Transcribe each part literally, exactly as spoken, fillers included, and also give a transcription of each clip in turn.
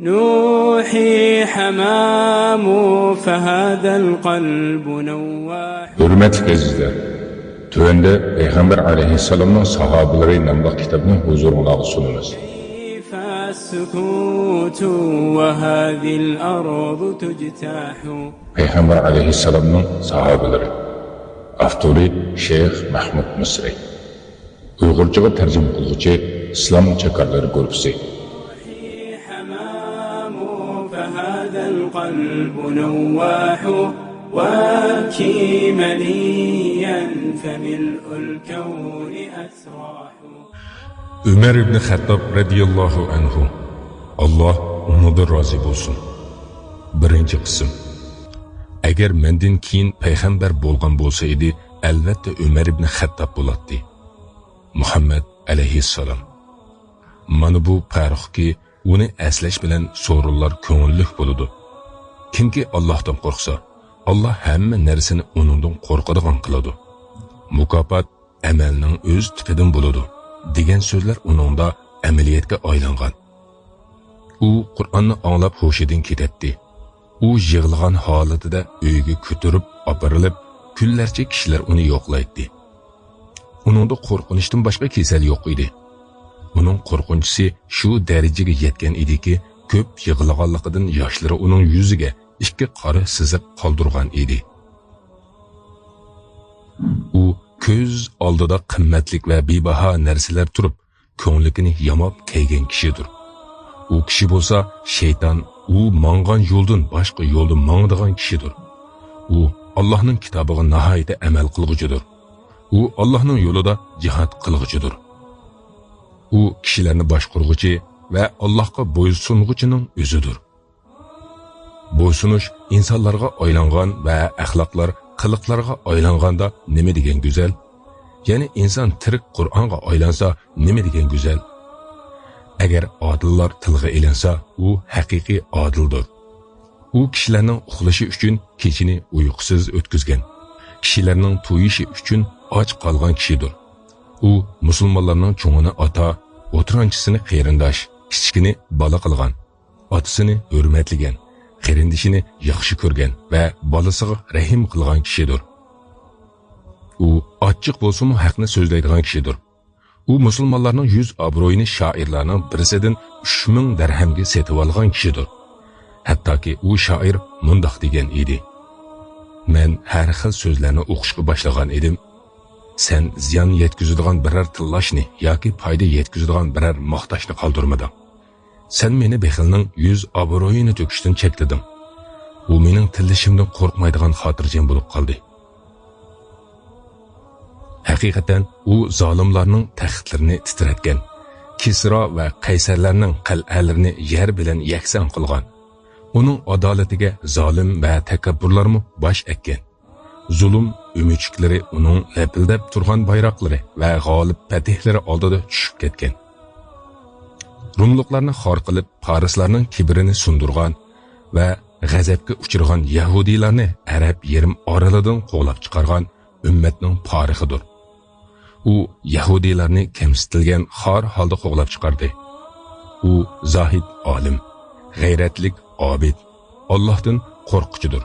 نوحي حمام فهذا القلب نواح. ھۆرمەتلىك ئەزىزلەر، تۆۋەندە پەيغەمبەر ئەلەيھىسسالامنىڭ ساھابىلىرى ناملىق كىتابنى ھۇزۇرۇڭلارغا سۇنىمىز. كيف السكوت وهذه الأرض تجتاح. پەيغەمبەر ئەلەيھىسسالامنىڭ ساھابىلىرى. ئاپتورى شەيخ مەھمۇد مىسرى. ئۇيغۇرچىغا تەرجىمە قىلغۇچى ئىسلام چاكارلىرى گۇرۇپپىسى. حمام فهذا القلب نواح، وابكي منيا فملء الكون أسراح. ئۆمەر ئىبنى خەتتاب رەزىياللاھۇ ئەنھۇ، ئاللاھ ئۇنىڭدىن رازى بولسۇن. بىرىنچى قىسىم. ئەگەر مەندىن كېيىن پەيغەمبەر بولغان بولسا ئىدى، ئەلۋەتتە ئۆمەر ئىبنى خەتتاب بولاتتى. مۇھەممەد ئەلەيھىسسالام. مانا بۇ پەرقكى، ئۇنى ئەسلەش بىلەن سورۇنلار كۆڭۈللۈك بولىدۇ. كىمكى ئاللاھتىن قورقسا، ئاللاھ ھەممە نەرسىنى ئۇنىڭدىن قورقىدىغان قىلىدۇ. مۇكاپات ئەمەلنىڭ ئۆز تىپىدىن بولىدۇ، دېگەن سۆزلەر ئۇنىڭدا ئەمەلىيەتكە ئايلانغان. ئۇ قۇرئاننى ئاڭلاپ ھوشىدىن كېتەتتى. ئۇ يىغلىغان ھالىتىدە ئۆيگە كۆتۈرۈپ ئاپىرىلىپ، كۈنلەرچە كىشىلەر ئۇنى يوقلايتتى. ئۇنىڭدا قورقۇنچتىن باشقا كېسەل يوق ئىدى. ئۇنىڭ قورقۇنچىسى شۇ دەرىجىگە يەتكەن ئىدىكى، كۆپ يىغلىغانلىقىدىن ياشلىرى ئۇنىڭ يۈزىگە ئىككى قارا سىزىق قالدۇرغان ئىدى. ئۇ كۆز ئالدىدا قىممەتلىك ۋە بىباھا نەرسىلەر تۇرۇپ، كۆڭلىكىنى ياماپ كەيگەن كىشىدۇر. ئۇ كىشى بولسا شەيتان ئۇ ماڭغان يولدىن باشقا يولدا ماڭىدىغان كىشىدۇر. ئۇ ئاللاھنىڭ كىتابىغا ناھايىتى ئەمەل قىلغۇچىدۇر. ئۇ ئاللاھنىڭ يولىدا جىھاد قىلغۇچىدۇر. ئۇ كىشىلەرنى باشقۇرغۇچى ۋە ئاللاھقا بويسۇنغۇچىنىڭ ئۆزىدۇر. بويسۇنۇش ئىنسانلارغا ئايلانغان ۋە ئەخلاقلار قىلىقلارغا ئايلانغاندا نېمە دېگەن گۈزەل! يەنى ئىنسان تىرىك قۇرئانغا ئايلانسا نېمە دېگەن گۈزەل! ئەگەر ئادىللار تىلغا ئېلىنسا، ئۇ ھەقىقىي ئادىلدۇر. ئۇ كىشىلەرنىڭ ئۇخلىشى ئۈچۈن كېچىنى ئۇيقۇسىز ئۆتكۈزگەن، كىشىلەرنىڭ تويۇشى ئۈچۈن ئاچ قالغان كىشىدۇر. ئۇ مۇسۇلمانلارنىڭ چوڭىنى ئاتا، ئوتتۇرانچىسىنى قېرىنداش، كىچىكىنى بالا قىلغان، ئاتىسىنى ھۆرمەتلىگەن، قېرىندىشىنى ياخشى كۆرگەن ۋە بالىسىغا رەھىم قىلغان كىشىدۇر. ئۇ ئاچچىق بولسىمۇ ھەقنى سۆزلەيدىغان كىشىدۇر. ئۇ مۇسۇلمانلارنىڭ يۈز ئابرۇيىنى شائىرلارنىڭ بىرسىدىن ئۈچ مىڭ دەرھەمگە سېتىۋالغان كىشىدۇر. ھەتتاكى ئۇ شائىر مۇنداق دېگەن ئىدى: «مەن ھەر خىل سۆزلەرنى ئوقۇشقا باشلىغان ئىدىم. سەن زىيان يەتكۈزىدىغان بىرەر تىللاشنى ياكى پايدا يەتكۈزىدىغان بىرەر ماختاشنى قالدۇرمىدىڭ. سەن مېنى بېخىلنىڭ يۈز ئابرۇيىنى تۆكۈشتىن چەكلىدىڭ. ئۇ مېنىڭ تىللىشىمدىن قورقمايدىغان خاتىرجەم بولۇپ قالدى.» ھەقىقەتەن ئۇ زالىملارنىڭ تەختلىرىنى تىترەتكەن، كىسرا ۋە قەيسەرلەرنىڭ قەلئەلىرىنى يەر بىلەن يەكسان قىلغان. ئۇنىڭ ئادالىتىگە زالىم ۋە تەكەببۇرلارمۇ باش ئەگكەن. زۇلۇم ئۆمۈچۈكلىرى ئۇنىڭ لەپىلدەپ تۇرغان بايراقلىرى ۋە غالىب پەتىھلىرى ئالدىدا چۈشۈپ كەتكەن. روملۇقلارنى خار قىلىپ، پارسلارنىڭ كىبرىنى سۇندۇرغان ۋە غەزەپكە ئۇچرىغان يەھۇدىيلارنى ئەرەب يېرىم ئارىلىدىن قوغلاپ چىقارغان ئۈممەتنىڭ پارىخىدۇر. ئۇ يەھۇدىيلارنى كەمسىتىلگەن خار ھالدا قوغلاپ چىقاردى. ئۇ زاھىد ئالىم، غەيرەتلىك ئابىد، ئاللاھتىن قورققۇچىدۇر.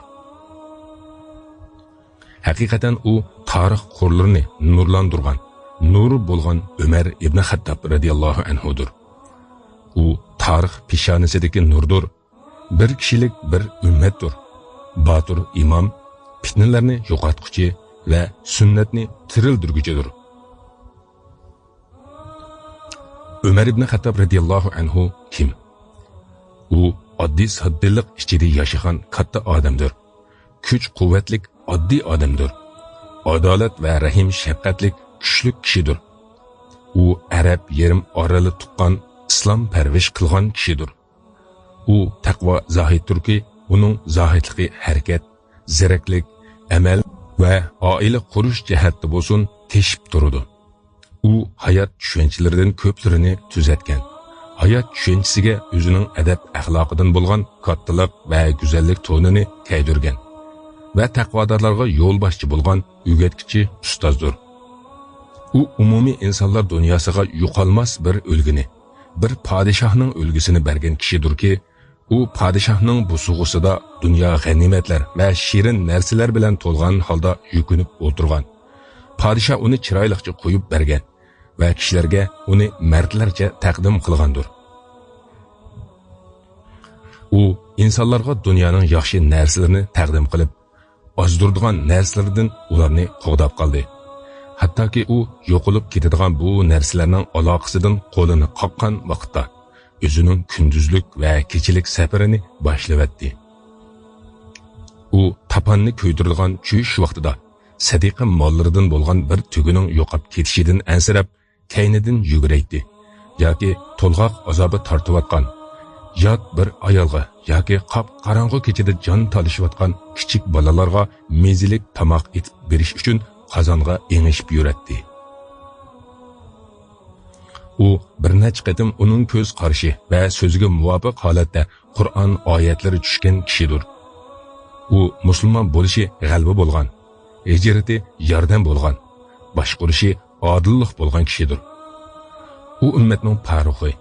ھەقىقەتەن ئۇ تارىخ قۇرلىرىنى نۇرلاندۇرغان، نۇر بولغان ئۆمەر ئىبنى خەتتاب رەزىياللاھۇ ئەنھۇدۇر. ئۇ تارىخ پېشانىسىدىكى نۇردۇر، بىر كىشىلىك بىر ئۈممەتتۇر. باتۇر ئىمام، پىتنىلەرنى يوقاتقۇچى ۋە سۈننەتنى تىرىلدۈرگۈچىدۇر. ئۆمەر ئىبنى خەتتاب رەزىياللاھۇ ئەنھۇ كىم؟ ئۇ ئاددىي ساددىلىق ئىچىدە ياشىغان كاتتا ئادەمدۇر. كۈچ-قۇۋۋەتلىك ئاددىي ئادەمدۇر. ئادالەت ۋە رەھىم-شەپقەتلىك كۈچلۈك كىشىدۇر. ئۇ ئەرەب يېرىم ئارىلى تۇغقان، ئىسلام پەرۋىش قىلغان كىشىدۇر. ئۇ تەقۋا زاھىدتۇركى، ئۇنىڭ زاھىدلىقى ھەرىكەت، زېرەكلىك، ئەمەل ۋە ئائىلە قۇرۇش جەھەتتە بولسۇن تېشىپ تۇرىدۇ. ئۇ ھايات چۈشەنچىلىرىدىن كۆپلىرىنى تۈزەتكەن. ھايات چۈشەنچىسىگە ئۆزىنىڭ ئەدەپ-ئەخلاقىدىن بولغان كاتتىلىق ۋە گۈزەللىك تونىنى كىيدۈرگەن ۋە تەقۋادارلارغا يولباشچى بولغان ئۆگەتكۈچى ئۇستازدۇر. ئۇ ئومۇمىي ئىنسانلار دۇنياسىغا يوقالماس بىر ئۈلگىنى، بىر پادىشاھنىڭ ئۈلگىسىنى بەرگەن كىشىدۇركى، ئۇ پادىشاھنىڭ بوسۇغىسىدا دۇنيا غەنىيمەتلەر ۋە شېرىن نەرسىلەر بىلەن تولغان ھالدا يۈكۈنۈپ ئولتۇرغان. پادىشاھ ئۇنى چىرايلىقچە قويۇپ بەرگەن ۋە كىشىلەرگە ئۇنى مەردلەرچە تەقدىم قىلغاندۇر. ئۇ ئىنسانلارغا دۇنيانىڭ ياخشى نەرسىلىرىنى تەقدىم قىلىپ، ئازدۇرىدىغان نەرسىلىرىدىن ئۇلارنى قوغداپ قالدى. ھەتتاكى ئۇ يوقىلىپ كېتىدىغان بۇ نەرسىلەرنىڭ ئالاقىسىدىن قولىنى قاققان ۋاقىتتا، ئۆزىنىڭ كۈندۈزلۈك ۋە كېچىلىك سەپىرىنى باشلىۋەتتى. ئۇ تاپاننى كۆيدۈرىدىغان چۈش ۋاقتىدا سەدىقە ماللىرىدىن بولغان بىر تۆگىنىڭ يوقاپ كېتىشىدىن ئەنسىرەپ، كەينىدىن يۈگۈرەيتتى ياكى تولغاق ئازابى تارتىۋاتقان يات بىر ئايالغا ياكى قاپقاراڭغۇ كېچىدە جان تالىشىۋاتقان كىچىك بالىلارغا مېزىلىك تاماق ئېتىپ بېرىش ئۈچۈن قازانغا ئېڭىشىپ يۈرەتتى. ئۇ بىر نەچچە قېتىم ئۇنىڭ كۆز قارىشى ۋە سۆزىگە مۇۋاپىق ھالەتتە قۇرئان ئايەتلىرى چۈشكەن كىشىدۇر. ئۇ مۇسۇلمان بولۇشى غەلىبە بولغان، ھىجرىتى ياردەم بولغان، باشقۇرۇشى ئادىللىق بولغان كىشىدۇر. ئۇ ئۈممەتنىڭ پارۇخى،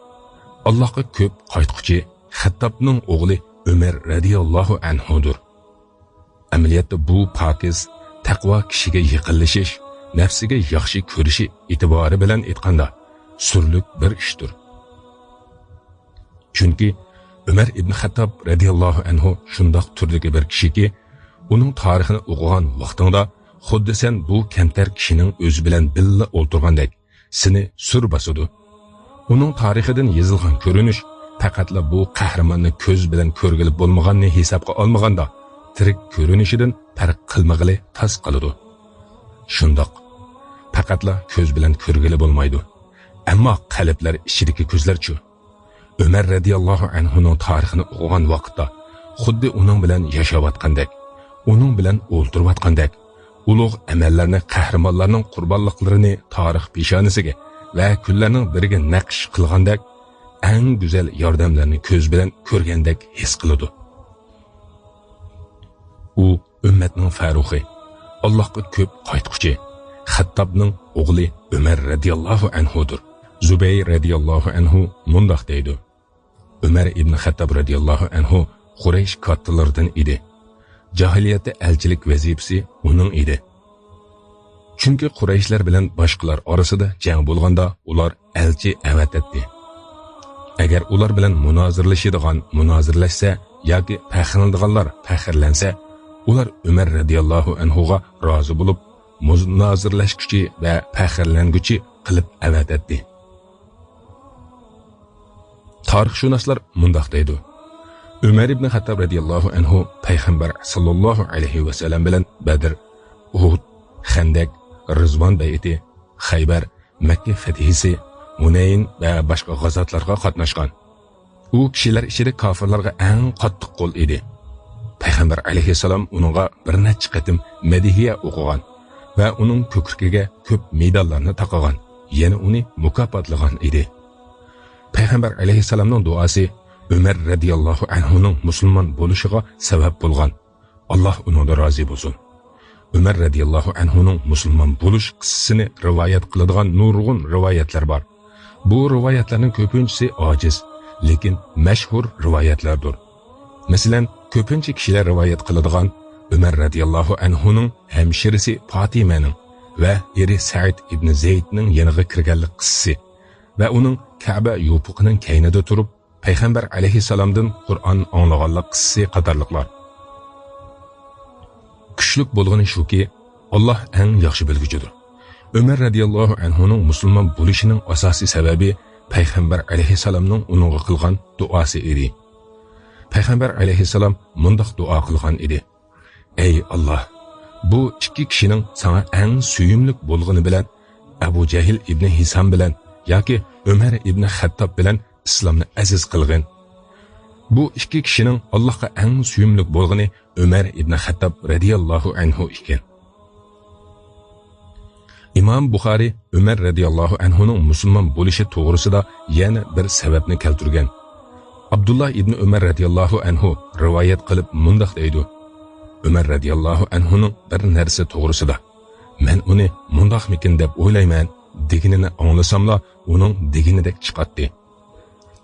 ئاللاھقا كۆپ قايتقۇچى خەتتابنىڭ ئوغلى ئۆمەر رەزىياللاھۇ ئەنھۇدۇر. ئەمەلىيەتتە بۇ پاكىز، تەقۋا كىشىگە يېقىنلىشىش، نەپسىگە ياخشى كۆرۈشى ئېتىبارى بىلەن ئېيتقاندا، سۈرلۈك بىر ئىشتۇر. چۈنكى ئۆمەر ئىبن خەتتاب رەزىياللاھۇ ئەنھۇ شۇنداق تۈردىكى بىر كىشىكى، ئۇنىڭ تارىخىنى ئوقۇغان ۋاقتىڭدا خۇددى سەن بۇ كەمتەر كىشىنىڭ ئۆزى بىلەن بىللە ئولتۇرغاندەك، سېنى سۈر باسىدۇ. ئۇنىڭ تارىخىدىن يېزىلغان كۆرۈنۈش پەقەتلا بۇ قەھرىماننى كۆز بىلەن كۆرگىلى بولمىغاننى ھېسابقا ئالمىغاندا، تىرىك كۆرۈنۈشىدىن پەرق قىلمىغىلى تاس قالىدۇ. شۇنداق، پەقەتلا كۆز بىلەن كۆرگىلى بولمايدۇ. ئەمما قەلبلەر ئىچىدىكى كۆزلەرچۇ؟ ئۆمەر رەزىياللاھۇ ئەنھۇنىڭ تارىخىنى ئوقۇغان ۋاقىتتا، خۇددى ئۇنىڭ بىلەن ياشاۋاتقاندەك، ئۇنىڭ بىلەن ئولتۇرۇۋاتقاندەك، ئۇلۇغ ئەمەللەرنى، قەھرىمانلارنىڭ قۇربانلىقلىرىنى تارىخ پېشانىسىگە ۋە كۈنلەرنىڭ بىرىگە نەقىش قىلغاندەك، ئەڭ گۈزەل ياردەملەرنى كۆز بىلەن كۆرگەندەك ھېس قىلىدۇ. ئۇ ئۈممەتنىڭ فەرۇخى، ئاللاھقا كۆپ قايتقۇچى، خەتتابنىڭ ئوغلى ئۆمەر رەزىياللاھۇ ئەنھۇدۇر. زۇبەير رەزىياللاھۇ ئەنھۇ مۇنداق دەيدۇ: ئۆمەر ئىبن خەتتاب رەزىياللاھۇ ئەنھۇ قۇرەيش كاتتىلىرىدىن ئىدى. جاھىلىيەتتە ئەلچىلىك ۋەزىپىسى ئۇنىڭ ئىدى. چۈنكى قۇرەيشلەر بىلەن باشقىلار ئارىسىدا جەڭ بولغاندا ئۇلار ئەلچى ئەۋەتەتتى. ئەگەر ئۇلار بىلەن مۇنازىرىلىشىدىغان مۇنازىرىلەشسە ياكى پەخىرلىنىدىغانلار پەخىرلەنسە، ئۇلار ئۆمەر رەزىياللاھۇ ئەنھۇغا رازى بولۇپ، مۇنازىرىلەشكۈچى ۋە پەخىرلەنگۈچى قىلىپ ئەۋەتەتتى. تارىخشۇناسلار مۇنداق دەيدۇ: ئۆمەر ئىبن خەتتاب رەزىياللاھۇ ئەنھۇ پەيغەمبەر ساللاللاھۇ ئەلەيھى ۋەسەللەم بىلەن بەدر، ئۇھۇد، خەندەك، رىزۋان بەيئىتى، خەيبەر، مەككە فەتھىسى، ھۇنەين ۋە باشقا غازاتلارغا قاتناشقان. ئۇ كىشىلەر ئىچىدە كاپىرلارغا ئەڭ قاتتىق قول ئىدى. پەيغەمبەر ئەلەيھىسسالام ئۇنىڭغا بىر نەچچە قېتىم مەدھىيە ئوقۇغان ۋە ئۇنىڭ كۆكرىكىگە كۆپ مېداللارنى تاقىغان، يەنە ئۇنى مۇكاپاتلىغان ئىدى. پەيغەمبەر ئەلەيھىسسالامنىڭ دۇئاسى ئۆمەر رەزىياللاھۇ ئەنھۇنىڭ مۇسۇلمان بولۇشىغا سەۋەب بولغان. ئاللاھ ئۇنىڭدىن رازى بولسۇن. ئۆمەر رەزىياللاھۇ ئەنھۇنىڭ مۇسۇلمان بولۇش قىسسىسىنى رىۋايەت قىلىدىغان نۇرغۇن رىۋايەتلەر بار. بۇ رىۋايەتلەرنىڭ كۆپىنچىسى ئاجىز، لېكىن مەشھۇر رىۋايەتلەردۇر. مەسىلەن، كۆپىنچە كىشىلەر رىۋايەت قىلىدىغان ئۆمەر رەزىياللاھۇ ئەنھۇنىڭ ھەمشىرىسى پاتىمەنىڭ ۋە ئېرى سەئىد ئىبنى زەيدنىڭ يېنىغا كىرگەنلىك قىسسىسى ۋە ئۇنىڭ كەبە يوپۇقىنىڭ كەينىدە تۇرۇپ، پەيغەمبەر ئەلەيھىسسالامدىن قۇرئان ئاڭلىغانلىق قىسسىسى قاتارلىقلار. كۈچلۈك بولغىنى شۇكى، ئاللاھ ئەڭ ياخشى بىلگۈچىدۇر. ئۆمەر رەزىياللاھۇ ئەنھۇنىڭ مۇسۇلمان بولۇشىنىڭ ئاساسىي سەۋەبى پەيغەمبەر ئەلەيھىسسالامنىڭ ئۇنىڭغا قىلغان دۇئاسى ئىدى. پەيغەمبەر ئەلەيھىسسالام مۇنداق دۇئا قىلغان ئىدى: ئەي ئاللاھ، بۇ ئىككى كىشىنىڭ ساڭا ئەڭ سۆيۈملۈك بولغىنى بىلەن ئەبۇ جەھىل ئىبنى ھىسام بىلەن ياكى ئۆمەر ئىبنى خەتتاب بىلەن ئىسلامنى ئەزىز قىلغىن. بۇ ئىككى كىشىنىڭ ئاللاھقا ئەڭ سۆيۈملۈك بولغىنى ئۆمەر ئىبنى خەتتاب رەزىياللاھۇ ئەنھۇ ئىكەن. ئىمام بۇخارى ئۆمەر رەزىياللاھۇ ئەنھۇنىڭ مۇسۇلمان بولۇشى توغرىسىدا يەنە بىر سەۋەبنى كەلتۈرگەن. ئابدۇللا ئىبنى ئۆمەر رەزىياللاھۇ ئەنھۇ رىۋايەت قىلىپ مۇنداق دەيدۇ: ئۆمەر رەزىياللاھۇ ئەنھۇنىڭ بىر نەرسە توغرىسىدا، مەن ئۇنى مۇنداقمىكىن دەپ ئويلايمەن، دېگىنىنى ئاڭلىساملا، ئۇنىڭ دېگىنىدەك چىقاتتى.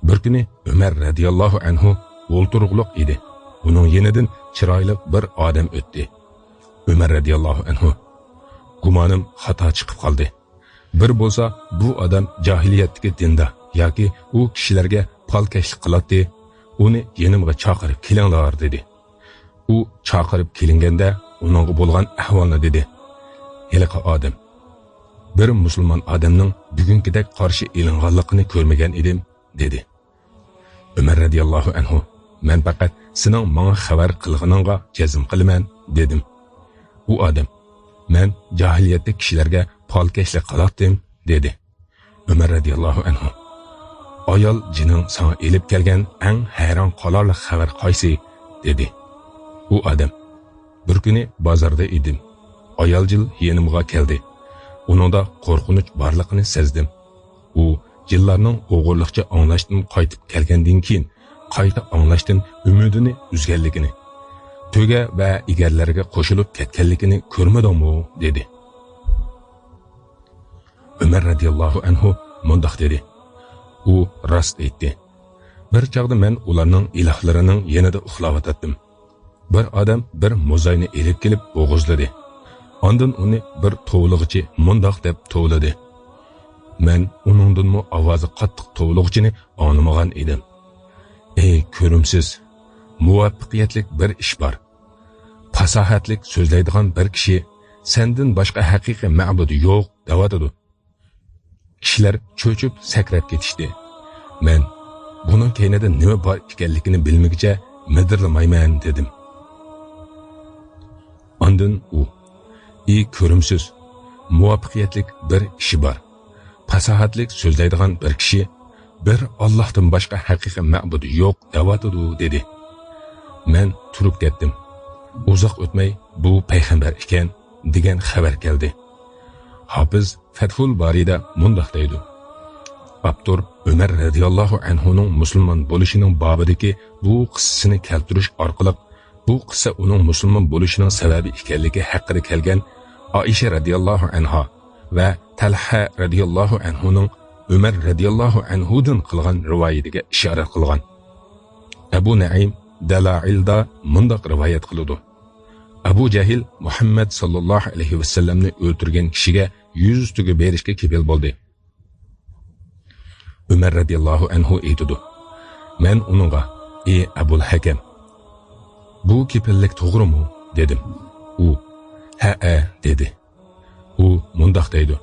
بىر كۈنى ئۆمەر رەزىياللاھۇ ئەنھۇ ئولتۇرۇقلۇق ئىدى. ئۇنىڭ يېنىدىن چىرايلىق بىر ئادەم ئۆتتى. ئۆمەر رەزىياللاھۇ ئەنھۇ، گۇمانىم خاتا چىقىپ قالدى. بىر بولسا بۇ ئادەم جاھىلىيەتتىكى دىندا ياكى ئۇ كىشىلەرگە پالكەشلىك قىلاتتى، ئۇنى يېنىمغا چاقىرىپ كېلىڭلار، دېدى. ئۇ چاقىرىپ كېلىنگەندە ئۇنىڭغا بولغان ئەھۋالنى دېدى. ھېلىقى ئادەم، بىر مۇسۇلمان ئادەمنىڭ بۈگۈنكىدەك قارشى ئېلىنغانلىقىنى كۆرمىگەن ئىدىم، دېدى. ئۆمەر رەزىياللاھۇ ئەنھۇ، مەن پەقەت سېنىڭ ماڭا خەۋەر قىلغىنىڭغا جەزم قىلىمەن، دېدىم. ئۇ ئادەم، مەن جاھىلىيەتتە كىشىلەرگە پالكەشلىك قىلاتتىم، دېدى. ئۆمەر رەزىياللاھۇ ئەنھۇ، ئايال جېنىڭ ساڭا ئېلىپ كەلگەن ئەڭ ھەيران قالارلىق خەۋەر قايسى؟ دېدى. ئۇ ئادەم، بىر كۈنى بازاردا ئىدىم. ئايال جىن يېنىمغا كەلدى. ئۇنىڭدا قورقۇنچ بارلىقىنى سەزدىم. ئۇ جىنلارنىڭ ئوغرىلىقچە ئاڭلاشتىن قايتىپ كەلگەندىن كېيىن، قايتا ئاڭلاشتىن ئۈمىدىنى ئۈزگەنلىكىنى، تۆگە ۋە ئېگەرلەرگە قوشۇلۇپ كەتكەنلىكىنى كۆرمىدىڭمۇ؟ دېدى. ئۆمەر رەزىياللاھۇ ئەنھۇ مۇنداق دېدى، ئۇ راست ئېيتتى. بىر چاغدا مەن ئۇلارنىڭ ئىلاھلىرىنىڭ يېنىدا ئۇخلاۋاتاتتىم. بىر ئادەم بىر موزاينى ئېلىپ كېلىپ بوغۇزلىدى. ئاندىن ئۇنى بىر توۋلىغۇچى مۇنداق دەپ توۋلىدى. مەن ئۇنىڭدىنمۇ ئاۋازى قاتتىق توۋلىغۇچىنى ئاڭلىمىغان ئىدىم. ئەي كۆرۈمسىز، مۇۋەپپەقىيەتلىك بىر ئىش بار. پاساھەتلىك سۆزلەيدىغان بىر كىشى سەندىن باشقا ھەقىقىي مەبۇد يوق دەۋاتىدۇ. كىشىلەر چۆچۈپ سەكرەپ كېتىشتى. مەن بۇنىڭ كەينىدە نېمە بار ئىكەنلىكىنى بىلمىگۈچە مىدىرلىمايمەن دېدىم. ئاندىن ئۇ، ئى كۆرۈمسىز، مۇۋەپپەقىيەتلىك بىر ئىشى بار. پاساھەتلىك سۆزلەيدىغان بىر كىشى بىر ئاللاھتىن باشقا ھەقىقىي مەبۇد يوق دەۋاتىدۇ دېدى. مەن تۇرۇپ كەتتىم. ئۇزاق ئۆتمەي بۇ پەيغەمبەر ئىكەن دېگەن خەۋەر كەلدى. ھاپىز فەتھۇل بارىدا مۇنداق دەيدۇ. ئاپتور ئۆمەر رەزىياللاھۇ ئەنھۇنىڭ مۇسۇلمان بولۇشىنىڭ بابىدىكى بۇ قىسسىنى كەلتۈرۈش ئارقىلىق بۇ قىسسە ئۇنىڭ مۇسۇلمان بولۇشىنىڭ سەۋەبى ئىكەنلىكى ھەققىدە كەلگەن ئائىشە رەزىياللاھۇ ئەنھا ۋە تەلھە رەزىياللاھۇ ئەنھۇنىڭ ئۆمەر رەزىياللاھۇ ئەنھۇدىن قىلغان رىۋايىتىگە ئىشارە قىلغان. ئەبۇ نەئىم دەلائىلدا مۇنداق رىۋايەت قىلىدۇ. ئەبۇ جەھىل مۇھەممەد ساللاللاھۇ ئەلەيھى ۋەسەللەمنى ئۆلتۈرگەن كىشىگە يۈز تۆگە بېرىشكە كېپىل بولدى. ئۆمەر رەزىياللاھۇ ئەنھۇ ئېيتىدۇ، مەن ئۇنىڭغا، ئى ئەبۇل ھەكەم، بۇ كېپىللىك توغرىمۇ؟ دېدىم. ئۇ، ھەئە، دېدى. ئۇ مۇنداق دەيدۇ،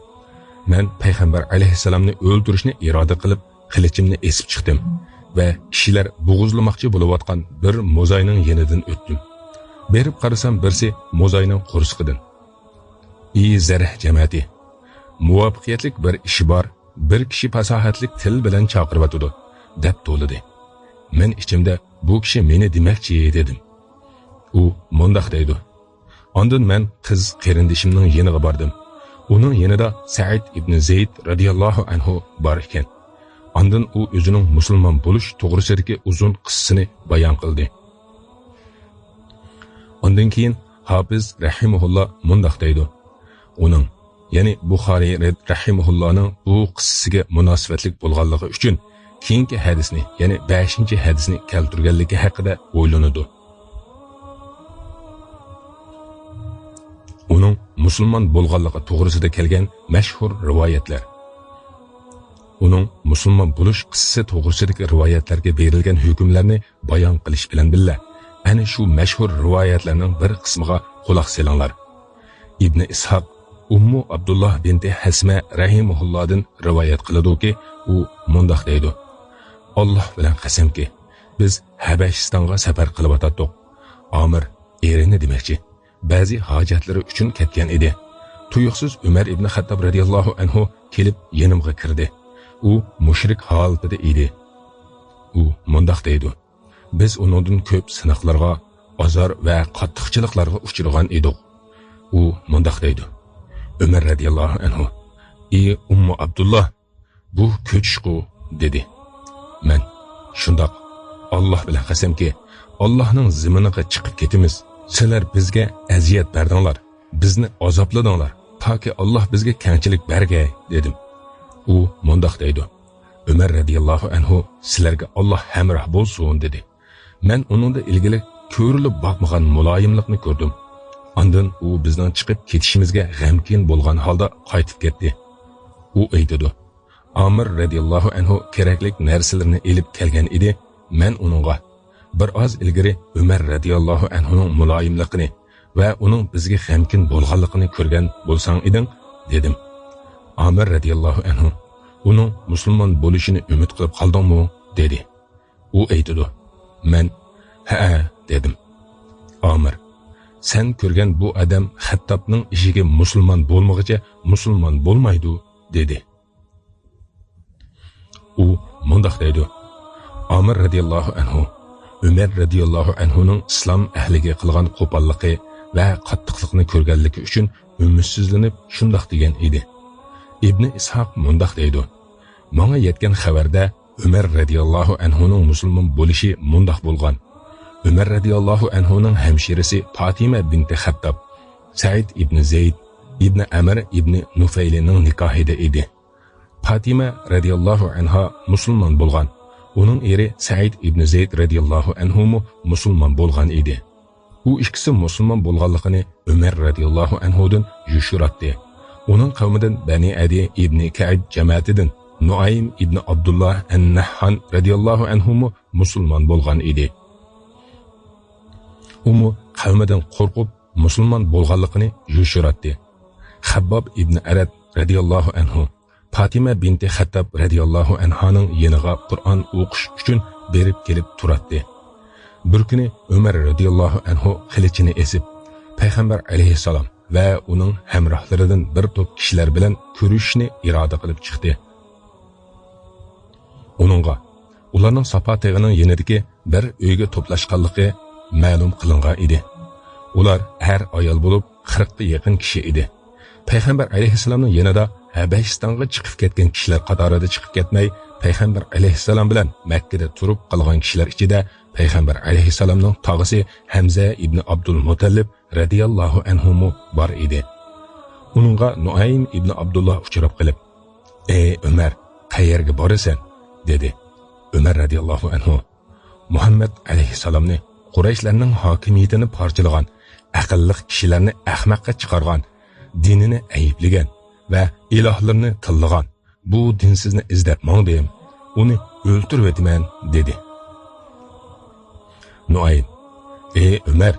مەن پەيغەمبەر ئەلەيھىسسالامنى ئۆلتۈرۈشنى ئىرادە قىلىپ، قىلىچىمنى ئېسىپ چىقتىم ۋە كىشىلەر بوغۇزلىماقچى بولۇۋاتقان بىر موزاينىڭ يېنىدىن ئۆتتۈم. بېرىپ قارىسام، بىرسى موزاينىڭ قورسىقىدىن، ئى زەرھ جەمەتى، مۇۋەپپەقىيەتلىك بىر ئىشى بار، بىر كىشى پاساھەتلىك تىل بىلەن چاقىرىۋاتىدۇ، دەپ توۋلىدى. مەن ئىچىمدە، بۇ كىشى مېنى دېمەكچى، دېدىم. ئۇ مۇنداق دەيدۇ، ئاندىن مەن قىز قېرىندىشىمنىڭ يېنىغا باردىم. ئۇنىڭ يېنىدا سەئىد ئىبنى زەيد رەزىياللاھۇ ئەنھۇ بار ئىكەن. ئاندىن ئۇ ئۆزىنىڭ مۇسۇلمان بولۇش توغرىسىدىكى ئۇزۇن قىسسىسىنى بايان قىلدى. ئاندىن كېيىن ھاپىز رەھىمەھۇللا مۇنداق دەيدۇ، ئۇنىڭ، يەنى بۇخارىي رەھىمەھۇللانىڭ بۇ قىسسىسىگە مۇناسىۋەتلىك بولغانلىقى ئۈچۈن كېيىنكى ھەدىسنى، يەنى بەشىنچى ھەدىسنى كەلتۈرگەنلىكى ھەققىدە ئويلىنىدۇ. ئۇنىڭ مۇسۇلمان بولغانلىقى توغرىسىدا كەلگەن مەشھۇر رىۋايەتلەر. ئۇنىڭ مۇسۇلمان بولۇش قىسسىسى توغرىسىدىكى رىۋايەتلەرگە بېرىلگەن ھۆكۈملەرنى بايان قىلىش بىلەن بىللە، ئەنە شۇ مەشھۇر رىۋايەتلەرنىڭ بىر قىسمىغا قۇلاق سېلىڭلار. ئىبنى ئىسھاق ئۇممۇ ئابدۇللا بىنتى ھەسمە رەھىمەھۇللادىن رىۋايەت قىلىدۇكى، ئۇ مۇنداق دەيدۇ، ئاللاھ بىلەن قەسەمكى، بىز ھەبەشىستانغا سەپەر قىلىۋاتاتتۇق. ئامىر ئېرىنى دېمەكچى، بەزى ھاجەتلىرى ئۈچۈن كەتكەن ئىدى. تۇيۇقسىز ئۆمەر ئىبنى خەتتاب رەزىياللاھۇ ئەنھۇ كېلىپ يېنىمغا كىردى. ئۇ مۇشرىك ھالىتىدە ئىدى. ئۇ مۇنداق دەيدۇ، بىز ئۇنىڭدىن كۆپ سىناقلارغا، ئازار ۋە قاتتىقچىلىقلارغا ئۇچرىغان ئىدۇق. ئۇ مۇنداق دەيدۇ، ئۆمەر رەزىياللاھۇ ئەنھۇ، ئى ئۇممۇ ئابدۇللا، بۇ كۆچۈشقۇ، دېدى. مەن، شۇنداق، ئاللاھ بىلەن قەسەمكى، ئاللاھنىڭ زېمىنىغا چىقىپ كېتىمىز. سىلەر بىزگە ئەزىيەت بەردىڭلار، بىزنى ئازابلىدىڭلار، تاكى ئاللاھ بىزگە كەڭچىلىك بەرگەي، دېدىم. ئۇ مۇنداق دەيدۇ، ئۆمەر رەزىياللاھۇ ئەنھۇ سىلەرگە ئاللاھ ھەمراھ بولسۇن، دېدى. مەن ئۇنىڭدا ئىلگىرى كۆرۈلۈپ باقمىغان مۇلايىملىقنى كۆردۈم. ئاندىن ئۇ بىزنىڭ چىقىپ كېتىشىمىزگە غەمكىن بولغان ھالدا قايتىپ كەتتى. ئۇ ئېيتىدۇ، ئامىر رەزىياللاھۇ ئەنھۇ كېرەكلىك نەرسىلىرىنى ئېلىپ كەلگەن ئىدى. مەن ئۇنىڭغا، بىر ئاز ئىلگىرى ئۆمەر رەزىياللاھۇ ئەنھۇنىڭ مۇلايىملىقىنى ۋە ئۇنىڭ بىزگە غەمكىن بولغانلىقىنى كۆرگەن بولساڭ ئىدىڭ، دېدىم. ئامىر رەزىياللاھۇ ئەنھۇ، ئۇنىڭ مۇسۇلمان بولۇشىنى ئۈمىد قىلىپ قالدىڭمۇ؟ دېدى. ئۇ ئېيتىدۇ، مەن، ھەئە، دېدىم. ئامىر، سەن كۆرگەن بۇ ئادەم خەتتابنىڭ ئىشىكى مۇسۇلمان بولمىغىچە مۇسۇلمان بولمايدۇ، دېدى. ئۇ مۇنداق دەيدۇ، ئامىر رەزىياللاھۇ ئەنھۇ، ئۆمەر رەزىياللاھۇ ئەنھۇنىڭ ئىسلام ئەھلىگە قىلغان قوپاللىقى ۋە قاتتىقلىقنى كۆرگەنلىكى ئۈچۈن ئۈمىدسىزلىنىپ شۇنداق دېگەن ئىدى. ئىبنى ئىسھاق مۇنداق دەيدۇ، ماڭا يەتكەن خەۋەردە ئۆمەر رەزىياللاھۇ ئەنھۇنىڭ مۇسۇلمان بولۇشى مۇنداق بولغان. ئۆمەر رەزىياللاھۇ ئەنھۇنىڭ ھەمشىرىسى پاتىمە بىنتى خەتتاب، سەئىد ئىبنى زەيد ئىبنى ئەمر ئىبنى نۇفەيلىنىڭ نىكاھىدا ئىدى. پاتىمە رەزىياللاھۇ ئەنھا مۇسۇلمان بولغان. ئۇنىڭ ئېرى سەئىد ئىبنى زەيد رەزىياللاھۇ ئەنھۇمۇ مۇسۇلمان بولغان ئىدى. ئۇ ئىككىسى مۇسۇلمان بولغانلىقىنى ئۆمەر رەزىياللاھۇ ئەنھۇدىن يوشۇراتتى. ئۇنىڭ قەۋمىدىن بەنى ئەدى ئىبنى كەئب جەمەتىدىن نۇئەيم ئىبنى ئابدۇللا ئەن-نەھھان رەزىياللاھۇ ئەنھۇمۇ مۇسۇلمان بولغان ئىدى. ئۇمۇ قەۋمىدىن قورقۇپ مۇسۇلمان بولغانلىقىنى يوشۇراتتى. خەبباب ئىبنى ئەرەت رەزىياللاھۇ ئەنھۇ پاتىمە بىنتى خەتتاب رەزىياللاھۇ ئەنھانىڭ يېنىغا قۇرئان ئوقۇش ئۈچۈن بېرىپ كېلىپ تۇراتتى. بىر كۈنى ئۆمەر رەزىياللاھۇ ئەنھۇ قىلىچىنى ئېسىپ، پەيغەمبەر ئەلەيھىسسالام ۋە ئۇنىڭ ھەمراھلىرىدىن بىر توپ كىشىلەر بىلەن كۆرۈشۈشنى ئىرادە قىلىپ چىقتى. ئۇنىڭغا ئۇلارنىڭ ساپا تېغىنىڭ يېنىدىكى بىر ئۆيگە توپلاشقانلىقى مەلۇم قىلىنغان ئىدى. ئۇلار ئەر-ئايال بولۇپ قىرىققا يېقىن كىشى ئىدى. پەيغەمبەر ئەلەيھىسسالامنىڭ يېنىدا ھەبەشىستانغا چىقىپ كەتكەن كىشىلەر قاتارىدا چىقىپ كەتمەي، پەيغەمبەر ئەلەيھىسسالام بىلەن مەككىدە تۇرۇپ قالغان كىشىلەر ئىچىدە پەيغەمبەر ئەلەيھىسسالامنىڭ تاغىسى ھەمزە ئىبنى ئابدۇلمۇتەللىپ رەزىياللاھۇ ئەنھۇمۇ بار ئىدى. ئۇنىڭغا نۇئەيم ئىبنى ئابدۇللا ئۇچراپ قېلىپ، ئەي ئۆمەر، قەيەرگە بارىسەن؟ دېدى. ئۆمەر رەزىياللاھۇ ئەنھۇ، مۇھەممەد ئەلەيھىسسالامنى، قۇرەيشلەرنىڭ ھاكىمىيىتىنى پارچىلىغان، ئەقىللىق كىشىلەرنى ئەخمەققە چىقارغان، دىنىنى ئەيىبلىگەن ۋە ئىلاھلىرىنى تىللىغان بۇ دىنسىزنى ئىزدەپ ماڭدىم. ئۇنى ئۆلتۈرۈۋېتىمەن، دېدى. نۇئەيم، ئەي ئۆمەر،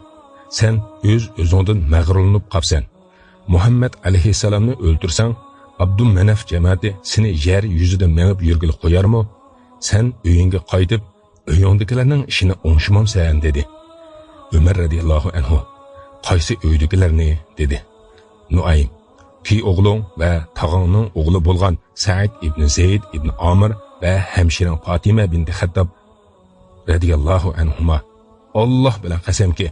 سەن ئۆز-ئۆزۈڭدىن مەغرۇرلىنىپ قاپسەن. مۇھەممەد ئەلەيھىسسالامنى ئۆلتۈرسەڭ، ئابدۇمەناف جەمەتى سېنى يەر يۈزىدە مېڭىپ يۈرگىلى قويارمۇ؟ سەن ئۆيۈڭگە قايتىپ، ئۆيۈڭدىكىلەرنىڭ ئىشىنى ئوڭشىمامسەن؟ دېدى. ئۆمەر رەزىياللاھۇ ئەنھۇ، قايسى ئۆيدىكىلەرنى؟ دېدى. نۇئەيم، كۈيئوغلۇڭ ۋە تاغاڭنىڭ ئوغلى بولغان سەئىد ئىبنى زەيد ئىبنى ئامىر ۋە ھەمشىرىڭ پاتىمە بىنتى خەتتاب رەزىياللاھۇ ئەنھۇما. ئاللاھ بىلەن قەسەمكى،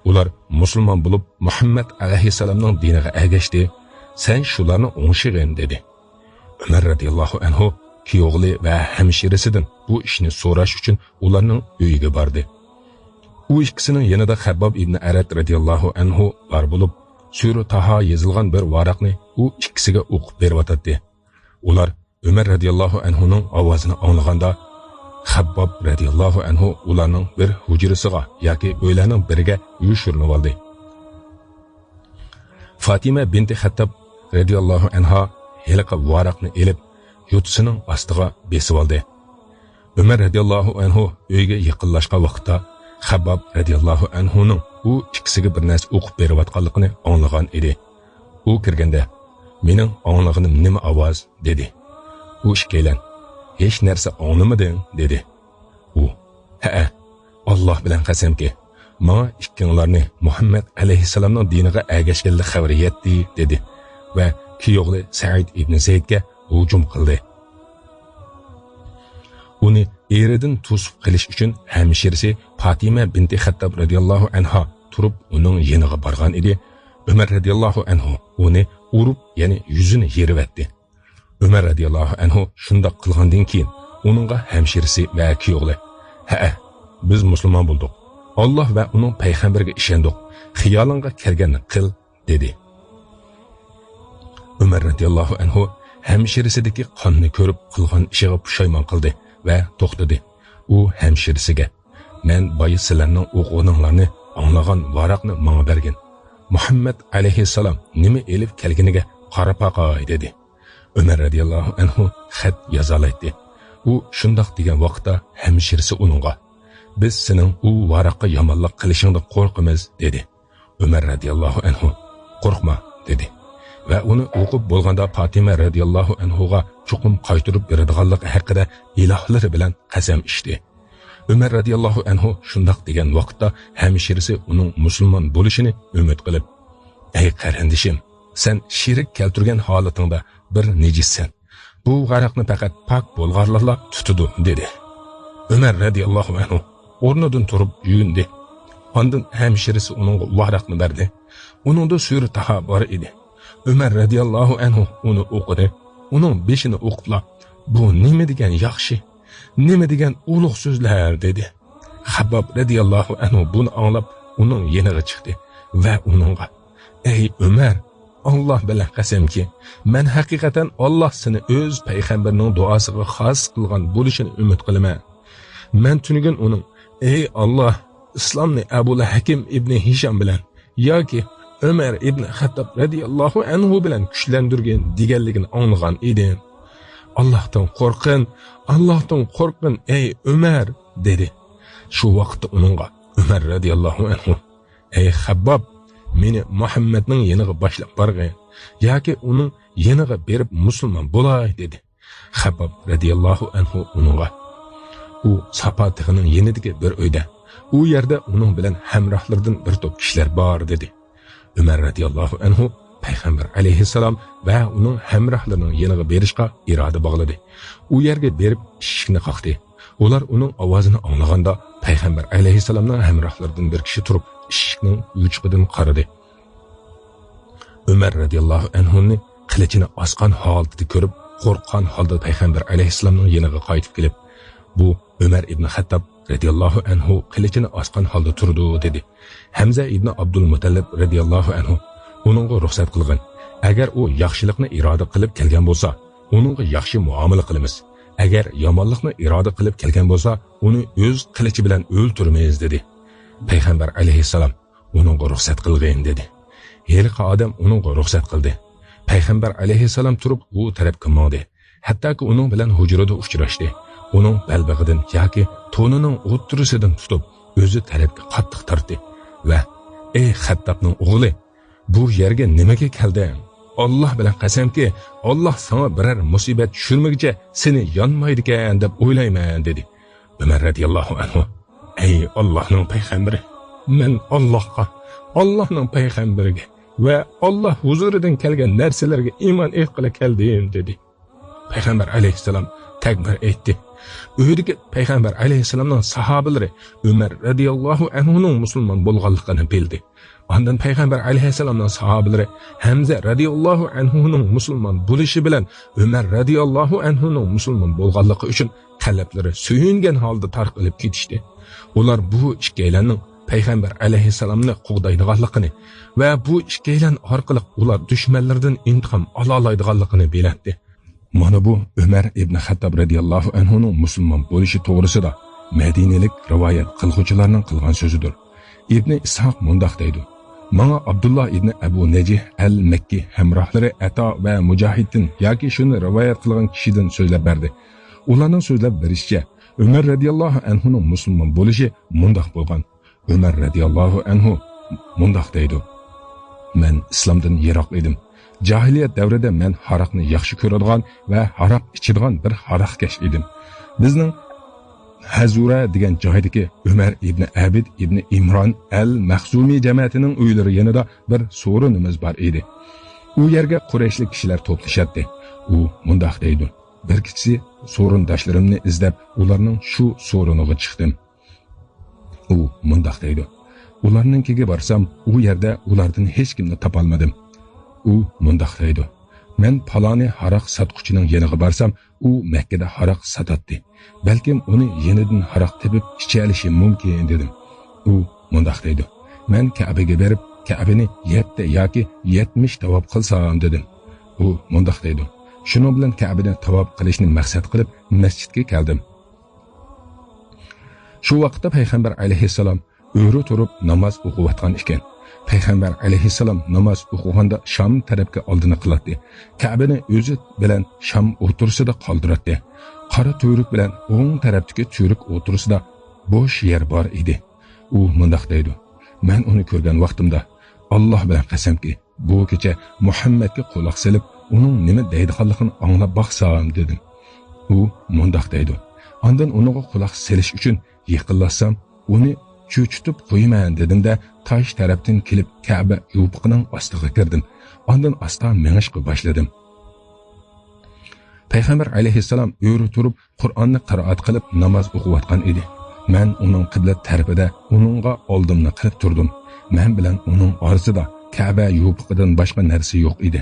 ئۇلار مۇسۇلمان بولۇپ، مۇھەممەد ئەلەيھىسسالامنىڭ دىنىغا ئەگەشتى. سەن شۇلارنى ئوڭشىغىن، دېدى. ئۆمەر رەزىياللاھۇ ئەنھۇ كۈيئوغلى ۋە ھەمشىرىسىدىن بۇ ئىشنى سوراش ئۈچۈن ئۇلارنىڭ ئۆيىگە باردى. ئۇ ئىككىسىنىڭ يېنىدا خەبباب ئىبنى ئەرەت رەزىياللاھۇ ئەنھۇ بار بولۇپ، سۈرە تاھا يېزىلغان بىر ۋاراقنى ئۇ ئىككىسىگە ئوقۇپ بېرىۋاتاتتى. ئۇلار ئۆمەر رەزىياللاھۇ ئەنھۇنىڭ ئاۋازىنى ئاڭلىغاندا، خەبباب رەزىياللاھۇ ئەنھۇ ئۇلارنىڭ بىر ھۇجرىسىغا ياكى ئۆيلەرنىڭ بىرىگە يوشۇرۇنۇۋالدى. فاتىمە بىنتى خەتتاب رەزىياللاھۇ ئەنھا ھېلىقى ۋاراقنى ئېلىپ، يوتىسىنىڭ ئاستىغا بېسىۋالدى. ئۆمەر رەزىياللاھۇ ئەنھۇ ئۆيگە يېقىنلاشقان ۋاقىتتا، خەبباب رەزىياللاھۇ ئەنھۇنىڭ ئۇ ئىككىسىگە بىر نەرسە ئوقۇپ بېرىۋاتقانلىقىنى ئاڭلىغان ئىدى. ئۇ كىرگەندە، مېنىڭ ئاڭلىغىنىم نېمە ئاۋاز؟ دېدى. ئۇ ئىككىيلەن، ھېچ نەرسە ئاڭلىمىدىڭ؟ دېدى. ئۇ، ھەئە، ئاللاھ بىلەن قەسەمكى، ماڭا ئىككىڭلارنى مۇھەممەد ئەلەيھىسسالامنىڭ دىنىغا ئەگەشكەنلىك خەۋىرى يەتتى، دېدى ۋە كۈيئوغلى سەئىد ئىبنى زەيدكە ھۇجۇم قىلدى. ئۇنى ئېرىدىن توسۇپ قېلىش ئۈچۈن ھەمشىرىسى پاتىمە بىنتى خەتتاب رەزىياللاھۇ ئەنھا تۇرۇپ ئۇنىڭ يېنىغا بارغان ئىدى. ئۆمەر رەزىياللاھۇ ئەنھۇ ئۇنى ئۇرۇپ، يەنى يۈزىنى يېرىۋەتتى. ئۆمەر رەزىياللاھۇ ئەنھۇ شۇنداق قىلغاندىن كېيىن، ئۇنىڭغا ھەمشىرىسى ۋە كۈيئوغلى، ھەئە، بىز مۇسۇلمان بولدۇق. ئاللاھ ۋە ئۇنىڭ پەيغەمبىرىگە ئىشەندۇق. خىيالىڭغا كەلگەننى قىل، دېدى. ئۆمەر رەزىياللاھۇ ئەنھۇ ھەمشىرىسىدىكى قاننى كۆرۈپ، قىلغان ئىشىغا پۇشايمان قىلدى ۋە توختىدى. ئۇ ھەمشىرىسىگە، مەن بايا سىلەرنىڭ ئوقۇغىنىڭلارنى ئاڭلىغان ۋاراقنى ماڭا بەرگىن. مۇھەممەد ئەلەيھىسسالام نېمە ئېلىپ كەلگىنىگە قاراپ باقاي، دېدى. ئۆمەر رەزىياللاھۇ ئەنھۇ خەت يازالايتتى. ئۇ شۇنداق دېگەن ۋاقىتتا ھەمشىرىسى ئۇنىڭغا، بىز سېنىڭ ئۇ ۋاراققا يامانلىق قىلىشىڭدىن قورقىمىز، دېدى. ئۆمەر رەزىياللاھۇ ئەنھۇ، قورقما، دېدى. ۋە ئۇنى ئوقۇپ بولغاندا پاتىمە رەزىياللاھۇ ئەنھۇغا چوقۇم قايتۇرۇپ بېرىدىغانلىقى ھەققىدە ئىلاھلىرى بىلەن قەسەم ئىچتى. ئۆمەر رەزىياللاھۇ ئەنھۇ شۇنداق دېگەن ۋاقىتتا ھەمشىرىسى ئۇنىڭ مۇسۇلمان بولۇشىنى ئۈمىد قىلىپ، ئەي قېرىندىشىم، سەن شېرىك كەلتۈرگەن ھالىتىڭدە بىر نىجىسسەن. بۇ ۋاراقنى پەقەت پاك بولغانلارلا تۇتىدۇ، دېدى. ئۆمەر رەزىياللاھۇ ئەنھۇ ئورنىدىن تۇرۇپ يۇيۇندى. ئاندىن ھەمشىرىسى ئۇنىڭغا ۋاراقنى بەردى. ئۇنىڭدا سۈرە تاھا بار ئىدى. ئۆمەر رەزىياللاھۇ ئەنھۇ ئۇنى ئوقۇدى. ئۇنىڭ بېشىنى ئوقۇپلا، بۇ نېمە دېگەن ياخشى، نېمە دېگەن ئۇلۇغ سۆزلەر، دېدى. خەبباب رەزىياللاھۇ ئەنھۇ بۇنى ئاڭلاپ ئۇنىڭ يېنىغا چىقتى ۋە ئۇنىڭغا، ئەي ئۆمەر، ئاللاھ بىلەن قەسەمكى، مەن ھەقىقەتەن ئاللاھ سېنى ئۆز پەيغەمبىرىنىڭ دۇئاسىغا خاس قىلغان بولۇشىنى ئۈمىد قىلىمەن. مەن تۈنۈگۈن ئۇنىڭ، ئەي ئاللاھ، ئىسلامنى ئەبۇل ھەكىم ئىبنى ھىشام بىلەن ياكى ئۆمەر ئىبنى خەتتاب رەزىياللاھۇ ئەنھۇ بىلەن كۈچلەندۈرگىن دېگەنلىكىنى ئاڭلىغان ئىدىم. ئاللاھتىن قورققىن، ئاللاھتىن قورققىن، ئەي ئۆمەر، دېدى. شۇ ۋاقىتتا ئۇنىڭغا ئۆمەر رەزىياللاھۇ ئەنھۇ، ئەي خەبباب، مېنى مۇھەممەدنىڭ يېنىغا باشلاپ بارغىن ياكى ئۇنىڭ يېنىغا بېرىپ مۇسۇلمان بولاي، دېدى. خەبباب رەزىياللاھۇ ئەنھۇ ئۇنىڭغا، ئۇ ساپا تېغىنىڭ يېنىدىكى بىر ئۆيدە، ئۇ يەردە ئۇنىڭ بىلەن ھەمراھلىرىدىن بىر توپ كىشىلەر بار، دېدى. ئۆمەر رەزىياللاھۇ ئەنھۇ پەيغەمبەر ئەلەيھىسسالام ۋە ئۇنىڭ ھەمراھلىرىنىڭ يېنىغا بېرىشقا ئىرادە باغلىدى. ئۇ يەرگە بېرىپ ئىشىكنى قاقتى. ئۇلار ئۇنىڭ ئاۋازىنى ئاڭلىغاندا پەيغەمبەر ئەلەيھىسسالامنىڭ ھەمراھلىرىدىن بىر كىشى تۇرۇپ ئىشىكنىڭ يوچۇقىدىن قارىدى. ئۆمەر رەزىياللاھۇ ئەنھۇنى قىلىچىنى ئاسقان ھالىتىدە كۆرۈپ، قورققان ھالدا پەيغەمبەر ئەلەيھىسسالامنىڭ يېنىغا قايتىپ كېلىپ، بۇ ئۆمەر ئىبنى خەتتاب رەزىياللاھۇ ئەنھۇ قىلىچىنى ئاسقان ھالدا تۇرىدۇ، دېدى. ھەمزە ئىبنى ئابدۇلمۇتەللىپ رەزىياللاھۇ ئەنھۇ ئۇنىڭغا رۇخسەت قىلغىن. ئەگەر ئۇ ياخشىلىقنى ئىرادە قىلىپ كەلگەن بولسا، ئۇنىڭغا ياخشى مۇئامىلە قىلىمىز. ئەگەر يامانلىقنى ئىرادە قىلىپ كەلگەن بولسا، ئۇنى ئۆز قىلىچى بىلەن ئۆلتۈرىمىز، دېدى. پەيغەمبەر ئەلەيھىسسالام ئۇنىڭغا رۇخسەت قىلغىن، دېدى. ھېلىقى ئادەم ئۇنىڭغا رۇخسەت قىلدى. پەيغەمبەر ئەلەيھىسسالام تۇرۇپ ئۇ تەرەپكە ماڭدى. ھەتتاكى ئۇنىڭ بىلەن ھۇجرىدا ئۇچراشتى. ئۇنىڭ بەلبېغىدىن ياكى تونىنىڭ ئوتتۇرىسىدىن تۇتۇپ، ئۆزى تەرەپكە قاتتىق تارتتى ۋە، ئەي خەتتابنىڭ ئوغلى، بۇ يەرگە نېمىگە كەلدىڭ؟ ئاللاھ بىلەن قەسەمكى، ئاللاھ ساڭا بىرەر مۇسىبەت چۈشۈرمىگۈچە سېنى يانمايدىكەن دەپ ئويلايمەن، دېدى. ئۆمەر رەزىياللاھۇ ئەنھۇ، ئەي ئاللاھنىڭ پەيغەمبىرى، مەن ئاللاھقا، ئاللاھنىڭ پەيغەمبىرىگە ۋە ئاللاھ ھۇزۇرىدىن كەلگەن نەرسىلەرگە ئىمان ئېيتقىلى كەلدىم، دېدى. پەيغەمبەر ئەلەيھىسسالام تەكبىر ئېيتتى. ئۆيدىكى پەيغەمبەر ئەلەيھىسسالامنىڭ ساھابىلىرى ئۆمەر رەزىياللاھۇ ئەنھۇنىڭ مۇسۇلمان بولغانلىقىنى بىلدى. ئاندىن پەيغەمبەر ئەلەيھىسسالامنىڭ ساھابىلىرى ھەمزە رەزىياللاھۇ ئەنھۇنىڭ مۇسۇلمان بولۇشى بىلەن ئۆمەر رەزىياللاھۇ ئەنھۇنىڭ مۇسۇلمان بولغانلىقى ئۈچۈن قەلبلىرى سۆيۈنگەن ھالدا تارقىلىپ كېتىشتى. ئۇلار بۇ ئىككىيلەننىڭ پەيغەمبەر ئەلەيھىسسالامنى قوغدايدىغانلىقىنى ۋە بۇ ئىككىيلەن ئارقىلىق ئۇلار دۈشمەنلىرىدىن ئىنتىقام ئالالايدىغانلىقىنى بىلەتتى. مانا بۇ ئۆمەر ئىبنى خەتتاب رەزىياللاھۇ ئەنھۇنىڭ مۇسۇلمان بولۇشى توغرىسىدا مەدىنىلىك رىۋايەت قىلغۇچىلارنىڭ قىلغان سۆزىدۇر. ئىبنى ئىسھاق مۇنداق دەيدۇ، ماڭا ئابدۇللا ئىبنى ئەبۇ نەجىھ ئەل مەككى ھەمراھلىرى ئەتا ۋە مۇجاھىدتىن ياكى شۇنى رىۋايەت قىلغان كىشىدىن سۆزلەپ بەردى. ئۇلارنىڭ سۆزلەپ بېرىشىچە، ئۆمەر رەزىياللاھۇ ئەنھۇنىڭ مۇسۇلمان بولۇشى مۇنداق بولغان. ئۆمەر رەزىياللاھۇ ئەنھۇ مۇنداق دەيدۇ، مەن ئىسلامدىن يىراق ئىدىم. جاھىلىيەت دەۋرىدە مەن ھاراقنى ياخشى كۆرىدىغان ۋە ھاراق ئىچىدىغان بىر ھاراقكەش ئىدىم. بىزنىڭ ھەزۇرە دېگەن جايدىكى ئۆمەر ئىبنى ئەبىد ئىبنى ئىمران ئەل مەخزۇمى جەمەتىنىڭ ئۆيلىرى يېنىدا بىر سورۇنىمىز بار ئىدى. ئۇ يەرگە قۇرەيشلىك كىشىلەر توپلىشاتتى. ئۇ مۇنداق دەيدۇ، بىر كېچىسى سورۇنداشلىرىمنى ئىزدەپ، ئۇلارنىڭ شۇ سورۇنىغا چىقتىم. ئۇ مۇنداق دەيدۇ، ئۇلارنىڭكىگە بارسام، ئۇ يەردە ئۇلاردىن ھېچكىمنى تاپالمىدىم. ئۇ مۇنداق دەيدۇ، مەن پالانى ھاراق ساتقۇچىنىڭ يېنىغا بارسام، ئۇ مەككىدە ھاراق ساتاتتى. بەلكىم ئۇنى يېنىدىن ھاراق تېپىپ ئىچەلىشىم مۇمكىن، دېدىم. ئۇ مۇنداق دەيدۇ، مەن كەبىگە بېرىپ، كەبىنى يەتتە ياكى يەتمىش تاۋاپ قىلسام، دېدىم. ئۇ مۇنداق دەيدۇ، شۇنىڭ بىلەن كەبىنى تاۋاپ قىلىشنى مەقسەت قىلىپ مەسچىتكە كەلدىم. شۇ ۋاقىتتا پەيغەمبەر ئەلەيھىسسالام ئۆرە تۇرۇپ ناماز ئوقۇۋاتقان ئىكەن. پەيغەمبەر ئەلەيھىسسالام ناماز ئوقۇغاندا شام تەرەپكە ئالدىنى قىلاتتى. كەبىنى ئۆزى بىلەن شام ئوتتۇرىسىدا قالدۇراتتى. قارا تۈۋرۈك بىلەن ئوڭ تەرەپتىكى تۈۋرۈك ئوتتۇرىسىدا بوش يەر بار ئىدى. ئۇ مۇنداق دەيدۇ: مەن ئۇنى كۆرگەن ۋاقتىمدا، ئاللا بىلەن قەسەمكى، بۇ كېچە مۇھەممەدكە قۇلاق سېلىپ، ئۇنىڭ نېمە دەيدىغانلىقىنى ئاڭلاپ باقسام، دېدىم. ئۇ مۇنداق دەيدۇ: ئاندىن ئۇنىڭغا قۇلاق سېلىش ئۈچۈن يېقىنلاشسام، ئۇنى چۆچۈتۈپ قويىمەن، دېدىم-دە، تاش تەرەپتىن كېلىپ، كەبە يوپۇقىنىڭ ئاستىغا كىردىم. ئاندىن ئاستا مېڭىشقا باشلىدىم. پەيغەمبەر ئەلەيھىسسالام ئۆرە تۇرۇپ، قۇرئاننى قىرائەت قىلىپ ناماز ئوقۇۋاتقان ئىدى. مەن ئۇنىڭ قىبلە تەرىپىدە ئۇنىڭغا ئالدىمنى قىلىپ تۇردۇم. مەن بىلەن ئۇنىڭ ئارىسىدا كەبە يوپۇقىدىن باشقا نەرسە يوق ئىدى.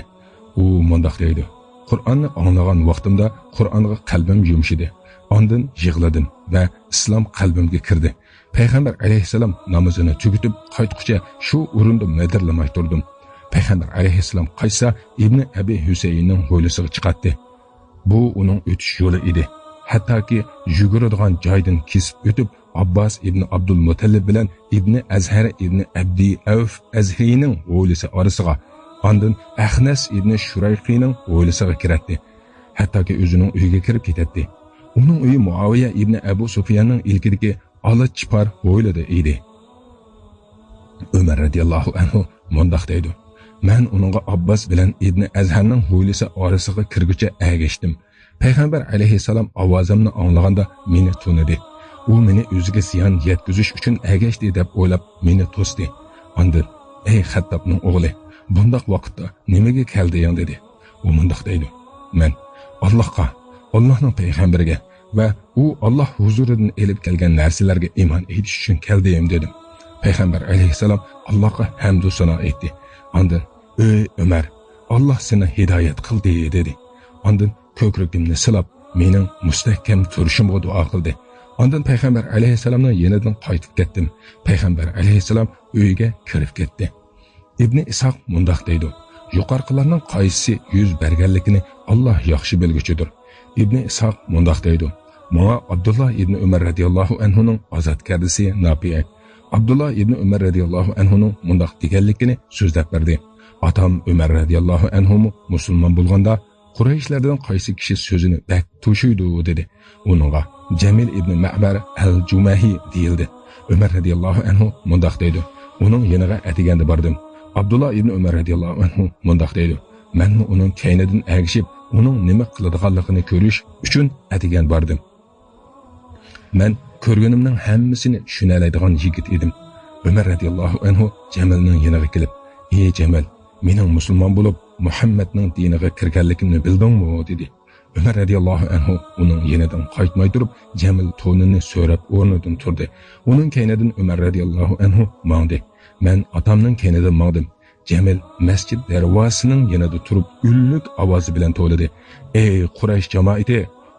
ئۇ مۇنداق دەيدۇ: قۇرئاننى ئاڭلىغان ۋاقتىمدا قۇرئانغا قەلبىم يۇمشىدى. ئاندىن يىغلىدىم ۋە ئىسلام قەلبىمگە كىردى. پەيغەمبەر ئەلەيھىسسالام نامىزىنى تۈگىتىپ قايتقۇچە شۇ ئورۇندا مىدىرلىماي تۇردۇم. پەيغەمبەر ئەلەيھىسسالام قايتسا، ئىبنى ئەبى ھۈسەيىننىڭ ھويلىسىغا چىقاتتى. بۇ ئۇنىڭ ئۆتۈش يولى ئىدى. ھەتتاكى يۈگۈرىدىغان جايدىن كېسىپ ئۆتۈپ، ئابباس ئىبنى ئابدۇلمۇتەللىپ بىلەن ئىبنى ئەزھەر ئىبنى ئەبدى ئەۋف ئەزھىنىڭ ھويلىسى ئارىسىغا، ئاندىن ئەخنەس ئىبنى شۇرەيقىنىڭ ھويلىسىغا كىرەتتى. ھەتتاكى ئۆزىنىڭ ئۆيىگە كىرىپ كېتەتتى. ئۇنىڭ ئۆيى مۇئاۋىيە ئىبنى ئەبۇ سۇفياننىڭ ئىلكىدىكى ئالا چىپار ھويلىدا ئىدى. ئۆمەر رەزىياللاھۇ ئەنھۇ مۇنداق دەيدۇ: مەن ئۇنىڭغا ئابباس بىلەن ئىبنى ئەزھەرنىڭ ھويلىسى ئارىسىغا كىرگۈچە ئەگەشتىم. پەيغەمبەر ئەلەيھىسسالام ئاۋازىمنى ئاڭلىغاندا مېنى تونۇدى. ئۇ مېنى ئۆزىگە زىيان يەتكۈزۈش ئۈچۈن ئەگەشتى دەپ ئويلاپ مېنى توستى. ئاندىن: ئەي خەتتابنىڭ ئوغلى، بۇنداق ۋاقىتتا نېمىگە كەلدىڭ؟ دېدى. ئۇ مۇنداق دەيدۇ: مەن ئاللاھقا، ئاللاھنىڭ پەيغەمبىرىگە ۋە ئۇ ئاللاھ ھۇزۇرىدىن ئېلىپ كەلگەن نەرسىلەرگە ئىمان ئېيتىش ئۈچۈن كەلدىم، دېدىم. پەيغەمبەر ئەلەيھىسسالام ئاللاھقا ھەمدۇ سانا ئېيتتى. ئاندىن: ئۆي ئۆمەر، ئاللاھ سېنى ھىدايەت قىلدى، دېدى. ئاندىن كۆكرىكىمنى سىلاپ، مېنىڭ مۇستەھكەم تۇرۇشۇمغا دۇئا قىلدى. ئاندىن پەيغەمبەر ئەلەيھىسسالامنىڭ يېنىدىن قايتىپ كەتتىم. پەيغەمبەر ئەلەيھىسسالام ئۆيگە كىرىپ كەتتى. ئىبنى ئىسھاق مۇنداق دەيدۇ: يۇقىرىقىلارنىڭ قايسىسى يۈز بەرگەنلىكىنى ئاللاھ ياخشى بىلگۈچىدۇر. ئىبنى ئىسھاق مۇنداق دەيدۇ: ماڭا ئابدۇللاھ ئىبنى ئۆمەر رەزىياللاھۇ ئەنھۇنىڭ ئازادكارىسى ناپىئە ئابدۇللاھ ئىبنى ئۆمەر رەزىياللاھۇ ئەنھۇنىڭ مۇنداق دېگەنلىكىنى سۆزلەپ بەردى: ئاتام ئۆمەر رەزىياللاھۇ ئەنھۇمۇ مۇسۇلمان بولغاندا، قۇرەيشلەردىن قايسى كىشى سۆزىنى بەك توشۇيدۇ، دېدى. ئۇنىڭغا جەمىل ئىبنى مەبەر ئەل جۇمەھى دېيىلدى. ئۆمەر رەزىياللاھۇ ئەنھۇ مۇنداق دەيدۇ: ئۇنىڭ يېنىغا ئەتىگەندە باردىم. ئابدۇللا ئىبنى ئۆمەر رەزىياللاھۇ ئەنھۇ مۇنداق دەيدۇ: مەنمۇ ئۇنىڭ كەينىدىن ئەگىشىپ، ئۇنىڭ نېمە قىلىدىغانلىقىنى كۆرۈش ئۈچۈن ئەتىگەن باردىم. مەن كۆرگىنىمنىڭ ھەممىسىنى چۈشىنەلەيدىغان يىگىت ئىدىم. ئۆمەر رەزىياللاھۇ ئەنھۇ جەمىلنىڭ يېنىغا كېلىپ: ئى جەمىل، مېنىڭ مۇسۇلمان بولۇپ، مۇھەممەدنىڭ دىنىغا كىرگەنلىكىمنى بىلدىڭمۇ؟ دېدى. ئۆمەر رەزىياللاھۇ ئەنھۇ ئۇنىڭ يېنىدىن قايتماي تۇرۇپ، جەمىل تونىنى سۆرەپ ئورنىدىن تۇردى. ئۇنىڭ كەينىدىن ئۆمەر رەزىياللاھۇ ئەنھۇ ماڭدى. مەن ئاتامنىڭ كەينىدىن ماڭدىم. جەمىل مەسچىت دەرۋازىسىنىڭ يېنىدا تۇرۇپ، ئۈنلۈك ئاۋازى بىلەن توۋلىدى: ئەي قۇرەيش جامائىتى!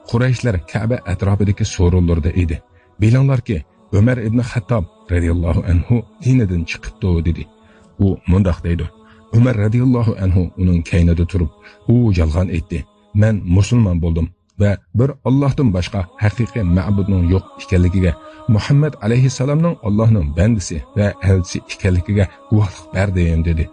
قۇرەيشلەر كەبە ئەتراپىدىكى سورۇنلىرىدا ئىدى. بىلىڭلاركى، ئۆمەر ئىبنى خەتتاب رەزىياللاھۇ ئەنھۇ دىنىدىن چىقىپتۇ، دېدى. ئۇ مۇنداق دەيدۇ: ئۆمەر رەزىياللاھۇ ئەنھۇ ئۇنىڭ كەينىدە تۇرۇپ، ئۇ يالغان ئېيتتى. مەن مۇسۇلمان بولدۇم ۋە بىر ئاللاھتىن باشقا ھەقىقىي مەبۇدنىڭ يوق ئىكەنلىكىگە، مۇھەممەد ئەلەيھىسسالامنىڭ ئاللاھنىڭ بەندىسى ۋە ئەلچىسى ئىكەنلىكىگە گۇۋاھلىق بەردىم، دېدى.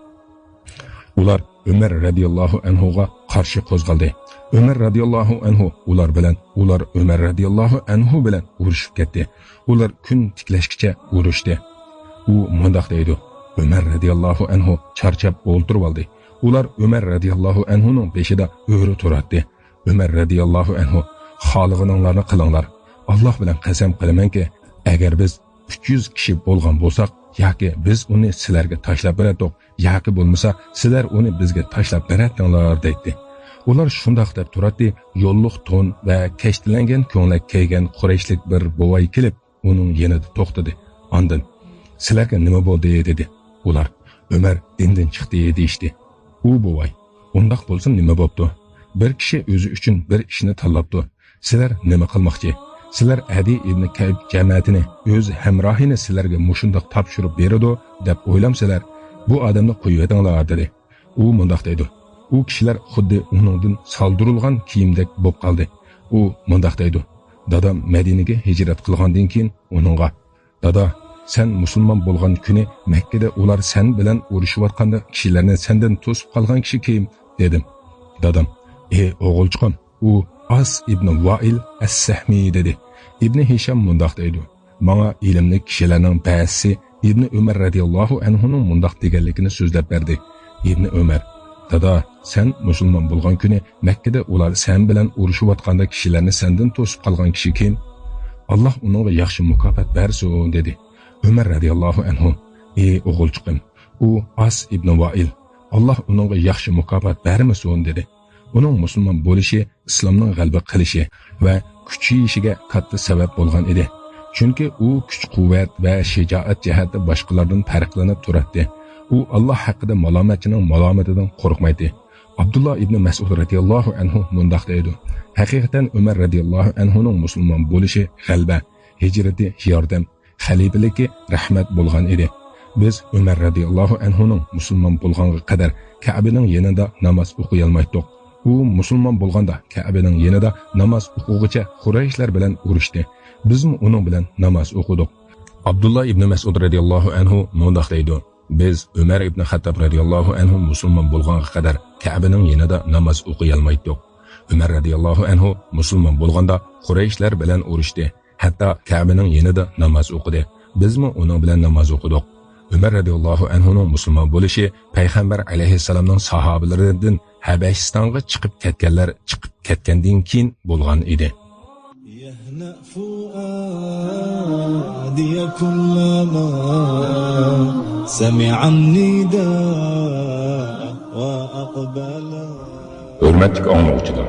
ئۇلار ئۆمەر رەزىياللاھۇ ئەنھۇغا قارشى قوزغالدى. ئۆمەر رەزىياللاھۇ ئەنھۇ ئۇلار بىلەن، ئۇلار ئۆمەر رەزىياللاھۇ ئەنھۇ بىلەن ئۇرۇشۇپ كەتتى. ئۇلار كۈن تىكلەشكىچە ئۇرۇشتى. ئۇ مۇنداق دەيدۇ: ئۆمەر رەزىياللاھۇ ئەنھۇ چارچاپ ئولتۇرۇۋالدى. ئۇلار ئۆمەر رەزىياللاھۇ ئەنھۇنىڭ بېشىدا ئۆرە تۇراتتى. ئۆمەر رەزىياللاھۇ ئەنھۇ: خالىغىنىڭلارنى قىلىڭلار. ئاللاھ بىلەن قەسەم قىلىمەنكى، ئەگەر بىز ئۈچ يۈز كىشى بولغان بولساق، ياكى بىز ئۇنى سىلەرگە تاشلاپ بېرەتتۇق، ياكى بولمىسا سىلەر ئۇنى بىزگە تاشلاپ بېرەتتىڭلار، دەيتتى. ئۇلار شۇنداق دەپ تۇراتتى، يوللۇق تون ۋە كەشتىلەنگەن كۆڭلەك كىيگەن قۇرەيشلىك بىر بوۋاي كېلىپ، ئۇنىڭ يېنىدا توختىدى. ئاندىن: سىلەرگە نېمە بولدى؟ دېدى. ئۇلار: ئۆمەر دىندىن چىقتى، دېيىشتى. ئۇ بوۋاي: ئۇنداق بولسا نېمە بوپتۇ؟ بىر كىشى ئۆزى ئۈچۈن بىر ئىشنى تاللاپتۇ. سىلەر نېمە قىلماقچى؟ سىلەر ئەدى ئىبنى كەئب جەمەتىنى، ئۆز ھەمراھىنى سىلەرگە مۇشۇنداق تاپشۇرۇپ بېرىدۇ دەپ ئويلامسىلەر؟ بۇ ئادەمنى قويۇۋېتىڭلار، دېدى. ئۇ مۇنداق دەيدۇ: ئۇ كىشىلەر خۇددى ئۇنىڭدىن سالدۇرۇلغان كىيىمدەك بولۇپ قالدى. ئۇ مۇنداق دەيدۇ: دادام مەدىنىگە ھىجرەت قىلغاندىن كېيىن ئۇنىڭغا، «دادا، سەن مۇسۇلمان بولغان كۈنى مەككىدە ئۇلار سەن بىلەن ئۇرۇشۇۋاتقاندا كىشىلەرنى سەندىن توسۇپ قالغان كىشى كىم؟» دېدىم. دادام، «ئى ئوغۇلچىقىم، ئۇ ئاس ئىبنى ۋائىل ئەس-سەھمى» دېدى. ئىبنى ھىشام مۇنداق دەيدۇ، «ماڭا ئىلىملىك كىشىلەرنىڭ بەزىسى ئىبنى ئۆمەر رەزىياللاھۇ ئەنھۇنىڭ مۇنداق دېگەنلىكىنى سۆزلەپ بەردى.» ئىبنى ئۆمەر، «دادا، سەن مۇسۇلمان بولغان كۈنى مەككىدە ئۇلار سەن بىلەن ئۇرۇشۇۋاتقاندا كىشىلەرنى سەندىن توسۇپ قالغان كىشى كىم؟» «ئاللاھ ئۇنىڭغا ياخشى مۇكاپات بەرسۇن» دېدى. ئۆمەر رەزىياللاھۇ ئەنھۇ، «ئى ئوغۇلچىقىم، ئۇ ئاس ئىبنى ۋائىل. ئاللاھ ئۇنىڭغا ياخشى مۇكاپات بەرمىسۇن» دېدى. ئۇنىڭ مۇسۇلمان بولۇشى ئىسلامنىڭ غەلىبە قىلىشى ۋە كۈچىيىشىگە كاتتا سەۋەب بولغان ئىدى. چۈنكى ئۇ كۈچ-قۇۋۋەت ۋە شىجائەت جەھەتتە باشقىلاردىن پەرقلىنىپ تۇراتتى. ئۇ ئاللاھ ھەققىدە مالامەتچىنىڭ مالامىتىدىن قورقمايتتى. ئابدۇللا ئىبنى مەسئۇد رەزىياللاھۇ ئەنھۇ مۇنداق دەيدۇ، «ھەقىقەتەن ئۆمەر رەزىياللاھۇ ئەنھۇنىڭ مۇسۇلمان بولۇشى غەلىبە، ھىجرىتى ياردەم، خەلىپىلىكى رەھمەت بولغان ئىدى. بىز ئۆمەر رەزىياللاھۇ ئەنھۇنىڭ مۇسۇلمان بولغانغا قەدەر كەبىنىڭ يېنىدا ناماز ئوقۇيالمايتتۇق. ئۇ مۇسۇلمان بولغاندا كەبىنىڭ يېنىدا ناماز ئوقۇغۇچە قۇرەيشلەر بىلەن ئۇرۇشتى. بىزمۇ ئۇنىڭ بىلەن ناماز ئوقۇدۇق.» ئابدۇللا ئىبنى مەسئۇد رەزىياللاھۇ ئەنھۇ مۇنداق دەيدۇ، «بىز ئۆمەر ئىبنى خەتتاب رەزىياللاھۇ ئەنھۇ مۇسۇلمان بولغانغا قەدەر كەبىنىڭ يېنىدا ناماز ئوقۇيالمايتتۇق. ئۆمەر رەزىياللاھۇ ئەنھۇ مۇسۇلمان بولغاندا قۇرەيشلەر بىلەن ئۇرۇشتى. ھەتتا كەبىنىڭ يېنىدا ناماز ئوقۇدى. بىزمۇ ئۇنىڭ بىلەن ناماز ئوقۇدۇق.» ئۆمەر رەزىياللاھۇ ئەنھۇنىڭ مۇسۇلمان بولۇشى پەيغەمبەر ئەلەيھىسسالامنىڭ ساھابىلىرىدىن ھەبەشىستانغا چىقىپ كەتكەنلەر چىقىپ كەتكەندىن كېيىن بولغان ئىدى. يهنأ فؤادي كلما سمع النداء وأقبل. ھۆرمەتلىك ئاڭلىغۇچىلار،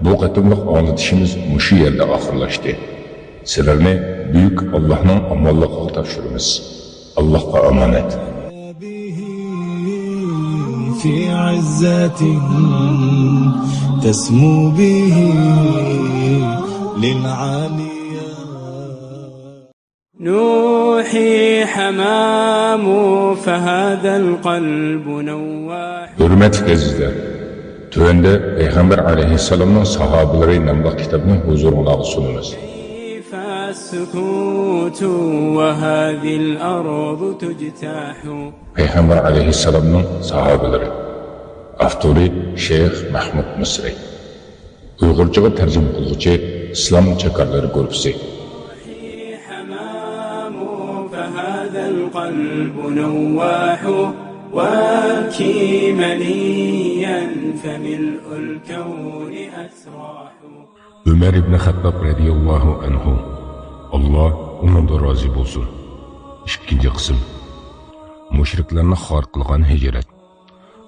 بۇ قېتىملىق ئاڭلىتىشىمىز مۇشۇ يەردە ئاخىرلاشتى. سىلەرنى بۈيۈك ئاللاھنىڭ ئامانلىقىغا تاپشۇرىمىز. ئاللاھقا ئامانەت. في عزة تسمو به للعاليا. نوحي حمام فهذا القلب نواح. ھۆرمەتلىك ئەزىزلەر، تۆۋەندە پەيغەمبەر ئەلەيھىسسالامنىڭ ساھابىلىرى ناملىق كىتابنى ھۇزۇرۇڭلارغا سۇنىمىز. كيف السكوت وهذه الأرض تجتاح. پەيغەمبەر ئەلەيھىسسالامنىڭ ساھابىلىرى. ئاپتورى شەيخ مەھمۇد مىسرى. ئۇيغۇرچىغا تەرجىمە قىلغۇچى ئىسلام چاكارلىرى گۇرۇپپىسى. حمام فهذا القلب نواح، وابكي منيا فملء الكون أسراح. ئۆمەر ئىبنى خەتتاب رەزىياللاھۇ ئەنھۇ، ئاللا ئۇنىڭدىن رازى بولسۇن. ئىككىنچى قىسىم. مۇشرىكلارنى خار قىلغان ھىجرەت.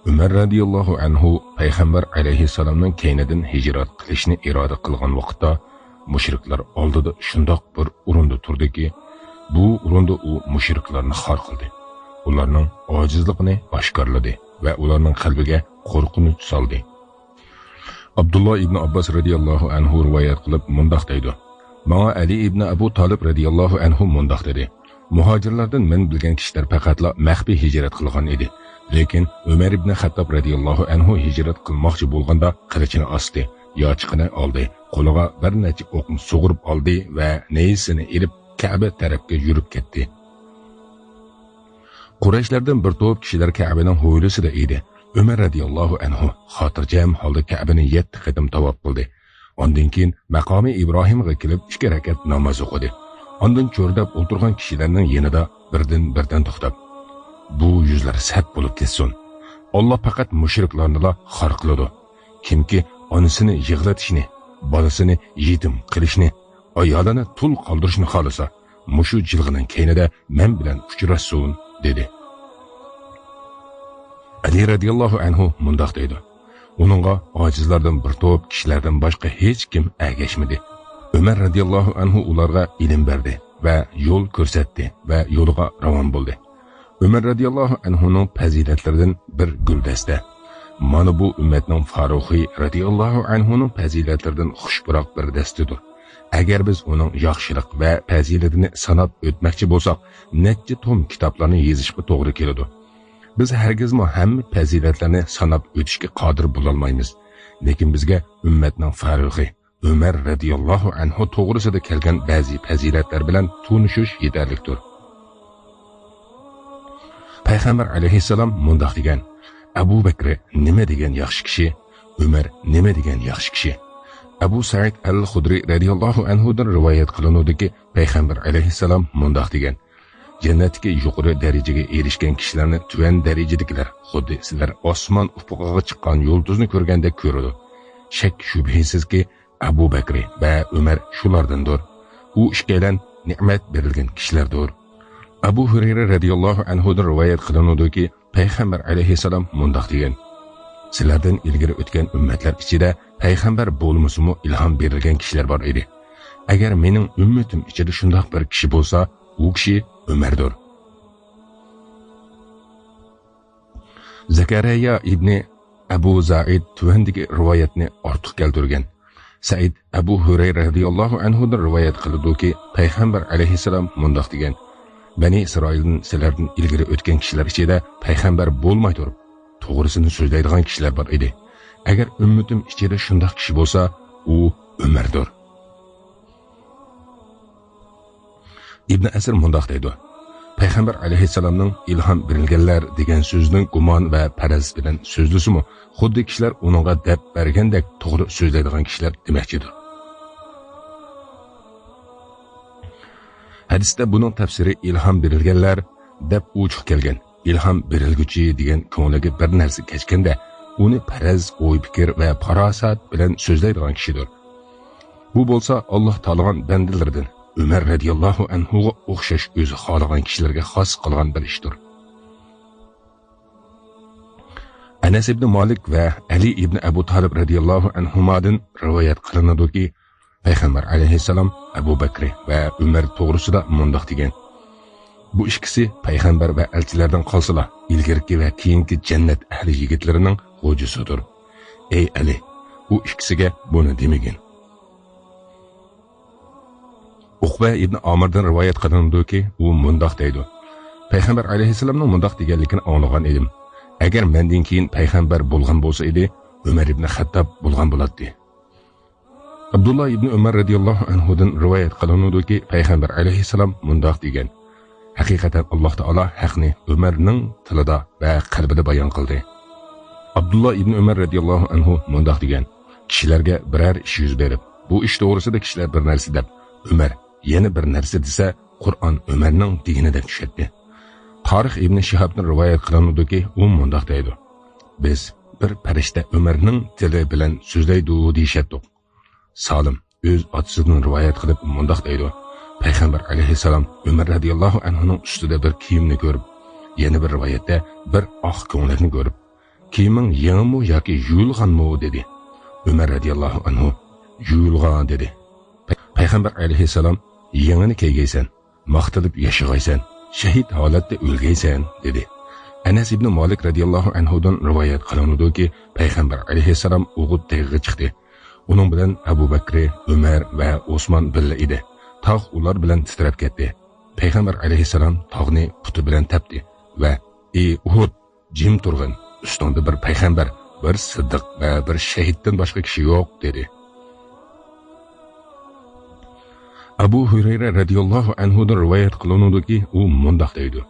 ئۆمەر رەزىياللاھۇ ئەنھۇ پەيغەمبەر ئەلەيھىسسالامنىڭ كەينىدىن ھىجرەت قىلىشنى ئىرادە قىلغان ۋاقىتتا، مۇشرىكلار ئالدىدا شۇنداق بىر ئورۇندا تۇردىكى، بۇ ئورۇندا ئۇ مۇشرىكلارنى خار قىلدى. ئۇلارنىڭ ئاجىزلىقىنى ئاشكارىلىدى ۋە ئۇلارنىڭ قەلبىگە قورقۇنچ سالدى. ئابدۇللا ئىبنى ئابباس رەزىياللاھۇ ئەنھۇ رىۋايەت قىلىپ مۇنداق دەيدۇ، ماڭا ئەلى ئىبنى ئەبۇ تالىپ رەزىياللاھۇ ئەنھۇ مۇنداق دېدى، مۇھاجىرلاردىن مەن بىلگەن كىشىلەر پەقەتلا مەخپىي ھىجرەت قىلغان ئىدى. لېكىن ئۆمەر ئىبنى خەتتاب رەزىياللاھۇ ئەنھۇ ھىجرەت قىلماقچى بولغاندا قىلىچىنى ئاستى، ياچىقىنى ئالدى، قولىغا بىر نەچچە ئوقنى سۇغۇرۇپ ئالدى ۋە نەيزىسىنى ئېلىپ كەبە تەرەپكە يۈرۈپ كەتتى. قۇرەيشلەردىن بىر توپ كىشىلەر كەبىنىڭ ھويلىسىدا ئىدى. ئۆمەر رەزىياللاھۇ ئەنھۇ خاتىرجەم ھالدا كەبىنى يەتتە قېتىم تاۋاپ قىلدى. ئاندىن كېيىن مەقامى ئىبراھىمغا كېلىپ ئىككى رەكەت ناماز ئوقۇدى. ئاندىن چۆرىدەپ ئولتۇرغان كىشىلەرنىڭ يېنىدا بىردىن-بىردىن توختاپ، بۇ يۈزلەر سەت بولۇپ كەتسۇن. ئاللا پەقەت مۇشرىكلارنىلا خار قىلىدۇ. كىمكى ئانىسىنى يىغلىتىشنى، بالىسىنى يېتىم قىلىشنى، ئايالىنى تۇل قالدۇرۇشنى خالىسا، مۇشۇ جىلغىنىڭ كەينىدە مەن بىلەن ئۇچراشسۇن، دېدى. ئەلى رەزىياللاھۇ ئەنھۇ مۇنداق دەيدۇ، ئۇنىڭغا ئاجىزلاردىن بىر توپ كىشىلەردىن باشقا ھېچكىم ئەگەشمىدى. ئۆمەر رەزىياللاھۇ ئەنھۇ ئۇلارغا ئىلىم بەردى ۋە يول كۆرسەتتى ۋە يولىغا راۋان بولدى. ئۆمەر رەزىياللاھۇ ئەنھۇنىڭ پەزىلەتلىرىدىن بىر گۈلدەستە. مانا بۇ ئۈممەتنىڭ فاروقى رەزىياللاھۇ ئەنھۇنىڭ پەزىلەتلىرىدىن خۇش پۇراق بىر دەستىدۇر. ئەگەر بىز ئۇنىڭ ياخشىلىق ۋە پەزىلىتىنى ساناپ ئۆتمەكچى بولساق، نەچچە توم كىتابلارنى يېزىشقا توغرا كېلىدۇ. بىز ھەرگىزمۇ ھەممە پەزىلەتلەرنى ساناپ ئۆتۈشكە قادىر بولالمايمىز. لېكىن بىزگە ئۈممەتنىڭ فاروقى، ئۆمەر رەزىياللاھۇ ئەنھۇ توغرىسىدا كەلگەن بەزى پەزىلەتلەر بىلەن تونۇشۇش يېتەرلىكتۇر. پەيغەمبەر ئەلەيھىسسالام مۇنداق دېگەن: «ئەبۇ بەكرى نېمە دېگەن ياخشى كىشى، ئۆمەر نېمە دېگەن ياخشى كىشى.» ئەبۇ سەئىد ئەل خۇدرى رەزىياللاھۇ ئەنھۇدىن رىۋايەت قىلىنىدۇكى، پەيغەمبەر ئەلەيھىسسالام مۇنداق دېگەن: «جەننەتتىكى يۇقىرى دەرىجىگە ئېرىشكەن كىشىلەرنى تۆۋەن دەرىجىدىكىلەر خۇددى سىلەر ئاسمان ئۇپۇقىغا چىققان يۇلتۇزنى كۆرگەندەك كۆرىدۇ.» شەك شۈبھىسىزكى، ئەبۇ بەكرى ۋە ئۆمەر شۇلاردىندۇر. ئۇ ئىككىيلەن نېمەت بېرىلگەن كىشىلەردۇر. ئەبۇ ھۇرەيرە رەزىياللاھۇ ئەنھۇدىن رىۋايەت قىلىنىدۇكى، پەيغەمبەر ئەلەيھىسسالام مۇنداق دېگەن: «سىلەردىن ئىلگىرى ئۆتكەن ئۈممەتلەر ئىچىدە پەيغەمبەر بولمىسىمۇ ئىلھام بېرىلگەن كىشىلەر بار ئىدى. ئەگەر مېنىڭ ئۈممىتىم ئىچىدە شۇنداق بىر كىشى بولسا، ئۇ كىشى ئۆمەردۇر.» زەكەرىيا ئىبنى ئەبۇ زائىد تۆۋەندىكى رىۋايەتنى ئارتۇق كەلتۈرگەن. سەئىد ئەبۇ ھۇرەيرە رەزىياللاھۇ ئەنھۇدىن رىۋايەت قىلىدۇكى، پەيغەمبەر ئەلەيھىسسالام مۇنداق دېگەن: «بەنى ئىسرائىلدىن سىلەردىن ئىلگىرى ئۆتكەن كىشىلەر ئىچىدە پەيغەمبەر بولماي تۇرۇپ، توغرىسىنى سۆزلەيدىغان كىشىلەر بار ئىدى. ئەگەر ئۈممىتىم ئىچىدە شۇنداق كىشى بولسا، ئۇ ئۆمەردۇر.» ئىبن ئەسىر مۇنداق دەيدۇ: «پەيغەمبەر ئەلەيھىسسالامنىڭ ئىلھام بېرىلگەنلەر دېگەن سۆزنى گۇمان ۋە پەرەز بىلەن سۆزلىسىمۇ، خۇددى كىشىلەر ئۇنىڭغا دەپ بەرگەندەك توغرا سۆزلەيدىغان كىشىلەر دېمەكچىدۇر.» ھەدىستە بۇنىڭ تەپسىرى «ئىلھام بېرىلگەنلەر» دەپ ئوچۇق كەلگەن. ئىلھام بېرىلگۈچى دېگەن كۆڭلىگە بىر نەرسە كەچكەندە، ئۇنى پەرەز، ئوي-پىكىر ۋە پاراسەت بىلەن سۆزلەيدىغان كىشىدۇر. بۇ بولسا ئاللاھ تائالانىڭ بەندىلىرىدىن ئۆمەر رەزىياللاھۇ ئەنھۇغا ئوخشاش ئۆزى خالىغان كىشىلەرگە خاس قىلغان بىر ئىشتۇر. ئەنەس ئىبنى مالىك ۋە ئەلى ئىبنى ئەبۇ تالىب رەزىياللاھۇ ئەنھۇمادىن رىۋايەت قىلىنىدۇكى، پەيغەمبەر ئەلەيھىسسالام ئەبۇ بەكرى ۋە ئۆمەر توغرىسىدا مۇنداق دېگەن: «بۇ ئىككىسى پەيغەمبەر ۋە ئەلچىلەردىن قالسىلا، ئىلگىرىكى ۋە كېيىنكى جەننەت ئەھلى يىگىتلىرىنىڭ غوجىسىدۇر. ئەي ئەلى، ئۇ ئىككىسىگە بۇنى دېمىگىن.» ئۇقبە ئىبنى ئامىردىن رىۋايەت قىلىنىدۇكى، ئۇ مۇنداق دەيدۇ: «پەيغەمبەر ئەلەيھىسسالامنىڭ مۇنداق دېگەنلىكىنى ئاڭلىغان ئىدىم. ئەگەر مەندىن كېيىن پەيغەمبەر بولغان بولسا ئىدى، ئۆمەر ئىبنى خەتتاب بولغان بولاتتى.» ئابدۇللا ئىبنى ئۆمەر رەزىياللاھۇ ئەنھۇدىن رىۋايەت قىلىنىدۇكى، پەيغەمبەر ئەلەيھىسسالام مۇنداق دېگەن: «ھەقىقەتەن ئاللاھ تائالا ھەقنى ئۆمەرنىڭ تىلىدا ۋە قەلبىدە بايان قىلدى.» ئابدۇللا ئىبنى ئۆمەر رەزىياللاھۇ ئەنھۇ مۇنداق دېگەن: «كىشىلەرگە بىرەر ئىش يۈز بېرىپ، بۇ ئىش توغرىسىدا كىشىلەر بىر نەرسە دەپ، ئۆمەر يەنە بىر نەرسە دېسە، قۇرئان ئۆمەرنىڭ دېگىنىدەك چۈشەتتى.» تارىخ ئىبنى شىھابتىن رىۋايەت قىلىنىدۇكى، ئۇ مۇنداق دەيدۇ: «بىز بىر پەرىشتە ئۆمەرنىڭ تىلى بىلەن سۆزلەيدۇ دېيىشەتتۇق.» سالىم ئۆز ئاتىسىدىن رىۋايەت قىلىپ مۇنداق دەيدۇ: «پەيغەمبەر ئەلەيھىسسالام ئۆمەر رەزىياللاھۇ ئەنھۇنىڭ ئۈستىدە بىر كىيىمنى كۆرۈپ، يەنە بىر رىۋايەتتە بىر ئاق كۆڭلەكنى كۆرۈپ، كىيىمىڭ يېڭىمۇ ياكى يۇيۇلغانمۇ؟ دېدى. ئۆمەر رەزىياللاھۇ ئەنھۇ يۇيۇلغان دېدى. پەيغەمبەر ئەلەيھىسسالام يېڭىنى كىيگەيسەن، ماختىلىپ ياشىغايسەن، شەھىد ھالەتتە ئۆلگەيسەن دېدى.» ئەنەس ئىبنى مالىك رەزىياللاھۇ ئەنھۇدىن رىۋايەت قىلىنىدۇكى، پەيغەمبەر ئەلەيھىسسالام ئوغۇت تېغىغا چىقتى. ئۇنىڭ بىلەن ئەبۇ بەكرى، ئۆمەر ۋە ئوسمان بىللە ئىدى. تاغ ئۇلار بىلەن تىترەپ كەتتى. پەيغەمبەر ئەلەيھىسسالام تاغنى پۇتى بىلەن تەپتى ۋە: «ئى ئۇھۇد، جىم تۇرغىن، ئۈستۈڭدە بىر پەيغەمبەر، بىر سىددىق ۋە بىر شەھىدتىن باشقا كىشى يوق» دېدى. ئەبۇ ھۇرەيرە رەزىياللاھۇ ئەنھۇدىن رىۋايەت قىلىنىدۇكى، ئۇ مۇنداق دەيدۇ: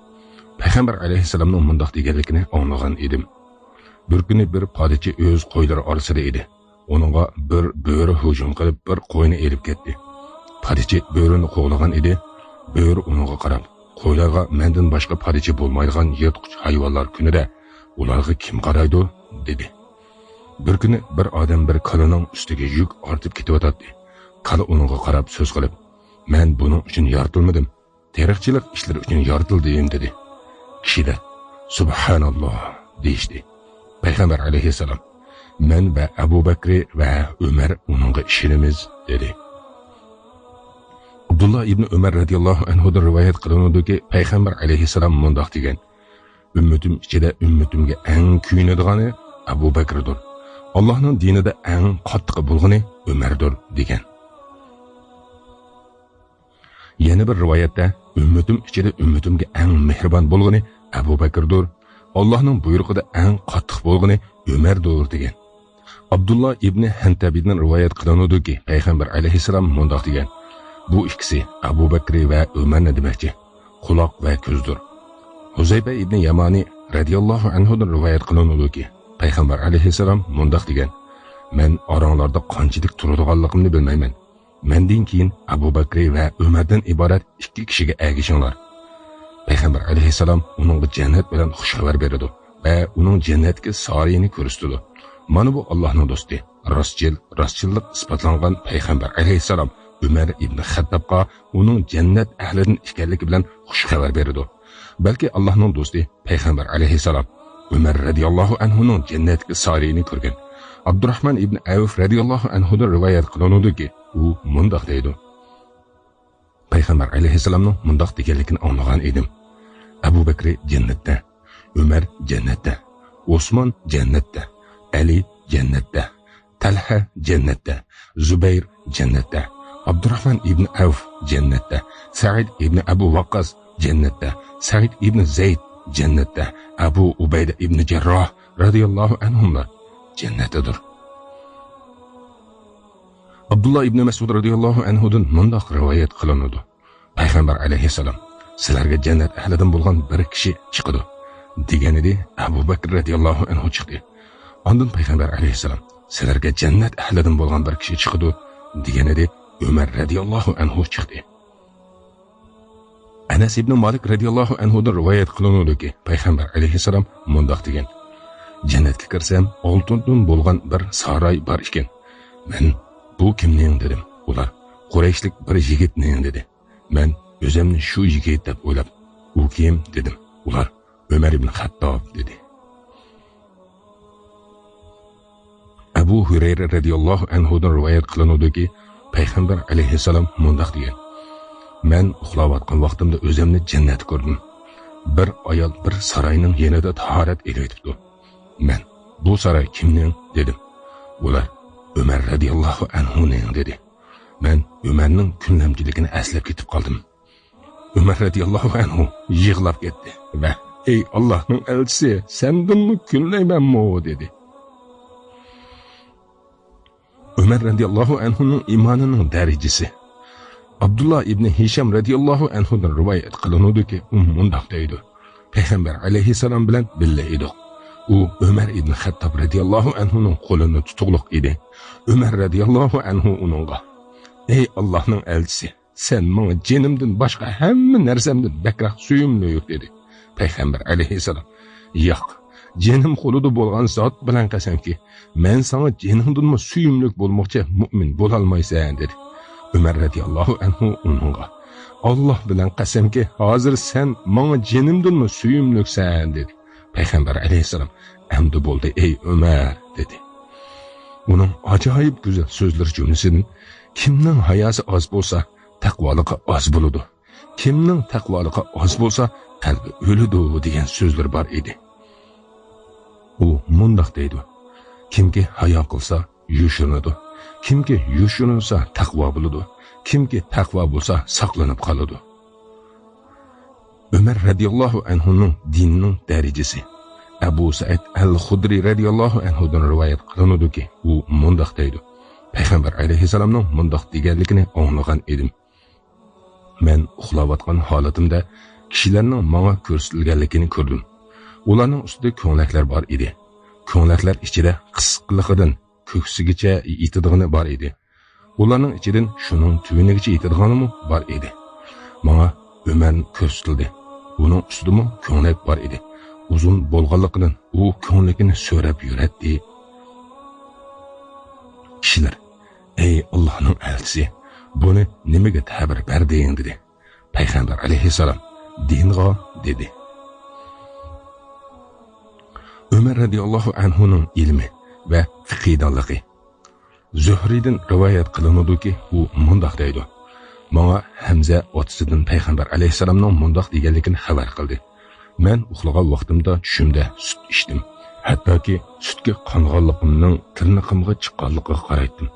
«پەيغەمبەر ئەلەيھىسسالامنىڭ مۇنداق دېگەنلىكىنى ئاڭلىغان ئىدىم. بىر كۈنى بىر پادىچى ئۆز قويلىرى ئارىسىدا ئىدى. ئۇنىڭغا بىر بۆرە ھۇجۇم قىلىپ، بىر قوينى ئېلىپ كەتتى. پادىچى بۆرىنى قوغلىغان ئىدى. بۆرە ئۇنىڭغا قاراپ: 'قويلارغا مەندىن باشقا پادىچى بولمايدىغان يىرتقۇچ ھايۋانلار كۈنىدە ئۇلارغا كىم قارايدۇ؟' دېدى. بىر كۈنى بىر ئادەم بىر كالىنىڭ ئۈستىگە يۈك ئارتىپ كېتىۋاتاتتى. كالا ئۇنىڭغا قاراپ سۆز قىلىپ: 'مەن بۇنىڭ ئۈچۈن يارىتىلمىدىم. تېرىقچىلىق ئىشلىرى ئۈچۈن يارىتىلدىم' دېدى. كىشىلەر: 'سۇبھاناللا' دېيىشتى. پەيغەمبەر ئەلەيھىسسالام: 'مەن ۋە ئەبۇ بەكرى ۋە ئۆمەر ئۇنىڭغا ئىشىنىمىز' دېدى. ئابدۇللا ئىبنى ئۆمەر رەزىياللاھۇ ئەنھۇدىن رىۋايەت قىلىنىدۇكى، پەيغەمبەر ئەلەيھىسسالام مۇنداق دېگەن: «ئۈممىتىم ئىچىدە ئۈممىتىمگە ئەڭ كۆيۈنىدىغىنى ئەبۇ بەكرىدۇر. ئاللاھنىڭ دىنىدا ئەڭ قاتتىقى بولغىنى ئۆمەردۇر» دېگەن. يەنە بىر رىۋايەتتە: «ئۈممىتىم ئىچىدە ئۈممىتىمگە ئەڭ مېھرىبان بولغىنى ئەبۇ بەكىردۇر، ئاللاھنىڭ بۇيرۇقىدا ئەڭ قاتتىق بولغىنى ئۆمەردۇر» دېگەن. ئابدۇللا ئىبنى ھەنتەبىدىن رىۋايەت قىلىنىدۇكى، پەيغەمبەر ئەلەيھىسسالام مۇنداق دېگەن: بۇ ئىككىسى ئەبۇ بەكرى ۋە ئۆمەرنى دېمەكچى، قۇلاق ۋە كۆزدۇر. ھۇزەيپە ئىبنى يامانى رەزىياللاھۇ ئەنھۇدىن رىۋايەت قىلىنىدۇكى، پەيغەمبەر ئەلەيھىسسالام مۇنداق دېگەن: مەن ئاراڭلاردا قانچىلىك تۇرىدىغانلىقىمنى بىلمەيمەن. مەندىن كېيىن ئەبۇ بەكرى ۋە ئۆمەردىن ئىبارەت ئىككى كىشىگە ئەگىشىڭلار. پەيغەمبەر ئەلەيھىسسالام ئۇنىڭغا جەننەت بىلەن خۇش خەۋەر بېرىدۇ ۋە ئۇنىڭ جەننەتتىكى سارىيىنى كۆرسىتىدۇ. مانا بۇ ئاللاھنىڭ دوستى، راستچىل، راستچىللىق ئىسپاتلانغان پەيغەمبەر ئەلەيھىسسالام ئۆمەر ئىبن خەتتابقا ئۇنىڭ جەننەت ئەھلىدىن ئىكەنلىكى بىلەن خۇش خەۋەر بېرىدۇ. بەلكى ئاللاھنىڭ دوستى پەيغەمبەر ئەلەيھىسسالام ئۆمەر رەزىياللاھۇ ئەنھۇنىڭ جەننەتتىكى سارىيىنى كۆرگەن. ئابدۇراھمان ئىبن ئەۋف رەزىياللاھۇ ئەنھۇدىن رىۋايەت قىلىنىدۇكى، ئۇ مۇنداق دەيدۇ: پەيغەمبەر ئەلەيھىسسالامنىڭ مۇنداق دېگەنلىكىنى ئاڭلىغان ئىدىم: ئەبۇ بەكرى جەننەتتە، ئۆمەر جەننەتتە، ئوسمان جەننەتتە، ئەلى جەننەتتە، تەلھە جەننەتتە، زۇبەير جەننەتتە، ئابدۇراھمان ئىبن ئەۋف جەننەتتە، سەئىد ئىبن ئەبۇ ۋەققاس جەننەتتە، سەئىد ئىبن زەيد جەننەتتە، ئەبۇ ئۇبەيدە ئىبن جەرراھ رەزىياللاھۇ ئەنھۇملار جەننەتتىدۇر. ئابدۇللا ئىبن مەسئۇد رەزىياللاھۇ ئەنھۇدىن مۇنداق رىۋايەت قىلىنىدۇ: پەيغەمبەر ئەلەيھىسسالام: سىلەرگە جەننەت ئەھلىدىن بولغان بىر كىشى چىقىدۇ، دېگەنىدى. ئەبۇ بەكر رەزىياللاھۇ ئەنھۇ چىقتى. ئاندىن پەيغەمبەر ئەلەيھىسسالام: سىلەرگە جەننەت ئەھلىدىن بولغان بىر كىشى چىقىدۇ، دېگەنىدى. ئۆمەر رەزىياللاھۇ ئەنھۇ چىقتى. ئەنەس ئىبنى مالىك رەزىياللاھۇ ئەنھۇدىن رىۋايەت قىلىنىدۇكى، پەيغەمبەر ئەلەيھىسسالام مۇنداق دېگەن: جەننەتكە كىرسەم، ئالتۇندىن بولغان بىر ساراي بار ئىكەن. مەن: بۇ كىمنىڭ؟ دېدىم. ئۇلار: قۇرەيشلىك بىر يىگىتنىڭ، دېدى. مەن ئۆزۈمنى شۇ يىگىت دەپ ئويلاپ، ئۇ كىم؟ دېدىم. ئۇلار: ئۆمەر ئىبن خەتتاب، دېدى. ئەبۇ ھۈرەيرە رەزىياللاھۇ ئەنھۇدىن رىۋايەت قىلىنىدۇكى، پەيغەمبەر ئەلەيھىسسالام مۇنداق دېگەن: مەن ئۇخلاۋاتقان ۋاقتىمدا ئۆزۈمنى جەننەتتە كۆردۈم. بىر ئايال بىر ساراينىڭ يېنىدا تاھارەت ئېلىۋېتىپتۇ. مەن: بۇ ساراي كىمنىڭ؟ دېدىم. ئۇلار: ئۆمەر رەزىياللاھۇ ئەنھۇنىڭ، دېدى. مەن ئۆمەرنىڭ كۈنلەمچىلىكىنى ئەسلەپ كېتىپ قالدىم. ئۆمەر رەزىياللاھۇ ئەنھۇ يىغلاپ كەتتى ۋە: ئەي ئاللاھنىڭ ئەلچىسى، سەندىنمۇ كۈنلەيمەنمۇ؟ دېدى. ئۆمەر رەزىياللاھۇ ئەنھۇنىڭ ئىمانىنىڭ دەرىجىسى. ئابدۇللا ئىبنى ھىشام رەزىياللاھۇ ئەنھۇدىن رىۋايەت قىلىنىدۇكى، ئۇ مۇنداق دەيدۇ: پەيغەمبەر ئەلەيھىسسالام بىلەن بىللە ئىدۇق. ئۇ ئۆمەر ئىبن خەتتاب رەزىياللاھۇ ئەنھۇنىڭ قولىنى تۇتۇقلۇق ئىدى. ئۆمەر رەزىياللاھۇ ئەنھۇ ئۇنىڭغا: ئەي ئاللاھنىڭ ئەلچىسى، سەن ماڭا جېنىمدىن باشقا ھەممە نەرسەمدىن بەكرەك سۆيۈملۈك، دېدى. پەيغەمبەر ئەلەيھىسسالام: ياق، جېنىم قولىدا بولغان زات بىلەن قەسەمكى، مەن ساڭا جېنىڭدىنمۇ سۆيۈملۈك بولماقچى مۇئمىن بولالمايسەن، دېدى. ئۆمەر رەزىياللاھۇ ئەنھۇ ئۇنىڭغا: ئاللاھ بىلەن قەسەمكى، ھازىر سەن ماڭا جېنىمدىنمۇ سۆيۈملۈكسەن، دېدى. پەيغەمبەر ئەلەيھىسسالام: ئەمدى بولدى، ئەي ئۆمەر، دېدى. ئۇنىڭ ئاجايىپ گۈزەل سۆزلىرى جۈملىسىدىن: كىمنىڭ ھاياسى ئاز بولسا، تەقۋالىقى ئاز بولىدۇ. كىمنىڭ تەقۋالىقى ئاز بولسا، قەلبى ئۆلىدۇ، دېگەن سۆزلىرى بار ئىدى. ئۇ مۇنداق دەيدۇ: كىمكى ھايا قىلسا، يوشۇرۇنىدۇ. كىمكى يوشۇرۇنسا، تەقۋا بولىدۇ. كىمكى تەقۋا بولسا، ساقلىنىپ قالىدۇ. ئۆمەر رەزىياللاھۇ ئەنھۇنىڭ دىنىنىڭ دەرىجىسى. ئەبۇ سەئىد ئەل خۇدرى رەزىياللاھۇ ئەنھۇدىن رىۋايەت قىلىنىدۇكى، ئۇ مۇنداق دەيدۇ: پەيغەمبەر ئەلەيھىسسالامنىڭ مۇنداق دېگەنلىكىنى ئاڭلىغان ئىدىم. مەن ئۇخلاۋاتقان ھالىتىمدە كىشىلەرنىڭ ماڭا كۆرسىتىلگەنلىكىنى كۆردۈم. ئۇلارنىڭ ئۈستىدە كۆڭلەكلەر بار ئىدى. كۆڭلەكلەر ئىچىدە قىسقىلىقىدىن كۆكسىگىچە يېتىدىغىنى بار ئىدى. ئۇلارنىڭ ئىچىدىن شۇنىڭ تۆۋىنىگىچە يېتىدىغىنىمۇ بار ئىدى. ماڭا ئۆمەر كۆرسىتىلدى. ئۇنىڭ ئۈستىدىمۇ كۆڭلەك بار ئىدى. ئۇزۇن بولغانلىقىدىن ئۇ كۆڭلىكىنى سۆرەپ يۈرەتتى. كىشىلەر: ئەي ئاللاھنىڭ ئەلچىسى، بۇنى نېمىگە تەبىر بەردىڭ؟ دېدى. پەيغەمبەر ئەلەيھىسسالام: دىنغا، دېدى. ئۆمەر رەزىياللاھۇ ئەنھۇنىڭ ئىلمى ۋە فىقھىدانلىقى. زۆھرىدىن رىۋايەت قىلىنىدۇكى، ئۇ مۇنداق دەيدۇ: ماڭا ھەمزە ئاتىسىدىن پەيغەمبەر ئەلەيھىسسالامنىڭ مۇنداق دېگەنلىكىنى خەۋەر قىلدى. مەن ئۇخلىغان ۋاقتىمدا چۈشۈمدە سۈت ئىچتىم. ھەتتاكى سۈتكە قانغانلىقىمنىڭ تىرنىقىمغا چىققانلىقىغا قارايتتىم.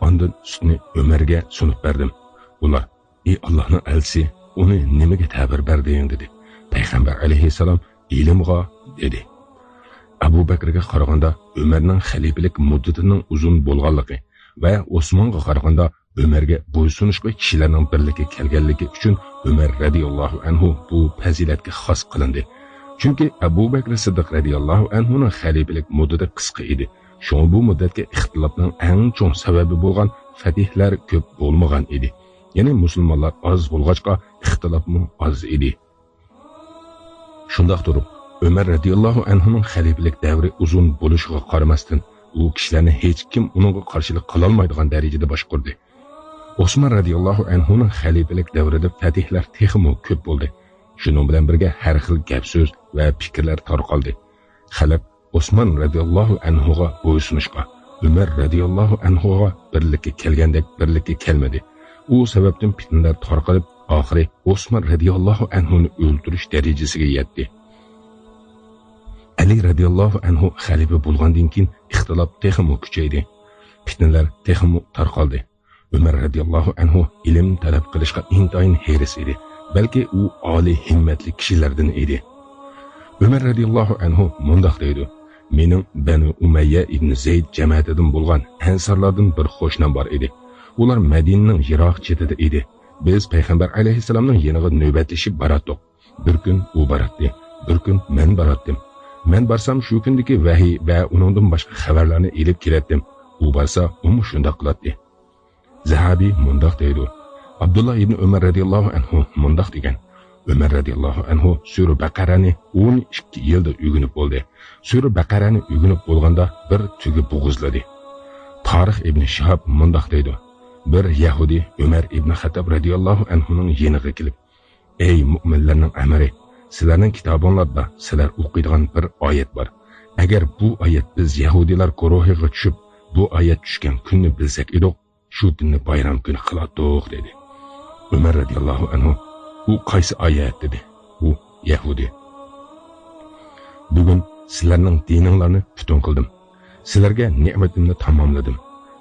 ئاندىن سۈتنى ئۆمەرگە سۇنۇپ بەردىم. ئۇلار: ئى ئاللاھنىڭ ئەلچىسى، ئۇنى نېمىگە تەبىر بەردىڭ؟ دېدى. پەيغەمبەر ئەلەيھىسسالام: ئىلىمغا، دېدى. ئەبۇ بەكرىگە قارىغاندا ئۆمەرنىڭ خەلىپىلىك مۇددىتىنىڭ ئۇزۇن بولغانلىقى ۋە ئوسمانغا قارىغاندا ئۆمەرگە بويسۇنۇشقا كىشىلەرنىڭ بىرلىككە كەلگەنلىكى ئۈچۈن ئۆمەر رەزىياللاھۇ ئەنھۇ بۇ پەزىلەتكە خاس قىلىندى. چۈنكى ئەبۇ بەكرى سىددىق رەزىياللاھۇ ئەنھۇنىڭ خەلىپىلىك مۇددىتى قىسقا ئىدى. شۇڭا بۇ مۇددەتكە ئىختىلاپنىڭ ئەڭ چوڭ سەۋەبى بولغان فەتھلەر كۆپ بولمىغان ئىدى. يەنى مۇسۇلمانلار ئاز بولغاچقا ئىختىلاپمۇ ئاز ئىدى. شۇنداق تۇرۇپ، ئۆمەر رەزىياللاھۇ ئەنھۇنىڭ خەلىپىلىك دەۋرى ئۇزۇن بولۇشىغا قارىماستىن، ئۇ كىشىلەرنى ھېچكىم ئۇنىڭغا قارشىلىق قىلالمايدىغان دەرىجىدە باشقۇردى. ئوسمان رەزىياللاھۇ ئەنھۇنىڭ خەلىپىلىك دەۋرىدە فەتھلەر تېخىمۇ كۆپ بولدى. شۇنىڭ بىلەن بىرگە ھەر خىل گەپ-سۆز ۋە پىكىرلەر تارقالدى. خەلق ئوسمان رەزىياللاھۇ ئەنھۇغا بويسۇنۇشقا، ئۆمەر رەزىياللاھۇ ئەنھۇغا بىرلىككە كەلگەندەك بىرلىككە كەلمىدى. ئۇ سەۋەبتىن پىتنىلەر تارقىلىپ، ئاخىرى ئوسمان رەزىياللاھۇ ئەنھۇنى ئۆلتۈرۈش دەرىجىسىگە يەتتى. ئەلى رەزىياللاھۇ ئەنھۇ خەلىپە بولغاندىن كېيىن ئىختىلاپ تېخىمۇ كۈچەيدى. پىتنىلەر تېخىمۇ تارقالدى. ئۆمەر رەزىياللاھۇ ئەنھۇ ئىلىم تەلەپ قىلىشقا ئىنتايىن ھېرىس ئىدى. بەلكى ئۇ ئالىي ھىممەتلىك كىشىلەردىن ئىدى. ئۆمەر رەزىياللاھۇ ئەنھۇ مۇنداق دەيدۇ: مېنىڭ بەنۇ ئۇمەييە ئىبن زەيد جەمەتىدىن بولغان ئەنسارلاردىن بىر قوشنام بار ئىدى. ئۇلار مەدىنىنىڭ يىراق چېتىدە ئىدى. بىز پەيغەمبەر ئەلەيھىسسالامنىڭ يېنىغا نۆۋەتلىشىپ باراتتۇق. بىر كۈن ئۇ باراتتى، بىر كۈن مەن باراتتىم. مەن بارسام شۇ كۈندىكى ۋەھىي ۋە ئۇنىڭدىن باشقا خەۋەرلەرنى ئېلىپ كېلەتتىم. ئۇ بارسا ئۇمۇ شۇنداق قىلاتتى. زەھابىي مۇنداق دەيدۇ: ئابدۇللا ئىبن ئۆمەر رەزىياللاھۇ ئەنھۇ مۇنداق دېگەن: ئۆمەر رەزىياللاھۇ ئەنھۇ سۈرە بەقەرەنى ئون ئىككى يىلدا ئۆگىنىپ بولدى. سۈرە بەقەرەنى ئۆگىنىپ بولغاندا بىر تۈگە بوغۇزلىدى. تارىخ ئىبن شىھاب مۇنداق دەيدۇ: بىر يەھۇدىي ئۆمەر ئىبن خەتتاب رەزىياللاھۇ ئەنھۇنىڭ يېنىغا كېلىپ، ئەي مۆمىنلەرنىڭ ئەمىرى، سىلەرنىڭ كىتابىڭلاردا سىلەر ئوقۇيدىغان بىر ئايەت بار. ئەگەر بۇ ئايەت بىز يەھۇدىيلار گۇرۇھىغا چۈشۈپ، بۇ ئايەت چۈشكەن كۈننى بىلسەك ئىدۇق، شۇ كۈننى بايرام كۈنى قىلاتتۇق، دېدى. ئۆمەر رەزىياللاھۇ ئەنھۇ: بۇ قايسى ئايەت؟ دېدى. ئۇ يەھۇدىي: بۈگۈن سىلەرنىڭ دىنىڭلارنى پۈتۈن قىلدىم. سىلەرگە نېمىتىمنى تاماملىدىم.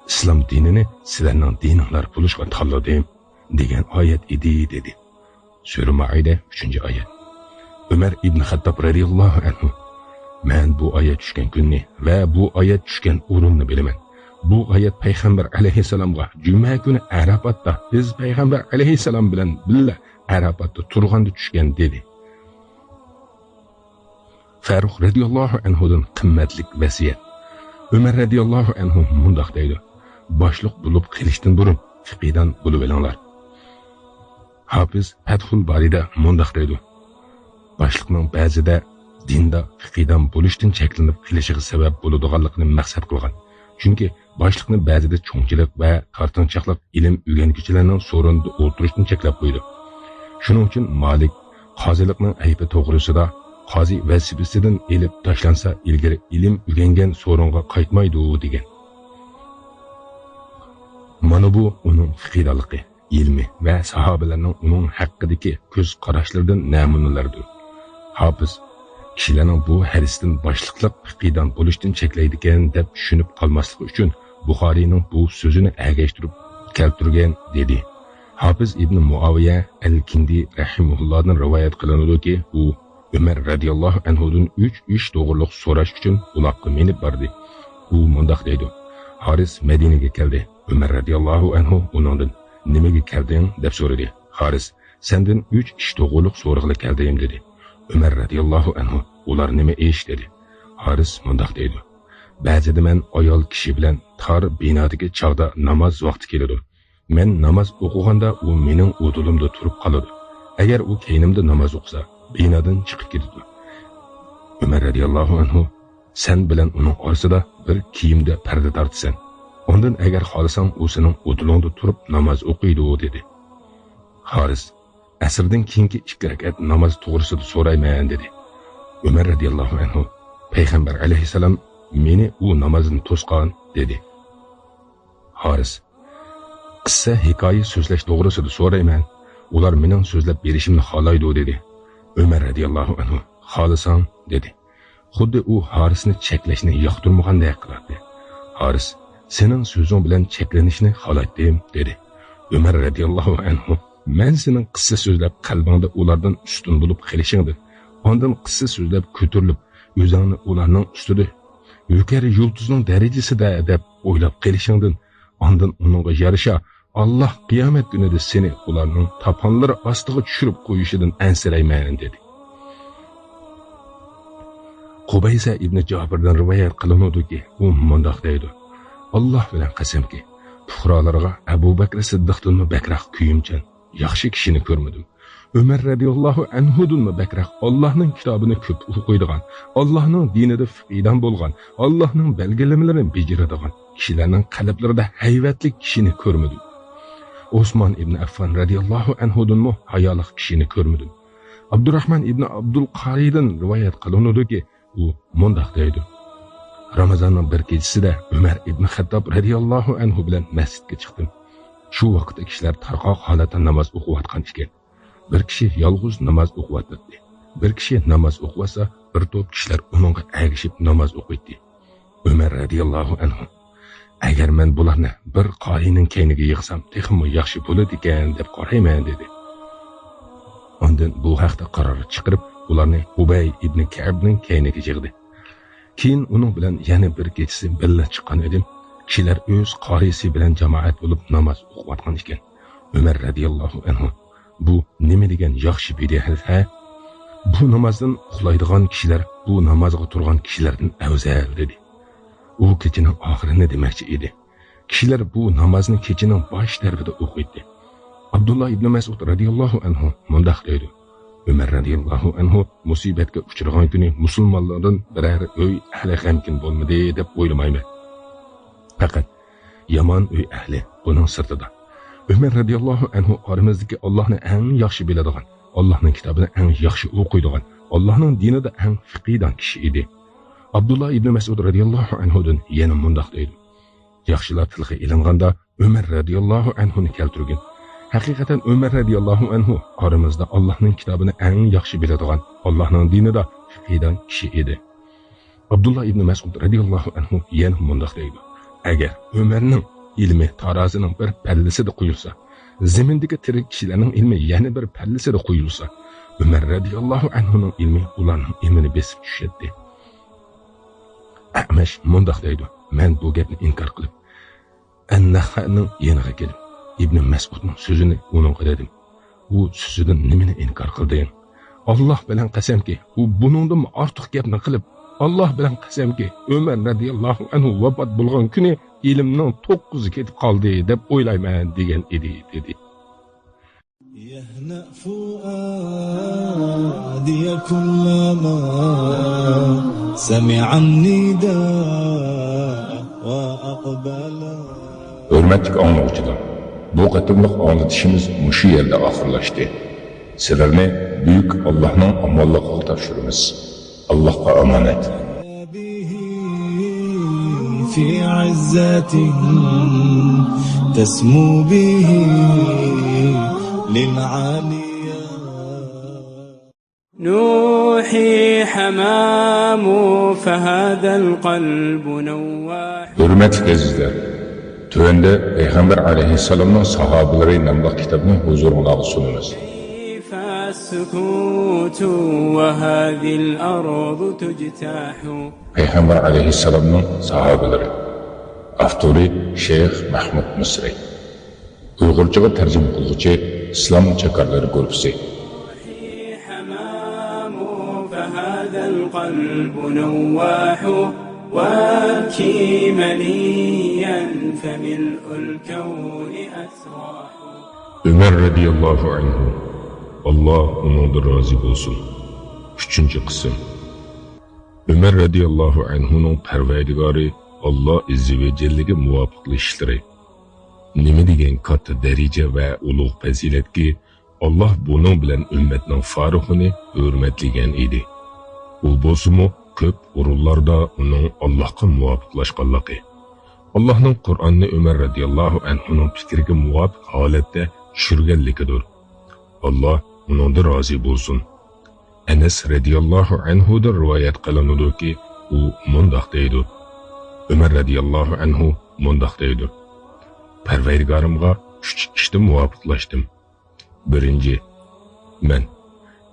ئىسلام دىنىنى سىلەرنىڭ دىنىڭلار بولۇشقا تاللىدىم، دېگەن ئايەت ئىدى، دېدى. سۈرە مائىدە، ئۈچىنچى ئايەت. ئۆمەر ئىبن خەتتاب رەزىياللاھۇ ئەنھۇ: مەن بۇ ئايەت چۈشكەن كۈننى ۋە بۇ ئايەت چۈشكەن ئورۇننى بىلىمەن. بۇ ئايەت پەيغەمبەر ئەلەيھىسسالامغا جۈمە كۈنى ئەرەپاتتا، بىز پەيغەمبەر ئەلەيھىسسالام بىلەن بىللە ئەرەپاتتا تۇرغاندا چۈشكەن، دېدى. فاروق رەزىياللاھۇ ئەنھۇدىن قىممەتلىك ۋەسىيەت. ئۆمەر رەزىياللاھۇ ئەنھۇ مۇنداق دەيدۇ: باشلىق بولۇپ قېلىشتىن بۇرۇن فىقىدان بولۇۋېلىڭلار. ھاپىز پەتھۇل بارىدا مۇنداق دەيدۇ: باشلىقنىڭ بەزىدە دىندا فىقىدان بولۇشتىن چەكلىنىپ قېلىشىغا سەۋەب بولىدىغانلىقىنى مەقسەت قىلغان. چۈنكى باشلىقنى بەزىدە چوڭچىلىق ۋە تارتىنچاقلىق ئىلىم ئۆگەنگۈچىلەرنىڭ سورۇنىدا ئولتۇرۇشتىن چەكلەپ قويىدۇ. شۇنىڭ ئۈچۈن مالىك قازىلىقنىڭ ئەيىبى توغرىسىدا، قازى ۋەزىپىسىدىن ئېلىپ تاشلانسا، ئىلگىرى ئىلىم ئۆگەنگەن سورۇنغا قايتمايدۇ، دېگەن. مانا بۇ ئۇنىڭ فىقىدانلىقى، ئىلمى ۋە ساھابىلەرنىڭ ئۇنىڭ ھەققىدىكى كۆز قاراشلىرىدىن نەمۇنىلەردۇر. ھاپىز كىشىلەرنىڭ بۇ ھەدىستىن باشلىقلىق پىقىدان بولۇشتىن چەكلەيدىكەن دەپ چۈشىنىپ قالماسلىقى ئۈچۈن بۇخارىينىڭ بۇ سۆزىنى ئەگەشتۈرۈپ كەلتۈرگەن، دېدى. ھاپىز ئىبن مۇئاۋىيە ئەل كىندى رەھىمەھۇللادىن رىۋايەت قىلىنىدۇكى، ئۇ ئۆمەر رەزىياللاھۇ ئەنھۇدىن ئۈچ ئىش توغرۇلۇق سوراش ئۈچۈن ئۇلاققا مىنىپ باردى. ئۇ مۇنداق دەيدۇ: ھارىس مەدىنىگە كەلدى. ئۆمەر رەزىياللاھۇ ئەنھۇ ئۇنىڭدىن: نېمىگە كەلدىڭ؟ دەپ سورىدى. ھارىس: سەندىن ئۈچ ئىش توغرۇلۇق سورىغىلى كەلدىم، دېدى. ئۆمەر رەزىياللاھۇ ئەنھۇ: ئۇلار نېمە ئىش؟ دېدى. ھارىس مۇنداق دەيدۇ: بەزىدە مەن ئايال كىشى بىلەن تار بىنادىكى چاغدا ناماز ۋاقتى كېلىدۇ. مەن ناماز ئوقۇغاندا ئۇ مېنىڭ ئۇدۇلۇمدا تۇرۇپ قالىدۇ. ئەگەر ئۇ كەينىمدە ناماز ئوقۇسا، بىنادىن چىقىپ كېتىدۇ. ئۆمەر رەزىياللاھۇ ئەنھۇ: سەن بىلەن ئۇنىڭ ئارىسىدا بىر كىيىمدە پەردە تارتىسەن. ئاندىن ئەگەر خالىساڭ، ئۇ سېنىڭ ئۇدۇلۇڭدا تۇرۇپ ناماز ئوقۇيدۇ، دېدى. ھارىس: ئەسىردىن كېيىنكى ئىككى رەكەت ناماز توغرىسىدا سورايمەن، دېدى. ئۆمەر رەزىياللاھۇ ئەنھۇ: پەيغەمبەر ئەلەيھىسسالام مېنى ئۇ نامازدىن توسقان، دېدى. ھارىس: قىسسە ھېكايە سۆزلەش توغرىسىدا سورايمەن. ئۇلار مېنىڭ سۆزلەپ بېرىشىمنى خالايدۇ، دېدى. ئۆمەر رەزىياللاھۇ ئەنھۇ: خالىساڭ، دېدى. خۇددى ئۇ ھارىسنى چەكلەشنى ياقتۇرمىغاندەك قىلاتتى. ھارىس: سېنىڭ سۆزۈڭ بىلەن چەكلىنىشنى خالايتتىم، دېدى. ئۆمەر رەزىياللاھۇ ئەنھۇ: مەن سېنىڭ قىسسە سۆزلەپ قەلبىڭدە ئۇلاردىن ئۈستۈن بولۇپ قېلىشىڭدىن، ئاندىن قىسسە سۆزلەپ كۆتۈرۈلۈپ ئۆزۈڭنى ئۇلارنىڭ ئۈستىدە، يۇقىرى يۇلتۇزنىڭ دەرىجىسىدە دەپ ئويلاپ قېلىشىڭدىن، ئاندىن ئۇنىڭغا يارىشا، ئاللاھ قىيامەت كۈنىدە سېنى ئۇلارنىڭ تاپانلىرى ئاستىغا چۈشۈرۈپ قويۇشىدىن ئەنسىرەيمەن، دېدى. قۇبەيسە ئىبنى جابىردىن رىۋايەت قىلىنىدۇكى، ئۇ مۇنداق دەيدۇ: ئاللاھ بىلەن قەسەمكى، پۇقرالارغا ئەبۇ بەكرى سىددىقتىنمۇ بەكرەك كۆيۈمچان، ياخشى كىشىنى كۆرمىدىم. ئۆمەر رەزىياللاھۇ ئەنھۇدىنمۇ بەكرەك ئاللاھنىڭ كىتابىنى كۆپ ئوقۇيدىغان، ئاللاھنىڭ دىنىدا فىقىدان بولغان، ئاللاھنىڭ بەلگىلىمىلىرىنى بېجىرىدىغان كىشىلەرنىڭ قەلبلىرىدە ھەيۋەتلىك كىشىنى كۆرمىدىم. ئوسمان ئىبنى ئەففان رەزىياللاھۇ ئەنھۇدىنمۇ ھايالىق كىشىنى كۆرمىدىم. ئابدۇراخمان ئىبنى ئابدۇل قارىيدىن رىۋايەت قىلىنىدۇكى، ئۇ مۇنداق دەيدۇ: رامازاننىڭ بىر كېچىسىدە ئۆمەر ئىبنى خەتتاب رەزىياللاھۇ ئەنھۇ بىلەن مەسچىتكە چىقتىم. شۇ ۋاقىتتا كىشىلەر تارقاق ھالەتتە ناماز ئوقۇۋاتقان ئىكەن. بىر كىشى يالغۇز ناماز ئوقۇۋاتاتتى. بىر كىشى ناماز ئوقۇۋاتسا، بىر توپ كىشىلەر ئۇنىڭغا ئەگىشىپ ناماز ئوقۇيتتى. ئۆمەر رەزىياللاھۇ ئەنھۇ: ئەگەر مەن بۇلارنى بىر قارىينىڭ كەينىگە يىغسام، تېخىمۇ ياخشى بولىدىكەن، دەپ قارايمەن، دېدى. ئاندىن بۇ ھەقتە قارار چىقىرىپ، ئۇلارنى ئۇبەي ئىبنى كەئبنىڭ كەينىگە يىغدى. كېيىن ئۇنىڭ بىلەن يەنە بىر كېچىسى بىللە چىققان ئىدىم. كىشىلەر ئۆز قارىيسى بىلەن جامائەت بولۇپ ناماز ئوقۇۋاتقان ئىكەن. ئۆمەر رەزىياللاھۇ ئەنھۇ: بۇ نېمە دېگەن ياخشى بىدئەت ھە؟ بۇ نامازدىن ئۇخلايدىغان كىشىلەر بۇ نامازغا تۇرغان كىشىلەردىن ئەۋزەل، دېدى. ئۇ كېچىنىڭ ئاخىرىنى دېمەكچى ئىدى. كىشىلەر بۇ نامازنى كېچىنىڭ باش تەرىپىدە ئوقۇيتتى. ئابدۇللا ئىبنى مەسئۇد رەزىياللاھۇ ئەنھۇ مۇنداق دەيدۇ: ئۆمەر رەزىياللاھۇ ئەنھۇ مۇسىبەتكە ئۇچرىغان كۈنى مۇسۇلمانلاردىن بىرەر ئۆي ئەھلى غەمكىن بولمىدى دەپ ئويلىمايمەن. پەقەت يامان ئۆي ئەھلى ئۇنىڭ سىرتىدا. ئۆمەر رەزىياللاھۇ ئەنھۇ ئارىمىزدىكى ئاللاھنى ئەڭ ياخشى بىلىدىغان، ئاللاھنىڭ كىتابىنى ئەڭ ياخشى ئوقۇيدىغان، ئاللاھنىڭ دىنىدا ئەڭ فىقىدان كىشى ئىدى. ئابدۇللا ئىبنى مەسئۇد رەزىياللاھۇ ئەنھۇدىن يەنە مۇنداق دەيدۇ: ياخشىلار تىلغا ئېلىنغاندا، ئۆمەر رەزىياللاھۇ ئەنھۇنى كەلتۈرگىن. ھەقىقەتەن ئۆمەر رەزىياللاھۇ ئەنھۇ ئارىمىزدا ئاللاھنىڭ كىتابىنى ئەڭ ياخشى بىلىدىغان، ئاللاھنىڭ دىنىدا فىقىدان كىشى ئىدى. ئابدۇللا ئىبنى مەسئۇد رەزىياللاھۇ ئەنھۇ يەنە مۇنداق دەيدۇ: ئەگەر ئۆمەرنىڭ ئىلمى تارازىنىڭ بىر پەللىسىدە قويۇلسا، زېمىندىكى تىرىك كىشىلەرنىڭ ئىلمى يەنە بىر پەللىسىدە قويۇلسا، ئۆمەر رەزىياللاھۇ ئەنھۇنىڭ ئىلمى ئۇلارنىڭ ئىلمىنى بېسىپ چۈشەتتى. ئەمەش مۇنداق دەيدۇ: مەن بۇ گەپنى ئىنكار قىلىپ، ئەننەخەنىڭ يېنىغا كېلىپ، ئىبنى مەسئۇدنىڭ سۆزىنى ئۇنىڭغا دېدىم. ئۇ سۆزىدىن نېمىنى ئىنكار قىلدىڭ؟ ئاللاھ بىلەن قەسەمكى، ئۇ بۇنىڭدىنمۇ ئارتۇق گەپنى قىلىپ، ئاللاھ بىلەن قەسەمكى، ئۆمەر رەزىياللاھۇ ئەنھۇ ۋاپات بولغان كۈنى ئىلىمنىڭ توققۇزى كېتىپ قالدى دەپ ئويلايمەن، دېگەن ئىدى، دېدى. يهنأ فؤادي كلما سمع النداء وأقبل. ھۆرمەتلىك ئاڭلىغۇچىلار، بۇ قېتىملىق ئاڭلىتىشىمىز مۇشۇ يەردە ئاخىرلاشتى. سىلەرنى بۈيۈك ئاللاھنىڭ ئامانلىقىغا تاپشۇرىمىز. ئاللاھقا ئامانەت. في عزة تسمو به للعاليا. نوحي حمام فهذا القلب نواح. ھۆرمەتلىك ئەزىزلەر، تۆۋەندە پەيغەمبەر ئەلەيھىسسالامنىڭ ساھابىلىرى ناملىق كىتابنى ھۇزۇرۇڭلارغا سۇنىمىز. كيف السكوت وهذه الأرض تجتاح. پەيغەمبەر ئەلەيھىسسالامنىڭ ساھابىلىرى. ئاپتورى شەيخ مەھمۇد مىسرى. ئۇيغۇرچىغا تەرجىمە قىلغۇچى ئىسلام چاكارلىرى گۇرۇپپىسى. حمام فهذا القلب نواح. وابكي مليا فملء الكون أسراح. ئۆمەر رەزىياللاھۇ ئەنھۇ، ئاللاھ ئۇنىڭدىن رازى بولسۇن. ئۈچىنچى قىسىم. ئۆمەر رەزىياللاھۇ ئەنھۇنىڭ پەرۋەردىگارى ئاللاھ ئەززەۋەجەللىگە مۇۋاپىقلىشىشلىرى. نېمە دېگەن كاتتا دەرىجە ۋە ئۇلۇغ پەزىلەتكى، ئاللاھ بۇنىڭ بىلەن ئۈممەتنىڭ فاروقىنى ھۆرمەتلىگەن ئىدى. ئۇ بولسىمۇ كۆپ ئورۇنلاردا ئۇنىڭ ئاللاھقا مۇۋاپىقلاشقانلىقى، ئاللاھنىڭ قۇرئاننى ئۆمەر رەزىياللاھۇ ئەنھۇنىڭ پىكرىگە مۇۋاپىق ھالەتتە چۈشۈرگەنلىكىدۇر. ئاللاھ ئۇنىڭدىن رازى بولسۇن. ئەنەس رەزىياللاھۇ ئەنھۇدىن رىۋايەت قىلىنىدۇكى، ئۇ مۇنداق دەيدۇ: ئۆمەر رەزىياللاھۇ ئەنھۇ مۇنداق دەيدۇ: پەرۋەردىگارىمغا ئۈچ ئىشتا مۇۋاپىقلاشتىم. بىرىنچى، مەن،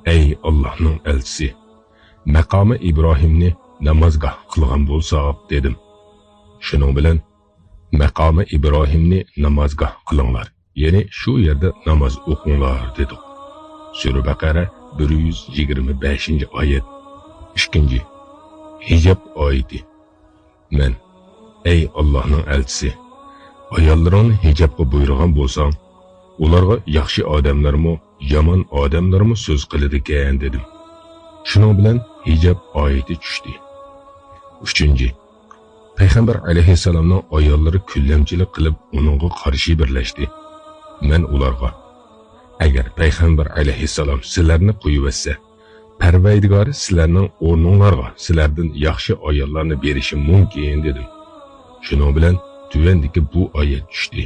ئەي ئاللاھنىڭ ئەلچىسى، مەقامى ئىبراھىمنى نامازگاھ قىلغان بولساق، دېدىم. شۇنىڭ بىلەن، مەقامى ئىبراھىمنى نامازگاھ قىلىڭلار، يەنى شۇ يەردە ناماز ئوقۇڭلار، دېدۇق. سۈرە بەقەرە، بىر يۈز يىگىرمە بەشىنچى ئايەت. ئىككىنچى، ھىجاب ئايىتى. مەن، ئەي ئاللاھنىڭ ئەلچىسى، ئاياللىرىڭنى ھىجابقا بۇيرۇغان بولساڭ، ئۇلارغا ياخشى ئادەملەرمۇ، يامان ئادەملەرمۇ سۆز قىلىدىكەن، دېدىم. شۇنىڭ بىلەن ھىجاب ئايىتى چۈشتى. ئۈچىنچى، پەيغەمبەر ئەلەيھىسسالامنىڭ ئاياللىرى كۈنلەمچىلىك قىلىپ ئۇنىڭغا قارشى بىرلەشتى. مەن ئۇلارغا، ئەگەر پەيغەمبەر ئەلەيھىسسالام سىلەرنى قويۇۋەتسە، پەرۋەردىگارى سىلەرنىڭ ئورنۇڭلارغا سىلەردىن ياخشى ئاياللارنى بېرىشى مۇمكىن، دېدىم. شۇنىڭ بىلەن تۆۋەندىكى بۇ ئايەت چۈشتى.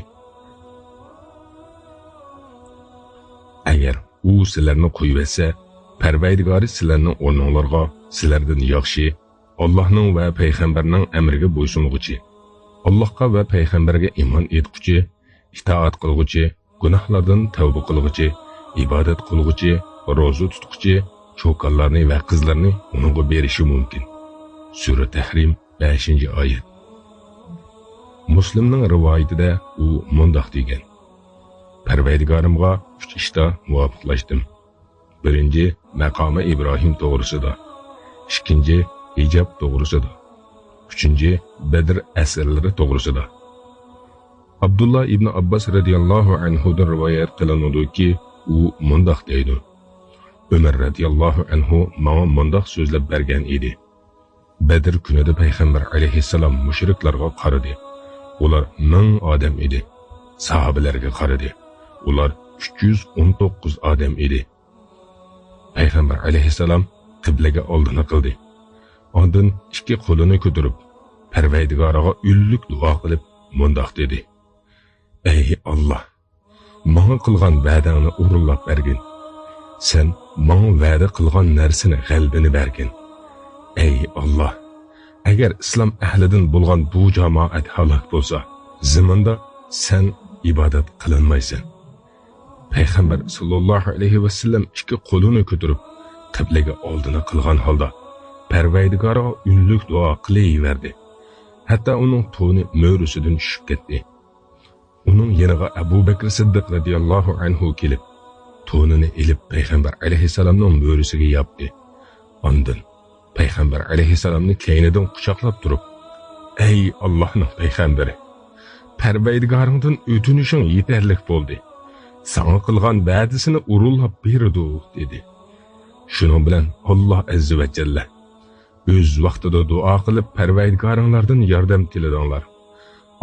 ئەگەر ئۇ سىلەرنى قويۇۋەتسە، پەرۋەردىگارى سىلەرنىڭ ئورنۇڭلارغا سىلەردىن ياخشى، ئاللاھنىڭ ۋە پەيغەمبەرنىڭ ئەمرىگە بويسۇنغۇچى، ئاللاھقا ۋە پەيغەمبەرگە ئىمان ئېيتقۇچى، ئىتائەت قىلغۇچى، گۇناھلاردىن تەۋبە قىلغۇچى، ئىبادەت قىلغۇچى، روزا تۇتقۇچى، چوكانلارنى ۋە قىزلارنى ئۇنىڭغا بېرىشى مۇمكىن. سۈرە تەھرىم، بەشىنچى ئايەت. مۇسلىمنىڭ رىۋايىتىدە ئۇ مۇنداق دېگەن: پەرۋەردىگارىمغا ئۈچ ئىشتا مۇۋاپىقلاشتىم. بىرىنچى، مەقامى ئىبراھىم توغرىسىدا. ئىككىنچى، ھىجاب توغرىسىدا. ئۈچىنچى، بەدر ئەسىرلىرى توغرىسىدا. ئابدۇللا ئىبنى ئابباس رەزىياللاھۇ ئەنھۇدىن رىۋايەت قىلىنىدۇكى، ئۇ مۇنداق دەيدۇ: ئۆمەر رەزىياللاھۇ ئەنھۇ ماڭا مۇنداق سۆزلەپ بەرگەن ئىدى. بەدر كۈنىدە پەيغەمبەر ئەلەيھىسسالام مۇشرىكلارغا قارىدى. ئۇلار مىڭ ئادەم ئىدى. ساھابىلەرگە قارىدى. ئۇلار ئۈچ يۈز ئون توققۇز ئادەم ئىدى. پەيغەمبەر ئەلەيھىسسالام قىبلىگە ئالدىنى قىلدى. ئاندىن ئىككى قولىنى كۆتۈرۈپ، پەرۋەردىگارىغا ئۈنلۈك دۇئا قىلىپ، مۇنداق دېدى: ئەي ئاللا، ماڭا قىلغان ۋەدەڭنى ئورۇنلاپ بەرگىن. سەن ماڭا ۋەدە قىلغان نەرسىنى غەلىبىنى بەرگىن. ئەي ئاللا، ئەگەر ئىسلام ئەھلىدىن بولغان بۇ جامائەت ھالاك بولسا، زېمىندا سەن ئىبادەت قىلىنمايسەن. پەيغەمبەر ساللاللاھۇ ئەلەيھى ۋەسەللەم ئىككى قولىنى كۆتۈرۈپ، قىبلىگە ئالدىنى قىلغان ھالدا پەرۋەردىگارىغا ئۈنلۈك دۇئا قىلىۋەردى. ھەتتا ئۇنىڭ تونى مۈرىسىدىن چۈشۈپ كەتتى. ئۇنىڭ يېنىغا ئەبۇ بەكرى سىددىق رەزىياللاھۇ ئەنھۇ كېلىپ، تونىنى ئېلىپ پەيغەمبەر ئەلەيھىسسالامنىڭ مۈرىسىگە ياپتى. ئاندىن پەيغەمبەر ئەلەيھىسسالامنى كەينىدىن قۇچاقلاپ تۇرۇپ، ئەي ئاللاھنىڭ پەيغەمبىرى، پەرۋەردىگارىڭدىن ئۆتۈنۈشۈڭ يېتەرلىك بولدى. ساڭا قىلغان ۋەدىسىنى ئورۇنلاپ بېرىدۇ، دېدى. شۇنىڭ بىلەن ئاللا ئەززە ۋە جەللە ئۆز ۋاقتىدا دۇئا قىلىپ، پەرۋەردىگارىڭلاردىن ياردەم تىلىدىڭلار.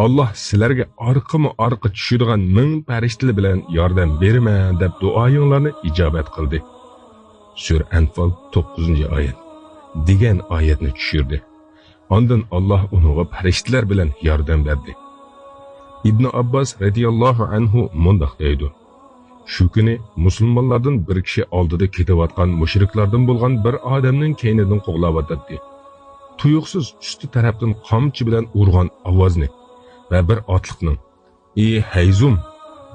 ئاللا سىلەرگە ئارقىمۇ ئارقا چۈشىدىغان مىڭ پەرىشتىلەر بىلەن ياردەم بېرىمەن دەپ دۇئايىڭلارنى ئىجابەت قىلدى. سۈرە ئەنفال، توققۇزىنچى ئايەت، دېگەن ئايەتنى چۈشۈردى. ئاندىن ئاللا ئۇنىڭغا پەرىشتىلەر بىلەن ياردەم بەردى. ئىبنى ئابباس رەزىياللاھۇ ئەنھۇ مۇنداق دەيدۇ: شۇ كۈنى مۇسۇلمانلاردىن بىر كىشى ئالدىدا كېتىۋاتقان مۇشرىكلاردىن بولغان بىر ئادەمنىڭ كەينىدىن قوغلاۋاتاتتى. تۇيۇقسىز ئۈستى تەرەپتىن قامچا بىلەن ئۇرغان ئاۋازنى ۋە بىر ئاتلىقنىڭ، «ئى ھەيزۇم،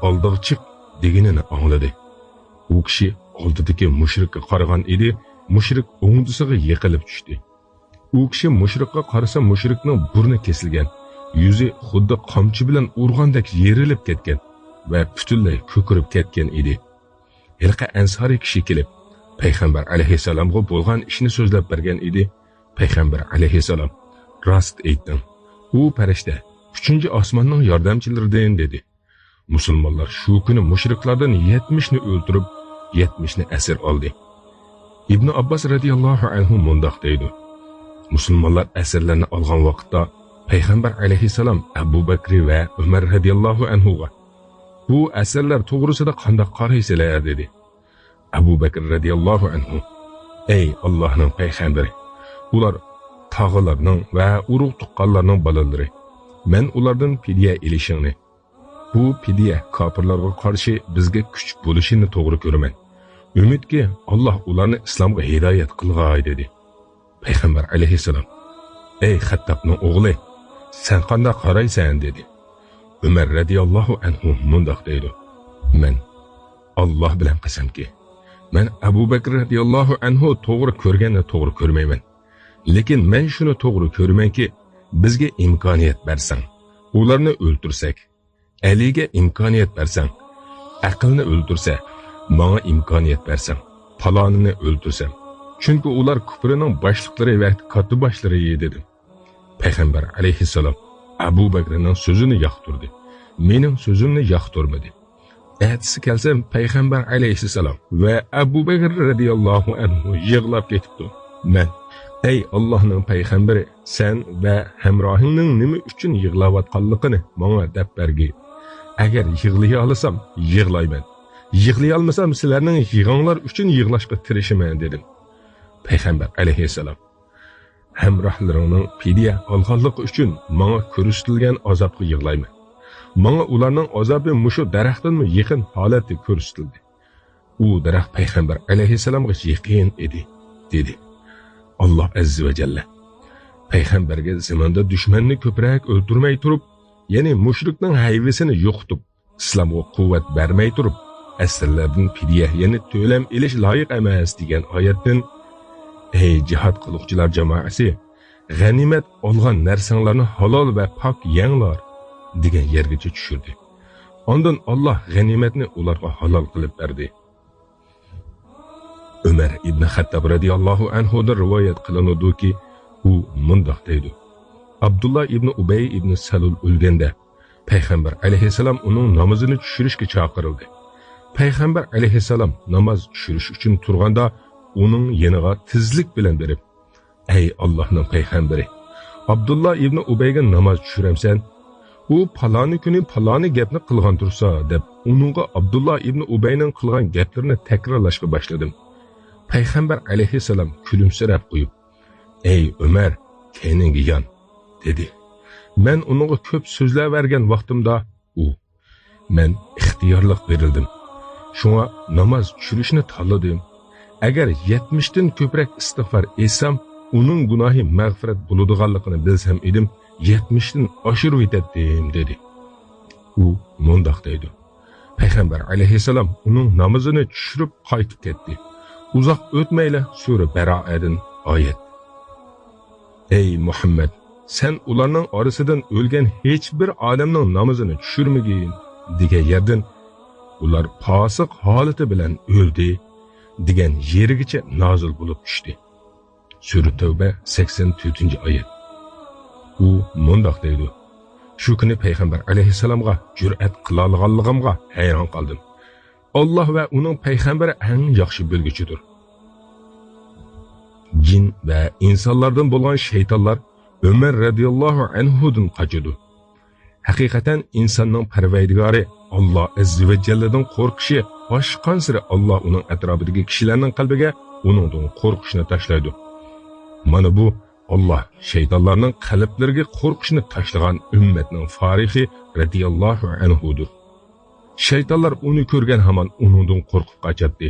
ئالدىغا چىق» دېگىنىنى ئاڭلىدى. ئۇ كىشى ئالدىدىكى مۇشرىكقا قارىغان ئىدى، مۇشرىك ئوڭدىسىغا يىقىلىپ چۈشتى. ئۇ كىشى مۇشرىكقا قارىسا، مۇشرىكنىڭ بۇرنى كېسىلگەن، يۈزى خۇددى قامچا بىلەن ئۇرغاندەك يېرىلىپ كەتكەن ۋە پۈتۈنلەي كۆكىرىپ كەتكەن ئىدى. ھېلىقى ئەنسارىي كىشى كېلىپ، پەيغەمبەر ئەلەيھىسسالامغا بولغان ئىشنى سۆزلەپ بەرگەن ئىدى. پەيغەمبەر ئەلەيھىسسالام، «راست ئېيتتىڭ، ئۇ پەرىشتە ئۈچىنچى ئاسماننىڭ ياردەمچىلىرىدىن» دېدى. مۇسۇلمانلار شۇ كۈنى مۇشرىكلاردىن يەتمىشنى ئۆلتۈرۈپ، يەتمىشنى ئەسىر ئالدى. ئىبنى ئابباس رەزىياللاھۇ ئەنھۇ مۇنداق دەيدۇ: مۇسۇلمانلار ئەسىرلەرنى ئالغان ۋاقىتتا، پەيغەمبەر ئەلەيھىسسالام ئەبۇ بەكرى ۋە ئۆمەر رەزىياللاھۇ ئەنھۇغا، «بۇ ئەسىرلەر توغرىسىدا قانداق قارايسىلەر؟» دېدى. ئەبۇ بەكرى رەزىياللاھۇ ئەنھۇ، «ئەي ئاللاھنىڭ پەيغەمبىرى، ئۇلار تاغىلارنىڭ ۋە ئۇرۇق-تۇغقانلارنىڭ بالىلىرى. مەن ئۇلاردىن پىدىيە ئېلىشىڭنى، بۇ پىدىيە كاپىرلارغا قارشى بىزگە كۈچ بولۇشىنى توغرا كۆرىمەن. ئۈمىدكى، ئاللا ئۇلارنى ئىسلامغا ھىدايەت قىلغاي» دېدى. پەيغەمبەر ئەلەيھىسسالام، «ئەي خەتتابنىڭ ئوغلى، سەن قانداق قارايسەن؟» دېدى. ئۆمەر رەزىياللاھۇ ئەنھۇ مۇنداق دەيدۇ: مەن، «ئاللا بىلەن قەسەمكى، مەن ئەبۇ بەكرى رەزىياللاھۇ ئەنھۇ توغرا كۆرگەننى توغرا كۆرمەيمەن. لېكىن مەن شۇنى توغرا كۆرىمەنكى، بىزگە ئىمكانىيەت بەرسەڭ، ئۇلارنى ئۆلتۈرسەك، ئەلىگە ئىمكانىيەت بەرسەڭ، ئەقىلنى ئۆلتۈرسە، ماڭا ئىمكانىيەت بەرسەڭ، پالانىنى ئۆلتۈرسەم. چۈنكى ئۇلار كۇپرىنىڭ باشلىقلىرى ۋە كاتتىباشلىرى، دېدىم. پەيغەمبەر ئەلەيھىسسالام ئەبۇ بەكرىنىڭ سۆزىنى ياقتۇردى، مېنىڭ سۆزۈمنى ياقتۇرمىدى. ئەتىسى كەلسەم، پەيغەمبەر ئەلەيھىسسالام ۋە ئەبۇ بەكرى رەزىياللاھۇ ئەنھۇ يىغلاپ كېتىپتۇ. مەن، ئەي ئاللاھنىڭ پەيغەمبىرى، سەن ۋە ھەمراھىڭنىڭ نېمە ئۈچۈن يىغلاۋاتقانلىقىنى ماڭا دەپ بەرگىن. ئەگەر يىغلىيالىسام، يىغلايمەن. يىغلىيالمىسام، سىلەرنىڭ يىغاڭلار ئۈچۈن يىغلاشقا تىرىشىمەن، دېدىم. پەيغەمبەر ئەلەيھىسسالام، ھەمراھلىرىڭنىڭ پىدىيە ئالغانلىقى ئۈچۈن ماڭا كۆرسىتىلگەن ئازابقا يىغلايمەن. ماڭا ئۇلارنىڭ ئازابى مۇشۇ دەرەختىنمۇ يېقىن ھالەتتە كۆرسىتىلدى. ئۇ دەرەخ پەيغەمبەر ئەلەيھىسسالامغا يېقىن ئىدى، دېدى. ئاللا ئەززە ۋە جەللە پەيغەمبەرگە زېمىندا دۈشمەننى كۆپرەك ئۆلتۈرمەي تۇرۇپ، يەنى مۇشرىكنىڭ ھەيۋىسىنى يوقىتىپ، ئىسلامغا قۇۋۋەت بەرمەي تۇرۇپ، ئەسىرلەردىن پىدىيە، يەنى تۆلەم ئېلىش لايىق ئەمەس، دېگەن ئايەتتىن، ئەي جىھاد قىلغۇچىلار جامائىسى، غەنىيمەت ئالغان نەرسەڭلارنى ھالال ۋە پاك يەڭلار، دېگەن يەرگىچە چۈشۈردى. ئاندىن ئاللا غەنىيمەتنى ئۇلارغا ھالال قىلىپ بەردى. ئۆمەر ئىبنى خەتتاب رەزىياللاھۇ ئەنھۇدىن رىۋايەت قىلىنىدۇكى، ئۇ مۇنداق دەيدۇ: ئابدۇللا ئىبنى ئۇبەي ئىبنى سەلۇل ئۆلگەندە، پەيغەمبەر ئەلەيھىسسالام ئۇنىڭ نامىزىنى چۈشۈرۈشكە چاقىرىلدى. پەيغەمبەر ئەلەيھىسسالام ناماز چۈشۈرۈش ئۈچۈن تۇرغاندا، ئۇنىڭ يېنىغا تېزلىك بىلەن بېرىپ، ئەي ئاللاھنىڭ پەيغەمبىرى، ئابدۇللا ئىبنى ئۇبەيگە ناماز چۈشۈرەمسەن؟ ئۇ پالانى كۈنى پالانى گەپنى قىلغان تۇرسا، دەپ، ئۇنىڭغا ئابدۇللا ئىبنى ئۇبەينىڭ قىلغان گەپلىرىنى تەكرارلاشقا باشلىدىم. پەيغەمبەر ئەلەيھىسسالام كۈلۈمسىرەپ قويۇپ، ئەي ئۆمەر، كەينىڭگە يان، دېدى. مەن ئۇنىڭغا كۆپ سۆزلەۋەرگەن ۋاقتىمدا، ئۇ، مەن ئىختىيارلىق بېرىلدىم. شۇڭا ناماز چۈشۈرۈشنى تاللىدىم. ئەگەر يەتمىشتىن كۆپرەك ئىستىغفار ئېيتسام، ئۇنىڭ گۇناھى مەغپىرەت بولىدىغانلىقىنى بىلسەم ئىدىم، يەتمىشتىن ئاشۇرۇۋېتەتتىم، دېدى. ئۇ مۇنداق دەيدۇ: پەيغەمبەر ئەلەيھىسسالام ئۇنىڭ نامىزىنى چۈشۈرۈپ قايتىپ كەتتى. ئۇزاق ئۆتمەيلا سۈرە بەرائەدىن ئايەت. ئەي مۇھەممەد، سەن ئۇلارنىڭ ئارىسىدىن ئۆلگەن ھېچبىر ئادەمنىڭ نامىزىنى چۈشۈرمىگىن، دېگەن يەردىن، ئۇلار پاسىق ھالىتى بىلەن ئۆلدى، دېگەن يېرىگىچە نازىل بولۇپ چۈشتى. سۈرە تەۋبە، سەكسەن تۆتىنچى ئايەت. ئۇ مۇنداق دەيدۇ: شۇ كۈنى پەيغەمبەر ئەلەيھىسسالامغا جۈرئەت قىلالىغانلىقىمغا ھەيران قالدىم. ئاللا ۋە ئۇنىڭ پەيغەمبىرى ئەڭ ياخشى بىلگۈچىدۇر. جىن ۋە ئىنسانلاردىن بولغان شەيتانلار ئۆمەر رەزىياللاھۇ ئەنھۇدىن قاچىدۇ. ھەقىقەتەن ئىنساننىڭ پەرۋەردىگارى ئاللا ئەززە ۋە جەللىدىن قورقۇشى ئاشقانسېرى ئاللا ئۇنىڭ ئەتراپىدىكى كىشىلەرنىڭ قەلبىگە ئۇنىڭدىن قورقۇشنى تاشلايدۇ. مانا بۇ ئاللا شەيتانلارنىڭ قەلبلىرىگە قورقۇشنى تاشلىغان ئۈممەتنىڭ فارىخى رەزىياللاھۇ ئەنھۇدۇر. شەيتانلار ئۇنى كۆرگەن ھامان ئۇنىڭدىن قورقۇپ قاچاتتى.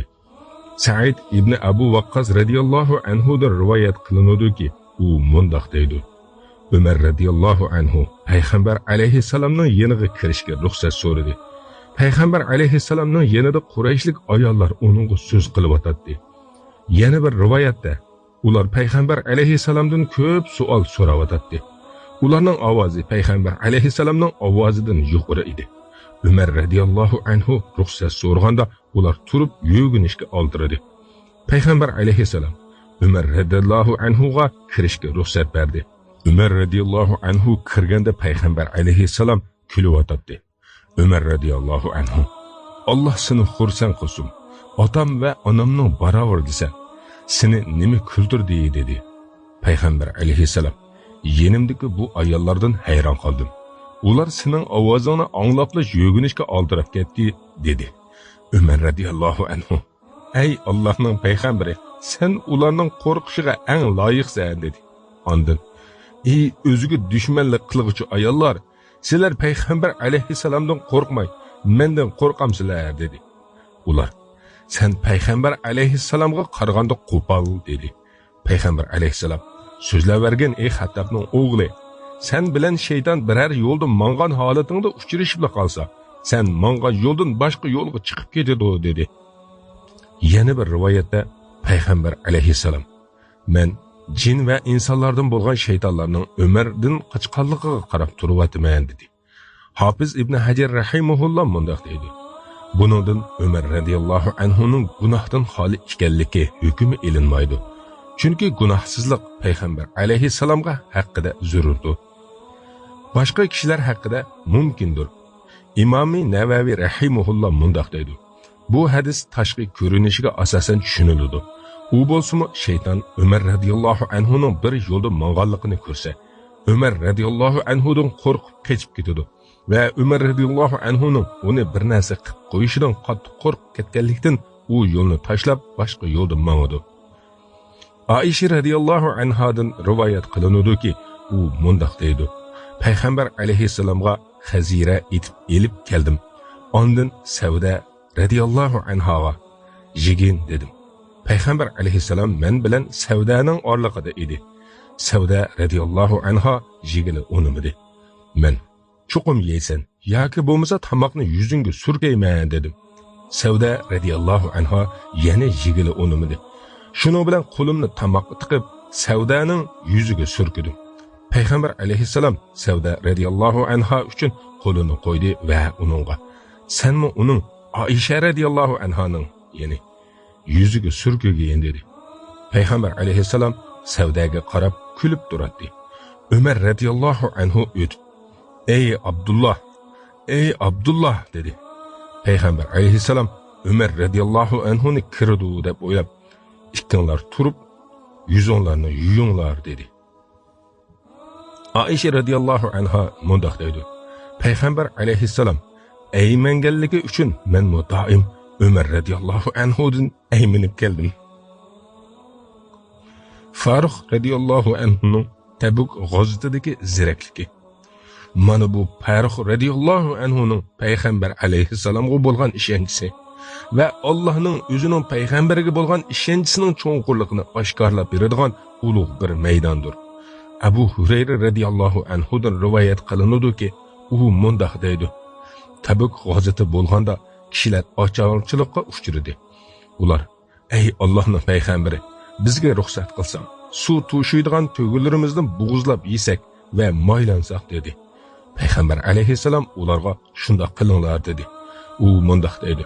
سەئىد ئىبنى ئەبۇ ۋەققاس رەزىياللاھۇ ئەنھۇدىن رىۋايەت قىلىنىدۇكى، ئۇ مۇنداق دەيدۇ: ئۆمەر رەزىياللاھۇ ئەنھۇ پەيغەمبەر ئەلەيھىسسالامنىڭ يېنىغا كىرىشكە رۇخسەت سورىدى. پەيغەمبەر ئەلەيھىسسالامنىڭ يېنىدا قۇرەيشلىك ئاياللار ئۇنىڭغا سۆز قىلىۋاتاتتى. يەنە بىر رىۋايەتتە، ئۇلار پەيغەمبەر ئەلەيھىسسالامدىن كۆپ سوئال سوراۋاتاتتى. ئۇلارنىڭ ئاۋازى پەيغەمبەر ئەلەيھىسسالامنىڭ ئاۋازىدىن يۇقىرى ئىدى. ئۆمەر رەزىياللاھۇ ئەنھۇ رۇخسەت سورىغاندا، ئۇلار تۇرۇپ يۆگىنىشكە ئالدىرىدى. پەيغەمبەر ئەلەيھىسسالام ئۆمەر رەزىياللاھۇ ئەنھۇغا كىرىشكە رۇخسەت بەردى. ئۆمەر رەزىياللاھۇ ئەنھۇ كىرگەندە پەيغەمبەر ئەلەيھىسسالام كۈلۈۋاتاتتى. ئۆمەر رەزىياللاھۇ ئەنھۇ، ئاللا سېنى خۇرسەن قىلسۇن، ئاتام ۋە ئانامنىڭ باراۋىرىدىسەن، سېنى نېمە كۈلدۈردى؟ دېدى. پەيغەمبەر ئەلەيھىسسالام، يېنىمدىكى بۇ ئاياللاردىن ھەيران قالدىم. ئۇلار سېنىڭ ئاۋازىڭنى ئاڭلاپلا يۆگىنىشكە ئالدىراپ كەتتى، دېدى. ئۆمەر رەزىياللاھۇ ئەنھۇ، ئەي ئاللانىڭ پەيغەمبىرى، سەن ئۇلارنىڭ قورقۇشىغا ئەڭ لايىقسەن، دېدى. ئاندىن، ئى ئۆزىگە دۈشمەنلىك قىلغۇچى ئاياللار، سىلەر پەيغەمبەر ئەلەيھىسسالامدىن قورقماي، مەندىن قورقامسىلەر؟ دېدى. ئۇلار، سەن پەيغەمبەر ئەلەيھىسسالامغا قارىغاندا قوپال، دېدى. پەيغەمبەر ئەلەيھىسسالام، سۆزلەۋەرگىن، ئەي خەتتابنىڭ ئوغلى، سەن بىلەن شەيتان بىرەر يولدا ماڭغان ھالىتىڭدە ئۇچرىشىپلا قالسا، سەن ماڭغان يولدىن باشقا يولغا چىقىپ كېتىدۇ، دېدى. يەنە بىر رىۋايەتتە پەيغەمبەر ئەلەيھىسسالام، مەن جىن ۋە ئىنسانلاردىن بولغان شەيتانلارنىڭ ئۆمەردىن قاچقانلىقىغا قاراپ تۇرۇۋاتىمەن، دېدى. ھاپىز ئىبن ھەجەر رەھىمەھۇللا مۇنداق دەيدۇ: بۇنىڭدىن ئۆمەر رەزىياللاھۇ ئەنھۇنىڭ گۇناھتىن خالىي ئىكەنلىكى ھۆكمى ئېلىنمايدۇ. چۈنكى گۇناھسىزلىق پەيغەمبەر ئەلەيھىسسالامغا ھەققىدە زۆرۈردۇر. باشقا كىشىلەر ھەققىدە مۇمكىندۇر. ئىمامى نەۋەۋى رەھىمەھۇللا مۇنداق دەيدۇ: بۇ ھەدىس تاشقى كۆرۈنۈشىگە ئاساسەن چۈشىنىلىدۇ. ئۇ بولسىمۇ شەيتان ئۆمەر رەزىياللاھۇ ئەنھۇنىڭ بىر يولدا ماڭغانلىقىنى كۆرسە، ئۆمەر رەزىياللاھۇ ئەنھۇدىن قورقۇپ قېچىپ كېتىدۇ ۋە ئۆمەر رەزىياللاھۇ ئەنھۇنىڭ ئۇنى بىر نەرسە قىلىپ قويۇشىدىن قاتتىق قورقۇپ كەتكەنلىكتىن، ئۇ يولنى تاشلاپ، باشقا يولدا ماڭىدۇ. ئائىشە رەزىياللاھۇ ئەنھادىن رىۋايەت قىلىنىدۇكى، ئۇ مۇنداق دەيدۇ: پەيغەمبەر ئەلەيھىسسالامغا خەزىرە ئېتىپ ئېلىپ كەلدىم. ئاندىن سەۋدە رەزىياللاھۇ ئەنھاغا يېگىن دېدىم. پەيغەمبەر ئەلەيھىسسالام مەن بىلەن سەۋدەنىڭ ئارىلىقىدا ئىدى. سەۋدە رەزىياللاھۇ ئەنھا يېگىلى ئۇنىمىدى. مەن، چوقۇم يەيسەن ياكى بولمىسا تاماقنى يۈزۈڭگە سۈركەيمەن، دېدىم. سەۋدە رەزىياللاھۇ ئەنھا يەنە يېگىلى ئۇنىمىدى. شۇنىڭ بىلەن قولۇمنى تاماققا تىقىپ، سەۋدەنىڭ يۈزىگە سۈركىدىم. پەيغەمبەر ئەلەيھىسسالام سەۋدە رەزىياللاھۇ ئەنھا ئۈچۈن قولىنى قويدى ۋە ئۇنىڭغا، سەنمۇ ئۇنىڭ، ئائىشە رەزىياللاھۇ ئەنھانىڭ، يەنى يۈزىگە سۈركىگىن، دېدى. پەيغەمبەر ئەلەيھىسسالام سەۋدەگە قاراپ كۈلۈپ تۇراتتى. ئۆمەر رەزىياللاھۇ ئەنھۇ ئۆتۈپ، ئەي ئابدۇللا، ئەي ئابدۇللا، دېدى. پەيغەمبەر ئەلەيھىسسالام ئۆمەر رەزىياللاھۇ ئەنھۇنى كىرىدۇ دەپ ئويلاپ، ئىككىڭلار تۇرۇپ، يۈزۈڭلارنى يۇيۇڭلار، دېدى. ئائىشە رەزىياللاھۇ ئەنھا مۇنداق دەيدۇ: پەيغەمبەر ئەلەيھىسسالام ئەيمەنگەنلىكى ئۈچۈن مەنمۇ دائىم ئۆمەر رەزىياللاھۇ ئەنھۇدىن ئەيمىنىپ كەلدىم. فاروق رەزىياللاھۇ ئەنھۇنىڭ تەبۈك غازىتىدىكى زېرەكلىكى. مانا بۇ فاروق رەزىياللاھۇ ئەنھۇنىڭ پەيغەمبەر ئەلەيھىسسالامغا بولغان ئىشەنچىسى ۋە ئاللاھنىڭ ئۆزىنىڭ پەيغەمبىرىگە بولغان ئىشەنچىسىنىڭ چوڭقۇرلۇقىنى ئاشكارىلاپ بېرىدىغان ئۇلۇغ بىر مەيداندۇر. ئەبۇ ھۇرەيرە رەزىياللاھۇ ئەنھۇدىن رىۋايەت قىلىنىدۇكى، ئۇ مۇنداق دەيدۇ: تەبۈك غازىتى بولغاندا كىشىلەر ئاچارچىلىققا ئۇچرىدى. ئۇلار، ئەي ئاللاھنىڭ پەيغەمبىرى، بىزگە رۇخسەت قىلساڭ، سۇ توشۇيدىغان تۆگىلىرىمىزنى بوغۇزلاپ يېسەك ۋە مايلانساق، دېدى. پەيغەمبەر ئەلەيھىسسالام ئۇلارغا شۇنداق قىلىڭلار، دېدى. ئۇ مۇنداق دەيدۇ: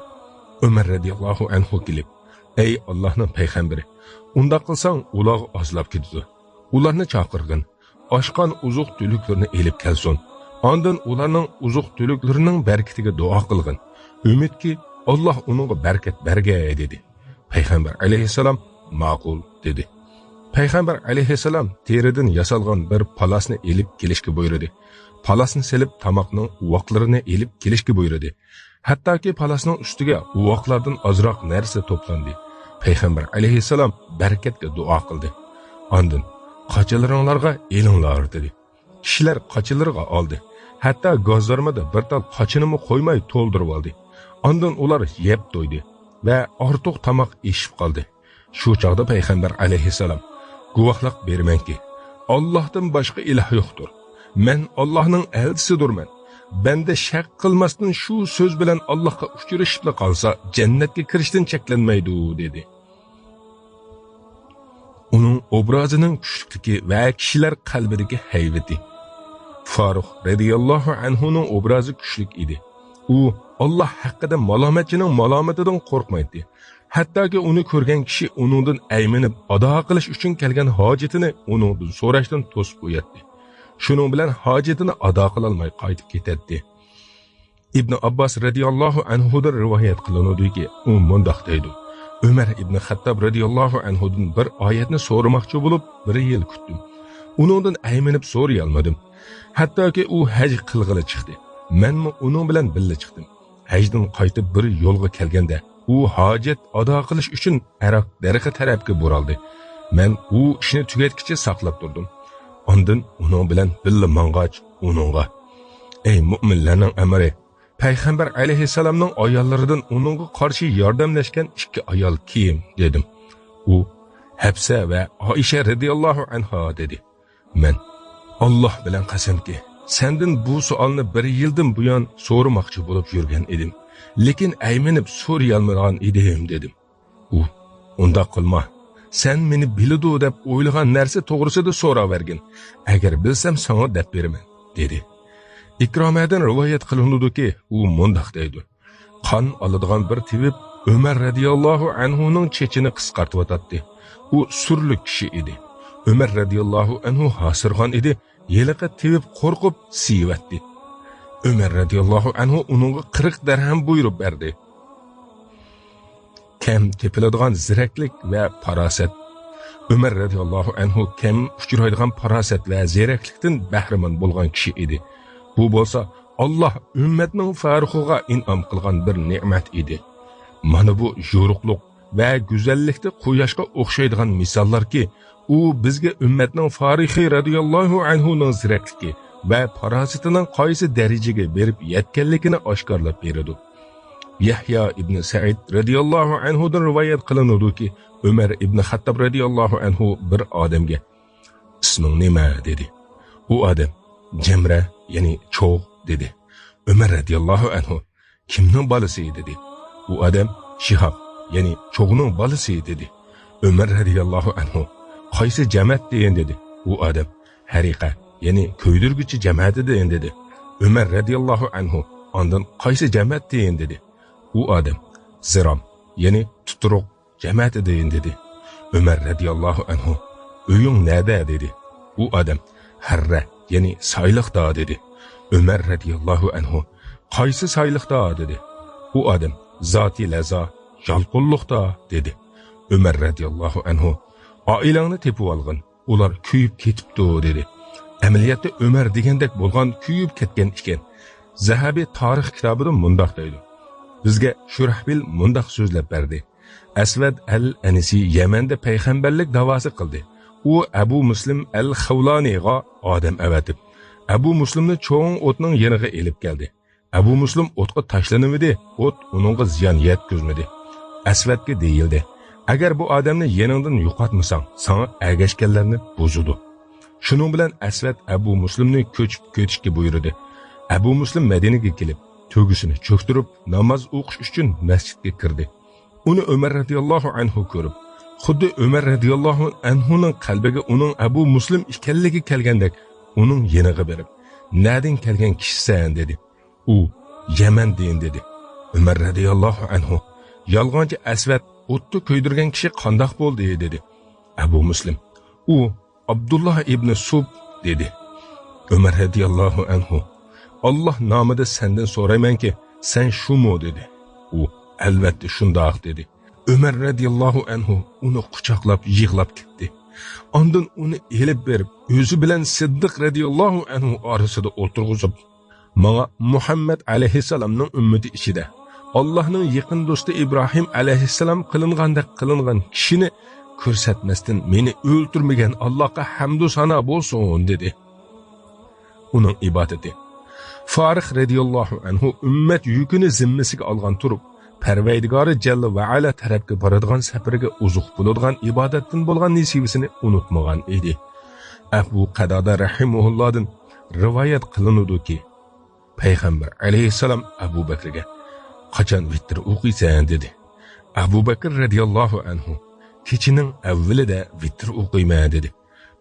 ئۆمەر رەزىياللاھۇ ئەنھۇ كېلىپ، ئەي ئاللاھنىڭ پەيغەمبىرى، ئۇنداق قىلساڭ ئۇلارغا ئازلاپ كېتىدۇ. ئۇلارنى چاقىرغىن، ئاشقان ئوزۇق-تۈلۈكلىرىنى ئېلىپ كەلسۇن. ئاندىن ئۇلارنىڭ ئوزۇق-تۈلۈكلىرىنىڭ بەرىكىتىگە دۇئا قىلغىن. ئۈمىدكى، ئاللاھ ئۇنىڭغا بەرىكەت بەرگەي، دېدى. پەيغەمبەر ئەلەيھىسسالام ماقۇل، دېدى. پەيغەمبەر ئەلەيھىسسالام تېرىدىن ياسالغان بىر پالاسنى ئېلىپ كېلىشكە بۇيرۇدى. پالاسنى سېلىپ، تاماقنىڭ ئۇۋاقلىرىنى ئېلىپ كېلىشكە بۇيرۇدى. ھەتتاكى پالاسنىڭ ئۈستىگە ئۇۋاقلاردىن ئازراق نەرسە توپلاندى. پەيغەمبەر ئەلەيھىسسالام بەرىكەتكە دۇئا قىلدى. ئاندىن، قاچىلىرىڭلارغا ئېلىڭلار، دېدى. كىشىلەر قاچىلىرىغا ئالدى. ھەتتا گازدارمىدا بىر تال قاچىنىمۇ قويماي تولدۇرۇۋالدى. ئاندىن ئۇلار يەپ تويدى ۋە ئارتۇق تاماق ئېشىپ قالدى. شۇ چاغدا پەيغەمبەر ئەلەيھىسسالام، گۇۋاھلىق بېرىمەنكى، ئاللاھتىن باشقا ئىلاھ يوقتۇر. مەن ئاللاھنىڭ ئەلچىسىدۇرمەن. بەندە شەك قىلماستىن شۇ سۆز بىلەن ئاللاھقا ئۇچرىشىپلا قالسا، جەننەتكە كىرىشتىن چەكلەنمەيدۇ، دېدى. ئۇنىڭ ئوبرازىنىڭ كۈچلۈكلۈكى ۋە كىشىلەر قەلبىدىكى ھەيۋىتى. فاروق رەزىياللاھۇ ئەنھۇنىڭ ئوبرازى كۈچلۈك ئىدى. ئۇ ئاللاھ ھەققىدە مالامەتچىنىڭ مالامىتىدىن قورقمايتتى. ھەتتاكى ئۇنى كۆرگەن كىشى ئۇنىڭدىن ئەيمىنىپ، ئادا قىلىش ئۈچۈن كەلگەن ھاجىتىنى ئۇنىڭدىن سوراشتىن توسۇپ قوياتتى. شۇنىڭ بىلەن ھاجىتىنى ئادا قىلالماي قايتىپ كېتەتتى. ئىبن ئابباس رەزىياللاھۇ ئەنھۇدىن رىۋايەت قىلىنىدۇكى، ئۇ مۇنداق دەيدۇ: ئۆمەر ئىبن خەتتاب رەزىياللاھۇ ئەنھۇدىن بىر ئايەتنى سورىماقچى بولۇپ، بىر يىل كۈتتۈم. ئۇنىڭدىن ئەيمىنىپ سورىيالمىدىم. ھەتتاكى ئۇ ھەج قىلغىلى چىقتى. مەنمۇ ئۇنىڭ بىلەن بىللە چىقتىم. ھەجدىن قايتىپ بىر يولغا كەلگەندە، ئۇ ھاجەت ئادا قىلىش ئۈچۈن ئەراق دەرىخى تەرەپكە بۇرالدى. مەن ئۇ ئىشنى تۈگەتكىچە ساقلاپ تۇردۇم. ئاندىن ئۇنىڭ بىلەن بىللە ماڭغاچ، ئۇنىڭغا، ئەي مۆمىنلەرنىڭ ئەمىرى، پەيغەمبەر ئەلەيھىسسالامنىڭ ئاياللىرىدىن ئۇنىڭغا قارشى ياردەملەشكەن ئىككى ئايال كىم؟ دېدىم. ئۇ، ھەپسە ۋە ئائىشە رەزىياللاھۇ ئەنھا، دېدى. مەن، ئاللاھ بىلەن قەسەمكى، سەندىن بۇ سوئالنى بىر يىلدىن بۇيان سورىماقچى بولۇپ يۈرگەن ئىدىم، لېكىن ئەيمىنىپ سورىيالمىغان ئىدىم، دېدىم. ئۇ، ئۇنداق قىلما. سەن مېنى بىلىدۇ دەپ ئويلىغان نەرسە توغرىسىدا سوراۋەرگىن. ئەگەر بىلسەم ساڭا دەپ بېرىمەن، دېدى. ئىكرامەدىن رىۋايەت قىلىنىدۇكى، ئۇ مۇنداق دەيدۇ: قان ئالىدىغان بىر تېۋىپ ئۆمەر رەزىياللاھۇ ئەنھۇنىڭ چېچىنى قىسقارتىۋاتاتتى. ئۇ سۈرلۈك كىشى ئىدى. ئۆمەر رەزىياللاھۇ ئەنھۇ ھاسىرىغان ئىدى. ھېلىقى تېۋىپ قورقۇپ سىيىۋەتتى. ئۆمەر رەزىياللاھۇ ئەنھۇ ئۇنىڭغا قىرىق دەرھەم بۇيرۇپ بەردى. كەم تېپىلىدىغان زېرەكلىك ۋە پاراسەت. ئۆمەر رەزىياللاھۇ ئەنھۇ كەم ئۇچرايدىغان پاراسەت ۋە زېرەكلىكتىن بەھرىمەن بولغان كىشى ئىدى. بۇ بولسا ئاللاھ ئۈممەتنىڭ فارۇخىغا ئىنئام قىلغان بىر نېمەت ئىدى. مانا بۇ يورۇقلۇق ۋە گۈزەللىكتە قۇياشقا ئوخشايدىغان مىساللاركى، ئۇ بىزگە ئۈممەتنىڭ فارىخى رەزىياللاھۇ ئەنھۇنىڭ زېرەكلىكى ۋە پاراسىتىنىڭ قايسى دەرىجىگە بېرىپ يەتكەنلىكىنى ئاشكارىلاپ بېرىدۇ. يەھيا ئىبنى سەئىد رەزىياللاھۇ ئەنھۇدىن رىۋايەت قىلىنىدۇكى، ئۆمەر ئىبنى خەتتاب رەزىياللاھۇ ئەنھۇ بىر ئادەمگە، «ئىسمىڭ نېمە؟» دېدى. ئۇ ئادەم، «جەمرە، يەنى چوغ» دېدى. ئۆمەر رەزىياللاھۇ ئەنھۇ، «كىمنىڭ بالىسى؟» دېدى. ئۇ ئادەم، «شىھاب، يەنى چوغنىڭ بالىسى» دېدى. ئۆمەر رەزىياللاھۇ ئەنھۇ، «قايسى جەمەتتىن؟» دېدى. ئۇ ئادەم، «ھەرىقە، يەنى كۆيدۈرگۈچى جەمەتىدىن» دېدى. ئۆمەر رەزىياللاھۇ ئەنھۇ ئاندىن، «قايسى جەمەتتىن؟» دېدى. ئۇ ئادەم، «زىرام، يەنى تۇتۇرۇق جەمەتىدىن» دېدى. ئۆمەر رەزىياللاھۇ ئەنھۇ، «ئۆيۈڭ نەدە؟» دېدى. ئۇ ئادەم، «ھەررە، يەنى سايلىقتا» دېدى. ئۆمەر رەزىياللاھۇ ئەنھۇ، «قايسى سايلىقتا؟» دېدى. ئۇ ئادەم، «زاتى لەزا، يالقۇنلۇقتا» دېدى. ئۆمەر رەزىياللاھۇ ئەنھۇ، «ئائىلەڭنى تېپىۋالغىن، ئۇلار كۆيۈپ كېتىپتۇ» دېدى. ئەمەلىيەتتە ئۆمەر دېگەندەك بولغان، كۆيۈپ كەتكەن ئىكەن. زەھەبى تارىخ كىتابىدا مۇنداق دەيدۇ: «بىزگە شۇرەھبىل مۇنداق سۆزلەپ بەردى. ئەسۋەد ئەل ئەنسى يەمەندە پەيغەمبەرلىك داۋاسى قىلدى. ئۇ ئەبۇ مۇسلىم ئەل خەۋلانىغا ئادەم ئەۋەتىپ، ئەبۇ مۇسلىمنى چوڭ ئوتنىڭ يېنىغا ئېلىپ كەلدى. ئەبۇ مۇسلىم ئوتقا تاشلىنىۋىدى، ئوت ئۇنىڭغا زىيان يەتكۈزمىدى. ئەسۋەدكە دېيىلدى: ئەگەر بۇ ئادەمنى يېنىڭدىن يوقاتمىساڭ، ساڭا ئەگەشكەنلەرنى بۇزىدۇ.» شۇنىڭ بىلەن ئەسۋەد ئەبۇ مۇسلىمنى كۆچۈپ كېتىشكە بۇيرۇدى. ئەبۇ مۇسلىم مەدىنىگە كېلىپ، تۆگىسىنى چۆكتۈرۈپ، ناماز ئوقۇش ئۈچۈن مەسچىتكە كىردى. ئۇنى ئۆمەر رەزىياللاھۇ ئەنھۇ كۆرۈپ، خۇددى ئۆمەر رەزىياللاھۇ ئەنھۇنىڭ قەلبىگە ئۇنىڭ ئەبۇ مۇسلىم ئىكەنلىكى كەلگەندەك، ئۇنىڭ يېنىغا بېرىپ، «نەدىن كەلگەن كىشىسەن؟» دېدى. ئۇ، «يەمەندىن» دېدى. ئۆمەر رەزىياللاھۇ ئەنھۇ، «يالغانچى ئەسۋەد ئوتتا كۆيدۈرگەن كىشى قانداق بولدى؟» دېدى. ئەبۇ مۇسلىم، «ئۇ ئابدۇللا ئىبنى سۇب» دېدى. ئۆمەر رەزىياللاھۇ ئەنھۇ، «ئاللا نامىدا سەندىن سورايمەنكى، سەن شۇمۇ؟» دېدى. ئۇ، «ئەلۋەتتە شۇنداق» دېدى. ئۆمەر رەزىياللاھۇ ئەنھۇ ئۇنى قۇچاقلاپ يىغلاپ كەتتى. ئاندىن ئۇنى ئېلىپ بېرىپ، ئۆزى بىلەن سىددىق رەزىياللاھۇ ئەنھۇ ئارىسىدا ئولتۇرغۇزۇپ، «ماڭا مۇھەممەد ئەلەيھىسسالامنىڭ ئۈممىتى ئىچىدە ئاللاھنىڭ يېقىن دوستى ئىبراھىم ئەلەيھىسسالام قىلىنغاندەك قىلىنغان كىشىنى كۆرسەتمەستىن، مېنى ئۆلتۈرمىگەن ئاللاھقا ھەمدۇ سانا بولسۇن» دېدى. ئۇنىڭ ئىبادىتى. فارىخ رەزىياللاھۇ ئەنھۇ ئۈممەت يۈكىنى زىممىسىگە ئالغان تۇرۇپ، پەرۋەردىگارى جەللە ۋە ئەلا تەرەپكە بارىدىغان سەپىرىگە ئوزۇق بولىدىغان ئىبادەتتىن بولغان نېسىۋىسىنى ئۇنتۇمىغان ئىدى. ئەبۇ قەدادە رەھىمەھۇللادىن رىۋايەت قىلىنىدۇكى، پەيغەمبەر ئەلەيھىسسالام ئەبۇ بەكرىگە، «قاچان ۋىتىر ئوقۇيسەن؟» دېدى. ئەبۇ بەكرى رەزىياللاھۇ ئەنھۇ، «كېچىنىڭ ئەۋۋىلىدە ۋىتىر ئوقۇيمەن» دېدى.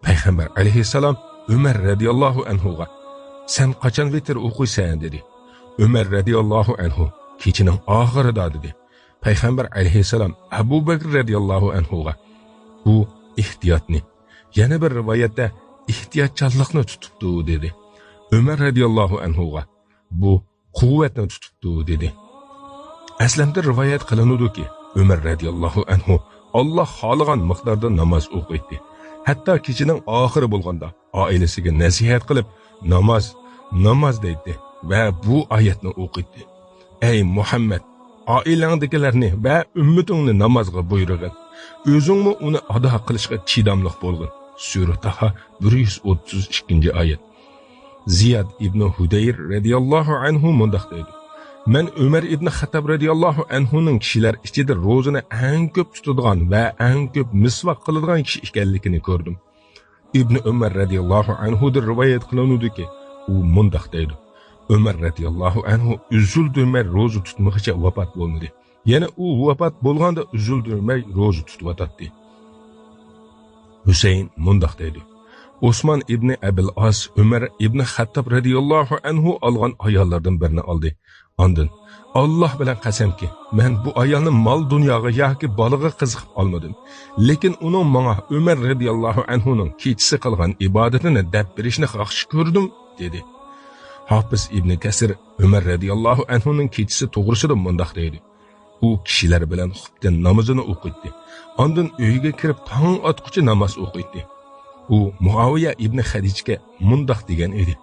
پەيغەمبەر ئەلەيھىسسالام ئۆمەر رەزىياللاھۇ ئەنھۇغا، «سەن قاچان ۋىتىر ئوقۇيسەن؟» دېدى. ئۆمەر رەزىياللاھۇ ئەنھۇ، «كېچىنىڭ ئاخىرىدا» دېدى. پەيغەمبەر ئەلەيھىسسالام ئەبۇ بەكرى رەزىياللاھۇ ئەنھۇغا، «بۇ ئېھتىياتنى، يەنە بىر رىۋايەتتە ئېھتىياتچانلىقنى تۇتۇپتۇ» دېدى. ئۆمەر رەزىياللاھۇ ئەنھۇغا، «بۇ قۇۋۋەتنى تۇتۇپتۇ» دېدى. ئەسلەمدە رىۋايەت قىلىنىدۇكى، ئۆمەر رەزىياللاھۇ ئەنھۇ ئاللا خالىغان مىقداردا ناماز ئوقۇيتتى. ھەتتا كېچىنىڭ ئاخىرى بولغاندا ئائىلىسىگە نەسىھەت قىلىپ، «ناماز، ناماز» دەيتتى ۋە بۇ ئايەتنى ئوقۇيتتى: «ئەي مۇھەممەد، ئائىلەڭدىكىلەرنى ۋە ئۈممىتىڭنى نامازغا بۇيرۇغىن. ئۆزۈڭمۇ ئۇنى ئادا قىلىشقا چىداملىق بولغىن.» سۈرە تاھا، بىر يۈز ئوتتۇز ئىككىنچى ئايەت. زىياد ئىبنى ھۇدەير رەزىياللاھۇ ئەنھۇ مۇنداق دەيدۇ: «مەن ئۆمەر ئىبنى خەتتاب رەزىياللاھۇ ئەنھۇنىڭ كىشىلەر ئىچىدە روزىنى ئەڭ كۆپ تۇتىدىغان ۋە ئەڭ كۆپ مىسۋاك قىلىدىغان كىشى ئىكەنلىكىنى كۆردۈم.» ئىبنى ئۆمەر رەزىياللاھۇ ئەنھۇدىن رىۋايەت قىلىنىدۇكى، ئۇ مۇنداق دەيدۇ: «ئۆمەر رەزىياللاھۇ ئەنھۇ ئۈزۈل-تۈزمەي روزا تۇتمىغىچە ۋاپات بولمىدى. يەنە ئۇ ۋاپات بولغاندا ئۈزۈلدۈرمەي روزا تۇتۇۋاتاتتى. ھۈسەيىن مۇنداق دەيدۇ: ئوسمان ئىبنى ئەبىل ئاس ئۆمەر ئىبنى خەتتاب رەزىياللاھۇ ئەنھۇ ئالغان ئاياللاردىن بىرىنى ئالدى. ئاندىن، ئاللاھ بىلەن قەسەمكى، مەن بۇ ئايالنى مال-دۇنياغا ياكى بالىغا قىزىقىپ ئالمىدىم. لېكىن ئۇنىڭ ماڭا ئۆمەر رەزىياللاھۇ ئەنھۇنىڭ كېچىسى قىلغان ئىبادىتىنى دەپ بېرىشنى ياخشى كۆردۈم، دېدى. ھاپىز ئىبنى كەسىر ئۆمەر رەزىياللاھۇ ئەنھۇنىڭ كېچىسى توغرىسىدا مۇنداق دەيدۇ: ئۇ كىشىلەر بىلەن خۇپتەن نامىزىنى ئوقۇيتتى. ئاندىن ئۆيىگە كىرىپ تاڭ ئاتقۇچە ناماز ئوقۇيتتى. ئۇ مۇئاۋىيە ئىبنى خەدىجگە مۇنداق دېگەن ئىدى: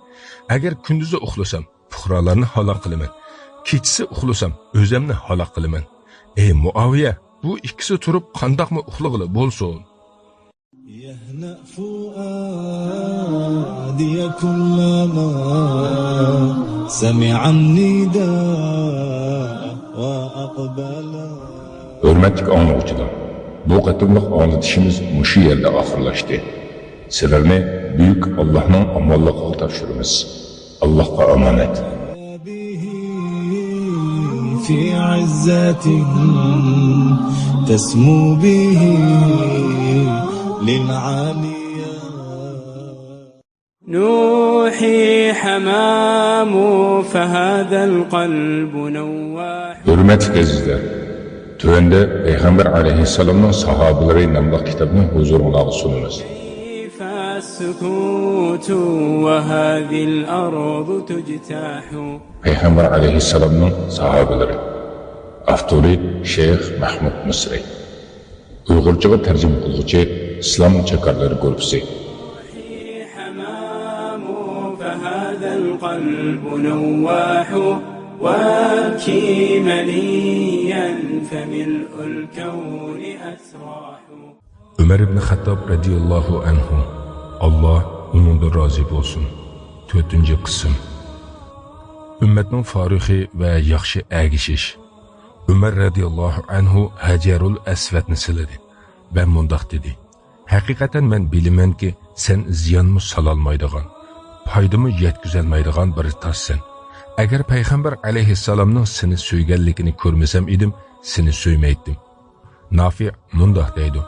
ئەگەر كۈندۈزى ئۇخلىسام، پۇقرالارنى ھالاك قىلىمەن. كېچىسى ئۇخلىسام، ئۆزەمنى ھالاك قىلىمەن. ئەي مۇئاۋىيە، بۇ ئىككىسى تۇرۇپ قانداقمۇ ئۇخلىغىلى بولسۇن؟ يهنأ فؤادي كلما سمع النداء وأقبل. ھۆرمەتلىك ئاڭلىغۇچىلار، بۇ قېتىملىق ئاڭلىتىشىمىز مۇشۇ يەردە ئاخىرلاشتى. سىلەرنى بۈيۈك ئاللاھنىڭ ئامانلىقىغا تاپشۇرىمىز. ئاللاھقا ئامانەت. به في عزة تسمو به للعاليا. نوحي حمام فهذا القلب نواح. ھۆرمەتلىك ئەزىزلەر، تۆۋەندە پەيغەمبەر ئەلەيھىسسالامنىڭ ساھابىلىرى ناملىق كىتابنى ھۇزۇرۇڭلارغا سۇنىمىز. كيف السكوت وهذه الأرض تجتاح. پەيغەمبەر ئەلەيھىسسالامنىڭ ساھابىلىرى. ئاپتورى شەيخ مەھمۇد مىسرى. ئۇيغۇرچىغا تەرجىمە قىلغۇچى ئىسلام چاكارلىرى گۇرۇپپىسى. روحي حمام فهذا القلب نواح، وابكي منيا فملء الكون أسراح. ئۆمەر ئىبنى خەتتاب رەزىياللاھۇ ئەنھۇ، ئاللا ئۇنىڭدىن رازى بولسۇن. تۆتىنچى قىسىم. ئۈممەتنىڭ فارۇخى ۋە ياخشى ئەگىشىش. ئۆمەر رەزىياللاھۇ ئەنھۇ ھەجەرۇل ئەسۋەدنى سىلىدى ۋە مۇنداق دېدى: ھەقىقەتەن مەن بىلىمەنكى، سەن زىيانمۇ سالالمايدىغان، پايدىمۇ يەتكۈزەلمەيدىغان بىر تاشسەن. ئەگەر پەيغەمبەر ئەلەيھىسسالامنىڭ سېنى سۆيگەنلىكىنى كۆرمىسەم ئىدىم، سېنى سۆيمەيتتىم. نافىئ مۇنداق دەيدۇ: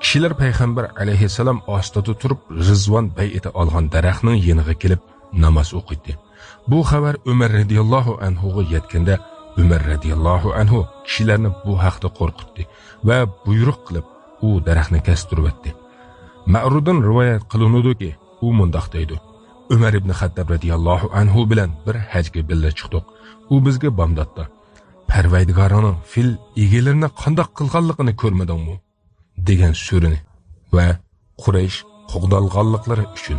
كىشىلەر پەيغەمبەر ئەلەيھىسسالام ئاستىدا تۇرۇپ رىزۋان بەيئىتى ئالغان دەرەخنىڭ يېنىغا كېلىپ ناماز ئوقۇيتتى. بۇ خەۋەر ئۆمەر رەزىياللاھۇ ئەنھۇغا يەتكەندە، ئۆمەر رەزىياللاھۇ ئەنھۇ كىشىلەرنى بۇ ھەقتە قورقۇتتى ۋە بۇيرۇق قىلىپ، ئۇ دەرەخنى كەستۈرۈۋەتتى. مەئرۇدىن رىۋايەت قىلىنىدۇكى، ئۇ مۇنداق دەيدۇ: ئۆمەر ئىبنى خەتتاب رەزىياللاھۇ ئەنھۇ بىلەن بىر ھەجگە بىللە چىقتۇق. ئۇ بىزگە بامداتتا، «پەرۋەردىگارىڭنىڭ فىل ئىگىلىرىنى قانداق قىلغانلىقىنى كۆرمىدىڭمۇ؟» دېگەن سۈرىنى ۋە «قۇرەيش قوغدالغانلىقلىرى ئۈچۈن»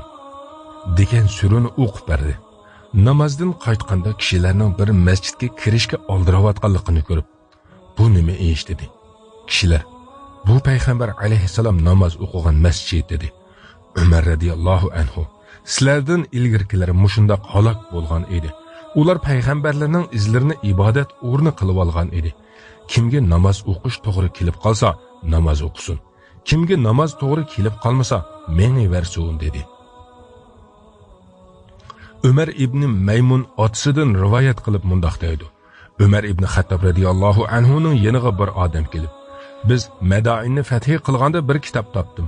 دېگەن سۈرىنى ئوقۇپ بەردى. نامازدىن قايتقاندا كىشىلەرنىڭ بىر مەسچىتكە كىرىشكە ئالدىراۋاتقانلىقىنى كۆرۈپ، «بۇ نېمە ئىش؟» دېدى. كىشىلەر، «بۇ پەيغەمبەر ئەلەيھىسسالام ناماز ئوقۇغان مەسچىت» دېدى. ئۆمەر رەزىياللاھۇ ئەنھۇ، «سىلەردىن ئىلگىرىكىلەر مۇشۇنداق ھالاك بولغان ئىدى. ئۇلار پەيغەمبەرلەرنىڭ ئىزلىرىنى ئىبادەت ئورنى قىلىۋالغان ئىدى. كىمگە ناماز ئوقۇش توغرا كېلىپ قالسا، ناماز ئوقۇسۇن. كىمگە ناماز توغرا كېلىپ قالمىسا، مېڭىۋەرسۇن» دېدى. ئۆمەر ئىبنى مەيمۇن ئاتىسىدىن رىۋايەت قىلىپ مۇنداق دەيدۇ: ئۆمەر ئىبنى خەتتاب رەزىياللاھۇ ئەنھۇنىڭ يېنىغا بىر ئادەم كېلىپ، «بىز مەدائىننى فەتھى قىلغاندا بىر كىتاب تاپتىم.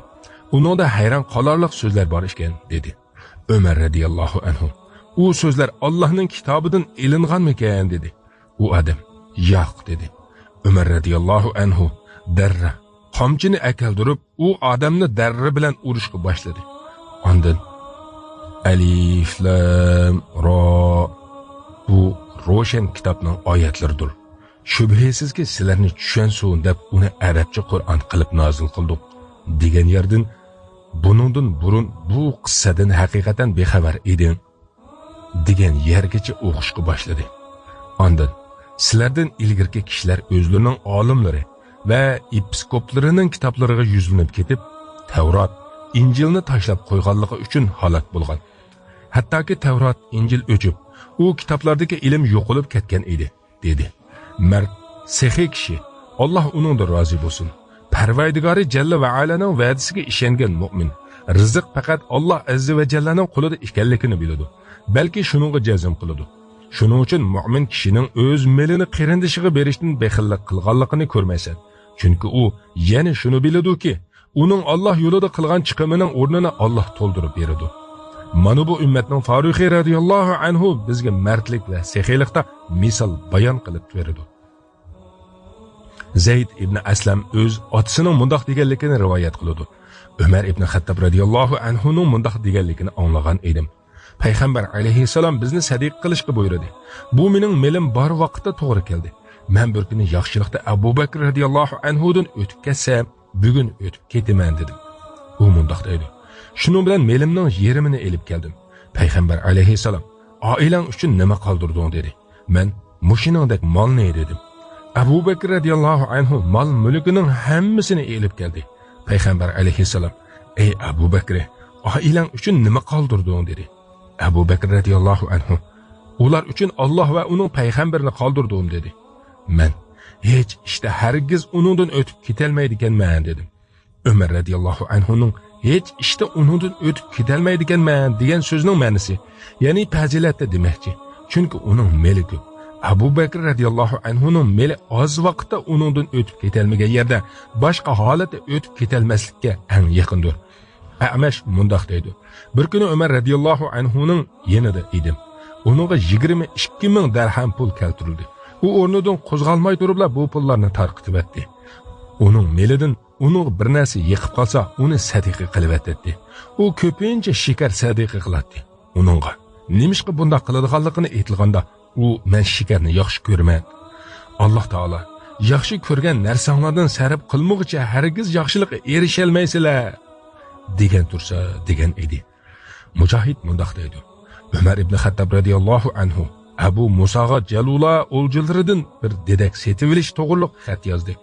ئۇنىڭدا ھەيران قالارلىق سۆزلەر بار ئىكەن» دېدى. ئۆمەر رەزىياللاھۇ ئەنھۇ، «ئۇ سۆزلەر ئاللاھنىڭ كىتابىدىن ئېلىنغانمىكەن؟» دېدى. ئۇ ئادەم، «ياق» دېدى. ئۆمەر رەزىياللاھۇ ئەنھۇ دەررە قامچىنى ئەكەلدۈرۈپ، ئۇ ئادەمنى دەررە بىلەن ئۇرۇشقا باشلىدى. ئاندىن، «ئەلىف لام را، بۇ روشەن كىتابنىڭ ئايەتلىرىدۇر. شۈبھىسىزكى، سىلەرنى چۈشەنسۇن دەپ ئۇنى ئەرەبچە قۇرئان قىلىپ نازىل قىلدۇق» دېگەن يەردىن، «بۇنىڭدىن بۇرۇن بۇ قىسسەدىن ھەقىقەتەن بىخەۋەر ئىدىڭ» دېگەن يەرگىچە ئوقۇشقا باشلىدى. ئاندىن، «سىلەردىن ئىلگىرىكى كىشىلەر ئۆزلىرىنىڭ ئالىملىرى ۋە ئېپىسكوپلىرىنىڭ كىتابلىرىغا يۈزلىنىپ كېتىپ، تەۋرات، ئىنجىلنى تاشلاپ قويغانلىقى ئۈچۈن ھالاك بولغان. ھەتتاكى تەۋرات، ئىنجىل ئۆچۈپ، ئۇ كىتابلاردىكى ئىلىم يوقىلىپ كەتكەن ئىدى» دېدى. مەرد، سېخىي كىشى، ئاللا ئۇنىڭدىن رازى بولسۇن، پەرۋەردىگارى جەللە ۋە ئەلانىڭ ۋەدىسىگە ئىشەنگەن مۆمىن، رىزىق پەقەت ئاللا ئەززە ۋە جەللەنىڭ قولىدا ئىكەنلىكىنى بىلىدۇ، بەلكى شۇنىڭغا جەزم قىلىدۇ. شۇنىڭ ئۈچۈن مۆمىن كىشىنىڭ ئۆز مېلىنى قېرىندىشىغا بېرىشتىن بېخىللىق قىلغانلىقىنى كۆرمەيسەن. چۈنكى ئۇ يەنە شۇنى بىلىدۇكى، ئۇنىڭ ئاللاھ يولىدا قىلغان چىقىمىنىڭ ئورنىنى ئاللاھ تولدۇرۇپ بېرىدۇ. مانا بۇ ئۈممەتنىڭ فاروقى رەزىياللاھۇ ئەنھۇ بىزگە مەردلىك ۋە سېخىيلىقتا مىسال بايان قىلىپ بېرىدۇ. زەيد ئىبنى ئەسلەم ئۆز ئاتىسىنىڭ مۇنداق دېگەنلىكىنى رىۋايەت قىلىدۇ: ئۆمەر ئىبنى خەتتاب رەزىياللاھۇ ئەنھۇنىڭ مۇنداق دېگەنلىكىنى ئاڭلىغان ئىدىم. پەيغەمبەر ئەلەيھىسسالام بىزنى سەدىقە قىلىشقا بۇيرۇدى. بۇ مېنىڭ مېلىم بار ۋاقىتتا توغرا كەلدى. مەن بىر كۈنى ياخشىلىقتا ئەبۇ بەكرى رەزىياللاھۇ ئەنھۇدىن ئۆتۈپ كەتسەم، بۈگۈن ئۆتۈپ كېتىمەن، دېدىم. ئۇ مۇنداق دەيدۇ: شۇنىڭ بىلەن مېلىمنىڭ يېرىمىنى ئېلىپ كەلدىم. پەيغەمبەر ئەلەيھىسسالام: ئائىلەڭ ئۈچۈن نېمە قالدۇردۇڭ؟ دېدى. مەن: مۇشۇنىڭدەك مالنى، دېدىم. ئەبۇ بەكرى رەزىياللاھۇ ئەنھۇ مال مۈلكىنىڭ ھەممىسىنى ئېلىپ كەلدى. پەيغەمبەر ئەلەيھىسسالام: ئەي ئەبۇ بەكرى، ئائىلەڭ ئۈچۈن نېمە قالدۇردۇڭ؟ دېدى. ئەبۇ بەكرى رەزىياللاھۇ ئەنھۇ: ئۇلار ئۈچۈن ئاللاھ ۋە ئۇنىڭ پەيغەمبىرىنى قالدۇردۇم، دېدى. مەن: ھېچ ئىشتا ھەرگىز ئۇنىڭدىن ئۆتۈپ كېتەلمەيدىكەنمەن، دېدىم. ئۆمەر رەزىياللاھۇ ئەنھۇنىڭ ھېچ ئىشتا ئۇنىڭدىن ئۆتۈپ كېتەلمەيدىكەنمەن دېگەن سۆزنىڭ مەنىسى، يەنى پەزىلەتتە دېمەكچى. چۈنكى ئۇنىڭ مېلى كۆپ. ئەبۇ بەكرى رەزىياللاھۇ ئەنھۇنىڭ مېلى ئاز ۋاقىتتا ئۇنىڭدىن ئۆتۈپ كېتەلمىگەن يەردە باشقا ھالەتتە ئۆتۈپ كېتەلمەسلىككە ئەڭ يېقىندۇر. ئەمەش مۇنداق دەيدۇ: بىر كۈنى ئۆمەر رەزىياللاھۇ ئەنھۇنىڭ يېنىدا ئىدىم. ئۇنىڭغا يىگىرمە ئىككى مىڭ دەرھەم پۇل كەلتۈرۈلدى. ئۇ ئورنىدىن قوزغالماي تۇرۇپلا بۇ پۇللارنى تارقىتىۋەتتى. ئۇنىڭ مېلىدىن ئۇنىڭغا بىر نەرسە يېقىپ قالسا، ئۇنى سەدىقە قىلىۋېتەتتى. ئۇ كۆپىنچە شېكەر سەدىقە قىلاتتى. ئۇنىڭغا نېمىشقا بۇنداق قىلىدىغانلىقىنى ئېيتىلغاندا، ئۇ: مەن شېكەرنى ياخشى كۆرىمەن. ئاللاھ تائالا: ياخشى كۆرگەن نەرسەڭلاردىن سەرپ قىلمىغۇچە ھەرگىز ياخشىلىققا ئېرىشەلمەيسىلەر، دېگەن تۇرسا، دېگەن ئىدى. مۇجاھىد مۇنداق دەيدۇ: ئۆمەر ئىبنى خەتتاب رەزىياللاھۇ ئەنھۇ ئەبۇ مۇساغا جەلۇلا ئولجىلىرىدىن بىر دېدەك سېتىۋېلىش توغرۇلۇق خەت يازدى.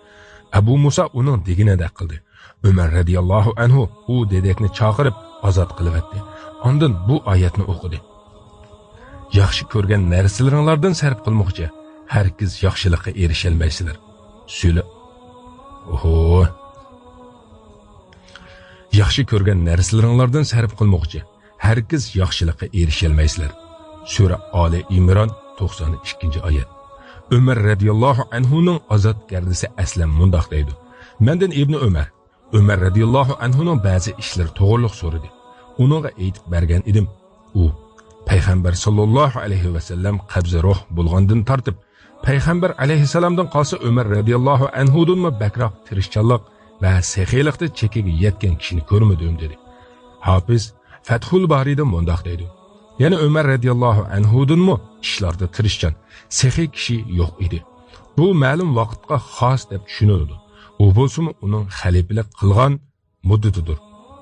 ئەبۇ مۇسا ئۇنىڭ دېگىنىدەك قىلدى. ئۆمەر رەزىياللاھۇ ئەنھۇ ئۇ دېدەكنى چاقىرىپ ئازاد قىلىۋەتتى. ئاندىن بۇ ئايەتنى ئوقۇدى: ياخشى كۆرگەن نەرسىلىرىڭلاردىن سەرپ قىلمىغۇچە ھەرگىز ياخشىلىققا ئېرىشەلمەيسىلەر. سۈرە، ئوھو. ياخشى كۆرگەن نەرسىلىرىڭلاردىن سەرپ قىلمىغۇچە ھەرگىز ياخشىلىققا ئېرىشەلمەيسىلەر. سۈرە ئالى ئىمران، توقسان ئىككىنچى ئايەت. ئۆمەر رەزىياللاھۇ ئەنھۇنىڭ ئازاد گەردىسى ئەسلەم مۇنداق دەيدۇ: مەندىن ئىبنى ئۆمەر، ئۆمەر رەزىياللاھۇ ئەنھۇنىڭ بەزى ئىشلىرى توغرۇلۇق سورىدى. ئۇنىڭغا ئېيتىپ بەرگەن ئىدىم. ئۇ، پەيغەمبەر ساللاللاھۇ ئەلەيھى ۋەسەللەم قەبزى روھ بولغاندىن تارتىپ، پەيغەمبەر ئەلەيھىسسالامدىن قالسا ئۆمەر رەزىياللاھۇ ئەنھۇدىنمۇ بەكرەك تىرىشچانلىق ۋە سېخىيلىقتا چېكىگە يەتكەن كىشىنى كۆرمىدىم، دېدى. ھاپىز فەتھۇل بارىدا مۇنداق دەيدۇ: يەنە ئۆمەر رەزىياللاھۇ ئەنھۇدىنمۇ ئىشلاردا تىرىشچان، سېخىي كىشى يوق ئىدى. بۇ مەلۇم ۋاقىتقا خاس دەپ چۈشىنىلىدۇ. ئۇ بولسىمۇ ئۇنىڭ خەلىپىلىك قىلغان مۇددىتىدۇر.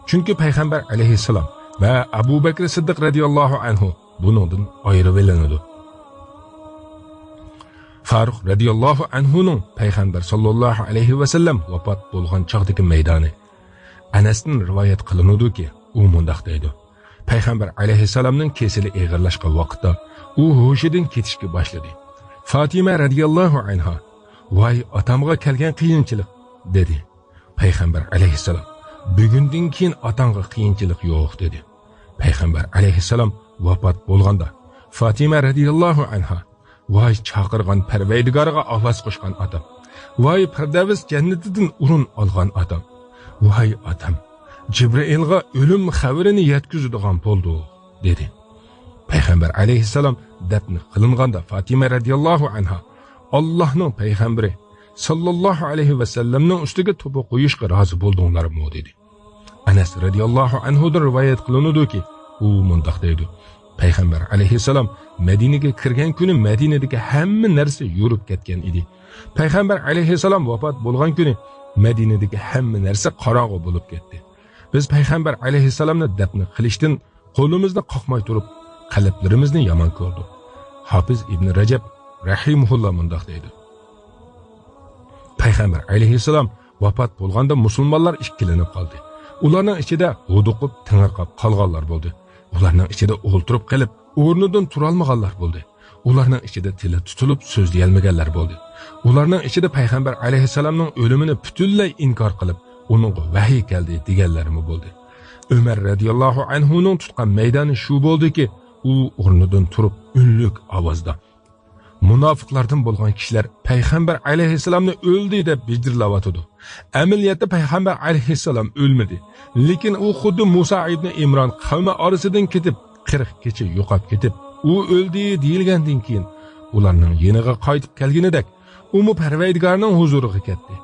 چۈنكى پەيغەمبەر ئەلەيھىسسالام ۋە ئەبۇ بەكرى سىددىق رەزىياللاھۇ ئەنھۇ بۇنىڭدىن ئايرىۋېلىنىدۇ. فاروق رەزىياللاھۇ ئەنھۇنىڭ پەيغەمبەر ساللاللاھۇ ئەلەيھى ۋەسەللەم ۋاپات بولغان چاغدىكى مەيدانى. ئەنەستىن رىۋايەت قىلىنىدۇكى، ئۇ مۇنداق دەيدۇ: پەيغەمبەر ئەلەيھىسسالامنىڭ كېسىلى ئېغىرلاشقان ۋاقىتتا ئۇ ھوشىدىن كېتىشكە باشلىدى. فاتىمە رەزىياللاھۇ ئەنھا: ۋاي ئاتامغا كەلگەن قىيىنچىلىق، دېدى. پەيغەمبەر ئەلەيھىسسالام: بۈگۈندىن كېيىن ئاتاڭغا قىيىنچىلىق يوق، دېدى. پەيغەمبەر ئەلەيھىسسالام ۋاپات بولغاندا، فاتىمە رەزىياللاھۇ ئەنھا: ۋاي چاقىرغان پەرۋەردىگارغا ئاۋاز قوشقان ئاتام! ۋاي پىردەۋس جەننىتىدىن ئورۇن ئالغان ئاتام! ۋاي ئاتام! جىبرىئىلغا ئۆلۈم خەۋىرىنى يەتكۈزىدىغان بولدۇق، دېدى. پەيغەمبەر ئەلەيھىسسالام دەپنە قىلىنغاندا، فاتىمە رەزىياللاھۇ ئەنھا: ئاللاھنىڭ پەيغەمبىرى ساللاللاھۇ ئەلەيھى ۋەسەللەمنىڭ ئۈستىگە توپا قويۇشقا رازى بولدۇڭلارمۇ؟ دېدى. ئەنەس رەزىياللاھۇ ئەنھۇدىن رىۋايەت قىلىنىدۇكى، ئۇ مۇنداق دەيدۇ: پەيغەمبەر ئەلەيھىسسالام مەدىنىگە كىرگەن كۈنى مەدىنىدىكى ھەممە نەرسە يورۇپ كەتكەن ئىدى. پەيغەمبەر ئەلەيھىسسالام ۋاپات بولغان كۈنى مەدىنىدىكى ھەممە نەرسە قاراڭغۇ بولۇپ كەتتى. بىز پەيغەمبەر ئەلەيھىسسالامنى دەپنە قىلىشتىن قولىمىزنى قاقماي تۇرۇپ، قەلبلىرىمىزنى يامان كۆردۇق. ھاپىز ئىبنى رەجەب رەھىمۇھۇللا مۇنداق دەيدۇ: پەيغەمبەر ئەلەيھىسسالام ۋاپات بولغاندا مۇسۇلمانلار ئىككىلىنىپ قالدى. ئۇلارنىڭ ئىچىدە ھودۇقۇپ، تېڭىرقاپ قالغانلار بولدى. ئۇلارنىڭ ئىچىدە ئولتۇرۇپ قېلىپ، ئورنىدىن تۇرالمىغانلار بولدى. ئۇلارنىڭ ئىچىدە تىلى تۇتۇلۇپ سۆزلىيەلمىگەنلەر بولدى. ئۇلارنىڭ ئىچىدە پەيغەمبەر ئەلەيھىسسالامنىڭ ئۆلۈمىنى پۈتۈنلەي ئىنكار قىلىپ، ئۇنىڭغا ۋەھىي كەلدى دېگەنلەرمۇ بولدى. ئۆمەر رەزىياللاھۇ ئەنھۇنىڭ تۇتقان مەيدانى شۇ بولدىكى، ئۇ ئورنىدىن تۇرۇپ ئۈنلۈك ئاۋازدا، مۇناپىقلاردىن بولغان كىشىلەر پەيغەمبەر ئەلەيھىسسالامنى ئۆلدى دەپ ۋىجىرلاۋاتىدۇ. ئەمەلىيەتتە پەيغەمبەر ئەلەيھىسسالام ئۆلمىدى. لېكىن ئۇ خۇددى مۇسا ئىبنى ئىمران قەۋمى ئارىسىدىن كېتىپ، قىرىق كېچە يوقاپ كېتىپ، ئۇ ئۆلدى دېيىلگەندىن كېيىن، ئۇلارنىڭ يېنىغا قايتىپ كەلگىنىدەك، ئۇمۇ پەرۋەردىگارنىڭ ھۇزۇرىغا كەتتى.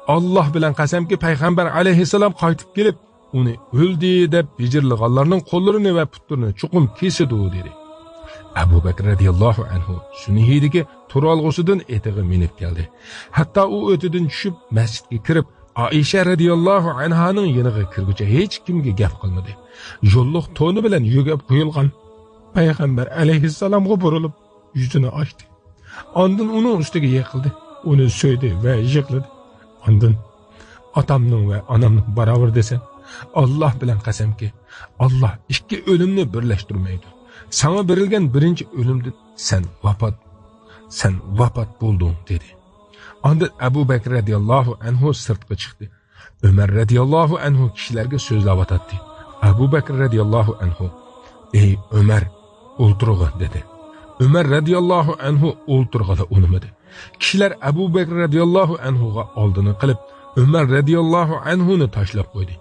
ئاللاھ بىلەن قەسەمكى، پەيغەمبەر ئەلەيھىسسالام قايتىپ كېلىپ، ئۇنى ئۆلدى دەپ ۋىجىرلىغانلارنىڭ قوللىرىنى ۋە پۇتلىرىنى چوقۇم كېسىدۇ، دېدى. ئەبۇ بەكرى رەزىياللاھۇ ئەنھۇ سۈنئىدىكى تۇرالغۇسىدىن ئېتىغا مىنىپ كەلدى. ھەتتا ئۇ ئۆتىدىن چۈشۈپ، مەسچىتكە كىرىپ، ئائىشە رەزىياللاھۇ ئەنھانىڭ يېنىغا كىرگۈچە ھېچكىمگە گەپ قىلمىدى. يوللۇق تونى بىلەن يۆگەپ قويۇلغان پەيغەمبەر ئەلەيھىسسالامغا بۇرۇلۇپ، يۈزىنى ئاچتى. ئاندىن ئۇنىڭ ئۈستىگە يىقىلدى. ئۇنى سۆيدى ۋە يىغلىدى. ئاندىن، «ئاتامنىڭ ۋە ئانامنىڭ باراۋىرى دېسەم، ئاللاھ بىلەن قەسەمكى، ئاللاھ ئىككى ئۆلۈمنى بىرلەشتۈرمەيدۇ. ساڭا بېرىلگەن بىرىنچى ئۆلۈمدىن سەن ۋاپات، سەن ۋاپات بولدۇڭ» دېدى. ئاندىن ئەبۇ بەكرى رەزىياللاھۇ ئەنھۇ سىرتقا چىقتى. ئۆمەر رەزىياللاھۇ ئەنھۇ كىشىلەرگە سۆزلەۋاتاتتى. ئەبۇ بەكرى رەزىياللاھۇ ئەنھۇ، «ئەي ئۆمەر، ئولتۇرغىن» دېدى. ئۆمەر رەزىياللاھۇ ئەنھۇ ئولتۇرغىلى ئۇنىمىدى. كىشىلەر ئەبۇ بەكرى رەزىياللاھۇ ئەنھۇغا ئالدىنى قىلىپ، ئۆمەر رەزىياللاھۇ ئەنھۇنى تاشلاپ قويدى.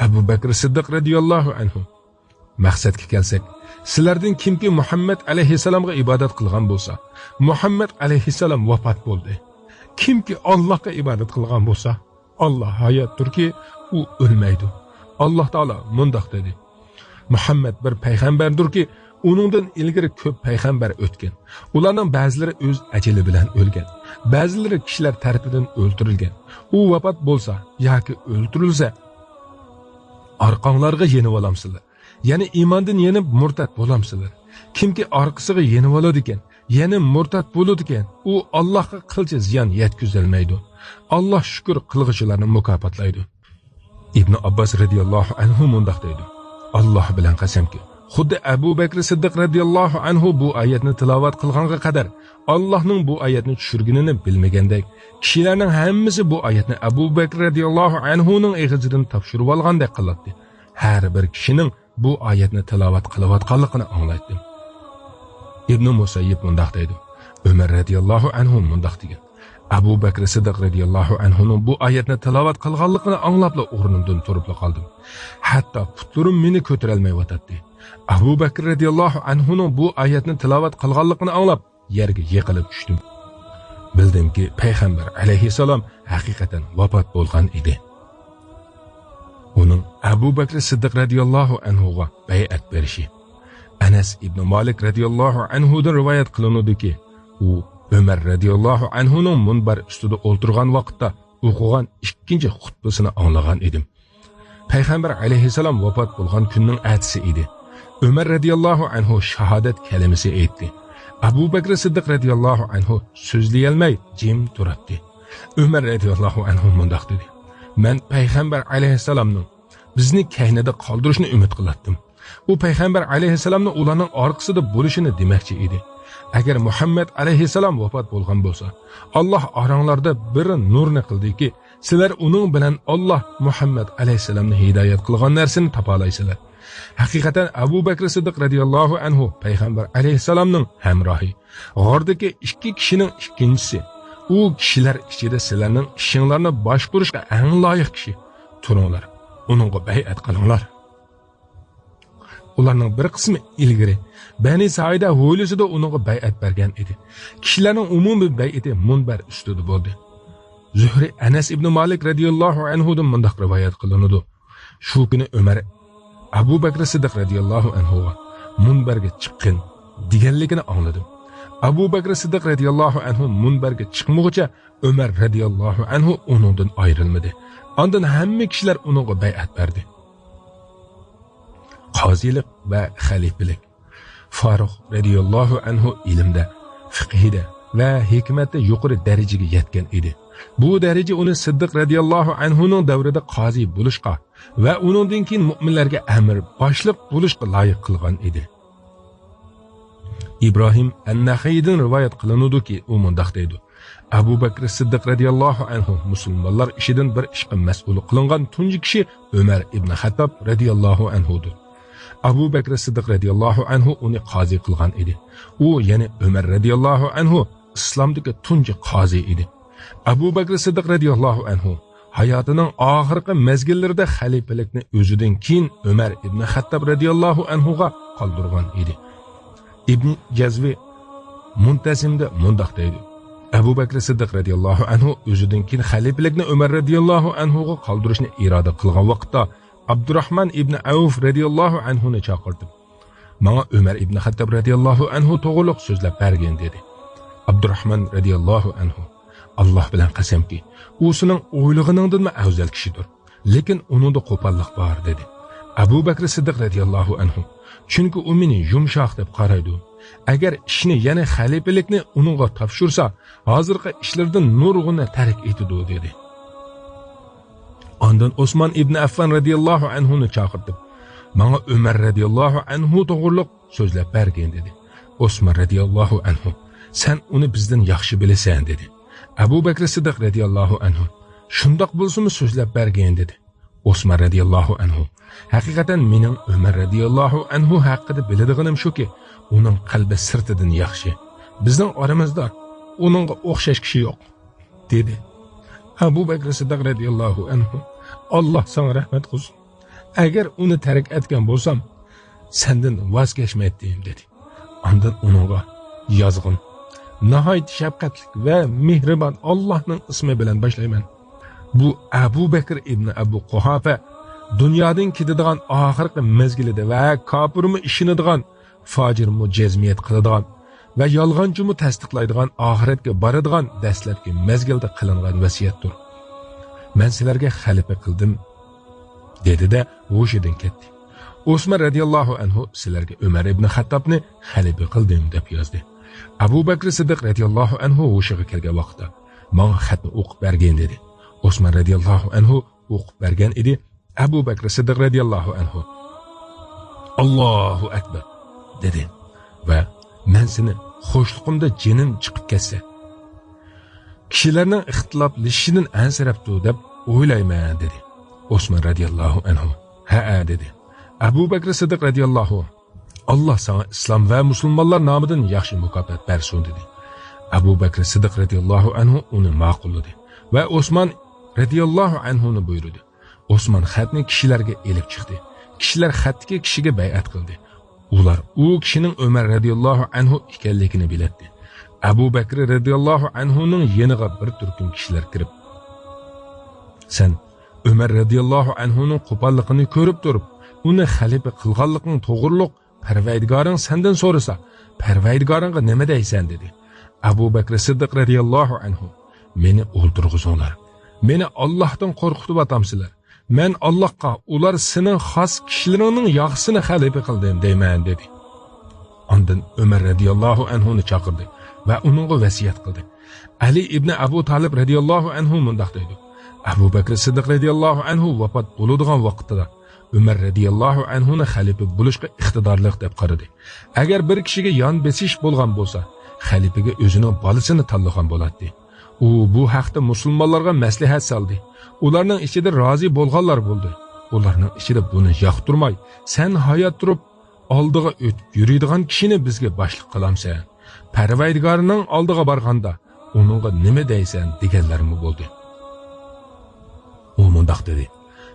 ئەبۇ بەكرى سىددىق رەزىياللاھۇ ئەنھۇ، «مەقسەتكە كەلسەك، سىلەردىن كىمكى مۇھەممەد ئەلەيھىسسالامغا ئىبادەت قىلغان بولسا، مۇھەممەد ئەلەيھىسسالام ۋاپات بولدى. كىمكى ئاللاھقا ئىبادەت قىلغان بولسا، ئاللاھ ھاياتتۇركى، ئۇ ئۆلمەيدۇ. ئاللاھ تائالا مۇنداق دېدى: مۇھەممەد بىر پەيغەمبەردۇركى، ئۇنىڭدىن ئىلگىرى كۆپ پەيغەمبەر ئۆتكەن. ئۇلارنىڭ بەزىلىرى ئۆز ئەجىلى بىلەن ئۆلگەن، بەزىلىرى كىشىلەر تەرىپىدىن ئۆلتۈرۈلگەن. ئۇ ۋاپات بولسا ياكى ئۆلتۈرۈلسە، ئارقاڭلارغا يېنىۋالامسىلەر؟ يەنى ئىماندىن يېنىپ مۇرتەت بولامسىلەر؟ كىمكى ئارقىسىغا يېنىۋالىدىكەن، يەنى مۇرتەت بولىدىكەن، ئۇ ئاللاھقا قىلچە زىيان يەتكۈزەلمەيدۇ. ئاللاھ شۈكۈر قىلغۇچىلارنى مۇكاپاتلايدۇ.» ئىبنى ئابباس رەزىياللاھۇ ئەنھۇ مۇنداق دەيدۇ: «ئاللاھ بىلەن قەسەمكى، خۇددى ئەبۇ بەكرى سىددىق رەزىياللاھۇ ئەنھۇ بۇ ئايەتنى تىلاۋەت قىلغانغا قەدەر، ئاللاھنىڭ بۇ ئايەتنى چۈشۈرگىنىنى بىلمىگەندەك، كىشىلەرنىڭ ھەممىسى بۇ ئايەتنى ئەبۇ بەكرى رەزىياللاھۇ ئەنھۇنىڭ ئېغىزىدىن تاپشۇرۇۋالغاندەك قىلاتتى. ھەر بىر كىشىنىڭ بۇ ئايەتنى تىلاۋەت قىلىۋاتقانلىقىنى ئاڭلايتتىم.» ئىبنى مۇسەييىب مۇنداق دەيدۇ: ئۆمەر رەزىياللاھۇ ئەنھۇ مۇنداق دېگەن: «ئەبۇ بەكرى سىددىق رەزىياللاھۇ ئەنھۇنىڭ بۇ ئايەتنى تىلاۋەت قىلغانلىقىنى ئاڭلاپلا ئورنۇمدىن تۇرۇپلا قالدىم. ھەتتا پۇتلىرىم مېنى كۆتۈرەلمەيۋاتاتتى. ئەبۇ بەكرى رەزىياللاھۇ ئەنھۇنىڭ بۇ ئايەتنى تىلاۋەت قىلغانلىقىنى ئاڭلاپ، يەرگە يىقىلىپ چۈشتۈم. بىلدىمكى، پەيغەمبەر ئەلەيھىسسالام ھەقىقەتەن ۋاپات بولغان ئىدى.» ئۇنىڭ ئەبۇ بەكرى سىددىق رەزىياللاھۇ ئەنھۇغا بەيئەت بېرىشى. ئەنەس ئىبنى مالىك رەزىياللاھۇ ئەنھۇدىن رىۋايەت قىلىنىدۇكى، ئۇ ئۆمەر رەزىياللاھۇ ئەنھۇنىڭ مۇنبەر ئۈستىدە ئولتۇرغان ۋاقىتتا ئوقۇغان ئىككىنچى خۇتبىسىنى ئاڭلىغان ئىدىم. پەيغەمبەر ئەلەيھىسسالام ۋاپات بولغان كۈننىڭ ئەتىسى ئىدى. ئۆمەر رەزىياللاھۇ ئەنھۇ شاھادەت كەلىمىسى ئېيتتى. ئەبۇ بەكرى سىددىق رەزىياللاھۇ ئەنھۇ سۆزلىيەلمەي جىم تۇراتتى. ئۆمەر رەزىياللاھۇ ئەنھۇ مۇنداق دېدى: «مەن پەيغەمبەر ئەلەيھىسسالامنىڭ بىزنى كەينىدە قالدۇرۇشىنى ئۈمىد قىلاتتىم. ئۇ پەيغەمبەر ئەلەيھىسسالامنى ئۇلارنىڭ ئارقىسىدا بولۇشىنى دېمەكچى ئىدى. ئەگەر مۇھەممەد ئەلەيھىسسالام ۋاپات بولغان بولسا، ئاللاھ ئاراڭلاردا بىر نۇرنى قىلدىكى، سىلەر ئۇنىڭ بىلەن ئاللاھ مۇھەممەد ئەلەيھىسسالامنى ھىدايەت قىلغان نەرسىنى تاپالايسىلەر. ھەقىقەتەن ئەبۇ بەكرى سىددىق رەزىياللاھۇ ئەنھۇ پەيغەمبەر ئەلەيھىسسالامنىڭ ھەمراھى، غاردىكى ئىككى كىشىنىڭ ئىككىنچىسى. ئۇ كىشىلەر ئىچىدە سىلەرنىڭ ئىشىڭلارنى باشقۇرۇشقا ئەڭ لايىق كىشى. تۇرۇڭلار، ئۇنىڭغا بەيئەت قىلىڭلار.» ئۇلارنىڭ بىر قىسمى ئىلگىرى بەنى سائىدە ھويلىسىدا ئۇنىڭغا بەيئەت بەرگەن ئىدى. كىشىلەرنىڭ ئومۇمىي بەيئىتى مۇنبەر ئۈستىدە بولدى. زۇھرى ئەنەس ئىبنى مالىك رەزىياللاھۇ ئەنھۇدىن مۇنداق رىۋايەت قىلىنىدۇ: «شۇ كۈنى ئۆمەر ئەبۇ بەكرى سىددىق رەزىياللاھۇ ئەنھۇغا، مۇنبەرگە چىققىن، دېگەنلىكىنى ئاڭلىدىم. ئەبۇ بەكرى سىددىق رەزىياللاھۇ ئەنھۇ مۇنبەرگە چىقمىغۇچە، ئۆمەر رەزىياللاھۇ ئەنھۇ ئۇنىڭدىن ئايرىلمىدى. ئاندىن ھەممە كىشىلەر ئۇنىڭغا بەيئەت بەردى.» قازىلىق ۋە خەلىپىلىك. فاروق رەزىياللاھۇ ئەنھۇ ئىلىمدە، فىقھىدە ۋە ھېكمەتتە يۇقىرى دەرىجىگە يەتكەن ئىدى. بۇ دەرىجە ئۇنى سىددىق رەزىياللاھۇ ئەنھۇنىڭ دەۋرىدە قازى بولۇشقا ۋە ئۇنىڭدىن كېيىن مۆمىنلەرگە ئەمىر، باشلىق بولۇشقا لايىق قىلغان ئىدى. ئىبراھىم ئەن-نەخەئىدىن رىۋايەت قىلىنىدۇكى، ئۇ مۇنداق دەيدۇ: «ئەبۇ بەكرى سىددىق رەزىياللاھۇ ئەنھۇ مۇسۇلمانلار ئىچىدىن بىر ئىشقا مەسئۇل قىلىنغان تۇنجى كىشى ئۆمەر ئىبنى خەتتاب رەزىياللاھۇ ئەنھۇدۇر. ئەبۇ بەكرى سىددىق رەزىياللاھۇ ئەنھۇ ئۇنى قازى قىلغان ئىدى. ئۇ، يەنى ئۆمەر رەزىياللاھۇ ئەنھۇ، ئىسلامدىكى تۇنجى قازى ئىدى. ئەبۇ بەكرى سىددىق رەزىياللاھۇ ئەنھۇ ھاياتىنىڭ ئاخىرقى مەزگىللىرىدە خەلىپىلىكنى ئۆزىدىن كېيىن ئۆمەر ئىبنى خەتتاب رەزىياللاھۇ ئەنھۇغا قالدۇرغان ئىدى. ئىبن جەزۋى مۇنتەزىمدە مۇنداق دەيدۇ: ئەبۇ بەكرى سىددىق رەزىياللاھۇ ئەنھۇ ئۆزىدىن كېيىن خەلىپىلىكنى ئۆمەر رەزىياللاھۇ ئەنھۇغا قالدۇرۇشنى ئىرادە قىلغان ۋاقىتتا، ئابدۇراخمان ئىبنى ئەۋف رەزىياللاھۇ ئەنھۇنى چاقىرتىپ، ماڭا ئۆمەر ئىبنى خەتتاب رەزىياللاھۇ ئەنھۇ توغرۇلۇق سۆزلەپ بەرگىن، دېدى. ئابدۇراخمان رەزىياللاھۇ ئەنھۇ، ئاللاھ بىلەن قەسەمكى، ئۇ سېنىڭ ئويلىغىنىڭدىنمۇ ئەۋزەل كىشىدۇر. لېكىن ئۇنىڭدا قوپاللىق بار، دېدى. ئەبۇ بەكرى سىددىق رەزىياللاھۇ ئەنھۇ، چۈنكى ئۇ مېنى يۇمشاق دەپ قارايدۇ. ئەگەر ئىشنى، يەنى خەلىپىلىكنى ئۇنىڭغا تاپشۇرسا، ھازىرقى ئىشلىرىدىن نۇرغۇنى تەرك ئېتىدۇ، دېدى. ئاندىن ئوسمان ئىبنى ئەففان رەزىياللاھۇ ئەنھۇنى چاقىرتىپ، ماڭا ئۆمەر رەزىياللاھۇ ئەنھۇ توغرۇلۇق سۆزلەپ بەرگىن، دېدى. ئوسمان رەزىياللاھۇ ئەنھۇ، سەن ئۇنى بىزدىن ياخشى بىلىسەن، دېدى. ئەبۇ بەكرى سىددىق رەزىياللاھۇ ئەنھۇ، شۇنداق بولسىمۇ سۆزلەپ بەرگىن، دېدى. ئوسمان رەزىياللاھۇ ئەنھۇ، ھەقىقەتەن مېنىڭ ئۆمەر رەزىياللاھۇ ئەنھۇ ھەققىدە بىلىدىغىنىم شۇكى، ئۇنىڭ قەلبى سىرتىدىن ياخشى. بىزنىڭ ئارىمىزدا ئۇنىڭغا ئوخشاش كىشى يوق، دېدى. ئەبۇ بەكرى سىددىق رەزىياللاھۇ ئەنھۇ، ئاللاھ ساڭا رەھمەت قىلسۇن. ئەگەر ئۇنى تەرك ئەتكەن بولسام، سەندىن ۋاز كەچمەيتتىم، دېدى. ئاندىن ئۇنىڭغا، يازغىن، ناھايىتى شەپقەتلىك ۋە مېھرىبان ئاللاھنىڭ ئىسمى بىلەن باشلايمەن. بۇ ئەبۇ بەكرى ئىبنى ئەبۇ قۇھافە دۇنيادىن كېتىدىغان ئاخىرقى مەزگىلىدە ۋە كاپىرمۇ ئىشىنىدىغان، فاجىرمۇ جەزمىيەت قىلىدىغان ۋە يالغانچىمۇ تەستىقلايدىغان ئاخىرەتكە بارىدىغان دەسلەپكى مەزگىلدە قىلىنغان ۋەسىيەتتۇر. مەن سىلەرگە خەلىپە قىلدىم، دېدى-دە، ھوشىدىن كەتتى. ئوسمان رەزىياللاھۇ ئەنھۇ سىلەرگە ئۆمەر ئىبنى خەتتابنى خەلىپە قىلدىم، دەپ يازدى. ئەبۇ بەكرى سىددىق رەزىياللاھۇ ئەنھۇ ھوشىغا كەلگەن ۋاقىتتا، ماڭا خەتنى ئوقۇپ بەرگىن، دېدى. ئوسمان رەزىياللاھۇ ئەنھۇ ئوقۇپ بەرگەن ئىدى. ئەبۇ بەكرى سىددىق رەزىياللاھۇ ئەنھۇ، ئاللاھۇ ئەكبەر، دېدى ۋە مەن سېنى خۇشلۇقۇمدا جېنىم چىقىپ كەتسە، كىشىلەرنىڭ ئىختىلاپلىشىشىدىن ئەنسىرەپتۇ دەپ ئويلايمەن، دېدى. ئوسمان رەزىياللاھۇ ئەنھۇ، ھەئە، دېدى. ئەبۇ بەكرى سىددىق رەزىياللاھۇ، ئاللاھ ساڭا ئىسلام ۋە مۇسۇلمانلار نامىدىن ياخشى مۇكاپات بەرسۇن، دېدى. ئەبۇ بەكرى سىددىق رەزىياللاھۇ ئەنھۇ ئۇنى ماقۇللىدى ۋە ئوسمان رەزىياللاھۇ ئەنھۇنى بۇيرۇدى. ئوسمان خەتنى كىشىلەرگە ئېلىپ چىقتى. كىشىلەر خەتتىكى كىشىگە بەيئەت قىلدى. ئۇلار ئۇ كىشىنىڭ ئۆمەر رەزىياللاھۇ ئەنھۇ ئىكەنلىكىنى بىلەتتى. ئەبۇ بەكرى رەزىياللاھۇ ئەنھۇنىڭ يېنىغا بىر تۈركۈم كىشىلەر كىرىپ، سەن ئۆمەر رەزىياللاھۇ ئەنھۇنىڭ قوپاللىقىنى كۆرۈپ تۇرۇپ، ئۇنى خەلىپە قىلغانلىقىڭ توغرۇلۇق پەرۋەردىگارىڭ سەندىن سورىسا، پەرۋەردىگارىڭغا نېمە دەيسەن؟ دېدى. ئەبۇ بەكرى سىددىق رەزىياللاھۇ ئەنھۇ، مېنى ئولتۇرغۇزۇڭلار. مېنى ئاللاھتىن قورقۇتۇۋاتامسىلەر؟ مەن ئاللاھقا ئۇلار سېنىڭ خاس كىشىلىرىڭنىڭ ياخشىسىنى خەلىپە قىلدىم دەيمەن، دېدى. ئاندىن ئۆمەر رەزىياللاھۇ ئەنھۇنى چاقىردى ۋە ئۇنىڭغا ۋەسىيەت قىلدى. ئەلى ئىبنى ئەبۇ تالىپ رەزىياللاھۇ ئەنھۇ مۇنداق دەيدۇ، ئەبۇ بەكرى سىددىق رەزىياللاھۇ ئەنھۇ ۋاپات بولىدىغان ۋاقتىدا ئۆمەر رەزىياللاھۇ ئەنھۇنى خەلىپە بولۇشقا ئىقتىدارلىق دەپ قارىدى. ئەگەر بىر كىشىگە يان بېسىش بولغان بولسا، خەلىپىگە ئۆزىنىڭ بالىسىنى تاللىغان بولاتتى. ئۇ بۇ ھەقتە مۇسۇلمانلارغا مەسلىھەت سالدى. ئۇلارنىڭ ئىچىدە رازى بولغانلار بولدى. ئۇلارنىڭ ئىچىدە بۇنى ياقتۇرماي، سەن ھايات تۇرۇپ ئالدىغا ئۆتۈپ يۈرىدىغان كىشىنى بىزگە باشلىق قىلامسەن؟ پەرۋەردىگارنىڭ ئالدىغا بارغاندا ئۇنىڭغا نېمە دەيسەن؟ دېگەنلەرمۇ بولدى. ئۇ مۇنداق دېدى،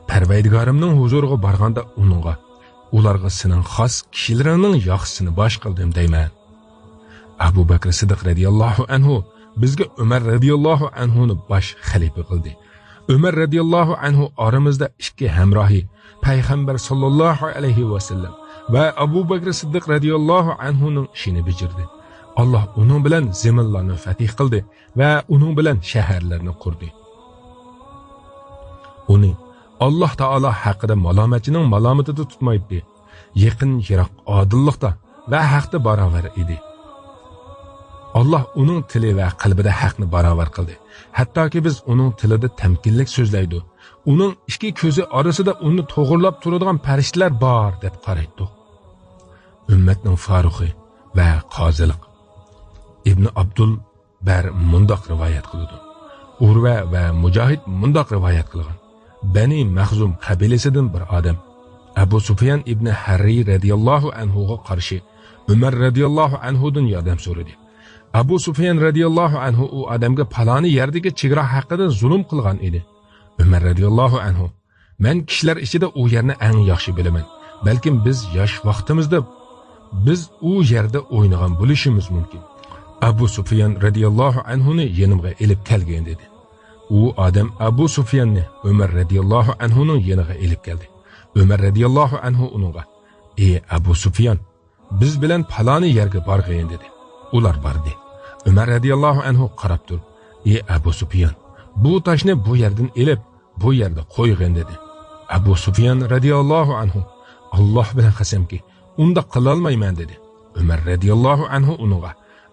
پەرۋەردىگارىمنىڭ ھۇزۇرىغا بارغاندا ئۇنىڭغا، ئۇلارغا سېنىڭ خاس كىشىلىرىڭنىڭ ياخشىسىنى باش قىلدىم دەيمەن. ئەبۇ بەكرى سىددىق رەزىياللاھۇ ئەنھۇ بىزگە ئۆمەر رەزىياللاھۇ ئەنھۇنى باش خەلىپە قىلدى. ئۆمەر رەزىياللاھۇ ئەنھۇ ئارىمىزدا ئىككى ھەمراھى، پەيغەمبەر ساللاللاھۇ ئەلەيھى ۋەسەللەم ۋە ئەبۇ بەكرى سىددىق رەزىياللاھۇ ئەنھۇنىڭ ئىشىنى بېجىردى. ئاللاھ ئۇنىڭ بىلەن زېمىنلارنى فەتھ قىلدى ۋە ئۇنىڭ بىلەن شەھەرلەرنى قۇردى. ئۇنى ئاللاھ تائالا ھەققىدە مالامەتچىنىڭ مالامىتىدا تۇتمايتتى. يېقىن يىراق ئادىللىقتا ۋە ھەقتە باراۋەر ئىدى. ئاللاھ ئۇنىڭ تىلى ۋە قەلبىدە ھەقنى باراۋەر قىلدى. ھەتتاكى بىز ئۇنىڭ تىلىدا تەمكىنلىك سۆزلەيدۇ، ئۇنىڭ ئىككى كۆزى ئارىسىدا ئۇنى توغرىلاپ تۇرىدىغان پەرىشتىلەر بار دەپ قارايتتۇق. ئۈممەتنىڭ فاروقى ۋە قازىلىق ئىبنى ئابدۇل بەر مۇنداق رىۋايەت قىلىدۇ. ئۇرۋە ۋە مۇجاھىد مۇنداق رىۋايەت قىلغان، بەنى مەخزۇم قەبىلىسىدىن بىر ئادەم ئەبۇ سۇفيان ئىبنى ھەررىي رەزىياللاھۇ ئەنھۇغا قارشى ئۆمەر رەزىياللاھۇ ئەنھۇدىن ياردەم سورىدى. ئەبۇ سۇفيان رەزىياللاھۇ ئەنھۇ ئۇ ئادەمگە پالانى يەردىكى چېگرا ھەققىدە زۇلۇم قىلغان ئىدى. ئۆمەر رەزىياللاھۇ ئەنھۇ، مەن كىشىلەر ئىچىدە ئۇ يەرنى ئەڭ ياخشى بىلىمەن. بەلكىم بىز ياش ۋاقتىمىزدا بىز ئۇ يەردە ئوينىغان بولۇشىمىز مۇمكىن. ئەبۇ سۇفيان رەزىياللاھۇ ئەنھۇنى يېنىمغا ئېلىپ كەلگىن دېدى. ئۇ ئادەم ئەبۇ سۇفياننى ئۆمەر رەزىياللاھۇ ئەنھۇنىڭ يېنىغا ئېلىپ كەلدى. ئۆمەر رەزىياللاھۇ ئەنھۇ ئۇنىڭغا، ئى ئەبۇ سۇفيان، بىز بىلەن پالانى يەرگە بارغىن دېدى. ئۇلار باردى. ئۆمەر رەزىياللاھۇ ئەنھۇ قاراپ تۇرۇپ، ئى ئەبۇ سۇفيان، بۇ تاشنى بۇ يەردىن ئېلىپ، بۇ يەردە قويغىن دېدى. ئەبۇ سۇفيان رەزىياللاھۇ ئەنھۇ، ئاللاھ بىلەن قەسەمكى، ئۇنداق قىلالمايمەن دېدى. ئۆمەر رەزىياللاھۇ ئەنھۇ ئۇنىڭغا،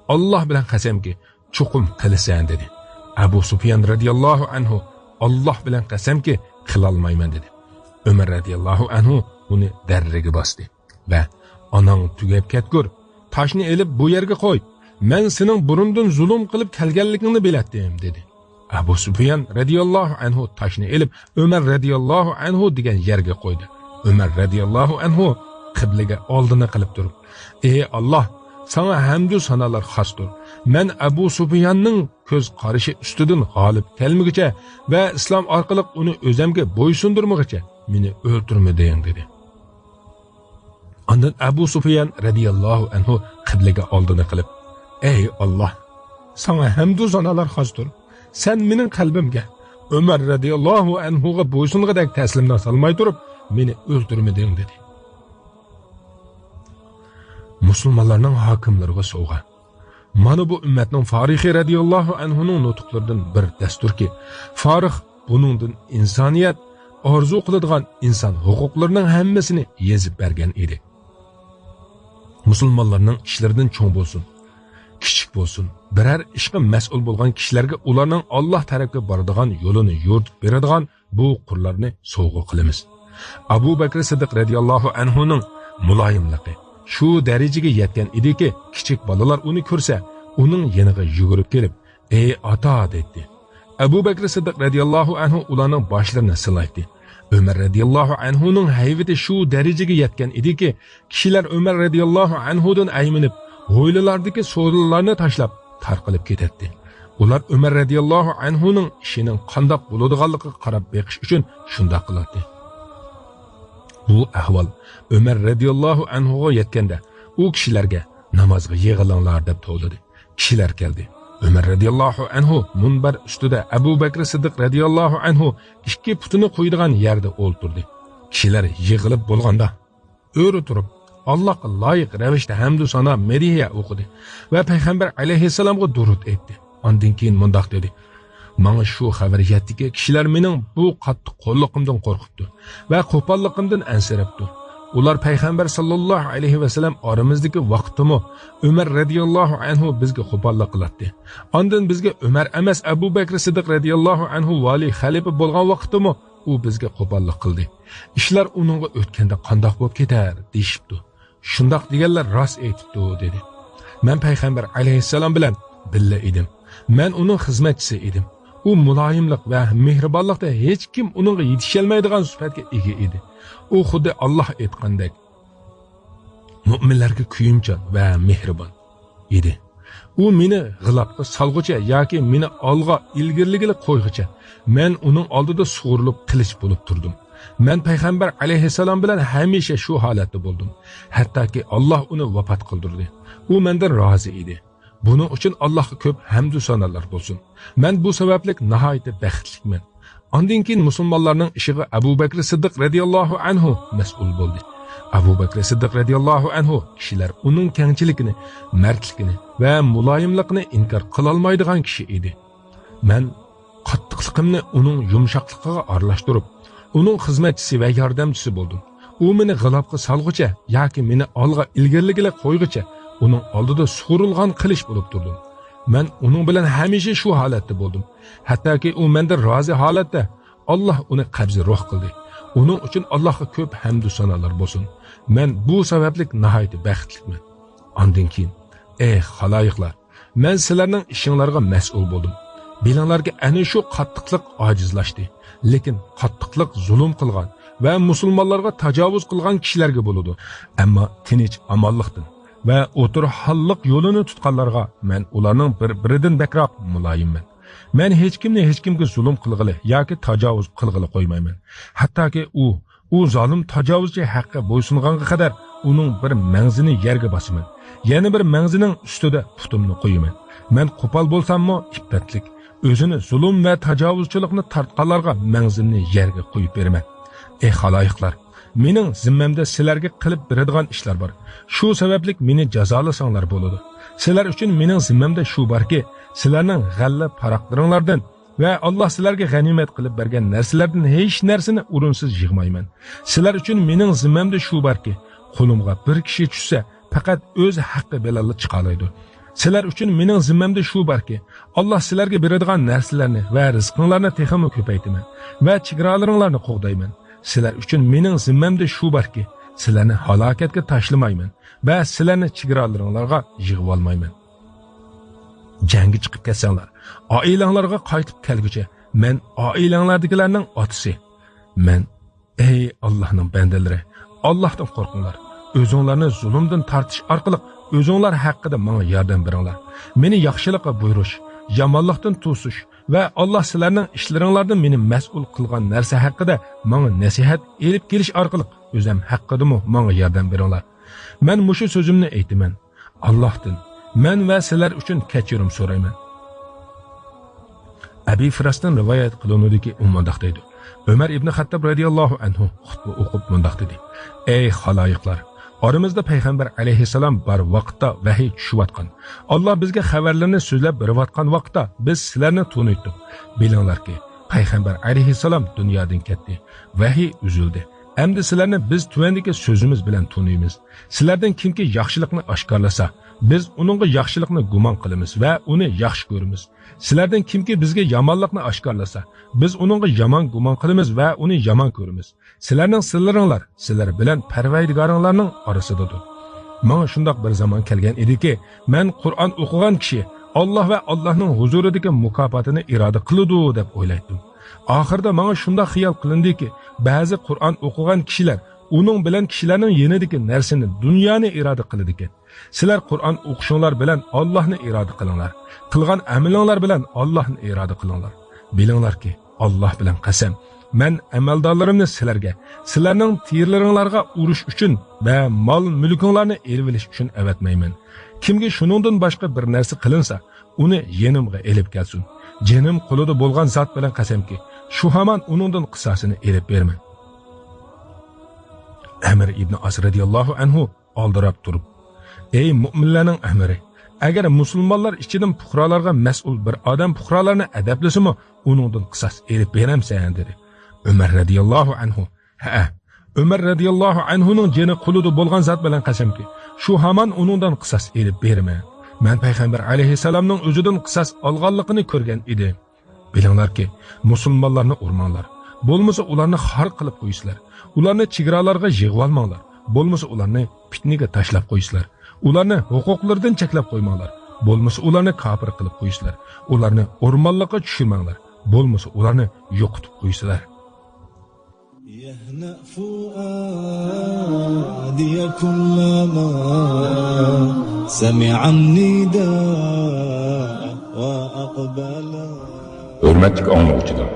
ئاللاھ بىلەن قەسەمكى، چوقۇم قىلىسەن دېدى. ئەبۇ سۇفيان رەزىياللاھۇ ئەنھۇ، ئاللاھ بىلەن قەسەمكى، قىلالمايمەن دېدى. ئۆمەر رەزىياللاھۇ ئەنھۇ ئۇنى دەررىگە باستى ۋە، ئاناڭ تۈگەپ كەتكۈر، تاشنى ئېلىپ بۇ يەرگە قوي، مەن سېنىڭ بۇرۇندىن زۇلۇم قىلىپ كەلگەنلىكىڭنى بىلەتتىم دېدى. ئەبۇ سۇفيان رەزىياللاھۇ ئەنھۇ تاشنى ئېلىپ ئۆمەر رەزىياللاھۇ ئەنھۇ دېگەن يەرگە قويدى. ئۆمەر رەزىياللاھۇ ئەنھۇ قىبلىگە ئالدىنى قىلىپ تۇرۇپ، ئى ئاللاھ، ساڭا ھەمدۇ سانالار خاستۇر. مەن ئەبۇ سۇفياننىڭ كۆز قارىشى ئۈستىدىن غالىب كەلمىگۈچە ۋە ئىسلام ئارقىلىق ئۇنى ئۆزەمگە بويسۇندۇرمىغۇچە مېنى ئۆلتۈرمىدىڭ دېدى. ئاندىن ئەبۇ سۇفيان رەزىياللاھۇ ئەنھۇ قىبلىگە ئالدىنى قىلىپ، ئەي ئاللاھ، ساڭا ھەمدۇ سانالار خاستۇر. سەن مېنىڭ قەلبىمگە ئۆمەر رەزىياللاھۇ ئەنھۇغا بويسۇنغۇدەك تەسلىمدار سالماي تۇرۇپ مېنى ئۆلتۈرمىدىڭ دېدى. مۇسۇلمانلارنىڭ ھاكىملىرىغا سوۋغا. مانا بۇ ئۈممەتنىڭ فارىخى رەزىياللاھۇ ئەنھۇنىڭ نۇتۇقلىرىدىن بىر دەستۇركى، فارىخ بۇنىڭدىن ئىنسانىيەت، ئارزۇ قىلىدىغان ئىنسان ھوقۇقلىرىنىڭ ھەممىسىنى يېزىپ بەرگەن ئىدى. مۇسۇلمانلارنىڭ ئىشلىرىدىن چوڭ بولسۇن، كىچىك بولسۇن، بىرەر ئىشقا مەسئۇل بولغان كىشىلەرگە ئۇلارنىڭ ئاللاھ تەرەپكە بارىدىغان يولىنى يورۇتۇپ بېرىدىغان بۇ قۇرلارنى سوۋغا قىلىمىز. ئەبۇ بەكرى سىددىق رەزىياللاھۇ ئەنھۇنىڭ مۇلايىملىقى شۇ دەرىجىگە يەتكەن ئىدىكى، كىچىك بالىلار ئۇنى كۆرسە، ئۇنىڭ يېنىغا يۈگۈرۈپ كېلىپ، ئەي ئاتا دەيتتى. ئەبۇ بەكرى سىددىق رەزىياللاھۇ ئەنھۇ ئۇلارنىڭ باشلىرىنى سىلايتتى. ئۆمەر رەزىياللاھۇ ئەنھۇنىڭ ھەيۋىتى شۇ دەرىجىگە يەتكەن ئىدىكى، كىشىلەر ئۆمەر رەزىياللاھۇ ئەنھۇدىن ئەيمىنىپ، ھويلىلاردىكى سودىلارنى تاشلاپ تارقىلىپ كېتەتتى. ئۇلار ئۆمەر رەزىياللاھۇ ئەنھۇنىڭ ئىشىنىڭ قانداق بولىدىغانلىقىغا قاراپ بېقىش ئۈچۈن شۇنداق قىلاتتى. بۇ ئەھۋال ئۆمەر رەزىياللاھۇ ئەنھۇغا يەتكەندە، ئۇ كىشىلەرگە، نامازغا يىغىلىڭلار دەپ توۋلىدى. كىشىلەر كەلدى. ئۆمەر رەزىياللاھۇ ئەنھۇ مۇنبەر ئۈستىدە ئەبۇ بەكرى سىددىق رەزىياللاھۇ ئەنھۇ ئىككى پۇتىنى قويىدىغان يەردە ئولتۇردى. كىشىلەر يىغىلىپ بولغاندا، ئۆرە تۇرۇپ، ئاللاھقا لايىق رەۋىشتە ھەمدۇ سانا، مەدھىيە ئوقۇدى ۋە پەيغەمبەر ئەلەيھىسسالامغا دۇرۇت ئېيتتى. ئاندىن كېيىن مۇنداق دېدى: ماڭا شۇ خەۋەر يەتتىكى، كىشىلەر مېنىڭ بۇ قاتتىق قۇللۇقۇمدىن قورقۇپتۇ ۋە قوپاللىقىمدىن ئەنسىرەپتۇ. ئۇلار پەيغەمبەر ساللاللاھۇ ئەلەيھى ۋەسەللەم ئارىمىزدىكى ۋاقىتتىمۇ، ئۆمەر رەزىياللاھۇ ئەنھۇ بىزگە قوپاللىق قىلاتتى. ئاندىن بىزگە ئۆمەر ئەمەس، ئەبۇ بەكرى سىددىق رەزىياللاھۇ ئەنھۇ ۋالىي خەلىپە بولغان ۋاقىتتىمۇ ئۇ بىزگە قوپاللىق قىلدى. ئىشلار ئۇنىڭغا ئۆتكەندە قانداق بولۇپ كېتەر دېيىشىپتۇ. شۇنداق دېگەنلەر راست ئېيتىپتۇ، دېدى. مەن پەيغەمبەر ئەلەيھىسسالام بىلەن بىللە ئىدىم. مەن ئۇنىڭ خىزمەتچىسى ئىدىم. ئۇ مۇلايىملىق ۋە مېھرىبانلىقتا ھېچكىم ئۇنىڭغا يېتىشەلمەيدىغان سۈپەتكە ئىگە ئىدى. ئۇ خۇددى ئاللاھ ئېيتقاندەك، مۆمىنلەرگە كۆيۈمچان ۋە مېھرىبان ئىدى. ئۇ مېنى غىلاپقا سالغۇچە ياكى مېنى ئالغا ئىلگىرىلىگىلى قويغۇچە، مەن ئۇنىڭ ئالدىدا سۇغۇرۇلۇپ قىلىچ بولۇپ تۇردۇم. مەن پەيغەمبەر ئەلەيھىسسالام بىلەن ھەمىشە شۇ ھالەتتە بولدۇم. ھەتتاكى ئاللاھ ئۇنى ۋاپات قىلدۇردى. ئۇ مەندىن رازى ئىدى. بۇنىڭ ئۈچۈن ئاللاھقا كۆپ ھەمدۇ سانالار بولسۇن. مەن بۇ سەۋەبلىك ناھايىتى بەختلىكمەن. ئاندىن كېيىن مۇسۇلمانلارنىڭ ئىشىغا ئەبۇ بەكرى سىددىق رەزىياللاھۇ ئەنھۇ مەسئۇل بولدى. ئەبۇ بەكرى سىددىق رەزىياللاھۇ ئەنھۇ كىشىلەر ئۇنىڭ كەڭچىلىكىنى، مەردلىكىنى ۋە مۇلايىملىقىنى ئىنكار قىلالمايدىغان كىشى ئىدى. مەن قاتتىقلىقىمنى ئۇنىڭ يۇمشاقلىقىغا ئارىلاشتۇرۇپ، ئۇنىڭ خىزمەتچىسى ۋە ياردەمچىسى بولدۇم. ئۇ مېنى غىلاپقا سالغۇچە ياكى مېنى ئالغا ئىلگىرىلىگىلى قويغۇچە ئۇنىڭ ئالدىدا سۇغۇرۇلغان قىلىچ بولۇپ تۇردۇم. مەن ئۇنىڭ بىلەن ھەمىشە شۇ ھالەتتە بولدۇم. ھەتتاكى ئۇ مەندىن رازى ھالەتتە، ئاللاھ ئۇنى قەبزى روھ قىلدى. ئۇنىڭ ئۈچۈن ئاللاھقا كۆپ ھەمدۇ سانالار بولسۇن. مەن بۇ سەۋەبلىك ناھايىتى بەختلىكمەن. ئاندىن كېيىن، ئەي خالايىقلار، مەن سىلەرنىڭ ئىشىڭلارغا مەسئۇل بولدۇم. بىلىڭلاركى، ئەنە شۇ قاتتىقلىق ئاجىزلاشتى. لېكىن قاتتىقلىق زۇلۇم قىلغان ۋە مۇسۇلمانلارغا تاجاۋۇز قىلغان كىشىلەرگە بولىدۇ. ئەمما تىنچ-ئامانلىقتىن ۋە ئوتتۇرا ھاللىق يولىنى تۇتقانلارغا مەن ئۇلارنىڭ بىر-بىرىدىن بەكرەك مۇلايىممەن. مەن ھېچكىمنى ھېچكىمگە زۇلۇم قىلغىلى ياكى تاجاۋۇز قىلغىلى قويمايمەن. ھەتتاكى ئۇ، ئۇ زالىم تاجاۋۇزچى ھەققە بويسۇنغانغا قەدەر ئۇنىڭ بىر مەڭزىنى يەرگە باسىمەن. يەنە بىر مەڭزىنىڭ ئۈستىدە پۇتۇمنى قويىمەن. مەن قوپال بولساممۇ ئىپپەتلىك، ئۆزىنى زۇلۇم ۋە تاجاۋۇزچىلىقنى تارتقانلارغا مەڭزىمنى يەرگە قويۇپ بېرىمەن. ئەي خالايىقلار! مېنىڭ زىممەمدە سىلەرگە قىلىپ بېرىدىغان ئىشلار بار. شۇ سەۋەبلىك مېنى جازالىساڭلار بولىدۇ. سىلەر ئۈچۈن مېنىڭ زىممەمدە شۇ باركى، سىلەرنىڭ غەللە-پاراقلىرىڭلاردىن ۋە ئاللا سىلەرگە غەنىيمەت قىلىپ بەرگەن نەرسىلەردىن ھېچ نەرسىنى ئورۇنسىز يىغمايمەن. سىلەر ئۈچۈن مېنىڭ زىممەمدە شۇ باركى، قولۇمغا بىر كىشى چۈشسە، پەقەت ئۆز ھەققى بىلەنلا چىقالايدۇ. سىلەر ئۈچۈن مېنىڭ زىممەمدە شۇ باركى، ئاللا سىلەرگە بېرىدىغان نەرسىلەرنى ۋە رىزقىڭلارنى تېخىمۇ كۆپەيتىمەن ۋە چېگرالىرىڭلارنى قوغدايمەن. سىلەر ئۈچۈن مېنىڭ زىممەمدە شۇ باركى، سىلەرنى ھالاكەتكە تاشلىمايمەن ۋە سىلەرنى چېگرالىرىڭلارغا يىغىۋالمايمەن. جەڭگە چىقىپ كەتسەڭلار، ئائىلەڭلارغا قايتىپ كەلگۈچە، مەن ئائىلەڭلاردىكىلەرنىڭ ئاتىسى. مەن، ئەي ئاللاھنىڭ بەندىلىرى، ئاللاھتىن قورقۇڭلار. ئۆزۈڭلارنى زۇلۇمدىن تارتىش ئارقىلىق ئۆزۈڭلار ھەققىدە ماڭا ياردەم بېرىڭلار. مېنى ياخشىلىققا بۇيرۇش، يامانلىقتىن توسۇش ۋە ئاللاھ سىلەرنىڭ ئىشلىرىڭلاردىن مېنى مەسئۇل قىلغان نەرسە ھەققىدە ماڭا نەسىھەت ئېلىپ كېلىش ئارقىلىق ئۆزۈم ھەققىدىمۇ ماڭا ياردەم بېرىڭلار. مەن مۇشۇ سۆزۈمنى ئېيتىمەن. ئاللاھتىن مەن ۋە سىلەر ئۈچۈن كەچۈرۈم سورايمەن. ئەبى فىراستىن رىۋايەت قىلىنىدۇكى، ئۇ مۇنداق دەيدۇ: ئۆمەر ئىبنى خەتتاب رەزىياللاھۇ ئەنھۇ خۇتبە ئوقۇپ مۇنداق دېدى: ئەي خالايىقلار! ئارىمىزدا پەيغەمبەر ئەلەيھىسسالام بار ۋاقىتتا ۋەھىي چۈشۈۋاتقان، ئاللا بىزگە خەۋەرلىرىنى سۆزلەپ بېرىۋاتقان ۋاقىتتا بىز سىلەرنى تونۇيتتۇق. بىلىڭلاركى، پەيغەمبەر ئەلەيھىسسالام دۇنيادىن كەتتى، ۋەھىي ئۈزۈلدى. ئەمدى سىلەرنى بىز تۆۋەندىكى سۆزىمىز بىلەن تونۇيمىز. سىلەردىن كىمكى ياخشىلىقنى ئاشكارىلىسا، بىز ئۇنىڭغا ياخشىلىقنى گۇمان قىلىمىز ۋە ئۇنى ياخشى كۆرىمىز. سىلەردىن كىمكى بىزگە يامانلىقنى ئاشكارىلىسا، بىز ئۇنىڭغا يامان گۇمان قىلىمىز ۋە ئۇنى يامان كۆرىمىز. سىلەرنىڭ سىرلىرىڭلار سىلەر بىلەن پەرۋەردىگارىڭلارنىڭ ئارىسىدىدۇر. ماڭا شۇنداق بىر زامان كەلگەن ئىدىكى، مەن قۇرئان ئوقۇغان كىشى ئاللا ۋە ئاللانىڭ ھۇزۇرىدىكى مۇكاپاتىنى ئىرادە قىلىدۇ دەپ ئويلايتتىم. ئاخىرىدا ماڭا شۇنداق خىيال قىلىندىكى، بەزى قۇرئان ئوقۇغان كىشىلەر ئۇنىڭ بىلەن كىشىلەرنىڭ يېنىدىكى نەرسىنى، دۇنيانى ئىرادە قىلىدىكەن. سىلەر قۇرئان ئوقۇشۇڭلار بىلەن ئاللاھنى ئىرادە قىلىڭلار. قىلغان ئەمىلىڭلار بىلەن ئاللاھنى ئىرادە قىلىڭلار. بىلىڭلاركى، ئاللاھ بىلەن قەسەم، مەن ئەمەلدارلىرىمنى سىلەرگە، سىلەرنىڭ تېرىلىرىڭلارغا ئۇرۇش ئۈچۈن ۋە مال-مۈلكۈڭلارنى ئېلىۋېلىش ئۈچۈن ئەۋەتمەيمەن. كىمگە شۇنىڭدىن باشقا بىر نەرسە قىلىنسا، ئۇنى يېنىمغا ئېلىپ كەلسۇن. جېنىم قولىدا بولغان زات بىلەن قەسەمكى، شۇ ھامان ئۇنىڭدىن قىساسىنى ئېلىپ بېرىمەن. ئەمىر ئىبنى ئاس رەزىياللاھۇ ئەنھۇ ئالدىراپ تۇرۇپ، ئەي مۆمىنلەرنىڭ ئەمىرى! ئەگەر مۇسۇلمانلار ئىچىدىن پۇقرالارغا مەسئۇل بىر ئادەم پۇقرالارنى ئەدەپلىسىمۇ، ئۇنىڭدىن قىساس ئېلىپ بېرەمسەن؟ دېدى. ئۆمەر رەزىياللاھۇ ئەنھۇ، ھەئە، ئۆمەر رەزىياللاھۇ ئەنھۇنىڭ جېنى قولىدا بولغان زات بىلەن قەسەمكى، شۇ ھامان ئۇنىڭدىن قىساس ئېلىپ بېرىمەن. مەن پەيغەمبەر ئەلەيھىسسالامنىڭ ئۆزىدىن قىساس ئالغانلىقىنى كۆرگەن ئىدىم. بىلىڭلاركى، مۇسۇلمانلارنى ئۇرماڭلار. بولمىسا ئۇلارنى خار قىلىپ قويىسىلەر. ئۇلارنى چېگرالارغا يىغىۋالماڭلار. بولمىسا ئۇلارنى پىتنىگە تاشلاپ قويىسىلەر. ئۇلارنى ھوقۇقلىرىدىن چەكلەپ قويماڭلار. بولمىسا ئۇلارنى كاپىر قىلىپ قويىسىلەر. ئۇلارنى ئورمانلىققا چۈشۈرمەڭلار. بولمىسا ئۇلارنى يوقىتىپ قويىسىلەر. يهنأ فؤادي كلما سمع النداء وأقبل. ھۆرمەتلىك ئاڭلىغۇچىلار،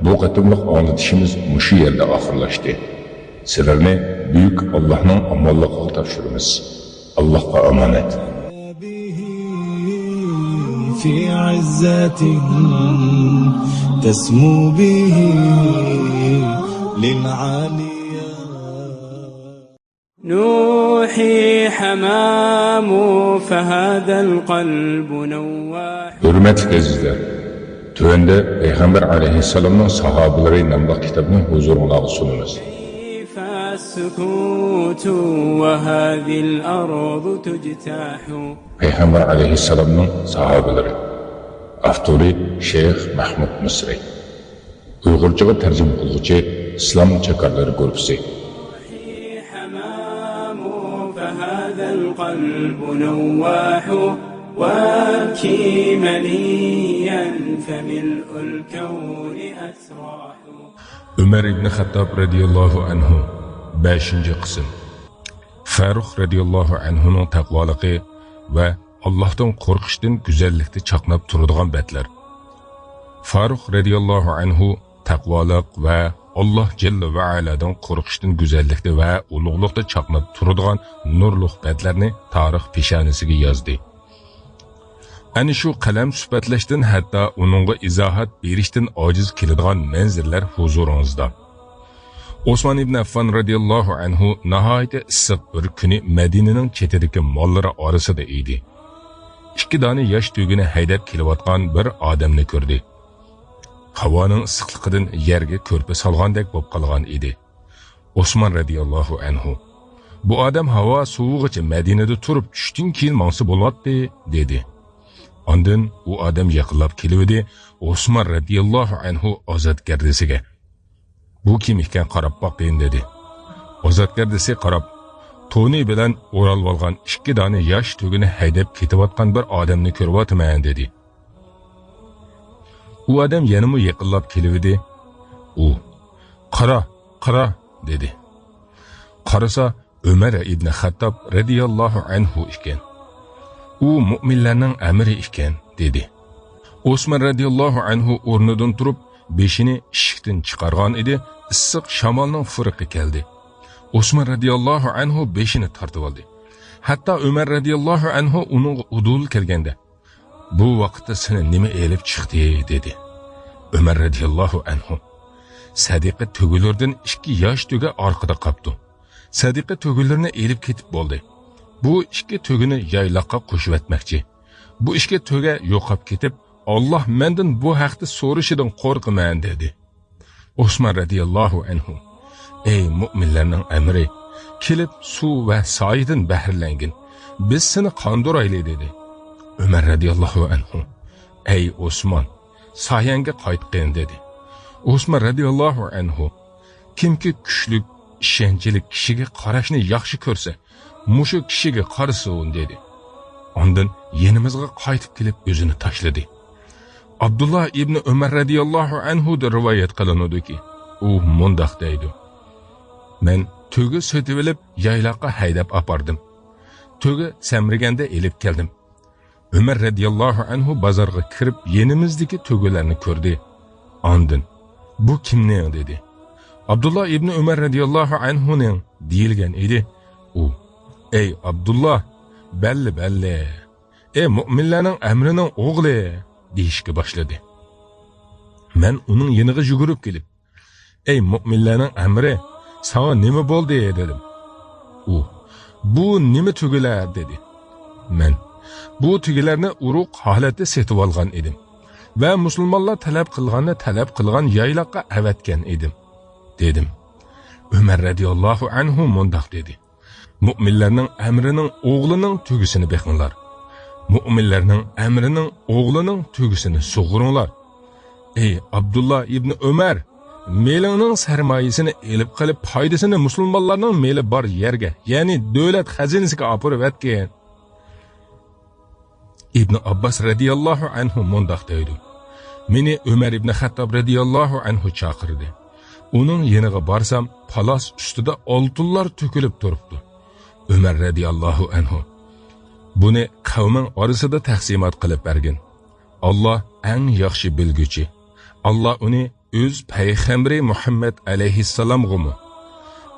بۇ قېتىملىق ئاڭلىتىشىمىز مۇشۇ يەردە ئاخىرلاشتى. سىلەرنى بۈيۈك ئاللاھنىڭ ئامانلىقىغا تاپشۇرىمىز. ئاللاھقا ئامانەت. في عزة تسمو به للعاليا. نوحي حمام فهذا القلب نواح. ھۆرمەتلىك ئەزىزلەر، تۆۋەندە پەيغەمبەر ئەلەيھىسسالامنىڭ ساھابىلىرى ناملىق كىتابنى ھۇزۇرۇڭلارغا سۇنىمىز. كيف السكوت وهذه الأرض تجتاح. پەيغەمبەر ئەلەيھىسسالامنىڭ ساھابىلىرى. ئاپتورى شەيخ مەھمۇد مىسرى. ئۇيغۇرچىغا تەرجىمە قىلغۇچى ئىسلام چاكارلىرى گۇرۇپپىسى. حمام فهذا القلب نواح. وابكي منيا فملء الكون أسراح. ئۆمەر ئىبن خەتتاب رەزىياللاھۇ ئەنھۇ، بەشىنچى قىسىم. فاروق رەزىياللاھۇ ئەنھۇنىڭ تەقۋالىقى ۋە ئاللاھتىن قورقۇشتىن گۈزەللىكتە چاقناپ تۇرىدىغان بەتلەر. فاروق رەزىياللاھۇ ئەنھۇ تەقۋالىق ۋە ئاللاھ جەللە ۋە ئەلادىن قورقۇشتىن گۈزەللىكتە ۋە ئۇلۇغلۇقتا چاقناپ تۇرىدىغان نۇرلۇق بەتلەرنى تارىخ پېشانىسىگە يازدى. ئەنە شۇ قەلەم سۈپەتلەشتىن، ھەتتا ئۇنىڭغا ئىزاھات بېرىشتىن ئاجىز كېلىدىغان مەنزىرىلەر ھۇزۇرىڭىزدا. ئوسمان ئىبن ئەففان رەزىياللاھۇ ئەنھۇ ناھايىتى ئىسسىق بىر كۈنى مەدىنىنىڭ چېتىدىكى ماللىرى ئارىسىدا ئىدى. ئىككى دانە ياش تۆگىنى ھەيدەپ كېلىۋاتقان بىر ئادەمنى كۆردى. ھاۋانىڭ ئىسسىقلىقىدىن يەرگە كۆرپە سالغاندەك بولۇپ قالغان ئىدى. ئوسمان رەزىياللاھۇ ئەنھۇ، «بۇ ئادەم ھاۋا سوۋۇغىچە مەدىنىدە تۇرۇپ، چۈشتىن كېيىن ماڭسا بولاتتى» دېدى. ئاندىن ئۇ ئادەم يېقىنلاپ كېلىۋىدى، ئوسمان رەزىياللاھۇ ئەنھۇ ئازادگەردىسىگە، «بۇ كىم ئىكەن، قاراپ باقايىن» دېدى. ئازادگەردىسى قاراپ، «تونى بىلەن ئورالىۋالغان ئىككى دانە ياش تۆگىنى ھەيدەپ كېتىۋاتقان بىر ئادەمنى كۆرۈۋاتىمەن» دېدى. ئۇ ئادەم يەنىمۇ يېقىنلاپ كېلىۋىدى. ئۇ، «قارا، قارا» دېدى. قارىسا، ئۆمەر ئىبنى خەتتاب رەزىياللاھۇ ئەنھۇ ئىكەن. «ئۇ مۆمىنلەرنىڭ ئەمىرى ئىكەن» دېدى. ئوسمان رەزىياللاھۇ ئەنھۇ ئورنىدىن تۇرۇپ، بېشىنى ئىشىكتىن چىقارغان ئىدى، ئىسسىق شامالنىڭ پۇرىقى كەلدى. ئوسمان رەزىياللاھۇ ئەنھۇ بېشىنى تارتىۋالدى. ھەتتا ئۆمەر رەزىياللاھۇ ئەنھۇ ئۇنىڭغا ئۇدۇل كەلگەندە، «بۇ ۋاقىتتا سېنى نېمە ئېلىپ چىقتى؟» دېدى. ئۆمەر رەزىياللاھۇ ئەنھۇ، «سەدىقە تۆگىلىرىدىن ئىككى ياش تۆگە ئارقىدا قاپتۇ. سەدىقە تۆگىلىرىنى ئېلىپ كېتىپ بولدى. بۇ ئىككى تۆگىنى يايلاققا قوشۇۋەتمەكچى. بۇ ئىككى تۆگە يوقاپ كېتىپ، ئاللاھ مەندىن بۇ ھەقتە سورىشىدىن قورقىمەن» دېدى. ئوسمان رەزىياللاھۇ ئەنھۇ، «ئەي مۆمىنلەرنىڭ ئەمىرى، كېلىپ سۇ ۋە سايىدىن بەھرىلەنگىن، بىز سېنى قاندۇرايلى» دېدى. ئۆمەر رەزىياللاھۇ ئەنھۇ، «ئەي ئوسمان، سايەڭگە قايتقىن» دېدى. ئوسمان رەزىياللاھۇ ئەنھۇ، «كىمكى كۈچلۈك، ئىشەنچلىك كىشىگە قاراشنى ياخشى كۆرسە، مۇشۇ كىشىگە قارىسۇن» دېدى. ئاندىن يېنىمىزغا قايتىپ كېلىپ ئۆزىنى تاشلىدى. ئابدۇللا ئىبنى ئۆمەر رەزىياللاھۇ ئەنھۇدىن رىۋايەت قىلىنىدۇكى، ئۇ مۇنداق دەيدۇ، «مەن تۆگە سېتىۋېلىپ يايلاققا ھەيدەپ ئاپاردىم. تۆگە سەمرىگەندە ئېلىپ كەلدىم. ئۆمەر رەزىياللاھۇ ئەنھۇ بازارغا كىرىپ يېنىمىزدىكى تۆگىلەرنى كۆردى. ئاندىن، بۇ كىمنىڭ؟ دېدى. ئابدۇللا ئىبنى ئۆمەر رەزىياللاھۇ ئەنھۇنىڭ دېيىلگەن ئىدى. ئۇ، ئەي ئابدۇللا، بەللى، بەللى. ئەي مۆمىنلەرنىڭ ئەمرىنىڭ ئوغلى، دېيىشكە باشلىدى. مەن ئۇنىڭ يېنىغا يۈگۈرۈپ كېلىپ، ئەي مۆمىنلەرنىڭ ئەمرى، ساڭا نېمە بولدى؟ دېدىم. ئۇ، بۇ نېمە تۆگىلەر؟ دېدى. مەن، بۇ تۆگىلەرنى ئۇرۇق ھالەتتە سېتىۋالغان ئىدىم ۋە مۇسۇلمانلار تەلەپ قىلغاننى تەلەپ قىلغان يايلاققا ئەۋەتكەن ئىدىم، دېدىم. ئۆمەر رەزىياللاھۇ ئەنھۇ مۇنداق دېدى. مۆمىنلەرنىڭ ئەمرىنىڭ ئوغلىنىڭ تۆگىسىنى بېقىڭلار. مۆمىنلەرنىڭ ئەمرىنىڭ ئوغلىنىڭ تۆگىسىنى سۇغۇرۇڭلار. ئەي ئابدۇللا ئىبنى ئۆمەر، مېلىڭنىڭ سەرمايىسىنى ئېلىپ قېلىپ، پايدىسىنى مۇسۇلمانلارنىڭ مېلى بار يەرگە، يەنى دۆلەت خەزىنىسىگە ئاپىرىۋەتكىن. ئىبنى ئابباس رەزىياللاھۇ ئەنھۇ مۇنداق دەيدۇ، مېنى ئۆمەر ئىبنى خەتتاب رەزىياللاھۇ ئەنھۇ چاقىردى. ئۇنىڭ يېنىغا بارسام، پالاس ئۈستىدە ئالتۇنلار تۆكۈلۈپ تۇرۇپتۇ. ئۆمەر رەزىياللاھۇ ئەنھۇ، بۇنى قەۋمىڭ ئارىسىدا تەقسىمات قىلىپ بەرگىن. ئاللا ئەڭ ياخشى بىلگۈچى. ئاللا ئۇنى ئۆز پەيغەمبىرى مۇھەممەد ئەلەيھىسسالامغىمۇ،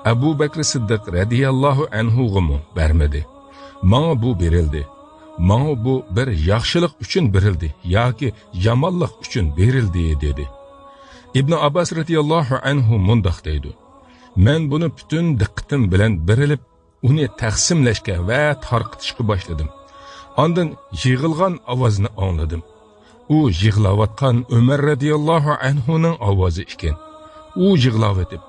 ئەبۇ بەكرى سىددىق رەزىياللاھۇ ئەنھۇغىمۇ بەرمىدى. ماڭا بۇ بېرىلدى. ماڭا بۇ بىر ياخشىلىق ئۈچۈن بېرىلدى ياكى يامانلىق ئۈچۈن بېرىلدى، دېدى. ئىبنى ئابباس رەزىياللاھۇ ئەنھۇ مۇنداق دەيدۇ، مەن بۇنى پۈتۈن دىققىتىم بىلەن بېرىلىپ، ئۇنى تەقسىملەشكە ۋە تارقىتىشقا باشلىدىم. ئاندىن يىغلىغان ئاۋازنى ئاڭلىدىم. ئۇ يىغلاۋاتقان ئۆمەر رەزىياللاھۇ ئەنھۇنىڭ ئاۋازى ئىكەن. ئۇ يىغلاۋېتىپ،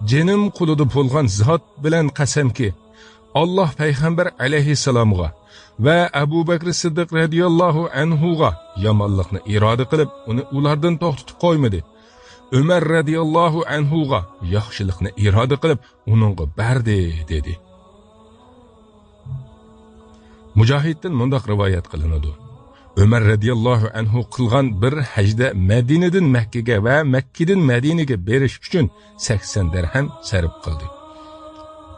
جېنىم قولىدا بولغان زات بىلەن قەسەمكى، ئاللا پەيغەمبەر ئەلەيھىسسالامغا ۋە ئەبۇ بەكرى سىددىق رەزىياللاھۇ ئەنھۇغا يامانلىقنى ئىرادە قىلىپ، ئۇنى ئۇلاردىن توختىتىپ قويمىدى. ئۆمەر رەزىياللاھۇ ئەنھۇغا ياخشىلىقنى ئىرادە قىلىپ، ئۇنىڭغا بەردى، دېدى. مۇجاھىدتىن مۇنداق رىۋايەت قىلىنىدۇ. ئۆمەر رەزىياللاھۇ ئەنھۇ قىلغان بىر ھەجدە مەدىنىدىن مەككىگە ۋە مەككىدىن مەدىنىگە بېرىش ئۈچۈن سەكسەن دەرھەم سەرپ قىلدى.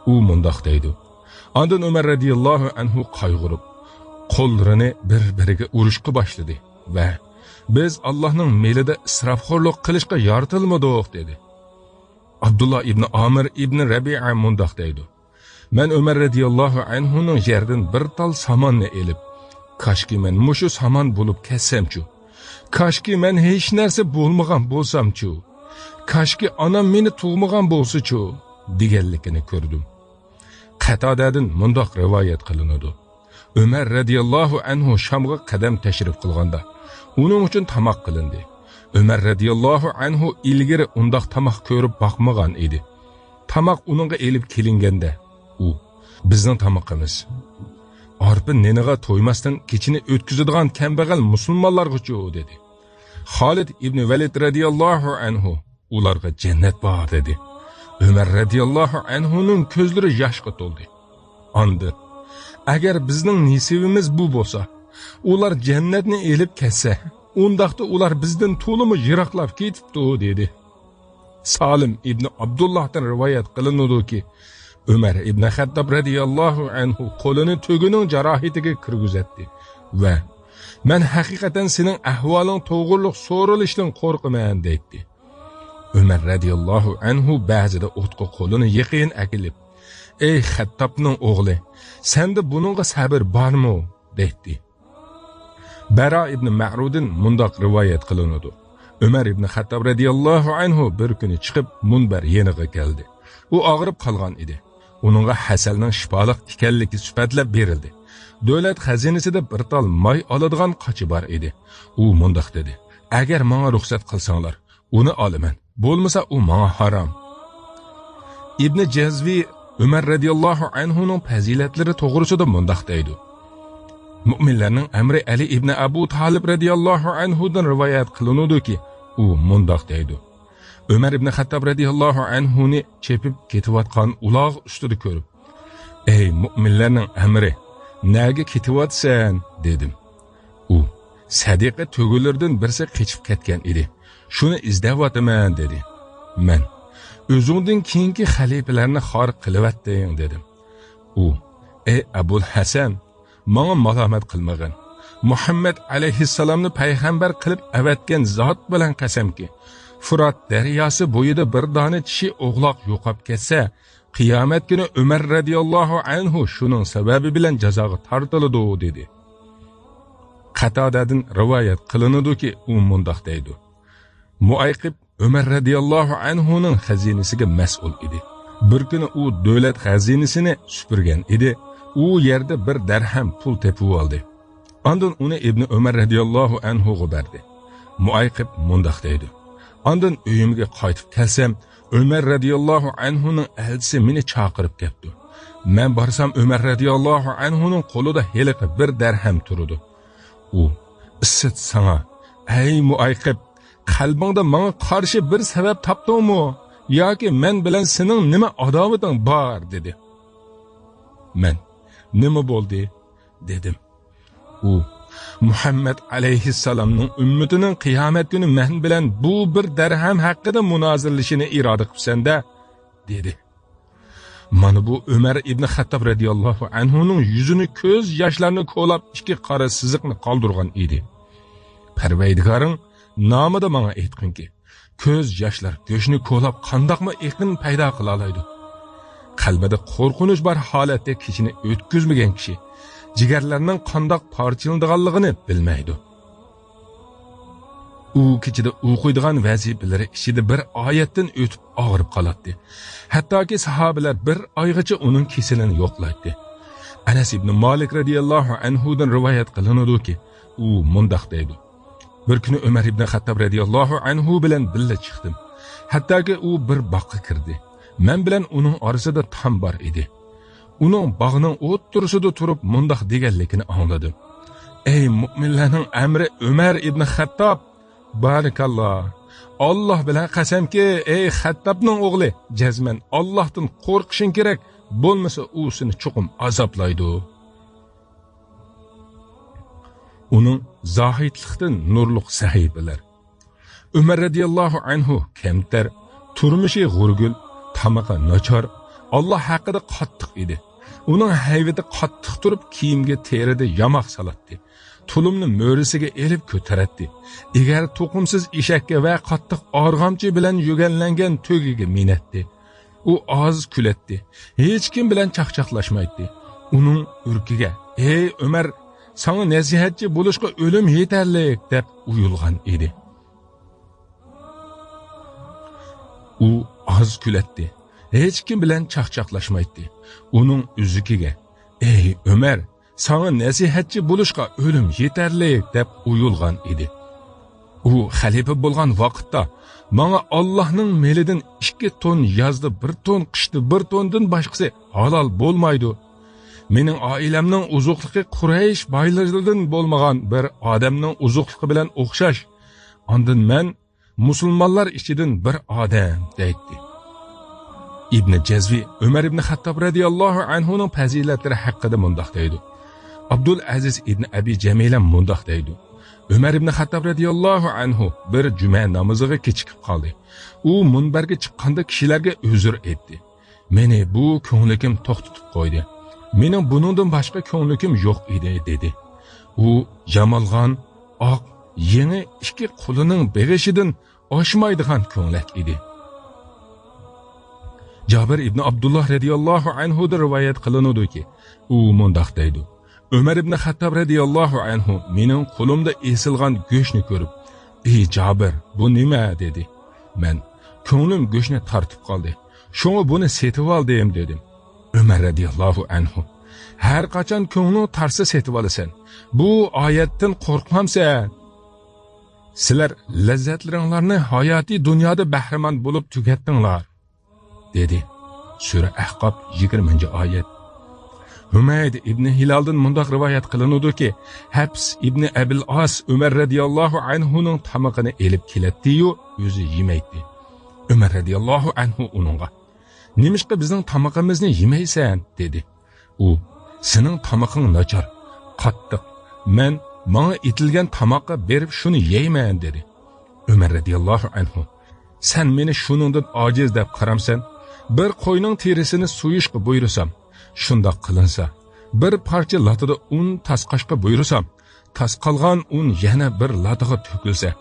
ئۇ مۇنداق دەيدۇ: ئاندىن ئۆمەر رەزىياللاھۇ ئەنھۇ قايغۇرۇپ، قوللىرىنى بىر-بىرىگە ئۇرۇشقا باشلىدى ۋە «بىز ئاللاھنىڭ مېلىدا ئىسراپخورلۇق قىلىشقا يارىتىلمىدۇق» دېدى. ئابدۇللا ئىبنى ئامىر ئىبنى رەبىئە مۇنداق دەيدۇ: مەن ئۆمەر رەزىياللاھۇ ئەنھۇنىڭ يەردىن بىر تال ساماننى ئېلىپ، «كاشكى مەن مۇشۇ سامان بولۇپ كەتسەمچۇ؟ كاشكى مەن ھېچ نەرسە بولمىغان بولسامچۇ؟ كاشكى ئانام مېنى تۇغمىغان بولسىچۇ؟» دېگەنلىكىنى كۆردۈم. قەتادەدىن مۇنداق رىۋايەت قىلىنىدۇ: ئۆمەر رەزىياللاھۇ ئەنھۇ شامغا قەدەم تەشرىپ قىلغاندا، ئۇنىڭ ئۈچۈن تاماق قىلىندى. ئۆمەر رەزىياللاھۇ ئەنھۇ ئىلگىرى ئۇنداق تاماق كۆرۈپ باقمىغان ئىدى. تاماق ئۇنىڭغا ئېلىپ كېلىنگەندە، ئۇ: «بىزنىڭ تامىقىمىز ئارپا نېنىغا تويماستىن كېچىنى ئۆتكۈزىدىغان كەمبەغەل مۇسۇلمانلارغىچۇ؟» دېدى. خالىد ئىبنى ۋەلىد رەزىياللاھۇ ئەنھۇ: «ئۇلارغا جەننەت بار» دېدى. ئۆمەر رەزىياللاھۇ ئەنھۇنىڭ كۆزلىرى ياشقا تولدى. ئاندىن: «ئەگەر بىزنىڭ نېسىۋىمىز بۇ بولسا، ئۇلار جەننەتنى ئېلىپ كەتسە، ئۇنداقتا ئۇلار بىزدىن تولىمۇ يىراقلاپ كېتىپتۇ» دېدى. سالىم ئىبنى ئابدۇللاھتىن رىۋايەت قىلىنىدۇكى، ئۆمەر ئىبنى خەتتاب رەزىياللاھۇ ئەنھۇ قولىنى تۆگىنىڭ جاراھىتىگە كىرگۈزەتتى ۋە: «مەن ھەقىقەتەن سېنىڭ ئەھۋالىڭ توغرۇلۇق سورىلىشتىن قورقىمەن» دەيتتى. ئۆمەر رەزىياللاھۇ ئەنھۇ بەزىدە ئوتقا قولىنى يېقىن ئەكېلىپ: «ئەي خەتتابنىڭ ئوغلى، سەندە بۇنىڭغا سەۋر بارمۇ؟» دەيتتى. بەرا ئىبنى مەرۇدىن مۇنداق رىۋايەت قىلىنىدۇ: ئۆمەر ئىبنى خەتتاب رەزىياللاھۇ ئەنھۇ بىر كۈنى چىقىپ مۇنبەر يېنىغا كەلدى. ئۇ ئاغرىپ قالغان ئىدى. ئۇنىڭغا ھەسەلنىڭ شىپالىق ئىكەنلىكى سۈپەتلەپ بېرىلدى. دۆلەت خەزىنىسىدە بىر تال ماي ئالىدىغان قاچا بار ئىدى. ئۇ مۇنداق دېدى: «ئەگەر ماڭا رۇخسەت قىلساڭلار، ئۇنى ئالىمەن. بولمىسا ئۇ ماڭا ھارام.» ئىبنى جەزۋى ئۆمەر رەزىياللاھۇ ئەنھۇنىڭ پەزىلەتلىرى توغرىسىدا مۇنداق دەيدۇ: مۆمىنلەرنىڭ ئەمرى ئەلى ئىبنى ئەبۇ تالىب رەزىياللاھۇ ئەنھۇدىن رىۋايەت قىلىنىدۇكى، ئۇ مۇنداق دەيدۇ: ئۆمەر ئىبنى خەتتاب رەزىياللاھۇ ئەنھۇنى چېپىپ كېتىۋاتقان ئۇلاغ ئۈستىدە كۆرۈپ، «ئەي مۆمىنلەرنىڭ ئەمرى، نەگە كېتىۋاتىسەن؟» دېدىم. ئۇ: «سەدىقە تۆگىلىرىدىن بىرسى قېچىپ كەتكەن ئىدى. شۇنى ئىزدەۋاتىمەن» دېدى. مەن: «ئۆزۈڭدىن كېيىنكى خەلىپىلەرنى خار قىلىۋەتتىڭ» دېدىم. ئۇ: «ئەي ئەبۇل ھەسەن، ماڭا مالامەت قىلمىغىن. مۇھەممەد ئەلەيھىسسالامنى پەيغەمبەر قىلىپ ئەۋەتكەن زات بىلەن قەسەمكى، فۇرات دەرياسى بويىدا بىر دانە چىشى ئوغلاق يوقاپ كەتسە، قىيامەت كۈنى ئۆمەر رەزىياللاھۇ ئەنھۇ شۇنىڭ سەۋەبى بىلەن جازاغا تارتىلىدۇ» دېدى. قەتادەدىن رىۋايەت قىلىنىدۇكى، ئۇ مۇنداق دەيدۇ: مۇئەيقىب ئۆمەر رەزىياللاھۇ ئەنھۇنىڭ خەزىنىسىگە مەسئۇل ئىدى. بىر كۈنى ئۇ دۆلەت خەزىنىسىنى سۈپۈرگەن ئىدى. ئۇ يەردە بىر دەرھەم پۇل تېپىۋالدى. ئاندىن ئۇنى ئىبنى ئۆمەر رەزىياللاھۇ ئەنھۇغا بەردى. مۇئەيقىب مۇنداق دەيدۇ: ئاندىن ئۆيۈمگە قايتىپ كەلسەم، ئۆمەر رەزىياللاھۇ ئەنھۇنىڭ ئەلچىسى مېنى چاقىرىپ كەپتۇ. مەن بارسام، ئۆمەر رەزىياللاھۇ ئەنھۇنىڭ قولىدا ھېلىقى بىر دەرھەم تۇرىدۇ. ئۇ: «ئىسسىت ساڭا، ئەي مۇئەيقىب، قەلبىڭدە ماڭا قارشى بىر سەۋەب تاپتىڭمۇ؟ ياكى مەن بىلەن سېنىڭ نېمە ئاداۋىتىڭ بار؟» دېدى. مەن: «نېمە بولدى؟» دېدىم. ئۇ: «مۇھەممەد ئەلەيھىسسالامنىڭ ئۈممىتىنىڭ قىيامەت كۈنى مەن بىلەن بۇ بىر دەرھەم ھەققىدە مۇنازىرىلىشىنى ئىرادە قىپسەن-دە» دېدى. مانا بۇ ئۆمەر ئىبنى خەتتاب رەزىياللاھۇ ئەنھۇنىڭ يۈزىنى كۆز ياشلارنى كولاپ، ئىككى قارا سىزىقنى قالدۇرغان ئىدى. پەرۋەردىگارىڭ نامىدا ماڭا ئېيتقىنكى، كۆز ياشلار گۆشنى كولاپ قانداقمۇ ئېقىن پەيدا قىلالايدۇ؟ قەلبىدە قورقۇنچ بار ھالەتتە كېچىنى ئۆتكۈزمىگەن كىشى جىگەرلەرنىڭ قانداق پارچىلىنىدىغانلىقىنى بىلمەيدۇ. ئۇ كېچىدە ئوقۇيدىغان ۋەزىپىلىرى ئىچىدە بىر ئايەتتىن ئۆتۈپ ئاغرىپ قالاتتى. ھەتتاكى ساھابىلەر بىر ئايغىچە ئۇنىڭ كېسىلىنى يوقلايتتى. ئەنەس ئىبنى مالىك رەزىياللاھۇ ئەنھۇدىن رىۋايەت قىلىنىدۇكى، ئۇ مۇنداق دەيدۇ: بىر كۈنى ئۆمەر ئىبنى خەتتاب رەزىياللاھۇ ئەنھۇ بىلەن بىللە چىقتىم. ھەتتاكى ئۇ بىر باغقا كىردى. مەن بىلەن ئۇنىڭ ئارىسىدا تام بار ئىدى. ئۇنىڭ باغنىڭ ئوتتۇرىسىدا تۇرۇپ مۇنداق دېگەنلىكىنى ئاڭلىدىم: «ئەي مۆمىنلەرنىڭ ئەمرى ئۆمەر ئىبنى خەتتاب! بارىكاللا! ئاللا بىلەن قەسەمكى، ئەي خەتتابنىڭ ئوغلى، جەزمەن ئاللاھتىن قورقۇشۇڭ كېرەك، بولمىسا ئۇ سېنى چوقۇم ئازابلايدۇ.» ئۇنىڭ زاھىدلىقتىن نۇرلۇق سەھىپىلەر. ئۆمەر رەزىياللاھۇ ئەنھۇ كەمتەر، تۇرمۇشى غۇرگۇل، تامىقى ناچار، ئاللا ھەققىدە قاتتىق ئىدى. ئۇنىڭ ھەيۋىتى قاتتىق تۇرۇپ، كىيىمگە تېرىدە ياماق سالاتتى. تۇلۇمنى مۈرىسىگە ئېلىپ كۆتۈرەتتى. ئېگەر توقۇمسىز ئېشەككە ۋە قاتتىق ئارغامچى بىلەن يۆگەنلەنگەن تۆگىگە مىنەتتى. ئۇ ئاز كۈلەتتى. ھېچكىم بىلەن چاقچاقلاشمايتتى. ئۇنىڭ ئۆركىگە، «ئەي ئۆمەر، ساڭا نەسىھەتچى بولۇشقا ئۆلۈم يېتەرلىك» دەپ ئويۇلغان ئىدى. ئۇ ئاز كۈلەتتى. ھېچكىم بىلەن چاقچاقلاشمايتتى. ئۇنىڭ ئۆزىكىگە، «ئەي ئۆمەر، ساڭا نەسىھەتچى بولۇشقا ئۆلۈم يېتەرلىك» دەپ ئويۇلغان ئىدى. ئۇ خەلىپە بولغان ۋاقىتتا، «ماڭا ئاللاھنىڭ مېلىدىن ئىككى تون يازدا بىر تون، قىشتا بىر توندىن باشقىسى ھالال بولمايدۇ. مېنىڭ ئائىلەمنىڭ ئوزۇقلۇقى قۇرەيش بايلىرىدىن بولمىغان بىر ئادەمنىڭ ئوزۇقلۇقى بىلەن ئوخشاش. ئاندىن مەن مۇسۇلمانلار ئىچىدىن بىر ئادەم» دەيتتى. ئىبنى جەزۋى ئۆمەر ئىبنى خەتتاب رەزىياللاھۇ ئەنھۇنىڭ پەزىلەتلىرى ھەققىدە مۇنداق دەيدۇ. ئابدۇل ئەزىز ئىبنى ئەبى جەمىلە مۇنداق دەيدۇ. ئۆمەر ئىبنى خەتتاب رەزىياللاھۇ ئەنھۇ بىر جۈمە نامىزىغا كېچىكىپ قالدى. ئۇ مۇنبەرگە چىققاندا كىشىلەرگە ئۆزۈر ئېيتتى. «مېنى بۇ كۆڭلىكىم توختىتىپ قويدى. مېنىڭ بۇنىڭدىن باشقا كۆڭلىكىم يوق ئىدى» دېدى. ئۇ يامالغان، ئاق، يېڭى ئىككى قولىنىڭ بېغىشىدىن ئاشمايدىغان كۆڭلەك ئىدى. جابىر ئىبنى ئابدۇللا رەزىياللاھۇ ئەنھۇدىن رىۋايەت قىلىنىدۇكى، ئۇ مۇنداق دەيدۇ: ئۆمەر ئىبنى خەتتاب رەزىياللاھۇ ئەنھۇ مېنىڭ قولۇمدا ئېسىلغان گۆشنى كۆرۈپ، «ئى جابىر، بۇ نېمە؟» دېدى. مەن، «كۆڭلۈم گۆشنى تارتىپ قالدى، شۇڭا بۇنى سېتىۋالدىم» دېدىم. ئۆمەر رەزىياللاھۇ ئەنھۇ، «ھەر قاچان كۆڭلۈڭ تارتسا سېتىۋالىسەن. بۇ ئايەتتىن قورقمامسەن؟ سىلەر لەززەتلىرىڭلارنى ھاياتىي دۇنيادا بەھرىمەن بولۇپ تۈگەتتىڭلار» دېدى. سۈرە ئەھقاپ، يىگىرمىنچى ئايەت. ھۈمەيد ئىبنى ھىلالدىن مۇنداق رىۋايەت قىلىنىدۇكى، ھەپس ئىبنى ئەبىل ئاس ئۆمەر رەزىياللاھۇ ئەنھۇنىڭ تامىقىنى ئېلىپ كېلەتتىيۇ، ئۆزى يېمەيتتى. ئۆمەر رەزىياللاھۇ ئەنھۇ ئۇنىڭغا، «نېمىشقا بىزنىڭ تامىقىمىزنى يېمەيسەن؟» دېدى. ئۇ، «سېنىڭ تامىقىڭ ناچار، قاتتىق. مەن ماڭا ئېتىلگەن تاماققا بېرىپ شۇنى يەيمەن» دېدى. ئۆمەر رەزىياللاھۇ ئەنھۇ، «سەن مېنى شۇنىڭدىن ئاجىز دەپ قارامسەن؟ بىر قوينىڭ تېرىسىنى سويۇشقا بۇيرۇسام، شۇنداق قىلىنسا، بىر پارچە لاتىدا ئۇن تاسقاشقا بۇيرۇسام، تاسقالغان ئۇن يەنە بىر لاتىغا تۆكۈلسە،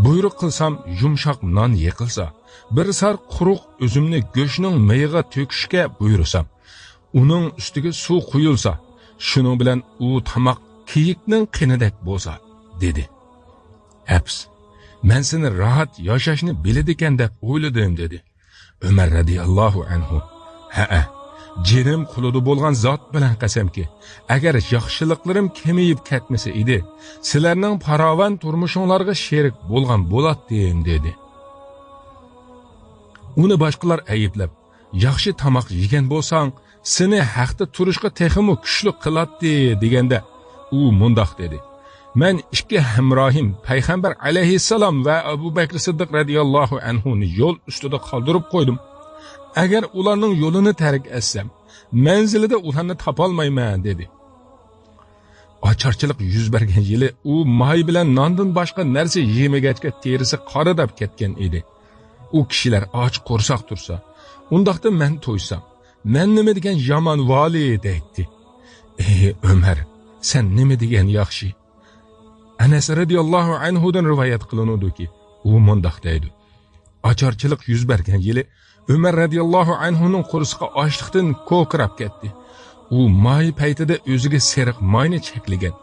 بۇيرۇق قىلسام، يۇمشاق نان يېقىلسا، بىر سار قۇرۇق ئۈزۈمنى گۆشنىڭ مېيىغا تۆكۈشكە بۇيرۇسام، ئۇنىڭ ئۈستىگە سۇ قۇيۇلسا، شۇنىڭ بىلەن ئۇ تاماق كېيىكنىڭ قېنىدەك بولسا» دېدى. ھەپس، «مەن سېنى راھەت ياشاشنى بىلىدىكەن دەپ ئويلىدىم» دېدى. ئۆمەر رەزىياللاھۇ ئەنھۇ، «ھەئە، جېنىم قولىدا بولغان زات بىلەن قەسەمكى، ئەگەر ياخشىلىقلىرىم كېمىيىپ كەتمىسە ئىدى، سىلەرنىڭ پاراۋان تۇرمۇشۇڭلارغا شېرىك بولغان بولاتتىم» دېدى. ئۇنى باشقىلار ئەيىبلەپ، «ياخشى تاماق يېگەن بولساڭ، سېنى ھەقتە تۇرۇشقا تېخىمۇ كۈچلۈك قىلاتتى» دېگەندە، ئۇ مۇنداق دېدى: «مەن ئىككى ھەمراھىم پەيغەمبەر ئەلەيھىسسالام ۋە ئەبۇ بەكرى سىددىق رەزىياللاھۇ ئەنھۇنى يول ئۈستىدە قالدۇرۇپ قويدۇم. ئەگەر ئۇلارنىڭ يولىنى تەرك ئەتسەم، مەنزىلىدە ئۇلارنى تاپالمايمەن» دېدى. ئاچارچىلىق يۈز بەرگەن يىلى ئۇ ماي بىلەن ناندىن باشقا نەرسە يېمىگەچكە، تېرىسى قارىداپ كەتكەن ئىدى. ئۇ كىشىلەر ئاچ قورساق تۇرسا، ئۇنداقتا مەن تويسام، «مەن نېمە دېگەن يامان ۋالىي» دەيتتى. ئى ئۆمەر، سەن نېمە دېگەن ياخشى! ئەنەس رەزىياللاھۇ ئەنھۇدىن رىۋايەت قىلىنىدۇكى، ئۇ مۇنداق دەيدۇ: ئاچارچىلىق يۈز بەرگەن يىلى ئۆمەر رەزىياللاھۇ ئەنھۇنىڭ قورسىقى ئاچلىقتىن كوكىراپ كەتتى. ئۇ ماي پەيتىدە ئۆزىگە سېرىق ماينى چەكلىگەن.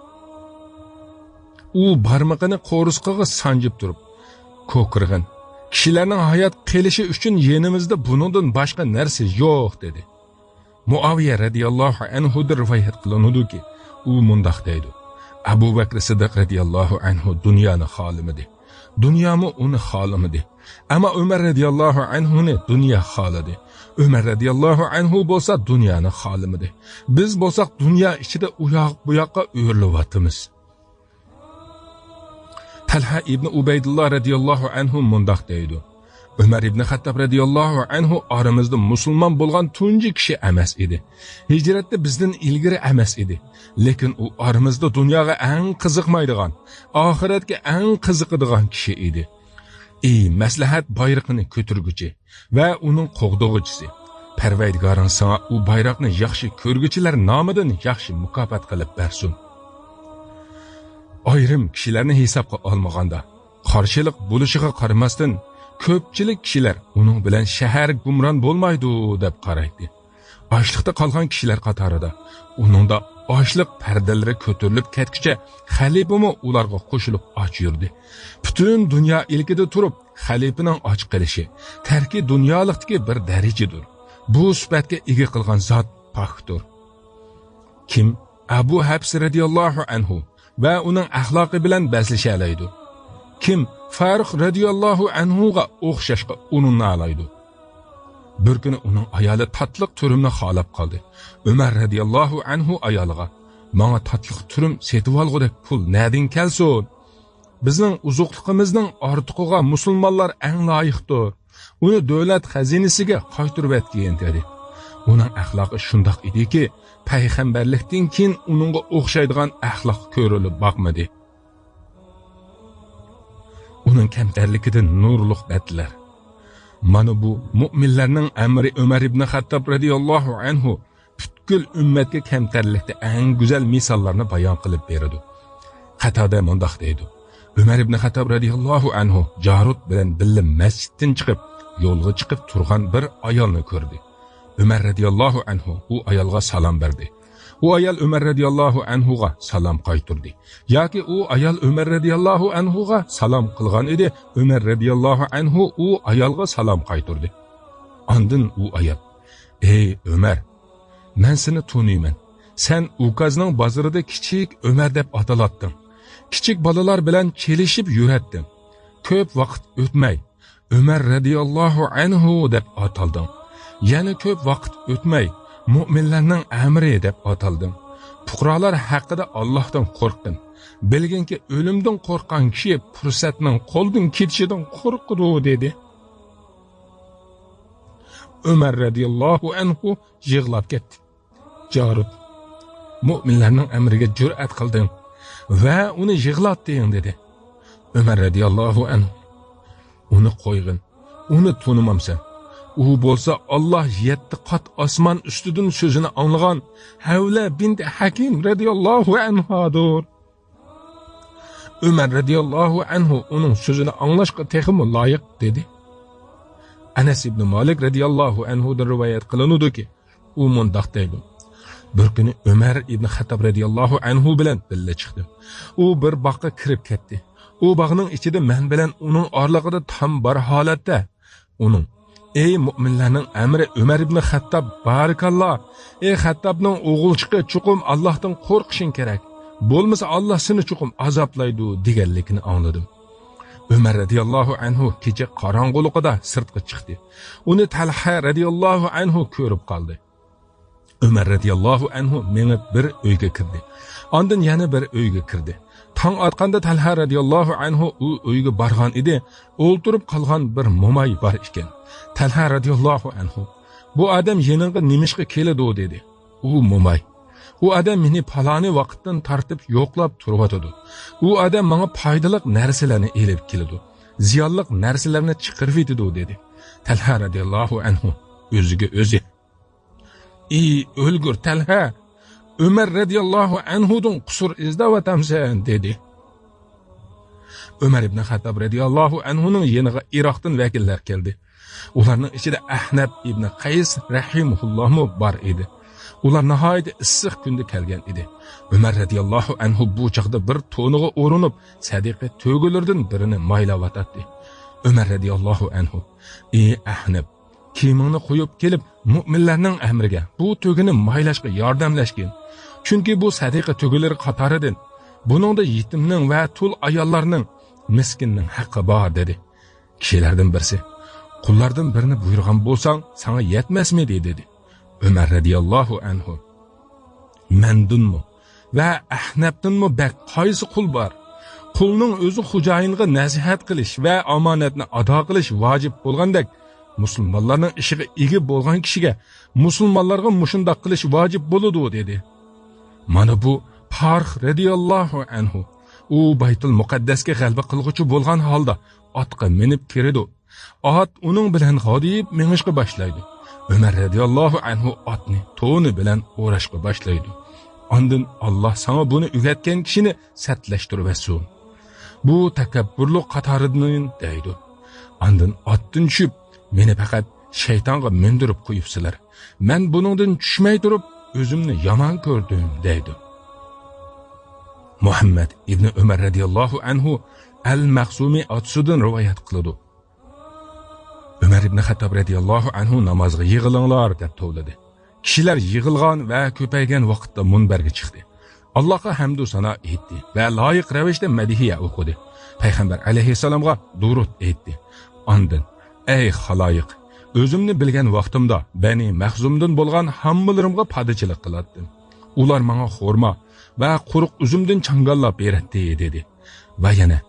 ئۇ بارمىقىنى قورسىقىغا سانجىپ تۇرۇپ، كوكىرىغىن، «كىشىلەرنىڭ ھايات قېلىشى ئۈچۈن يېنىمىزدا بۇنىڭدىن باشقا نەرسە يوق» دېدى. مۇئاۋىيە رەزىياللاھۇ ئەنھۇدىن رىۋايەت قىلىنىدۇكى، ئۇ مۇنداق دەيدۇ: ئەبۇ بەكرى سىددىق رەزىياللاھۇ ئەنھۇ دۇنيانى خالىمىدى. دۇنيامۇ ئۇنى خالىمىدى. ئەمما ئۆمەر رەزىياللاھۇ ئەنھۇنى دۇنيا خالىدى. ئۆمەر رەزىياللاھۇ ئەنھۇ بولسا دۇنيانى خالىمىدى. بىز بولساق دۇنيا ئىچىدە ئۇياق بۇياققا ئۆرۈلۈۋاتىمىز. تەلھە ئىبنى ئۇبەيدۇللا رەزىياللاھۇ ئەنھۇ مۇنداق دەيدۇ: ئۆمەر ئىبن خەتتاب رەزىياللاھۇ ئەنھۇ ئارىمىزدا مۇسۇلمان بولغان تۇنجى كىشى ئەمەس ئىدى. ھىجرەتتە بىزدىن ئىلگىرى ئەمەس ئىدى. لېكىن ئۇ ئارىمىزدا دۇنياغا ئەڭ قىزىقمايدىغان، ئاخىرەتكە ئەڭ قىزىقىدىغان كىشى ئىدى. ئى مەسلىھەت بايرىقىنى كۆتۈرگۈچى ۋە ئۇنىڭ قوغدىغۇچىسى! پەرۋەردىگارىڭ ساڭا ئۇ بايراقنى ياخشى كۆرگۈچىلەر نامىدىن ياخشى مۇكاپات قىلىپ بەرسۇن. ئايرىم كىشىلەرنى ھېسابقا ئالمىغاندا، قارشىلىق بولۇشىغا قارىماستىن، كۆپچىلىك كىشىلەر ئۇنىڭ بىلەن شەھەر گۇمران بولمايدۇ دەپ قارايتتى. ئاشلىقتا قالغان كىشىلەر قاتارىدا ئۇنىڭدا ئاشلىق پەردىلىرى كۆتۈرۈلۈپ كەتكۈچە خەلىپىمۇ ئۇلارغا قوشۇلۇپ ئاچ يۈردى. پۈتۈن دۇنيا ئىلكىدە تۇرۇپ خەلىپىنىڭ ئاچ قېلىشى تەركى دۇنيالىقتىكى بىر دەرىجىدۇر. بۇ سۈپەتكە ئىگە قىلغان زات پاكتۇر. كىم ئەبۇ ھەپس رەزىياللاھۇ ئەنھۇ ۋە ئۇنىڭ ئەخلاقى بىلەن بەسلىشەلەيدۇ؟ كىم فاروق رەزىياللاھۇ ئەنھۇغا ئوخشاشقا ئۇرۇنالايدۇ؟ بىر كۈنى ئۇنىڭ ئايالى تاتلىق تۈرۈمنى خالاپ قالدى. ئۆمەر رەزىياللاھۇ ئەنھۇ ئايالىغا: «ماڭا تاتلىق تۈرۈم سېتىۋالغۇدەك پۇل نەدىن كەلسۇن؟ بىزنىڭ ئوزۇقلۇقىمىزنىڭ ئارتۇقىغا مۇسۇلمانلار ئەڭ لايىقتۇر. ئۇنى دۆلەت خەزىنىسىگە قايتۇرۇۋەتكىن» دېدى. ئۇنىڭ ئەخلاقى شۇنداق ئىدىكى، پەيغەمبەرلىكتىن كېيىن ئۇنىڭغا ئوخشايدىغان ئەخلاق كۆرۈلۈپ باقمىدى. ئۇنىڭ كەمتەرلىكىدىن نۇرلۇق بەتلەر. مانا بۇ مۆمىنلەرنىڭ ئەمىرى ئۆمەر ئىبن خەتتاب رەزىياللاھۇ ئەنھۇ پۈتكۈل ئۈممەتكە كەمتەرلىكتە ئەڭ گۈزەل مىساللارنى بايان قىلىپ بېرىدۇ. قەتادە مۇنداق دەيدۇ: ئۆمەر ئىبن خەتتاب رەزىياللاھۇ ئەنھۇ جارۇت بىلەن بىللە مەسچىتتىن چىقىپ، يولغا چىقىپ تۇرغان بىر ئايالنى كۆردى. ئۆمەر رەزىياللاھۇ ئەنھۇ ئۇ ئايالغا سالام بەردى. ئۇ ئايال ئۆمەر رەزىياللاھۇ ئەنھۇغا سالام قايتۇردى. ياكى ئۇ ئايال ئۆمەر رەزىياللاھۇ ئەنھۇغا سالام قىلغان ئىدى، ئۆمەر رەزىياللاھۇ ئەنھۇ ئۇ ئايالغا سالام قايتۇردى. ئاندىن ئۇ ئايال: «ئەي ئۆمەر، مەن سېنى تونۇيمەن. سەن ئۇكازنىڭ بازىرىدا كىچىك ئۆمەر دەپ ئاتىلاتتىڭ. كىچىك بالىلار بىلەن چېلىشىپ يۈرەتتىڭ. كۆپ ۋاقىت ئۆتمەي، ئۆمەر رەزىياللاھۇ ئەنھۇ دەپ ئاتالدىڭ. يەنە كۆپ ۋاقىت ئۆتمەي، مۆمىنلەرنىڭ ئەمىرى دەپ ئاتالدىڭ. پۇقرالار ھەققىدە ئاللاھتىن قورققىن. بىلگىنكى، ئۆلۈمدىن قورققان كىشى پۇرسەتنىڭ قولدىن كېتىشىدىن قورقىدۇ» دېدى. ئۆمەر رەزىياللاھۇ ئەنھۇ يىغلاپ كەتتى. جارۇت: «مۆمىنلەرنىڭ ئەمرىگە جۈرئەت قىلدىڭ ۋە ئۇنى يىغلاتتىڭ» دېدى. ئۆمەر رەزىياللاھۇ ئەنھۇ: «ئۇنى قويغىن، ئۇنى تونۇمامسەن؟ ئۇ بولسا ئاللاھ يەتتە قات ئاسمان ئۈستىدىن سۆزىنى ئاڭلىغان ھەۋلە بىنت ھەكىم رەزىياللاھۇ ئەنھادۇر. ئۆمەر رەزىياللاھۇ ئەنھۇ ئۇنىڭ سۆزىنى ئاڭلاشقا تېخىمۇ لايىق» دېدى. ئەنەس ئىبنى مالىك رەزىياللاھۇ ئەنھۇدىن رىۋايەت قىلىنىدۇكى، ئۇ مۇنداق دەيدۇ: «بىر كۈنى ئۆمەر ئىبنى خەتتاب رەزىياللاھۇ ئەنھۇ بىلەن بىللە چىقتىم. ئۇ بىر باغقا كىرىپ كەتتى. ئۇ باغنىڭ ئىچىدە مەن بىلەن ئۇنىڭ ئارىلىقىدا تام بار ھالەتتە ئۇنىڭ: ئەي مۆمىنلەرنىڭ ئەمىرى ئۆمەر ئىبنى خەتتاب، بارىكاللا! ئەي خەتتابنىڭ ئوغۇلچىقى، چوقۇم ئاللاھتىن قورقۇشۇڭ كېرەك. بولمىسا ئاللاھ سېنى چوقۇم ئازابلايدۇ» دېگەنلىكىنى ئاڭلىدىم. ئۆمەر رەزىياللاھۇ ئەنھۇ كېچە قاراڭغۇلۇقىدا سىرتقا چىقتى. ئۇنى تەلھە رەزىياللاھۇ ئەنھۇ كۆرۈپ قالدى. ئۆمەر رەزىياللاھۇ ئەنھۇ مېڭىپ بىر ئۆيگە كىردى. ئاندىن يەنە بىر ئۆيگە كىردى. تاڭ ئاتقاندا تەلھە رەزىياللاھۇ ئەنھۇ ئۇ ئۆيگە بارغان ئىدى. ئولتۇرۇپ قالغان بىر موماي بار ئىكەن. تەلھە رەزىياللاھۇ ئەنھۇ: «بۇ ئادەم يېنىڭغا نېمىشقا كېلىدۇ؟» دېدى. ئۇ موماي: «ئۇ ئادەم مېنى پالانى ۋاقىتتىن تارتىپ يوقلاپ تۇرۇۋاتىدۇ. ئۇ ئادەم ماڭا پايدىلىق نەرسىلەرنى ئېلىپ كېلىدۇ، زىيانلىق نەرسىلەرنى چىقىرىۋېتىدۇ» دېدى. تەلھە رەزىياللاھۇ ئەنھۇ ئۆزىگە ئۆزى: «ئى ئۆلگۈر تەلھە! ئۆمەر رەزىياللاھۇ ئەنھۇدىن قۇسۇر ئىزدەۋاتامسەن؟» دېدى. ئۆمەر ئىبنى خەتتاب رەزىياللاھۇ ئەنھۇنىڭ يېنىغا ئىراقتىن ۋەكىللەر كەلدى. ئۇلارنىڭ ئىچىدە ئەھنەپ ئىبنى قەيس رەھىمەھۇللاھمۇ بار ئىدى. ئۇلار ناھايىتى ئىسسىق كۈندە كەلگەن ئىدى. ئۆمەر رەزىياللاھۇ ئەنھۇ بۇ چاغدا بىر تونىغا ئورۇنۇپ، سەدىقە تۆگىلىرىدىن بىرىنى مايلاۋاتاتتى. ئۆمەر رەزىياللاھۇ ئەنھۇ: «ئى ئەھنەپ، كىيىمىڭنى قويۇپ كېلىپ، مۆمىنلەرنىڭ ئەمرىگە بۇ تۆگىنى مايلاشقا ياردەملەشكىن. چۈنكى بۇ سەدىقە تۆگىلىرى قاتارىدىن. بۇنىڭدا يېتىمنىڭ ۋە تۇل ئاياللارنىڭ، مىسكىننىڭ ھەققى بار» دېدى. كىشىلەردىن بىرسى: «قۇللاردىن بىرنى بۇيرۇغان بولساڭ، ساڭا يەتمەسمىدى؟» دېدى. ئۆمەر رەزىياللاھۇ ئەنھۇ: «مەندىنمۇ ۋە ئەھنەپتىنمۇ بەك قايسى قۇل بار؟» قۇلنىڭ ئۆزى خوجايىنغا نەسىھەت قىلىش ۋە ئامانەتنى ئادا قىلىش ۋاجىپ بولغاندەك، مۇسۇلمانلارنىڭ ئىشىغا ئىگە بولغان كىشىگە مۇسۇلمانلارغا مۇشۇنداق قىلىش ۋاجىپ بولىدۇ، دېدى. مانا بۇ پارىخ رەزىياللاھۇ ئەنھۇ. ئۇ بايتۇل مۇقەددەسكە غەلىبە قىلغۇچى بولغان ھالدا ئاتقا مىنىپ كىرىدۇ. ئات ئۇنىڭ بىلەن غادىيىپ مېڭىشقا باشلايدۇ. ئۆمەر رەزىياللاھۇ ئەنھۇ ئاتنى تونى بىلەن ئوراشقا باشلايدۇ. ئاندىن، «ئاللا ساڭا بۇنى ئۆگەتكەن كىشىنى سەتلەشتۈرۈۋەتسۇن. بۇ تەكەببۇرلۇق قاتارىدىن» دەيدۇ. ئاندىن ئاتتىن چۈشۈپ، «مېنى پەقەت شەيتانغا مىندۈرۈپ قويۇپسىلەر. مەن بۇنىڭدىن چۈشمەي تۇرۇپ، ئۆزۈمنى يامان كۆردۈم» دەيدۇ. مۇھەممەد ئىبنى ئۆمەر رەزىياللاھۇ ئەنھۇ ئەل مەخزۇمى ئاتىسىدىن رىۋايەت قىلىدۇ. ئۆمەر ئىبنى خەتتاب رەزىياللاھۇ ئەنھۇ نامازغا يىغىلىڭلار دەپ توۋلىدى. كىشىلەر يىغىلغان ۋە كۆپەيگەن ۋاقىتتا مۇنبەرگە چىقتى. ئاللاھقا ھەمدۇ سانا ئېيتتى ۋە لايىق رەۋىشتە مەدھىيە ئوقۇدى. پەيغەمبەر ئەلەيھىسسالامغا دۇرۇت ئېيتتى. ئاندىن، «ئەي خالايىق، ئۆزۈمنى بىلگەن ۋاقتىمدا بەنى مەخزۇمدىن بولغان ھاممىلىرىمغا پادىچىلىق قىلاتتىم. ئۇلار ماڭا خورما ۋە قۇرۇق ئۈزۈمدىن چاڭگاللاپ بېرەتتى» دېدى. ۋە يەنە،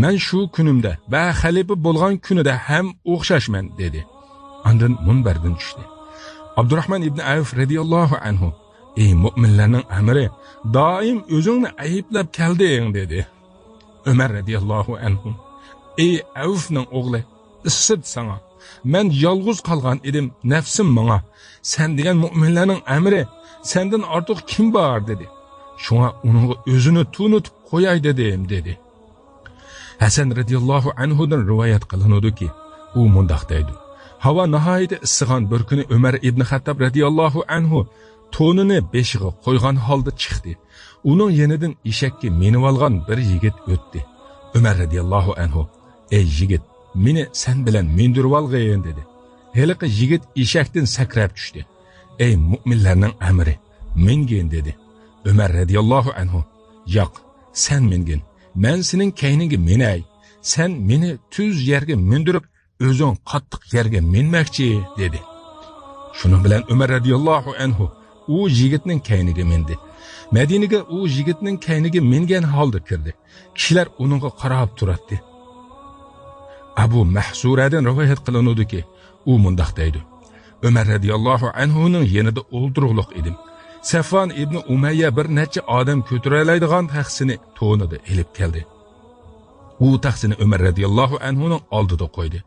«مەن شۇ كۈنۈمدە ۋە خەلىپە بولغان كۈنىدە ھەم ئوخشاشمەن» دېدى. ئاندىن مۇنبەردىن چۈشتى. ئابدۇراخمان ئىبنى ئەۋف رەزىياللاھۇ ئەنھۇ، «ئەي مۆمىنلەرنىڭ ئەمىرى، دائىم ئۆزۈڭنى ئەيىبلەپ كەلدىڭ» دېدى. ئۆمەر رەزىياللاھۇ ئەنھۇ، «ئەي ئەۋفنىڭ ئوغلى، ئىسسىت ساڭا! مەن يالغۇز قالغان ئىدىم، نەپسىم ماڭا، سەن دېگەن مۆمىنلەرنىڭ ئەمىرى، سەندىن ئارتۇق كىم بار؟» دېدى. «شۇڭا ئۇنىڭغا ئۆزىنى تونۇتۇپ قوياي دېدىم» دېدى. ھەسەن رەزىياللاھۇ ئەنھۇدىن رىۋايەت قىلىنىدۇكى، ئۇ مۇنداق دەيدۇ: «ھاۋا ناھايىتى ئىسسىغان بىر كۈنى ئۆمەر ئىبنى خەتتاب رەزىياللاھۇ ئەنھۇ تونىنى بېشىغا قويغان ھالدا چىقتى. ئۇنىڭ يېنىدىن ئېشەككە مىنىۋالغان بىر يىگىت ئۆتتى. ئۆمەر رەزىياللاھۇ ئەنھۇ، ئەي يىگىت، مېنى سەن بىلەن مىندۈرۈۋالغىن» دېدى. ھېلىقى يىگىت ئېشەكتىن سەكرەپ چۈشتى. ئەي مۆمىنلەرنىڭ ئەمىرى، مىنگىن دېدى. ئۆمەر رەزىياللاھۇ ئەنھۇ، ياق، سەن مىنگىن، مەن سېنىڭ كەينىڭگە مىنەي، سەن مېنى تۈز يەرگە مىندۈرۈپ، ئۆزۈڭ قاتتىق يەرگە مىنمەكچى دېدى. شۇنىڭ بىلەن ئۆمەر رەزىياللاھۇ ئەنھۇ ئۇ يىگىتنىڭ كەينىگە مىندى. مەدىنىگە ئۇ يىگىتنىڭ كەينىگە مىنگەن ھالدا كىردى. كىشىلەر ئۇنىڭغا قاراپ تۇراتتى. ئەبۇ مەھسۇرەدىن رىۋايەت قىلىنىدۇكى، ئۇ مۇنداق دەيدۇ: ئۆمەر رەزىياللاھۇ ئەنھۇنىڭ يېنىدا ئولتۇرۇقلۇق ئىدىم. سەفۋان ئىبنى ئۇمەييە بىر نەچچە ئادەم كۆتۈرەلەيدىغان تەخسىنى تونىدا ئېلىپ كەلدى. ئۇ تەخسىنى ئۆمەر رەزىياللاھۇ ئەنھۇنىڭ ئالدىدا قويدى.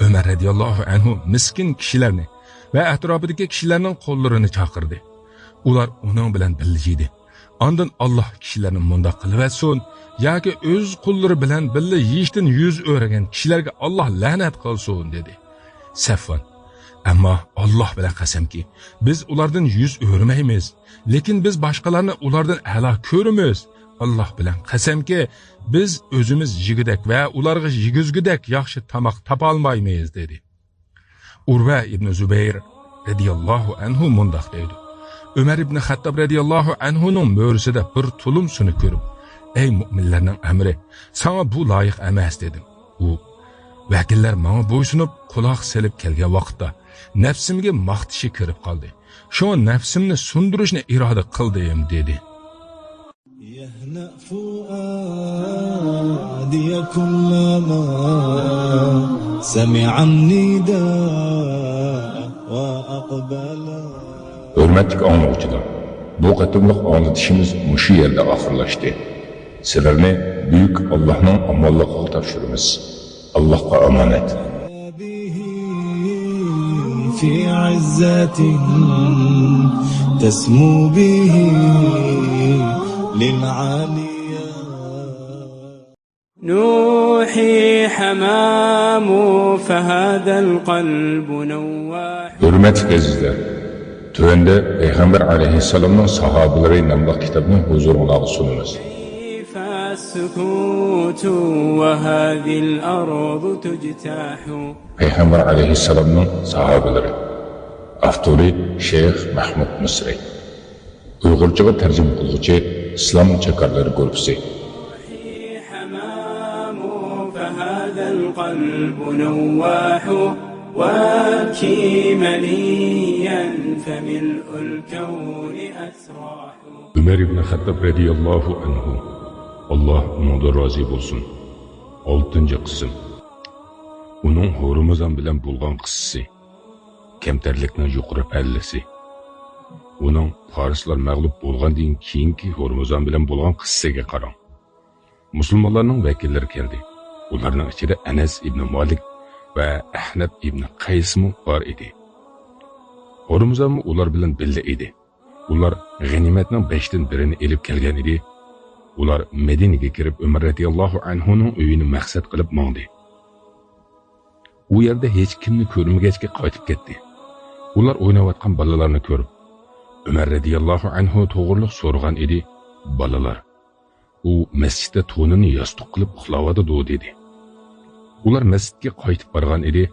ئۆمەر رەزىياللاھۇ ئەنھۇ مىسكىن كىشىلەرنى ۋە ئەتراپىدىكى كىشىلەرنىڭ قۇللىرىنى چاقىردى. ئۇلار ئۇنىڭ بىلەن بىللە يېدى. ئاندىن، «ئاللاھ كىشىلەرنى مۇنداق قىلىۋەتسۇن ياكى ئۆز قۇللىرى بىلەن بىللە يېيىشتىن يۈز ئۆرۈگەن كىشىلەرگە ئاللاھ لەنەت قىلسۇن» دېدى. سەفۋان، «ئەمما ئاللاھ بىلەن قەسەمكى، بىز ئۇلاردىن يۈز ئۆرۈمەيمىز، لېكىن بىز باشقىلارنى ئۇلاردىن ئەلا كۆرىمىز. ئاللاھ بىلەن قەسەمكى، بىز ئۆزىمىز يېگۈدەك ۋە ئۇلارغا يېگۈزگۈدەك ياخشى تاماق تاپالمايمىز» دېدى. ئۇرۋە ئىبنى زۇبەير رەزىياللاھۇ ئەنھۇ مۇنداق دەيدۇ: ئۆمەر ئىبنى خەتتاب رەزىياللاھۇ ئەنھۇنىڭ مۈرىسىدە بىر تۇلۇم سۇنى كۆرۈپ، «ئەي مۆمىنلەرنىڭ ئەمىرى، ساڭا بۇ لايىق ئەمەس» دېدىم. ئۇ، «ۋەكىللەر ماڭا بويسۇنۇپ قۇلاق سېلىپ كەلگەن ۋاقىتتا نەپسىمگە ماختىشى كىرىپ قالدى. شۇڭا نەپسىمنى سۇندۇرۇشنى ئىرادە قىلدىم» دېدى. يهنأ فؤادي كلما سمع النداء وأقبل. ھۆرمەتلىك ئاڭلىغۇچىلار، بۇ قېتىملىق ئاڭلىتىشىمىز مۇشۇ يەردە ئاخىرلاشتى. سىلەرنى بۈيۈك ئاللاھنىڭ ئامانلىقىغا تاپشۇرىمىز. ئاللاھقا ئامانەت. في عزة تسمو به للعالية. نوحي حمام فهذا القلب نواح. ھۆرمەتلىك ئەزىزلەر، تۆۋەندە پەيغەمبەر ئەلەيھىسسالامنىڭ ساھابىلىرى ناملىق كىتابنى ھۇزۇرۇڭلارغا سۇنىمىز. كيف السكوت وهذه الأرض تجتاح. پەيغەمبەر ئەلەيھىسسالامنىڭ ساھابىلىرى. ئاپتورى شەيخ مەھمۇد مىسرى. ئۇيغۇرچىغا تەرجىمە قىلغۇچى ئىسلام چاكارلىرى گۇرۇپپىسى. حمام فهذا القلب نواح، وابكي مليا فملء الكون أسراح. ئۆمەر ئىبنى خەتتاب رەزىياللاھۇ ئەنھۇ. ئاللاھ ئۇنىڭدىن رازى بولسۇن. ئالتىنچى قىسىم. ئۇنىڭ ھورمۇزان بىلەن بولغان قىسسىسى. كەمتەرلىكنىڭ يۇقىرى پەللىسى. ئۇنىڭ پارسلار مەغلۇپ بولغاندىن كېيىنكى ھورمۇزان بىلەن بولغان قىسسىسىگە قاراڭ. مۇسۇلمانلارنىڭ ۋەكىللىرى كەلدى. ئۇلارنىڭ ئىچىدە ئەنەس ئىبنى مالىك ۋە ئەھنەپ ئىبنى قەيسمۇ بار ئىدى. ھورمۇزانمۇ ئۇلار بىلەن بىللە ئىدى. ئۇلار غەنىيمەتنىڭ بەشتىن بىرىنى ئېلىپ كەلگەن ئىدى. ئۇلار مەدىنىگە كىرىپ، ئۆمەر رەزىياللاھۇ ئەنھۇنىڭ ئۆيىنى مەقسەت قىلىپ ماڭدى. ئۇ يەردە ھېچكىمنى كۆرمىگەچكە قايتىپ كەتتى. ئۇلار ئويناۋاتقان بالىلارنى كۆرۈپ، ئۆمەر رەزىياللاھۇ ئەنھۇ توغرۇلۇق سورىغان ئىدى. بالىلار، ئۇ مەسچىتتە تونىنى ياستۇق قىلىپ ئۇخلاۋاتىدۇ، دېدى. ئۇلار مەسچىتكە قايتىپ بارغان ئىدى.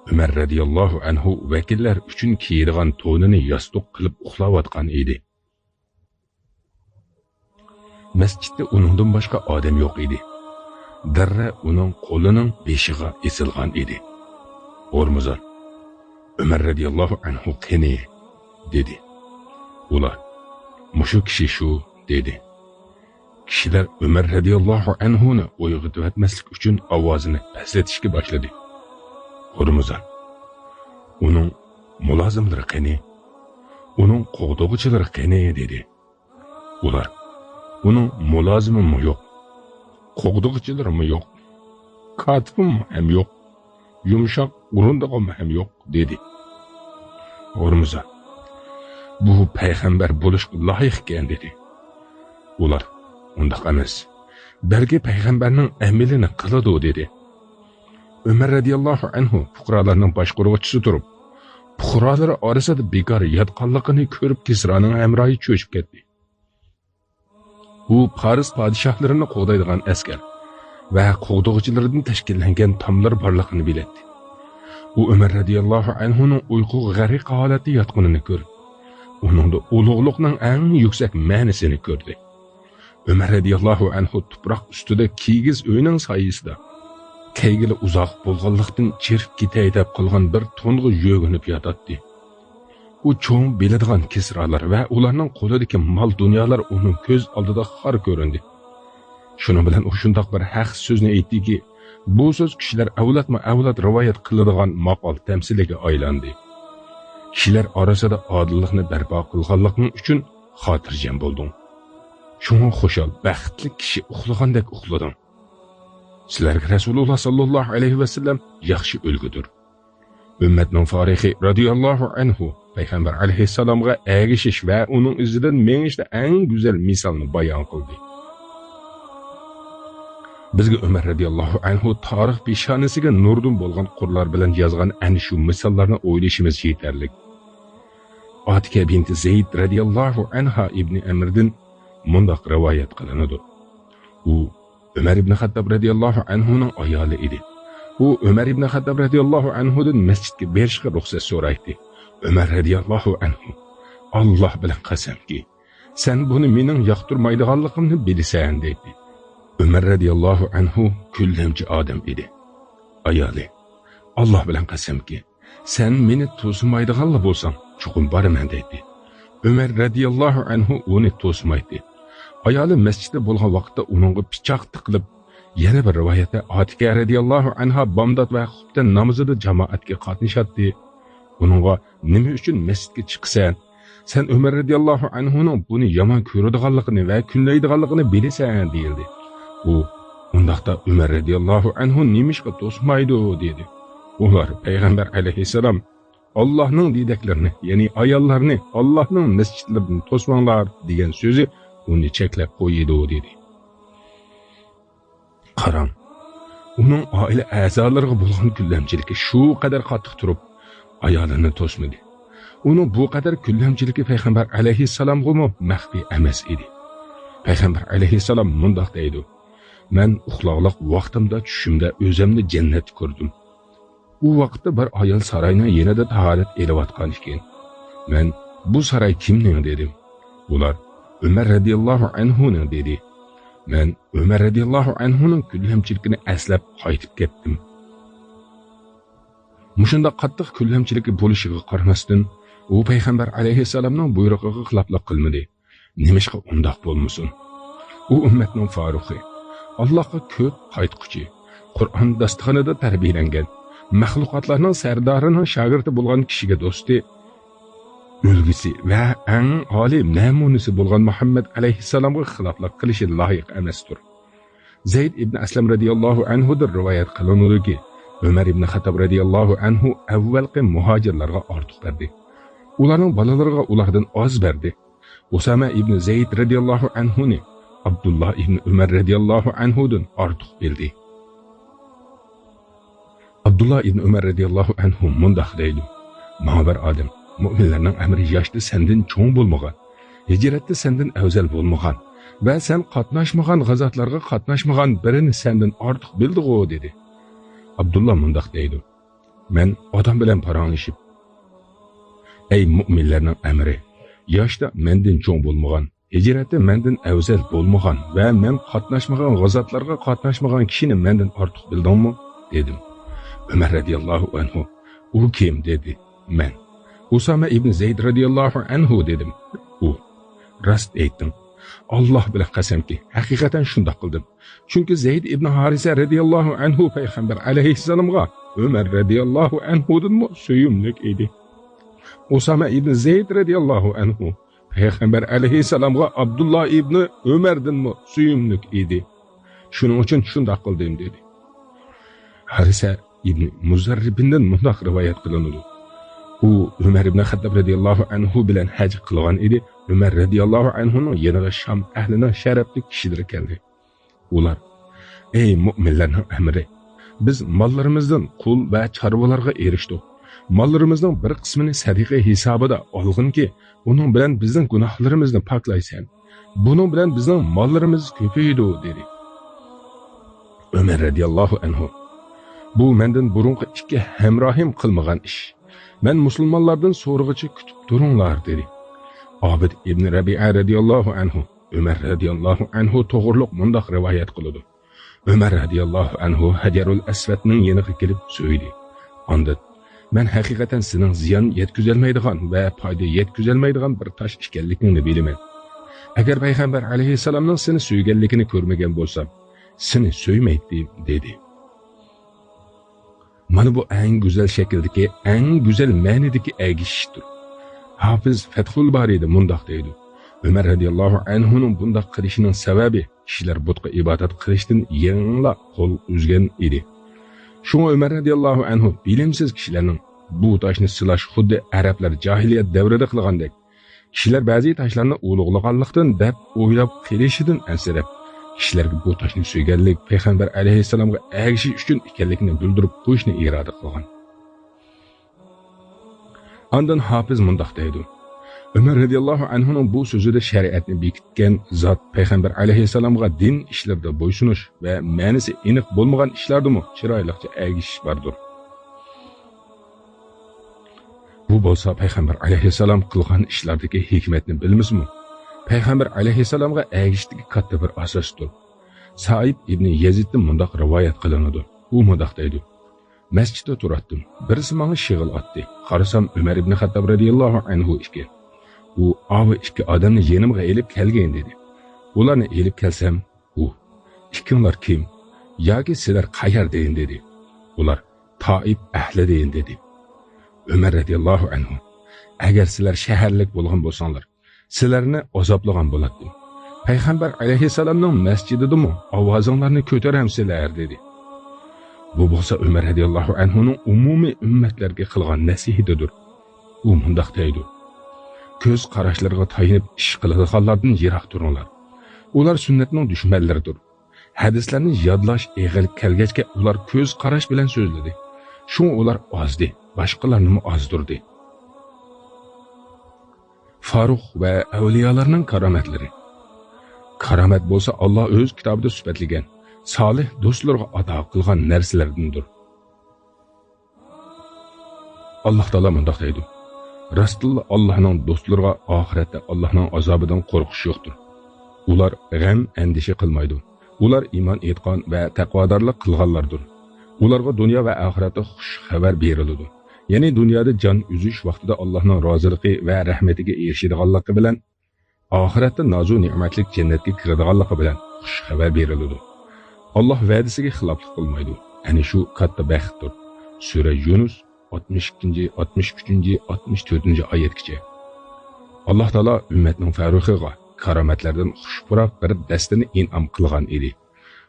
ئۆمەر رەزىياللاھۇ ئەنھۇ ۋەكىللەر ئۈچۈن كىيىدىغان تونىنى ياستۇق قىلىپ ئۇخلاۋاتقان ئىدى. مەسچىتتە ئۇنىڭدىن باشقا ئادەم يوق ئىدى. دەررە ئۇنىڭ قولىنىڭ بېشىغا ئېسىلغان ئىدى. ھورمۇزان، ئۆمەر رەزىياللاھۇ ئەنھۇ قېنى؟ دېدى. ئۇلار، مۇشۇ كىشى شۇ، دېدى. كىشىلەر ئۆمەر رەزىياللاھۇ ئەنھۇنى ئويغىتىۋەتمەسلىك ئۈچۈن ئاۋازىنى پەسلىتىشكە باشلىدى. ھورمۇزان، ئۇنىڭ مۇلازىملىرى قېنى؟ ئۇنىڭ قوغدىغۇچىلىرى قېنى؟ دېدى. ئۇلار، ئۇنىڭ مۇلازىمىمۇ يوق، قوغدىغۇچىلىرىمۇ يوق، كاتىپىمۇ ھەم يوق، يۇمشاق ئورۇندىقىمۇ ھەم يوق، دېدى. ھورمۇزان، بۇ پەيغەمبەر بولۇشقا لايىق ئىكەن، دېدى. ئۇلار، ئۇنداق ئەمەس، بەلكى پەيغەمبەرنىڭ ئەمىلىنى قىلىدۇ، دېدى. ئۆمەر رەزىياللاھۇ ئەنھۇ پۇقرالارنىڭ باشقۇرغۇچىسى تۇرۇپ، پۇقرالىرى ئارىسىدا بىكار ياتقانلىقىنى كۆرۈپ، كىسرانىڭ ھەمراھى چۆچۈپ كەتتى. ئۇ پارس پادىشاھلىرىنى قوغدايدىغان ئەسكەر ۋە قوغدىغۇچىلىرىدىن تەشكىللەنگەن تاملار بارلىقىنى بىلەتتى. ئۇ ئۆمەر رەزىياللاھۇ ئەنھۇنىڭ ئۇيقۇغا غەرق ھالەتتە ياتقىنىنى كۆرۈپ، ئۇنىڭدا ئۇلۇغلۇقنىڭ ئەڭ يۈكسەك مەنىسىنى كۆردى. ئۆمەر رەزىياللاھۇ ئەنھۇ تۇپراق ئۈستىدە كىگىز ئۆينىڭ سايىسىدا، كەيگىلى ئۇزاق بولغانلىقتىن چىرىپ كېتەي دەپ قالغان بىر تونغا يۆگىنىپ ياتاتتى. ئۇ چوڭ بىلىدىغان كىسرالار ۋە ئۇلارنىڭ قولىدىكى مال-دۇنيالار ئۇنىڭ كۆز ئالدىدا خار كۆرۈندى. شۇنىڭ بىلەن ئۇ شۇنداق بىر ھەق سۆزنى ئېيتتىكى، بۇ سۆز كىشىلەر ئەۋلادمۇ ئەۋلاد رىۋايەت قىلىدىغان ماقال تەمسىلىگە ئايلاندى. كىشىلەر ئارىسىدا ئادىللىقنى بەرپا قىلغانلىقىڭ ئۈچۈن خاتىرجەم بولدۇڭ. شۇڭا خۇشال، بەختلىك كىشى ئۇخلىغاندەك ئۇخلىدىڭ. سىلەرگە رەسۇلۇللا ساللاللاھۇ ئەلەيھى ۋەسەللەم ياخشى ئۈلگىدۇر. ئۈممەتنىڭ فارىخى رەزىياللاھۇ ئەنھۇ پەيغەمبەر ئەلەيھىسسالامغا ئەگىشىش ۋە ئۇنىڭ ئىزىدىن مېڭىشتا ئەڭ گۈزەل مىسالنى بايان قىلدى. بىزگە ئۆمەر رەزىياللاھۇ ئەنھۇ تارىخ پېشانىسىگە نۇردىن بولغان قۇرلار بىلەن يازغان ئەنە شۇ مىساللارنى ئويلىشىمىز يېتەرلىك. ئاتىكە بىنتى زەيد رەزىياللاھۇ ئەنھا ئىبنى ئەمىردىن مۇنداق رىۋايەت قىلىنىدۇ. ئۇ ئۆمەر ئىبنى خەتتاب رەزىياللاھۇ ئەنھۇنىڭ ئايالى ئىدى. ئۇ ئۆمەر ئىبنى خەتتاب رەزىياللاھۇ ئەنھۇدىن مەسچىتكە بېرىشقا رۇخسەت سورايتتى. ئۆمەر رەزىياللاھۇ ئەنھۇ، ئاللاھ بىلەن قەسەمكى، سەن بۇنى مېنىڭ ياقتۇرمايدىغانلىقىمنى بىلىسەن، دەيتتى. ئۆمەر رەزىياللاھۇ ئەنھۇ كۈنلەمچى ئادەم ئىدى. ئايالى، ئاللاھ بىلەن قەسەمكى، سەن مېنى توسمايدىغانلا بولساڭ، چوقۇم بارىمەن، دەيتتى. ئۆمەر رەزىياللاھۇ ئەنھۇ ئۇنى توسمايتتى. ئايالى مەسچىتتە بولغان ۋاقىتتا ئۇنىڭغا پىچاق تىقىلىپ، يەنە بىر رىۋايەتتە ئاتىكە رەزىياللاھۇ ئەنھا بامدات ۋە خۇپتەن نامىزىدا جامائەتكە قاتنىشاتتى. ئۇنىڭغا، نېمە ئۈچۈن مەسچىتكە چىقىسەن؟ سەن ئۆمەر رەزىياللاھۇ ئەنھۇنىڭ بۇنى يامان كۆرىدىغانلىقىنى ۋە كۈنلەيدىغانلىقىنى بىلىسەن، دېيىلدى. ئۇ، ئۇنداقتا ئۆمەر رەزىياللاھۇ ئەنھۇ نېمىشقا توسمايدۇ؟ دېدى. ئۇلار پەيغەمبەر ئەلەيھىسسالام ئاللاھنىڭ دېدەكلىرىنى، يەنى ئاياللارنى ئاللاھنىڭ مەسچىتلىرىدىن توسماڭلار دېگەن سۆزى ئۇنى چەكلەپ قويىدۇ، دېدى. قاراڭ، ئۇنىڭ ئائىلە ئەزالىرىغا بولغان كۈنلەمچىلىكى شۇ قەدەر قاتتىق تۇرۇپ، ئايالىنى توسمىدى. ئۇنىڭ بۇ قەدەر كۈنلەمچىلىكى پەيغەمبەر ئەلەيھىسسالامغىمۇ مەخپىي ئەمەس ئىدى. پەيغەمبەر ئەلەيھىسسالام مۇنداق دەيدۇ: مەن ئۇخلاقلىق ۋاقتىمدا چۈشۈمدە ئۆزۈمنى جەننەتتە كۆردۈم. ئۇ ۋاقىتتا بىر ئايال ساراينىڭ يېنىدا تاھارەت ئېلىۋاتقان ئىكەن. مەن، بۇ ساراي كىمنىڭ؟ دېدىم. ئۇلار، ئۆمەر رەزىياللاھۇ ئەنھۇنىڭ، دېدى. مەن ئۆمەر رەزىياللاھۇ ئەنھۇنىڭ كۈنلەمچىلىكىنى ئەسلەپ قايتىپ كەتتىم. مۇشۇنداق قاتتىق كۈنلەمچىلىكى بولۇشىغا قارىماستىن، ئۇ پەيغەمبەر ئەلەيھىسسالامنىڭ بۇيرۇقىغا خىلاپلىق قىلمىدى. نېمىشقا ئۇنداق بولمىسۇن؟ ئۇ ئۈممەتنىڭ فاروقى، ئاللاھقا كۆپ قايتقۇچى، قۇرئان داستىخىنىدا تەربىيەلەنگەن، مەخلۇقاتلارنىڭ سەردارىنىڭ شاگىرتى بولغان كىشىگە دوستى، ئۈلگىسى ۋە ئەڭ ئالىي نەمۇنىسى بولغان مۇھەممەد ئەلەيھىسسالامغا خىلاپلىق قىلىشى لايىق ئەمەستۇر. زەيد ئىبن ئەسلەم رەزىياللاھۇ ئەنھۇدىن رىۋايەت قىلىنىدۇكى، ئۆمەر ئىبن خەتتاب رەزىياللاھۇ ئەنھۇ ئەۋۋەلقى مۇھاجىرلارغا ئارتۇق بەردى. ئۇلارنىڭ بالىلىرىغا ئۇلاردىن ئاز بەردى. ئۇسامە ئىبن زەيد رەزىياللاھۇ ئەنھۇنى ئابدۇللا ئىبن ئۆمەر رەزىياللاھۇ ئەنھۇدىن ئارتۇق بىلدى. ئابدۇللا ئىبن ئۆمەر رەزىياللاھۇ ئەنھۇ مۇنداق دەيدۇ: ماڭا بىر ئادەم، مۇئمىنلەرنىڭ ئەمىرى ياشتا سەندىن چوڭ بولمىغان، ھىجرەتتە سەندىن ئەۋزەل بولمىغان ۋە سەن قاتناشمىغان غازاتلارغا قاتناشمىغان بىرىنى سەندىن ئارتۇق بىلدىغۇ، دېدى. ئابدۇللا مۇنداق دەيدۇ: مەن ئادەم بىلەن پاراڭلىشىپ، ئەي مۇئمىنلەرنىڭ ئەمىرى، ياشتا مەندىن چوڭ بولمىغان، ھىجرەتتە مەندىن ئەۋزەل بولمىغان ۋە مەن قاتناشمىغان غازاتلارغا قاتناشمىغان كىشىنى مەندىن ئارتۇق بىلدىڭمۇ؟ دېدىم. ئۆمەر رەزىياللاھۇ ئەنھۇ، ئۇ كىم؟ دېدى. مەن. ئۇسامە ئىبن زەيد رەزىياللاھۇ ئەنھۇ، دېدىم. ئۇ. راست ئېيتتىڭ. ئاللاھ بىلەن قەسەمكى، ھەقىقەتەن شۇنداق قىلدىم. چۈنكى زەيد ئىبن ھارىسە رەزىياللاھۇ ئەنھۇ پەيغەمبەر ئەلەيھىسسالامغا ئۆمەر رەزىياللاھۇ ئەنھۇدىنمۇ سۆيۈملۈك ئىدى. ئۇسامە ئىبن زەيد رەزىياللاھۇ ئەنھۇ پەيغەمبەر ئەلەيھىسسالامغا ئابدۇللا ئىبنى ئۆمەردىنمۇ سۆيۈملۈك ئىدى. شۇنىڭ ئۈچۈن شۇنداق قىلدىم، دېدى. ھارىسە ئىبنى مۇزەررىبىندىن مۇنداق رىۋايەت قىلىنىدۇ. ئۇ ئۆمەر ئىبنى خەتتاب رەزىياللاھۇ ئەنھۇ بىلەن ھەج قىلغان ئىدى. ئۆمەر رەزىياللاھۇ ئەنھۇنىڭ يېنىغا شام ئەھلىنىڭ شەرەپلىك كىشىلىرى كەلدى. ئۇلار، ئەي مۇئمىنلەرنىڭ ئەمىرى، بىز ماللىرىمىزدىن قۇل ۋە چارۋىلارغا ئېرىشتۇق. ماللىرىمىزنىڭ بىر قىسمىنى سەدىقە ھېسابىدا ئالغىنكى، ئۇنىڭ بىلەن بىزنىڭ گۇناھلىرىمىزنى پاكلايسەن. بۇنىڭ بىلەن بىزنىڭ ماللىرىمىز كۆپىيىدۇ، دېدى. ئۆمەر رەزىياللاھۇ ئەنھۇ، بۇ مەندىن بۇرۇنقى ئىككى ھەمراھىم قىلمىغان ئىش. مەن مۇسۇلمانلاردىن سورىغىچە كۈتۈپ تۇرۇڭلار، دېدى. ئابىد ئىبن رەبىئە رەزىياللاھۇ ئەنھۇ، ئۆمەر رەزىياللاھۇ ئەنھۇ توغرۇلۇق مۇنداق رىۋايەت قىلىدۇ. ئۆمەر رەزىياللاھۇ ئەنھۇ ھەجەرۇل ئەسۋەدنىڭ يېنىغا كېلىپ سۆيدى. ئاندىن، مەن ھەقىقەتەن سېنىڭ زىيان يەتكۈزەلمەيدىغان ۋە پايدا يەتكۈزەلمەيدىغان بىر تاش ئىكەنلىكىڭنى بىلىمەن. ئەگەر پەيغەمبەر ئەلەيھىسسالامنىڭ سېنى سۆيگەنلىكىنى كۆرمىگەن بولسام، سېنى سۆيمەيتتىم، دېدى. مانا بۇ ئەڭ گۈزەل شەكىلدىكى، ئەڭ گۈزەل مەنىدىكى ئەگىشىشتۇر. ھاپىز فەتھۇل بارىدا مۇنداق دەيدۇ: ئۆمەر رەزىياللاھۇ ئەنھۇنىڭ بۇنداق قىلىشىنىڭ سەۋەبى، كىشىلەر بۇتقا ئىبادەت قىلىشتىن يېڭىلا قول ئۈزگەن ئىدى. شۇڭا ئۆمەر رەزىياللاھۇ ئەنھۇ بىلىمسىز كىشىلەرنىڭ بۇ تاشنى سىلاش خۇددى ئەرەبلەر جاھىلىيەت دەۋرىدە قىلغاندەك، كىشىلەر بەزى تاشلارنى ئۇلۇغلىغانلىقتىن دەپ ئويلاپ قېلىشىدىن ئەنسىرەپ، كىشىلەرگە بۇ تاشنى سۆيگەنلىك، پەيغەمبەر ئەلەيھىسسالامغا ئەگىشىش ئۈچۈن ئىكەنلىكىنى بىلدۈرۈپ قويۇشنى ئىرادە قىلغان. ئاندىن ھاپىز مۇنداق دەيدۇ: ئۆمەر رەزىياللاھۇ ئەنھۇنىڭ بۇ سۆزىدە شەرىئەتنى بېكىتكەن زات پەيغەمبەر ئەلەيھىسسالامغا دىن ئىشلىرىدا بويسۇنۇش ۋە مەنىسى ئېنىق بولمىغان ئىشلاردىمۇ چىرايلىقچە ئەگىشىش باردۇر. بۇ بولسا پەيغەمبەر ئەلەيھىسسالام قىلغان ئىشلاردىكى ھېكمەتنى بىلمىسىمۇ، پەيغەمبەر ئەلەيھىسسالامغا ئەگىشىشتىكى كاتتا بىر ئاساستۇر. سائىب ئىبنى يەزىدتىن مۇنداق رىۋايەت قىلىنىدۇ. ئۇ مۇنداق دەيدۇ: مەسچىتتە تۇراتتىم. بىرسى ماڭا شېغىل ئاتتى. قارىسام، ئۆمەر ئىبنى خەتتاب رەزىياللاھۇ ئەنھۇ ئىكەن. ئۇ ئاۋۇ ئىككى ئادەمنى يېنىمغا ئېلىپ كەلگىن، دېدى. ئۇلارنى ئېلىپ كەلسەم، ئۇ، ئىككىڭلار كىم ياكى سىلەر قەيەردىن؟ دېدى. ئۇلار، تائىپ ئەھلىدىن، دېدى. ئۆمەر رەزىياللاھۇ ئەنھۇ، ئەگەر سىلەر شەھەرلىك بولغان بولساڭلار، سىلەرنى ئازابلىغان بولاتتىم. پەيغەمبەر ئەلەيھىسسالامنىڭ مەسچىتىدىمۇ ئاۋازىڭلارنى كۆتۈرەمسىلەر؟ دېدى. بۇ بولسا ئۆمەر رەزىياللاھۇ ئەنھۇنىڭ ئومۇمىي ئۈممەتلەرگە قىلغان نەسىھىتىدۇر. ئۇ مۇنداق دەيدۇ: كۆز قاراشلىرىغا تايىنىپ ئىش قىلىدىغانلاردىن يىراق تۇرۇڭلار. ئۇلار سۈننەتنىڭ دۈشمەنلىرىدۇر. ھەدىسلەرنى يادلاش ئېغىر كەلگەچكە، ئۇلار كۆز قاراش بىلەن سۆزلىدى. شۇڭا ئۇلار ئازدى، باشقىلارنىمۇ ئازدۇردى. فاروق ۋە ئەۋلىيالارنىڭ كارامەتلىرى. كارامەت بولسا ئاللا ئۆز كىتابىدا سۈپەتلىگەن، سالىھ دوستلىرىغا ئاتا قىلغان نەرسىلەردىندۇر. ئاللا تائالا مۇنداق دەيدۇ: راستتىنلا ئاللانىڭ دوستلىرىغا ئاخىرەتتە ئاللانىڭ ئازابىدىن قورقۇش يوقتۇر. ئۇلار غەم، ئەندىشە قىلمايدۇ. ئۇلار ئىمان ئېيتقان ۋە تەقۋادارلىق قىلغانلاردۇر. ئۇلارغا دۇنيا ۋە ئاخىرەتتە خۇش خەۋەر بېرىلىدۇ. يەنى دۇنيادا جان ئۈزۈش ۋاقتىدا ئاللانىڭ رازىلىقى ۋە رەھمىتىگە ئېرىشىدىغانلىقى بىلەن، ئاخىرەتتە نازۇ نېمەتلىك جەننەتكە كىرىدىغانلىقى بىلەن خۇش خەۋەر بېرىلىدۇ. ئاللاھ ۋەدىسىگە خىلاپلىق قىلمايدۇ. ئەنە شۇ كاتتا بەختتۇر. سۈرە يۇنۇس، ئاتمىش ئىككىنچى، ئاتمىش ئۈچىنچى، ئاتمىش تۆتىنچى ئايەتكىچە. ئاللاھ تائالا ئۈممەتنىڭ فەررۇخىغا كارامەتلەردىن خۇشپۇراق بىر دەستىنى ئىنئام قىلغان ئىدى.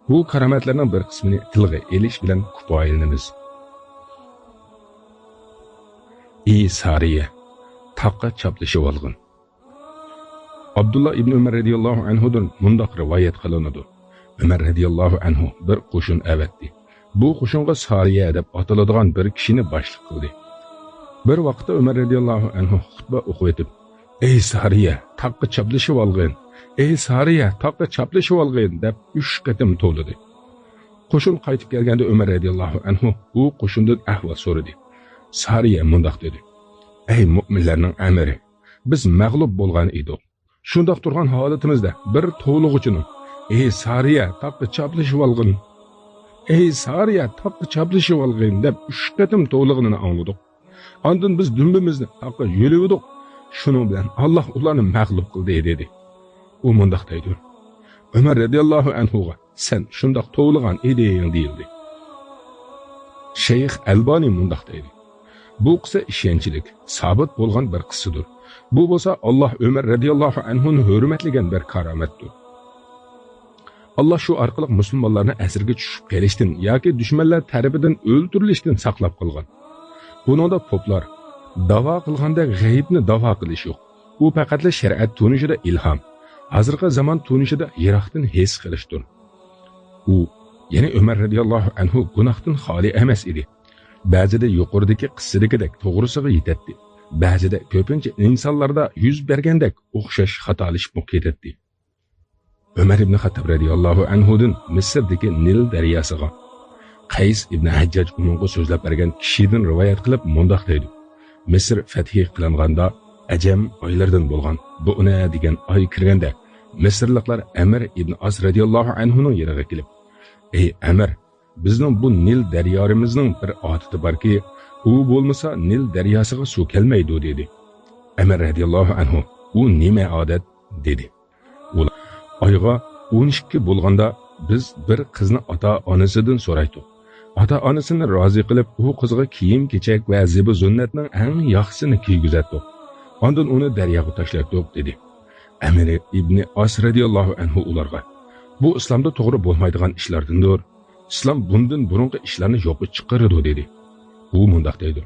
بۇ كارامەتلەرنىڭ بىر قىسمىنى تىلغا ئېلىش بىلەن كۇپايىلىنىمىز. ئى سارىيە، تاغقا چاپلىشىۋالغىن. ئابدۇللا ئىبن ئۆمەر رەزىياللاھۇ ئەنھۇدىن مۇنداق رىۋايەت قىلىنىدۇ: ئۆمەر رەزىياللاھۇ ئەنھۇ بىر قوشۇن ئەۋەتتى. بۇ قوشۇنغا سارىيە دەپ ئاتىلىدىغان بىر كىشىنى باشلىق قىلدى. بىر ۋاقىتتا ئۆمەر رەزىياللاھۇ ئەنھۇ خۇتبە ئوقۇۋېتىپ، ئەي سارىيە، تاغقا چاپلىشىۋالغىن! ئەي سارىيە، تاغقا چاپلىشىۋالغىن! دەپ ئۈچ قېتىم توۋلىدى. قوشۇن قايتىپ كەلگەندە ئۆمەر رەزىياللاھۇ ئەنھۇ بۇ قوشۇندىن ئەھۋال سورىدى. سارىيە مۇنداق دېدى: ئەي مۆمىنلەرنىڭ ئەمىرى، بىز مەغلۇپ بولغان ئىدۇق. شۇنداق تۇرغان ھالىتىمىزدە بىر توۋلىغۇچىنىڭ، ئەي سارىيە، تاغقا چاپلىشىۋالغىن! ئەي سارىيە، تاغقا چاپلىشىۋالغىن! دەپ ئۈچ قېتىم توۋلىغىنىنى ئاڭلىدۇق. ئاندىن بىز دۈمبىمىزنى تاغقا يۆلىۋىدۇق. شۇنىڭ بىلەن ئاللاھ ئۇلارنى مەغلۇپ قىلدى، دېدى. ئۇ مۇنداق دەيدۇ: ئۆمەر رەزىياللاھۇ ئەنھۇغا سەن شۇنداق توۋلىغان ئىدىڭ، دېيىلدى. شەيخ ئەلبانى مۇنداق دەيدۇ: بۇ قىسسە ئىشەنچلىك، سابىت بولغان بىر قىسسىدۇر. بۇ بولسا ئاللاھ ئۆمەر رەزىياللاھۇ ئەنھۇنى ھۆرمەتلىگەن بىر كارامەتتۇر. ئاللاھ شۇ ئارقىلىق مۇسۇلمانلارنى ئەسىرگە چۈشۈپ قېلىشتىن ياكى دۈشمەنلەر تەرىپىدىن ئۆلتۈرۈلۈشتىن ساقلاپ قالغان. بۇنىڭدا پوپلار داۋا قىلغاندەك غەيىبنى داۋا قىلىش يوق. ئۇ پەقەتلا شەرىئەت تونۇشىدا ئىلھام، ھازىرقى زامان تونۇشىدا يىراقتىن ھېس قىلىشتۇر. ئۇ، يەنى ئۆمەر رەزىياللاھۇ ئەنھۇ گۇناھتىن خالىي ئەمەس ئىدى. بەزىدە يۇقىرىدىكى قىسسىدىكىدەك توغرىسىغا يېتەتتى. بەزىدە كۆپىنچە ئىنسانلاردا يۈز بەرگەندەك ئوخشاش خاتالىشىپمۇ كېتەتتى. ئۆمەر ئىبن خەتتاب رەزىياللاھۇ ئەنھۇدىن مىسىردىكى نىل دەرياسىغا قەيس ئىبن ھەججاج ئۇنىڭغا سۆزلەپ بەرگەن كىشىدىن رىۋايەت قىلىپ مۇنداق دەيدۇ: مىسىر فەتھى قىلىنغاندا ئەجەم ئايلىرىدىن بولغان بۇئنە دېگەن ئاي كىرگەندە، مىسىرلىقلار ئەمىر ئىبن ئاس رەزىياللاھۇ ئەنھۇنىڭ يېنىغا كېلىپ، ئەي ئەمىر، بىزنىڭ بۇ نىل دەريامىزنىڭ بىر ئادىتى باركى، ئۇ بولمىسا نىل دەرياسىغا سۇ كەلمەيدۇ، دېدى. ئەمىر رەزىياللاھۇ ئەنھۇ، ئۇ نېمە ئادەت؟ دېدى. ئۇلار، ئايغا ئون ئىككى بولغاندا بىز بىر قىزنى ئاتا-ئانىسىدىن سورايتتۇق. ئاتا-ئانىسىنى رازى قىلىپ، ئۇ قىزغا كىيىم-كېچەك ۋە زىبۇ-زىننەتنىڭ ئەڭ ياخشىسىنى كىيگۈزەتتۇق. ئاندىن ئۇنى دەرياغا تاشلايتتۇق، دېدى. ئەمىر ئىبنى ئاس رەزىياللاھۇ ئەنھۇ ئۇلارغا، بۇ ئىسلامدا توغرا بولمايدىغان ئىشلاردىندۇر. ئىسلام بۇندىن بۇرۇنقى ئىشلارنى يوققا چىقىرىدۇ، دېدى. ئۇ مۇنداق دەيدۇ.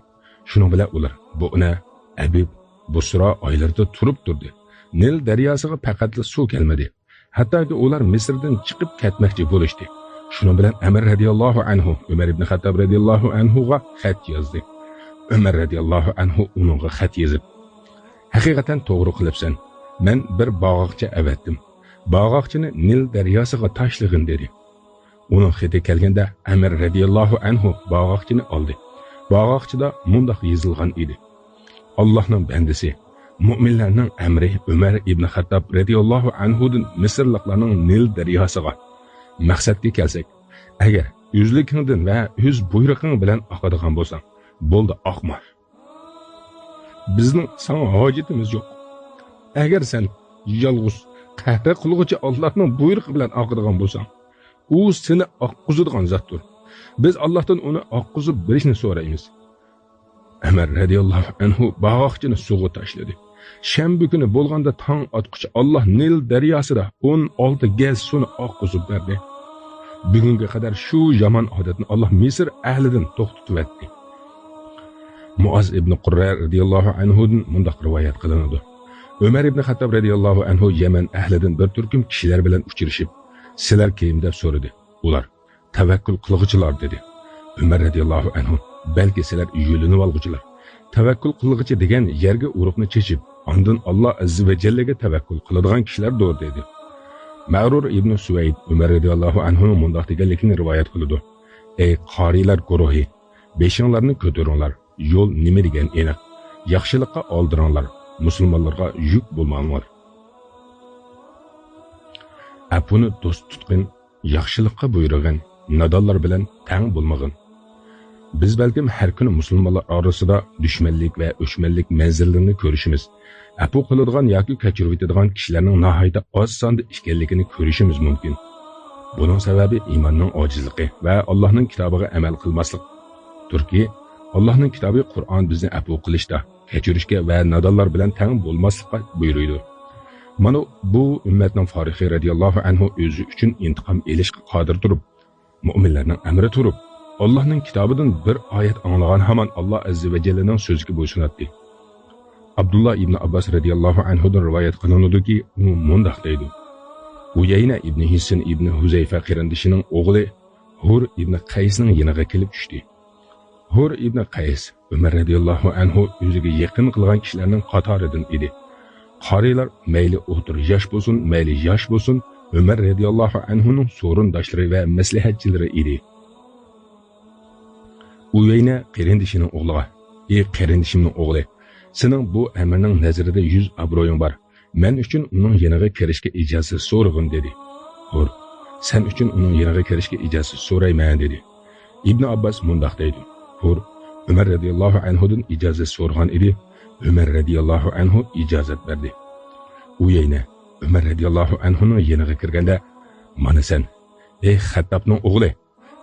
شۇنىڭ بىلەن ئۇلار بۇئنە، ئەبىب، بۇسرا ئايلىرىدا تۇرۇپ تۇردى. نىل دەرياسىغا پەقەتلا سۇ كەلمىدى. ھەتتاكى ئۇلار مىسىردىن چىقىپ كەتمەكچى بولۇشتى. شۇنىڭ بىلەن ئەمىر رەزىياللاھۇ ئەنھۇ ئۆمەر ئىبن خەتتاب رەزىياللاھۇ ئەنھۇغا خەت يازدى. ئۆمەر رەزىياللاھۇ ئەنھۇ ئۇنىڭغا خەت يېزىپ، ھەقىقەتەن توغرا قىلىپسەن. مەن بىر باغاقچە ئەۋەتتىم. باغاقچىنى نىل دەرياسىغا تاشلىغىن، دېدى. ئۇنىڭ خېتى كەلگەندە ئەمىر رەزىياللاھۇ ئەنھۇ باغاقچىنى ئالدى. باغاقچىدا مۇنداق يېزىلغان ئىدى: ئاللاھنىڭ بەندىسى، مۆمىنلەرنىڭ ئەمىرى ئۆمەر ئىبن خەتتاب رەزىياللاھۇ ئەنھۇدىن مىسىرلىقلارنىڭ نىل دەرياسىغا. مەقسەتكە كەلسەك، ئەگەر ئۆزلۈكۈڭدىن ۋە ئۆز بۇيرۇقۇڭ بىلەن ئاقىدىغان بولساڭ، بولدى، ئاقما. بىزنىڭ ساڭا ھاجىتىمىز يوق. ئەگەر سەن يالغۇز قەھرى قىلغۇچى ئاللاھنىڭ بۇيرۇقى بىلەن ئاقىدىغان بولساڭ، ئۇ سېنى ئاققۇزىدىغان زاتتۇر. بىز ئاللاھتىن ئۇنى ئاققۇزۇپ بېرىشنى سورايمىز. ئەمەر رەزىياللاھۇ ئەنھۇ باغاقچىنى سۇغا تاشلىدى. شەنبە كۈنى بولغاندا تاڭ ئاتقۇچە ئاللاھ نىل دەرياسىدا ئون ئالتە گەز سۇنى ئاققۇزۇپ بەردى. بۈگۈنگە قەدەر شۇ يامان ئادەتنى ئاللاھ مىسىر ئەھلىدىن توختىتىۋەتتى. مۇئاز ئىبنى قۇررە رەزىياللاھۇ ئەنھۇدىن مۇنداق رىۋايەت قىلىنىدۇ. ئۆمەر ئىبنى خەتتاب رەزىياللاھۇ ئەنھۇ يەمەن ئەھلىدىن بىر تۈركۈم كىشىلەر بىلەن ئۇچرىشىپ، سىلەر كىم دەپ سورىدى. ئۇلار، تەۋەككۈل قىلغۇچىلار، دېدى. ئۆمەر رەزىياللاھۇ ئەنھۇ، بەلكى سىلەر يۆلىنىۋالغۇچىلار. تەۋەككۈل قىلغۇچى دېگەن يەرگە ئۇرۇقنى چېچىپ، ئاندىن ئاللاھ ئەززە ۋە جەللەگە تەۋەككۈل قىلىدىغان كىشىلەردۇر، دېدى. مەرۇر ئىبنى سۈۋەيد ئۆمەر رەزىياللاھۇ ئەنھۇنىڭ مۇنداق دېگەنلىكىنى رىۋايەت قىلىدۇ: ئەي قارىيلار گۇرۇھى، بېشىڭلارنى كۆتۈرۈڭلار، يول نېمە دېگەن ئېنىق، ياخشىلىققا ئالدىراڭلار، مۇسۇلمانلارغا يۈك بولماڭلار. ئەپۇنى دوست تۇتقىن، ياخشىلىققا بۇيرۇغىن، نادانلار بىلەن تەڭ بولمىغىن. بىز بەلكىم ھەر كۈنى مۇسۇلمانلار ئارىسىدا دۈشمەنلىك ۋە ئۆچمەنلىك مەنزىرىلىرىنى كۆرۈشىمىز. ئەپۇ قىلىدىغان ياكى كەچۈرۈۋېتىدىغان كىشىلەرنىڭ ناھايىتى ئاز ساندا ئىكەنلىكىنى كۆرۈشىمىز مۇمكىن. بۇنىڭ سەۋەبى ئىماننىڭ ئاجىزلىقى ۋە ئاللاھنىڭ كىتابىغا ئەمەل قىلماسلىقتۇركى، ئاللاھنىڭ كىتابى قۇرئان بىزنى ئەپۇ قىلىشتا، كەچۈرۈشكە ۋە نادانلار بىلەن تەڭ بولماسلىققا بۇيرۇيدۇ. مانا بۇ ئۈممەتنىڭ فارىخى رەزىياللاھۇ ئەنھۇ ئۆزى ئۈچۈن ئىنتىقام ئېلىشقا قادىر تۇرۇپ، مۆمىنلەرنىڭ ئەمرى تۇرۇپ، ئاللاھنىڭ كىتابىدىن بىر ئايەت ئاڭلىغان ھامان ئاللا ئەززە ۋە جەللىنىڭ سۆزىگە بويسۇناتتى. ئابدۇللا ئىبنى ئابباس رەزىياللاھۇ ئەنھۇدىن رىۋايەت قىلىنىدۇكى، ئۇ مۇنداق دەيدۇ: ئۇيەينە ئىبنى ھىسن ئىبنى ھۇزەيفە قېرىندىشىنىڭ ئوغلى ھۇر ئىبنى قەيسنىڭ يېنىغا كېلىپ چۈشتى. ھۇر ئىبنى قەيس ئۆمەر رەزىياللاھۇ ئەنھۇ ئۆزىگە يېقىن قىلغان كىشىلەرنىڭ قاتارىدىن ئىدى. قارىيلار مەيلى ئوتتۇرا ياش بولسۇن، مەيلى ياش بولسۇن، ئۆمەر رەزىياللاھۇ ئەنھۇنىڭ سورۇنداشلىرى ۋە مەسلىھەتچىلىرى ئىدى. ئۇيەينە قېرىندىشىنىڭ ئوغلىغا: ئى قېرىندىشىمنىڭ ئوغلى، سېنىڭ بۇ ئەمىرنىڭ نەزىرىدە يۈز ئابرۇيۇڭ بار. مەن ئۈچۈن ئۇنىڭ يېنىغا كىرىشكە ئىجازەت سورىغىن، دېدى. ھۇر: سەن ئۈچۈن ئۇنىڭ يېنىغا كىرىشكە ئىجازەت سورايمەن، دېدى. ئىبنى ئابباس مۇنداق دەيدۇ: ھۇر ئۆمەر رەزىياللاھۇ ئەنھۇدىن ئىجازەت سورىغان ئىدى، ئۆمەر رەزىياللاھۇ ئەنھۇ ئىجازەت بەردى. ئۇيەينە ئۆمەر رەزىياللاھۇ ئەنھۇنىڭ يېنىغا كىرگەندە، مانا سەن، ئەي خەتتابنىڭ ئوغلى،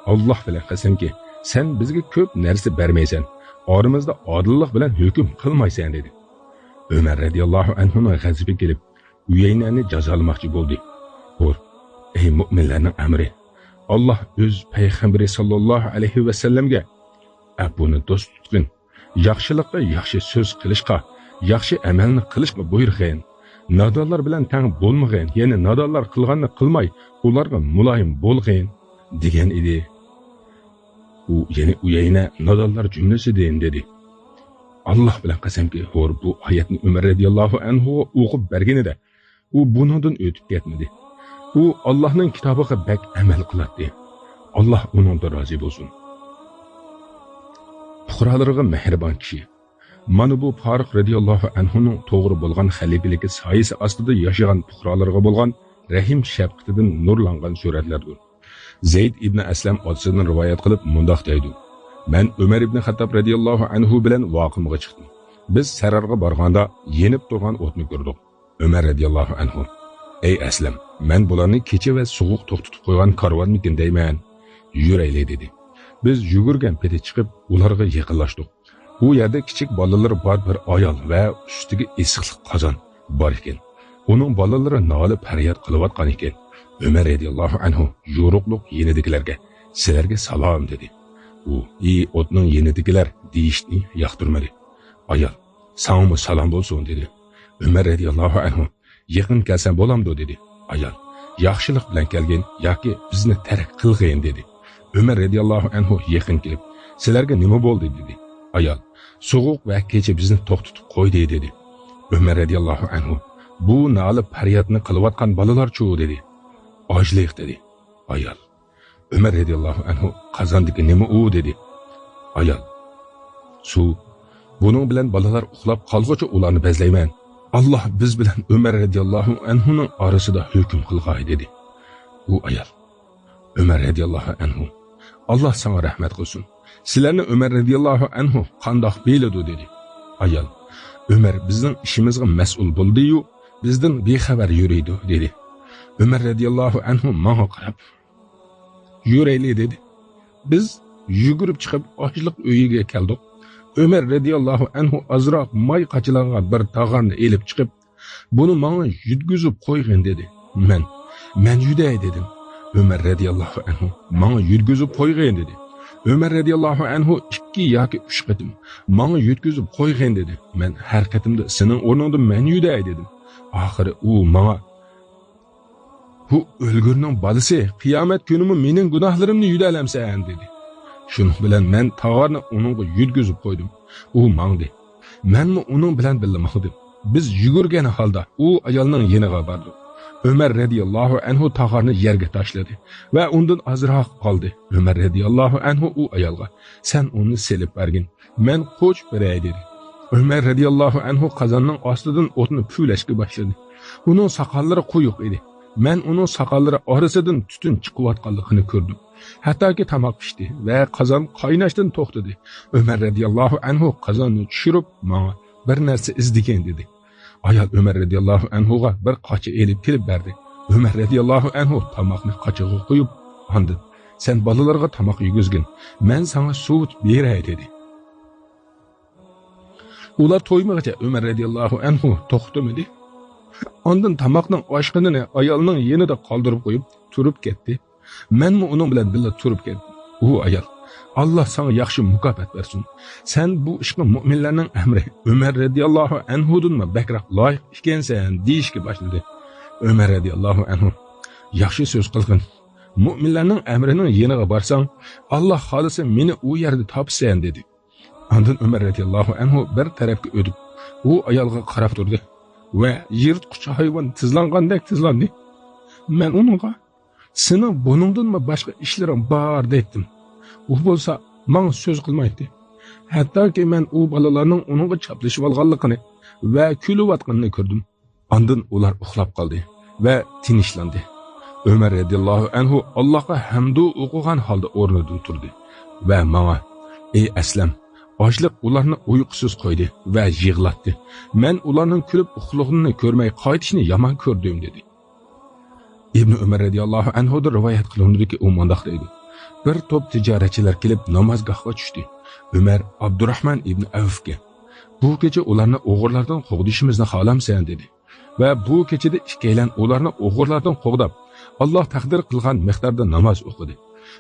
ئاللاھ بىلەن قەسەمكى، سەن بىزگە كۆپ نەرسە بەرمەيسەن، ئارىمىزدا ئادىللىق بىلەن ھۆكۈم قىلمايسەن، دېدى. ئۆمەر رەزىياللاھۇ ئەنھۇنىڭ غەزىپى كېلىپ، ئۇيەينەنى جازالىماقچى بولدى. ھۇر: ئەي مۆمىنلەرنىڭ ئەمىرى، ئاللاھ ئۆز پەيغەمبىرى ساللاللاھۇ ئەلەيھى ۋەسەللەمگە ئەپۇنى دوست تۇتقىن، ياخشىلىققا ياخشى سۆز قىلىشقا، ياخشى ئەمەلنى قىلىشقا بۇيرۇغىن. نادانلار بىلەن تەڭ بولمىغىن، يەنى نادانلار قىلغاننى قىلماي، ئۇلارغا مۇلايىم بولغىن، دېگەن ئىدى. ئۇ يەنە ئۇيەينە نادانلار جۈملىسىدىن، دېدى. ئاللاھ بىلەن قەسەمكى، ھۇر بۇ ئايەتنى ئۆمەر رەزىياللاھۇ ئەنھۇغا ئوقۇپ بەرگىنىدە، ئۇ بۇنىڭدىن ئۆتۈپ كەتمىدى. ئۇ ئاللاھنىڭ كىتابىغا بەك ئەمەل قىلاتتى. ئاللاھ ئۇنىڭدىن رازى بولسۇن. پۇقرالىرىغا مېھرىبان كىشى. مانا بۇ فاروق رەزىياللاھۇ ئەنھۇنىڭ توغرا بولغان خەلىپىلىكى سايىسى ئاستىدا ياشىغان پۇقرالىرىغا بولغان رەھىم شەپقىتىدىن نۇرلانغان سۈرەتلەردۇر. زەيد ئىبنى ئەسلەم ئاتىسىدىن رىۋايەت قىلىپ مۇنداق دەيدۇ: مەن ئۆمەر ئىبنى خەتتاب رەزىياللاھۇ ئەنھۇ بىلەن ۋاقىمغا چىقتىم. بىز سەرارغا بارغاندا يېنىپ تۇرغان ئوتنى كۆردۇق. ئۆمەر رەزىياللاھۇ ئەنھۇ: ئەي ئەسلەم، مەن بۇلارنى كېچە ۋە سوغۇق توختىتىپ قويغان كارۋانمىكىن دەيمەن. يۈرەيلى، دېدى. بىز يۈگۈرگەن پېتى چىقىپ، ئۇلارغا يېقىنلاشتۇق. ئۇ يەردە كىچىك بالىلىرى بار بىر ئايال ۋە ئۈستىگە ئېسىقلىق قازان بار ئىكەن. ئۇنىڭ بالىلىرى نالە پەرياد قىلىۋاتقان ئىكەن. ئۆمەر رەزىياللاھۇ ئەنھۇ يورۇقلۇق يېنىدىكىلەرگە: سىلەرگە سالام، دېدى. ئۇ: ئى ئوتنىڭ يېنىدىكىلەر، دېيىشنى ياقتۇرمىدى. ئايال: ساڭىمۇ سالام بولسۇن، دېدى. ئۆمەر رەزىياللاھۇ ئەنھۇ: يېقىن كەلسەم بولامدۇ؟ دېدى. ئايال: ياخشىلىق بىلەن كەلگىن ياكى بىزنى تەرك قىلغىن، دېدى. ئۆمەر رەزىياللاھۇ ئەنھۇ يېقىن كېلىپ: سىلەرگە نېمە بولدى؟ دېدى. ئايال: سوغۇق ۋە كېچە بىزنى توختىتىپ قويدى، دېدى. ئۆمەر رەزىياللاھۇ ئەنھۇ: بۇ نالە پەريادنى قىلىۋاتقان بالىلارچۇ؟ دېدى. ئاچلىق، دېدى ئايال. ئۆمەر رەزىياللاھۇ ئەنھۇ: قازاندىكى نېمە ئۇ؟ دېدى. ئايال: سۇ. بۇنىڭ بىلەن بالىلار ئۇخلاپ قالغۇچە ئۇلارنى بەزلەيمەن. ئاللاھ بىز بىلەن ئۆمەر رەزىياللاھۇ ئەنھۇنىڭ ئارىسىدا ھۆكۈم قىلغاي، دېدى. ئۇ ئايال: ئۆمەر رەزىياللاھۇ ئەنھۇ، ئاللاھ ساڭا رەھمەت قىلسۇن. سىلەرنى ئۆمەر رەزىياللاھۇ ئەنھۇ قانداق بىلىدۇ؟ دېدى. ئايال: ئۆمەر بىزنىڭ ئىشىمىزغا مەسئۇل بولدىيۇ، بىزدىن بىخەۋەر يۈرىدۇ، دېدى. ئۆمەر رەزىياللاھۇ ئەنھۇ ماڭا قاراپ: يۈرەيلى، دېدى. بىز يۈگۈرۈپ چىقىپ ئاشلىق ئۆيىگە كەلدۇق. ئۆمەر رەزىياللاھۇ ئەنھۇ ئازراق ماي قاچىلانغان بىر تاغارنى ئېلىپ چىقىپ، بۇنى ماڭا يۈدگۈزۈپ قويغىن، دېدى. مەن، مەن يۈدەي، دېدىم. ئۆمەر رەزىياللاھۇ ئەنھۇ ماڭا يۈدگۈزۈپ قويغىن، دېدى. ئۆمەر رەزىياللاھۇ ئەنھۇ ئىككى ياكى ئۈچ قېتىم ماڭا يۈدگۈزۈپ قويغىن، دېدى. مەن ھەر قېتىمدا سېنىڭ ئورنۇڭدا مەن يۈدەي، دېدىم. ئاخىرى ئۇ ماڭا: بۇ ئۆلگۈرنىڭ بالىسى، قىيامەت كۈنىمۇ مېنىڭ گۇناھلىرىمنى يۈدەلەمسەن؟ دېدى. شۇنىڭ بىلەن مەن تاغارنى ئۇنىڭغا يۈدگۈزۈپ قويدۇم. ئۇ ماڭدى. مەنمۇ ئۇنىڭ بىلەن بىللە ماڭدىم. بىز يۈگۈرگەن ھالدا ئۇ ئايالنىڭ يېنىغا باردۇق. ئۆمەر رەزىياللاھۇ ئەنھۇ تاغارنى يەرگە تاشلىدى ۋە ئۇندىن ئازراق قالدى. ئۆمەر رەزىياللاھۇ ئەنھۇ ئۇ ئايالغا: سەن ئۇنى سېلىپ بەرگىن، مەن قوچۇپ بېرەي، دېدى. ئۆمەر رەزىياللاھۇ ئەنھۇ قازاننىڭ ئاستىدىن ئوتنى پۈۋلەشكە باشلىدى. ئۇنىڭ ساقاللىرى قويۇق ئىدى. مەن ئۇنىڭ ساقاللىرى ئارىسىدىن تۈتۈن چىقىۋاتقانلىقىنى كۆردۈم. ھەتتاكى تاماق پىشتى ۋە قازان قايناشتىن توختىدى. ئۆمەر رەزىياللاھۇ ئەنھۇ قازاننى چۈشۈرۈپ، ماڭا بىر نەرسە ئىزدىگىن دېدى. ئايال ئۆمەر رەزىياللاھۇ ئەنھۇغا بىر قاچا ئېلىپ كېلىپ بەردى. ئۆمەر رەزىياللاھۇ ئەنھۇ تاماقنى قاچىغا قويۇپ، ئاندىن، سەن بالىلارغا تاماق يېگۈزگىن، مەن ساڭا سۇ ئۇتۇپ بېرەي دېدى. ئۇلار تويمىغىچە ئۆمەر رەزىياللاھۇ ئەنھۇ توختىمىدى. ئاندىن تاماقنىڭ ئاشقىنىنى ئايالنىڭ يېنىدا قالدۇرۇپ قويۇپ تۇرۇپ كەتتى. مەنمۇ ئۇنىڭ بىلەن بىللە تۇرۇپ كەتتىم. ئۇ ئايال، ئاللا ساڭا ياخشى مۇكاپات بەرسۇن. سەن بۇ ئىشقا مۆمىنلەرنىڭ ئەمرى ئۆمەر رەزىياللاھۇ ئەنھۇدىنمۇ بەكرەك لايىق ئىكەنسەن، دېيىشكە باشلىدى. ئۆمەر رەزىياللاھۇ ئەنھۇ، ياخشى سۆز قىلغىن. مۆمىنلەرنىڭ ئەمرىنىڭ يېنىغا بارساڭ، ئاللا خالىسا مېنى ئۇ يەردە تاپىسەن، دېدى. ئاندىن ئۆمەر رەزىياللاھۇ ئەنھۇ بىر تەرەپكە ئۆتۈپ، ئۇ ئايالغا قاراپ تۇردى ۋە يىرتقۇچ ھايۋان تىزلانغاندەك تىزلاندى. مەن ئۇنىڭغا، سېنىڭ بۇنىڭدىنمۇ باشقا ئىشلىرىڭ بار دەيتتىم. ئۇ بولسا ماڭا سۆز قىلمايتتى. ھەتتاكى مەن ئۇ بالىلارنىڭ ئۇنىڭغا چاپلىشىۋالغانلىقىنى ۋە كۈلۈۋاتقىنىنى كۆردۈم. ئاندىن ئۇلار ئۇخلاپ قالدى ۋە تىنچلاندى. ئۆمەر رەزىياللاھۇ ئەنھۇ ئاللاھقا ھەمدۇ ئوقۇغان ھالدا ئورنىدىن تۇردى ۋە ماڭا، ئەي ئەسلەم، ئاچلىق ئۇلارنى ئۇيقۇسىز قويدى ۋە يىغلاتتى. مەن ئۇلارنىڭ كۈلۈپ ئۇخلىغىنىنى كۆرمەي قايتىشىنى يامان كۆردۈم، دېدى. ئىبنى ئۆمەر رەزىياللاھۇ ئەنھۇدىن رىۋايەت قىلىنىدۇكى، ئۇ مۇنداق دەيدۇ، بىر توپ تىجارەتچىلەر كېلىپ نامازگاھقا چۈشتى. ئۆمەر ئابدۇراھمان ئىبنى ئەۋفكە، بۇ كېچە ئۇلارنى ئوغرىلاردىن قوغدىشىمىزنى خالامسەن؟ دېدى. ۋە بۇ كېچىدە ئىككىيلەن ئۇلارنى ئوغرىلاردىن قوغداپ، ئاللا تەقدىر قىلغان مىقداردا ناماز ئوقۇدى.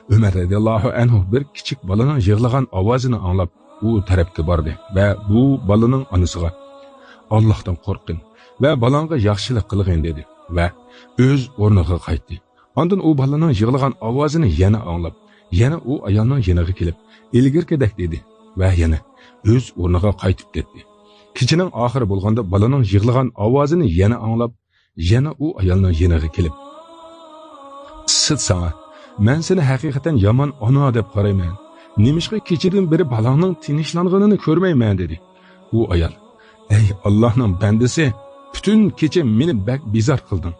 ئۆمەر رەزىياللاھۇ ئەنھۇ بىر كىچىك بالىنىڭ يىغلىغان ئاۋازىنى ئاڭلاپ، ئۇ تەرەپكە باردى ۋە بۇ بالىنىڭ ئانىسىغا، ئاللاھتىن قورققىن ۋە بالاڭغا ياخشىلىق قىلغىن، دېدى ۋە ئۆز ئورنىغا قايتتى. ئاندىن ئۇ بالىنىڭ يىغلىغان ئاۋازىنى يەنە ئاڭلاپ، يەنە ئۇ ئايالنىڭ يېنىغا كېلىپ، ئىلگىرىكىدەك دېدى ۋە يەنە ئۆز ئورنىغا قايتىپ كەتتى. كېچىنىڭ ئاخىرى بولغاندا بالىنىڭ يىغلىغان ئاۋازىنى يەنە ئاڭلاپ، يەنە ئۇ ئايالنىڭ يېنىغا كېلىپ، ئىسسىت ساڭا، مەن سېنى ھەقىقەتەن يامان ئانا دەپ قارايمەن. نېمىشقا كېچىدىن بېرى بالاڭنىڭ تىنچلانغىنىنى كۆرمەيمەن، دېدى. ئۇ ئايال، ئەي ئاللاھنىڭ بەندىسى، پۈتۈن كېچە مېنى بەك بىزار قىلدىڭ.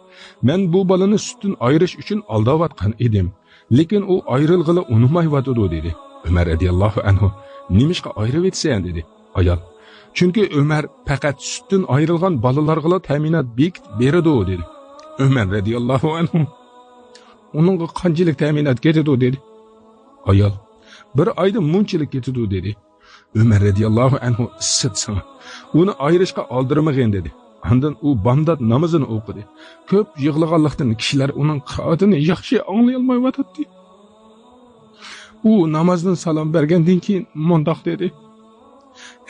مەن بۇ بالىنى سۈتتىن ئايرىش ئۈچۈن ئالداۋاتقان ئىدىم. لېكىن ئۇ ئايرىلغىلى ئۇنىمايۋاتىدۇ، دېدى. ئۆمەر رەزىياللاھۇ ئەنھۇ، نېمىشقا ئايرىۋېتىسەن؟ دېدى ئايال. چۈنكى ئۆمەر پەقەت سۈتتىن ئايرىلغان بالىلارغىلا تەمىنات بېكىتىپ بېرىدۇ، دېدى. ئۆمەر رەزىياللاھۇ ئەنھۇ، ئۇنىڭغا قانچىلىك تەمىنات كېتىدۇ؟ دېدى ئايال. بىر ئايدا مۇنچىلىك كېتىدۇ، دېدى. ئۆمەر رەزىياللاھۇ ئەنھۇ، ئىسسىت ساڭا، ئۇنى ئايرىشقا ئالدىرىمىغىن، دېدى. ئاندىن ئۇ بامدات نامىزىنى ئوقۇدى. كۆپ يىغلىغانلىقتىن كىشىلەر ئۇنىڭ قىرائىتىنى ياخشى ئاڭلىيالمايۋاتاتتى. ئۇ نامازدىن سالام بەرگەندىن كېيىن مۇنداق دېدى،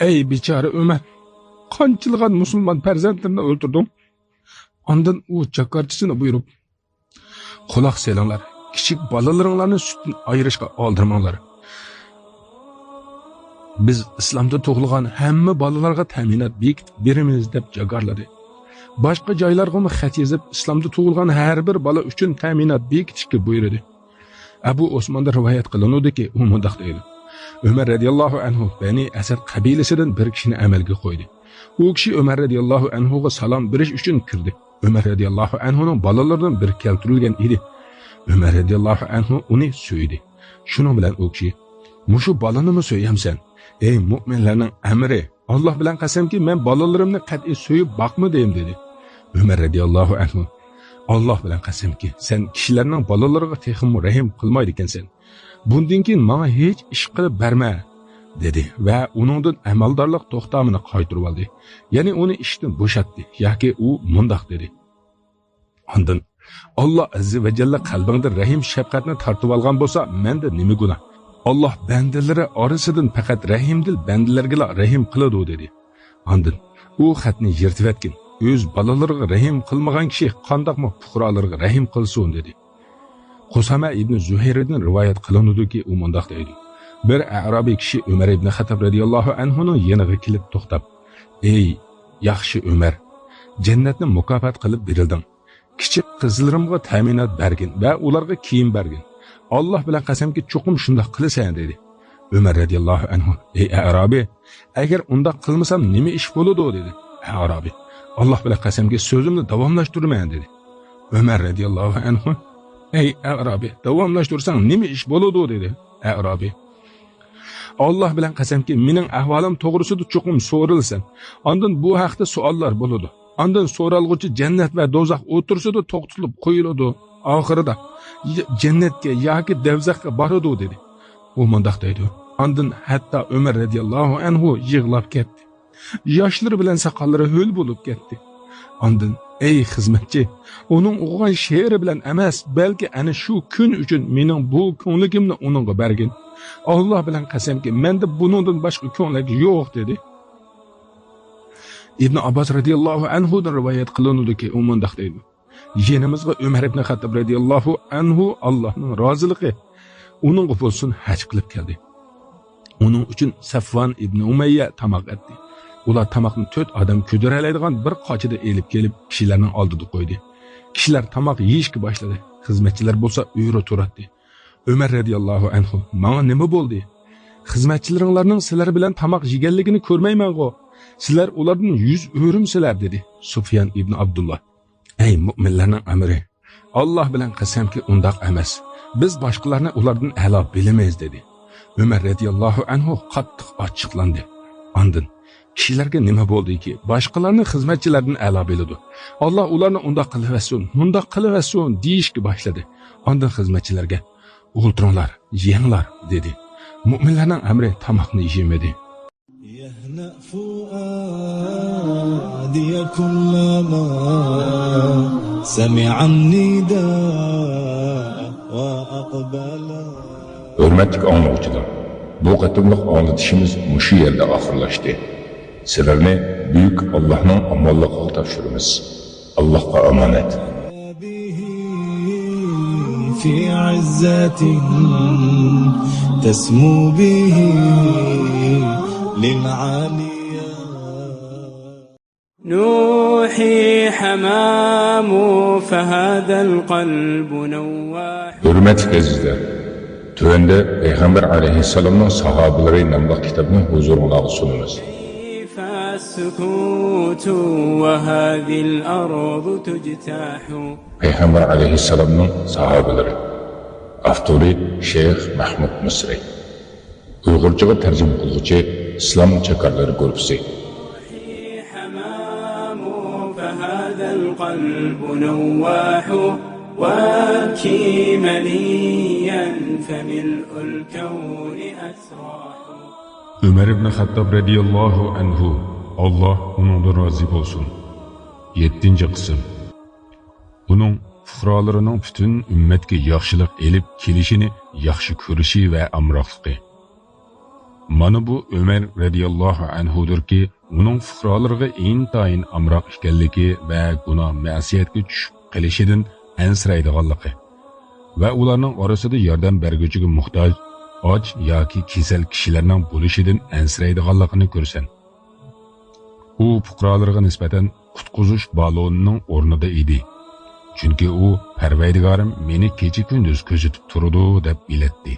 ئەي بىچارە ئۆمەر، قانچىلىغان مۇسۇلمان پەرزەنتلىرىنى ئۆلتۈردۈڭ. ئاندىن ئۇ جاكارچىسىنى بۇيرۇپ، قۇلاق سېلىڭلار، كىچىك بالىلىرىڭلارنى سۈتتىن ئايرىشقا ئالدىرىماڭلار. بىز ئىسلامدا تۇغۇلغان ھەممە بالىلارغا تەمىنات بېكىتىپ بېرىمىز، دەپ جاكارلىدى. باشقا جايلارغىمۇ خەت يېزىپ، ئىسلامدا تۇغۇلغان ھەر بىر بالا ئۈچۈن تەمىنات بېكىتىشكە بۇيرۇدى. ئەبۇ ئوسماندىن رىۋايەت قىلىنىدۇكى، ئۇ مۇنداق دەيدۇ، ئۆمەر رەزىياللاھۇ ئەنھۇ بەنى ئەسەد قەبىلىسىدىن بىر كىشىنى ئەمەلگە قويدى. ئۇ كىشى ئۆمەر رەزىياللاھۇ ئەنھۇغا سالام بېرىش ئۈچۈن كىردى. ئۆمەر رەزىياللاھۇ ئەنھۇنىڭ بالىلىرىدىن بىرى كەلتۈرۈلگەن ئىدى. ئۆمەر رەزىياللاھۇ ئەنھۇ ئۇنى سۆيدى. شۇنىڭ بىلەن ئۇ كىشى، مۇشۇ بالىنىمۇ سۆيەمسەن؟ ئەي مۆمىنلەرنىڭ ئەمىرى، ئاللاھ بىلەن قەسەمكى، مەن بالىلىرىمنى قەتئىي سۆيۈپ باقمىدىم، دېدى. ئۆمەر رەزىياللاھۇ ئەنھۇ، ئاللاھ بىلەن قەسەمكى، سەن كىشىلەرنىڭ بالىلىرىغا تېخىمۇ رەھىم قىلمايدىكەنسەن. بۇندىن كېيىن ماڭا ھېچ ئىش قىلىپ بەرمە، دېدى ۋە ئۇنىڭدىن ئەمەلدارلىق توختامىنى قايتۇرۇۋالدى. يەنى ئۇنى ئىشتىن بوشاتتى ياكى ئۇ مۇنداق دېدى. ئاندىن، ئاللاھ ئەززە ۋە جەللە قەلبىڭدىن رەھىم شەپقەتنى تارتىۋالغان بولسا، مەندە نېمە گۇناھ؟ ئاللاھ بەندىلىرى ئارىسىدىن پەقەت رەھىمدىل بەندىلەرگىلا رەھىم قىلىدۇ، دېدى. ئاندىن، ئۇ خەتنى يىرتىۋەتكىن، ئۆز بالىلىرىغا رەھىم قىلمىغان كىشى قانداقمۇ پۇقرالىرىغا رەھىم قىلسۇن، دېدى. قۇسامە ئىبنى زۇھەيردىن رىۋايەت قىلىنىدۇكى، ئۇ مۇنداق دەيدۇ، بىر ئەرابىي كىشى ئۆمەر ئىبنى خەتتاب رەزىياللاھۇ ئەنھۇنىڭ يېنىغا كېلىپ توختاپ، ئەي ياخشى ئۆمەر، جەننەتنى مۇكاپات قىلىپ بېرىلدىڭ. كىچىك قىزلىرىمغا تەمىنات بەرگىن ۋە ئۇلارغا كىيىم بەرگىن. ئاللاھ بىلەن قەسەمكى، چوقۇم شۇنداق قىلىسەن، دېدى. ئۆمەر رەزىياللاھۇ ئەنھۇ، ئەي ئەرابىي، ئەگەر ئۇنداق قىلمىسام نېمە ئىش بولىدۇ؟ دېدى. ئەرابىي، ئاللاھ بىلەن قەسەمكى، سۆزۈمنى داۋاملاشتۇرىمەن، دېدى. ئۆمەر رەزىياللاھۇ ئەنھۇ، «ئەي ئەئرابىي، داۋاملاشتۇرساڭ نېمە ئىش بولىدۇ؟» دېدى. ئەئرابىي: «ئاللاھ بىلەن قەسەمكى، مېنىڭ ئەھۋالىم توغرىسىدا چوقۇم سورىلىسەن. ئاندىن بۇ ھەقتە سوئاللار بولىدۇ. ئاندىن سورالغۇچى جەننەت ۋە دوزاخ ئوتتۇرىسىدا توختىتىلىپ قويۇلىدۇ. ئاخىرىدا ي-، جەننەتكە ياكى دەۋزەخكە بارىدۇ» دېدى. ئۇ مۇنداق دەيدۇ: «ئاندىن ھەتتا ئۆمەر رەزىياللاھۇ ئەنھۇ يىغلاپ كەتتى. ياشلىرى بىلەن ساقاللىرى ھۆل بولۇپ كەتتى. ئاندىن، ئەي خىزمەتچى، ئۇنىڭ ئوقۇغان شېئىرى بىلەن ئەمەس، بەلكى ئەنە شۇ كۈن ئۈچۈن مېنىڭ بۇ كۆڭلىكىمنى ئۇنىڭغا بەرگىن. ئاللاھ بىلەن قەسەمكى، مەندە بۇنىڭدىن باشقا كۆڭلەك يوق» دېدى. ئىبن ئابباس رەزىياللاھۇ ئەنھۇدىن رىۋايەت قىلىنىدۇكى، ئۇ مۇنداق دەيدۇ: يېنىمىزغا ئۆمەر ئىبن خەتتاب رەزىياللاھۇ ئەنھۇ، ئاللاھنىڭ رازىلىقى ئۇنىڭغا بولسۇن، ھەج قىلىپ كەلدى. ئۇنىڭ ئۈچۈن سەفۋان ئىبن ئۇمەييە تاماق ئەتتى. ئۇلار تاماقنى تۆت ئادەم كۆتۈرەلەيدىغان بىر قاچىدا ئېلىپ كېلىپ، كىشىلەرنىڭ ئالدىدا قويدى. كىشىلەر تاماق يېيىشكە باشلىدى. خىزمەتچىلەر بولسا ئۆرە تۇراتتى. ئۆمەر رەزىياللاھۇ ئەنھۇ: «ماڭا نېمە بولدى؟ خىزمەتچىلىرىڭلارنىڭ سىلەر بىلەن تاماق يېگەنلىكىنى كۆرمەيمەنغۇ؟ سىلەر ئۇلاردىن يۈز ئۆرۈمسىلەر» دېدى. سۇفيان ئىبن ئابدۇللا: «ئەي مۆمىنلەرنىڭ ئەمىرى، ئاللاھ بىلەن قەسەمكى، ئۇنداق ئەمەس. بىز باشقىلارنى ئۇلاردىن ئەلا بىلىمىز» دېدى. ئۆمەر رەزىياللاھۇ ئەنھۇ قاتتىق ئاچچىقلاندى. ئاندىن: «كىشىلەرگە نېمە بولدىكى، باشقىلارنى خىزمەتچىلەردىن ئەلا بىلىدۇ؟ ئاللاھ ئۇلارنى ئۇنداق قىلىۋەتسۇن، مۇنداق قىلىۋەتسۇن» دېيىشكە باشلىدى. ئاندىن خىزمەتچىلەرگە: «ئولتۇرۇڭلار، يەڭلار» دېدى. مۆمىنلەرنىڭ ئەمىرى تاماقنى يېمىدى. يهنأ فؤادي كلما سمع النداء وأقبل. ھۆرمەتلىك ئاڭلىغۇچىلار، بۇ قېتىملىق ئاڭلىتىشىمىز مۇشۇ يەردە ئاخىرلاشتى. سىلەرنى بۈيۈك ئاللاھنىڭ ئامانلىقىغا تاپشۇرىمىز. ئاللاھقا ئامانەت. به في عزة تسمو به للعاليا. نوحي حمام فهذا القلب نواح. ھۆرمەتلىك ئەزىزلەر، تۆۋەندە پەيغەمبەر ئەلەيھىسسالامنىڭ ساھابىلىرى ناملىق كىتابنى ھۇزۇرۇڭلارغا سۇنىمىز. كيف السكوت وهذه الأرض تجتاح. پەيغەمبەر ئەلەيھىسسالامنىڭ ساھابىلىرى. ئاپتورى شەيخ مەھمۇد مىسرى. ئۇيغۇرچىغا تەرجىمە قىلغۇچى ئىسلام چاكارلىرى گۇرۇپپىسى. حمام فهذا القلب نواح، وابكي منيا فملء الكون أسراح. ئۆمەر ئىبن خەتتاب رەزىياللاھۇ ئەنھۇ، ئاللاھ ئۇنىڭدىن رازى بولسۇن. يەتتىنچى قىسىم. ئۇنىڭ پۇقرالىرىنىڭ پۈتۈن ئۈممەتكە ياخشىلىق ئېلىپ كېلىشىنى ياخشى كۆرۈشى ۋە ئامراقلىقى. مانا بۇ ئۆمەر رەزىياللاھۇ ئەنھۇدۇركى، ئۇنىڭ پۇقرالىرىغا ئىنتايىن ئامراق ئىكەنلىكى ۋە گۇناھ مەسىيەتكە چۈشۈپ قېلىشىدىن ئەنسىرەيدىغانلىقى ۋە ئۇلارنىڭ ئارىسىدا ياردەم بەرگۈچىگە موھتاج، ئاچ ياكى كېسەل كىشىلەرنىڭ بولۇشىدىن ئەنسىرەيدىغانلىقىنى كۆرىسەن. ئۇ پۇقرالىرىغا نىسبەتەن قۇتقۇزۇش بالونىنىڭ ئورنىدا ئىدى. چۈنكى ئۇ، «پەرۋەردىگارىم مېنى كېچە-كۈندۈز كۆزىتىپ تۇرىدۇ» دەپ بىلەتتى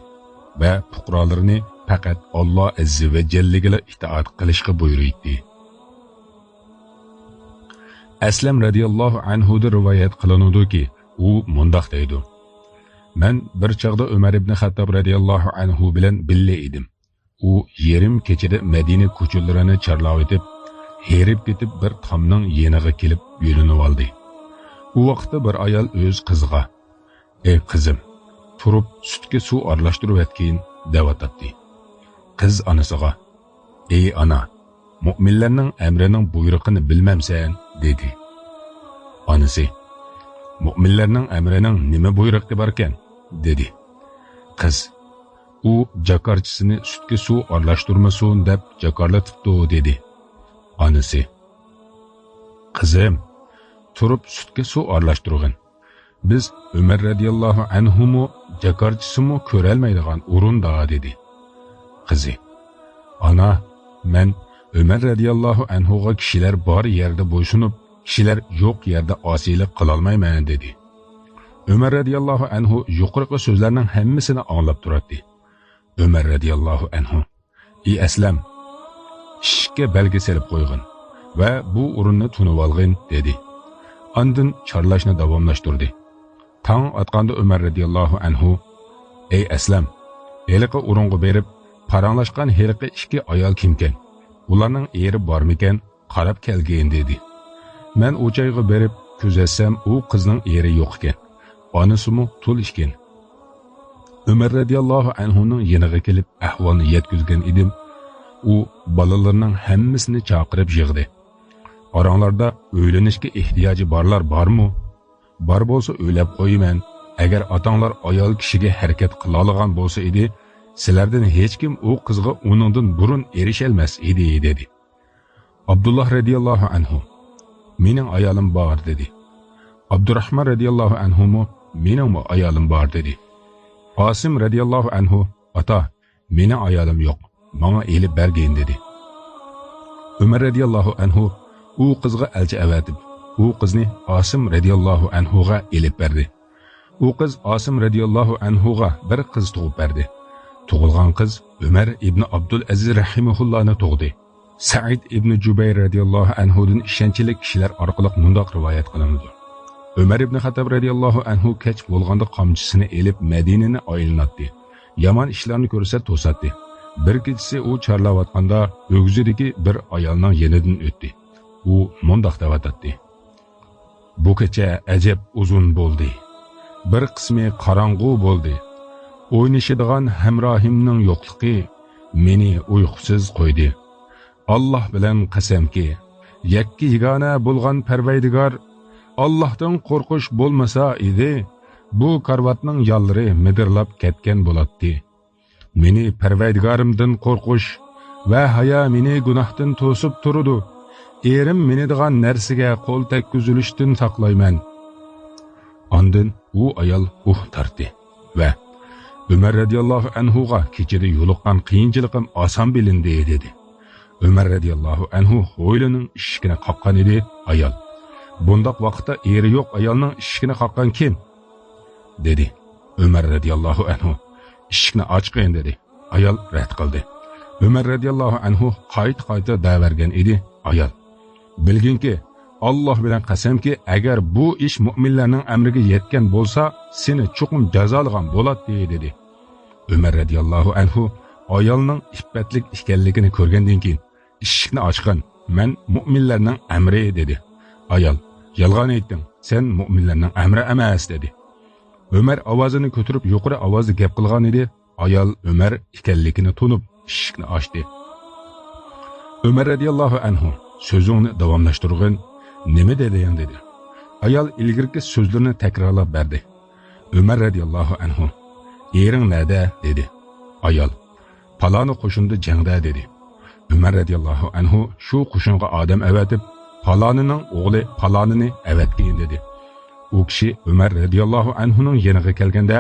ۋە پۇقرالىرىنى پەقەت ئاللا ئەززە ۋە جەللىگىلا ئىتائەت قىلىشقا بۇيرۇيتتى. ئەسلەم رەزىياللاھۇ ئەنھۇدىن رىۋايەت قىلىنىدۇكى، ئۇ مۇنداق دەيدۇ: مەن بىر چاغدا ئۆمەر ئىبنى خەتتاب رەزىياللاھۇ ئەنھۇ بىلەن بىللە ئىدىم. ئۇ يېرىم كېچىدە مەدىنە كوچىلىرىنى چارلاۋېتىپ، ھېرىپ كېتىپ بىر تامنىڭ يېنىغا كېلىپ يۆلىنىۋالدى. ئۇ ۋاقىتتا بىر ئايال ئۆز قىزىغا: «ئەي قىزىم، تۇرۇپ سۈتكە سۇ ئارىلاشتۇرۇۋەتكىن» دەۋاتاتتى. قىز ئانىسىغا: «ئەي ئانا، مۆمىنلەرنىڭ ئەمرىنىڭ بۇيرۇقىنى بىلمەمسەن؟» دېدى. ئانىسى: «مۆمىنلەرنىڭ ئەمرىنىڭ نېمە بۇيرۇقى باركەن؟» دېدى. قىز: «ئۇ جاكارچىسىنى سۈتكە سۇ ئارىلاشتۇرمىسۇن دەپ جاكارلىتىپتۇ» دېدى. ئانىسى: «قىزىم، تۇرۇپ سۈتكە سۇ ئارىلاشتۇرغىن. بىز ئۆمەر رەزىياللاھۇ ئەنھۇمۇ، جاكارچىسىمۇ كۆرەلمەيدىغان ئورۇندا» دېدى. قىزى: «ئانا، مەن ئۆمەر رەزىياللاھۇ ئەنھۇغا كىشىلەر بار يەردە بويسۇنۇپ، كىشىلەر يوق يەردە ئاسىيلىق قىلالمايمەن» دېدى. ئۆمەر رەزىياللاھۇ ئەنھۇ يۇقىرىقى سۆزلەرنىڭ ھەممىسىنى ئاڭلاپ تۇراتتى. ئۆمەر رەزىياللاھۇ ئەنھۇ: «ئى ئەسلەم، ئىشىككە بەلگە سېلىپ قويغىن ۋە بۇ ئورۇننى تونۇۋالغىن» دېدى. ئاندىن چارلاشنى داۋاملاشتۇردى. تاڭ ئاتقاندا ئۆمەر رەزىياللاھۇ ئەنھۇ، ئەي ئەسلەم، ھېلىقى ئورۇنغا بېرىپ، پاراڭلاشقان ھېلىقى ئىككى ئايال كىمكەن؟ ئۇلارنىڭ ئېرى بارمىكەن؟ قاراپ كەلگىن، دېدى. مەن ئۇ جايغا بېرىپ كۆزەتسەم، ئۇ قىزنىڭ ئېرى يوق ئىكەن. ئانىسىمۇ تۇل ئىكەن. ئۆمەر رەزىياللاھۇ ئەنھۇنىڭ يېنىغا كېلىپ ئەھۋالنى يەتكۈزگەن ئىدىم. ئۇ بالىلىرىنىڭ ھەممىسىنى چاقىرىپ يىغدى. ئاراڭلاردا ئۆيلىنىشكە ئېھتىياجى بارلار بارمۇ؟ بار بولسا ئۆيلەپ قويىمەن. ئەگەر ئاتاڭلار ئايال كىشىگە ھەرىكەت قىلالىغان بولسا ئىدى، سىلەردىن ھېچكىم ئۇ قىزغا ئۇنىڭدىن بۇرۇن ئېرىشەلمەس ئىدى، دېدى. ئابدۇللاھ رەزىياللاھۇ ئەنھۇ، مېنىڭ ئايالىم بار، دېدى. ئابدۇراخمان رەزىياللاھۇ ئەنھۇمۇ، مېنىڭمۇ ئايالىم بار، دېدى. ئاسىم رەزىياللاھۇ ئەنھۇ، ئاتا، مېنىڭ ئايالىم يوق، ماڭا ئېلىپ بەرگىن، دېدى. ئۆمەر رەزىياللاھۇ ئەنھۇ ئۇ قىزغا ئەلچى ئەۋەتىپ، ئۇ قىزنى ئاسىم رەزىياللاھۇ ئەنھۇغا ئېلىپ بەردى. ئۇ قىز ئاسىم رەزىياللاھۇ ئەنھۇغا بىر قىز تۇغۇپ بەردى. تۇغۇلغان قىز ئۆمەر ئىبنى ئابدۇلئەزىز رەھىمەھۇللانى تۇغدى. سەئىد ئىبنى جۇبەير رەزىياللاھۇ ئەنھۇدىن ئىشەنچلىك كىشىلەر ئارقىلىق مۇنداق رىۋايەت قىلىنىدۇ. ئۆمەر ئىبنى خەتتاب رەزىياللاھۇ ئەنھۇ كەچ بولغاندا قامچىسىنى ئېلىپ مەدىنىنى ئايلىناتتى. يامان ئىشلارنى كۆرسە توساتتى. بىر كېچىسى ئۇ چارلاۋاتقاندا ئۆگزىدىكى بىر ئايالنىڭ يېنىدىن ئۆتتى. ئۇ مۇنداق دەۋاتاتتى. بۇ كېچە ئەجەب ئۇزۇن بولدى. بىر قىسمى قاراڭغۇ بولدى. ئوينىشىدىغان ھەمراھىمنىڭ يوقلۇقى مېنى ئۇيقۇسىز قويدى. ئاللاھ بىلەن قەسەمكى، يەككە يېگانە بولغان پەرۋەردىگار، ئاللاھتىن قورقۇش بولمىسا ئىدى، بۇ كارىۋاتنىڭ يانلىرى مىدىرلاپ كەتكەن بولاتتى. مېنى پەرۋەردىگارىمدىن قورقۇش ۋە ھايا مېنى گۇناھتىن توسۇپ تۇرىدۇ. ئېرىم مىنىدىغان نەرسىگە قول تەگكۈزۈلۈشتىن ساقلايمەن. ئاندىن ئۇ ئايال ئۇھ تارتتى ۋە ئۆمەر رەزىياللاھۇ ئەنھۇغا كېچىدە يولۇققان قىيىنچىلىقىم ئاسان بىلىندى، دېدى. ئۆمەر رەزىياللاھۇ ئەنھۇ ھويلىنىڭ ئىشىكىنى قاققان ئىدى. ئايال، بۇنداق ۋاقىتتا ئېرى يوق ئايالنىڭ ئىشىكىنى قاققان كىم؟ دېدى. ئۆمەر رەزىياللاھۇ ئەنھۇ، ئىشىكنى ئاچقىن، دېدى. ئايال رەت قىلدى. ئۆمەر رەزىياللاھۇ ئەنھۇ قايتا-قايتا دەۋەرگەن ئىدى. ئايال، بىلگىنكى، ئاللاھ بىلەن قەسەمكى، ئەگەر بۇ ئىش مۆمىنلەرنىڭ ئەمرىگە يەتكەن بولسا، سېنى چوقۇم جازالىغان بولاتتى، دېدى. ئۆمەر رەزىياللاھۇ ئەنھۇ ئايالنىڭ ئىپپەتلىك ئىكەنلىكىنى كۆرگەندىن كېيىن، ئىشىكنى ئاچقىن، مەن مۆمىنلەرنىڭ ئەمرى، دېدى. ئايال، يالغان ئېيتتىڭ، سەن مۆمىنلەرنىڭ ئەمرى ئەمەس، دېدى. ئۆمەر ئاۋازىنى كۆتۈرۈپ يۇقىرى ئاۋازدا گەپ قىلغان ئىدى. ئايال ئۆمەر ئىكەنلىكىنى تونۇپ، ئىشىكنى ئاچتى. ئۆمەر رەزىياللاھۇ ئەنھۇ، سۆزۈڭنى داۋاملاشتۇرغىن، نېمە دېدىڭ؟ دېدى. ئايال ئىلگىرىكى سۆزلىرىنى تەكرارلاپ بەردى. ئۆمەر رەزىياللاھۇ ئەنھۇ، ئېرىڭ نەدە؟ دېدى. ئايال، پالانى قوشۇندا جەڭدە، دېدى. ئۆمەر رەزىياللاھۇ ئەنھۇ شۇ قوشۇنغا ئادەم ئەۋەتىپ، پالانىنىڭ ئوغلى پالانىنى ئەۋەتكىن، دېدى. ئۇ كىشى ئۆمەر رەزىياللاھۇ ئەنھۇنىڭ يېنىغا كەلگەندە،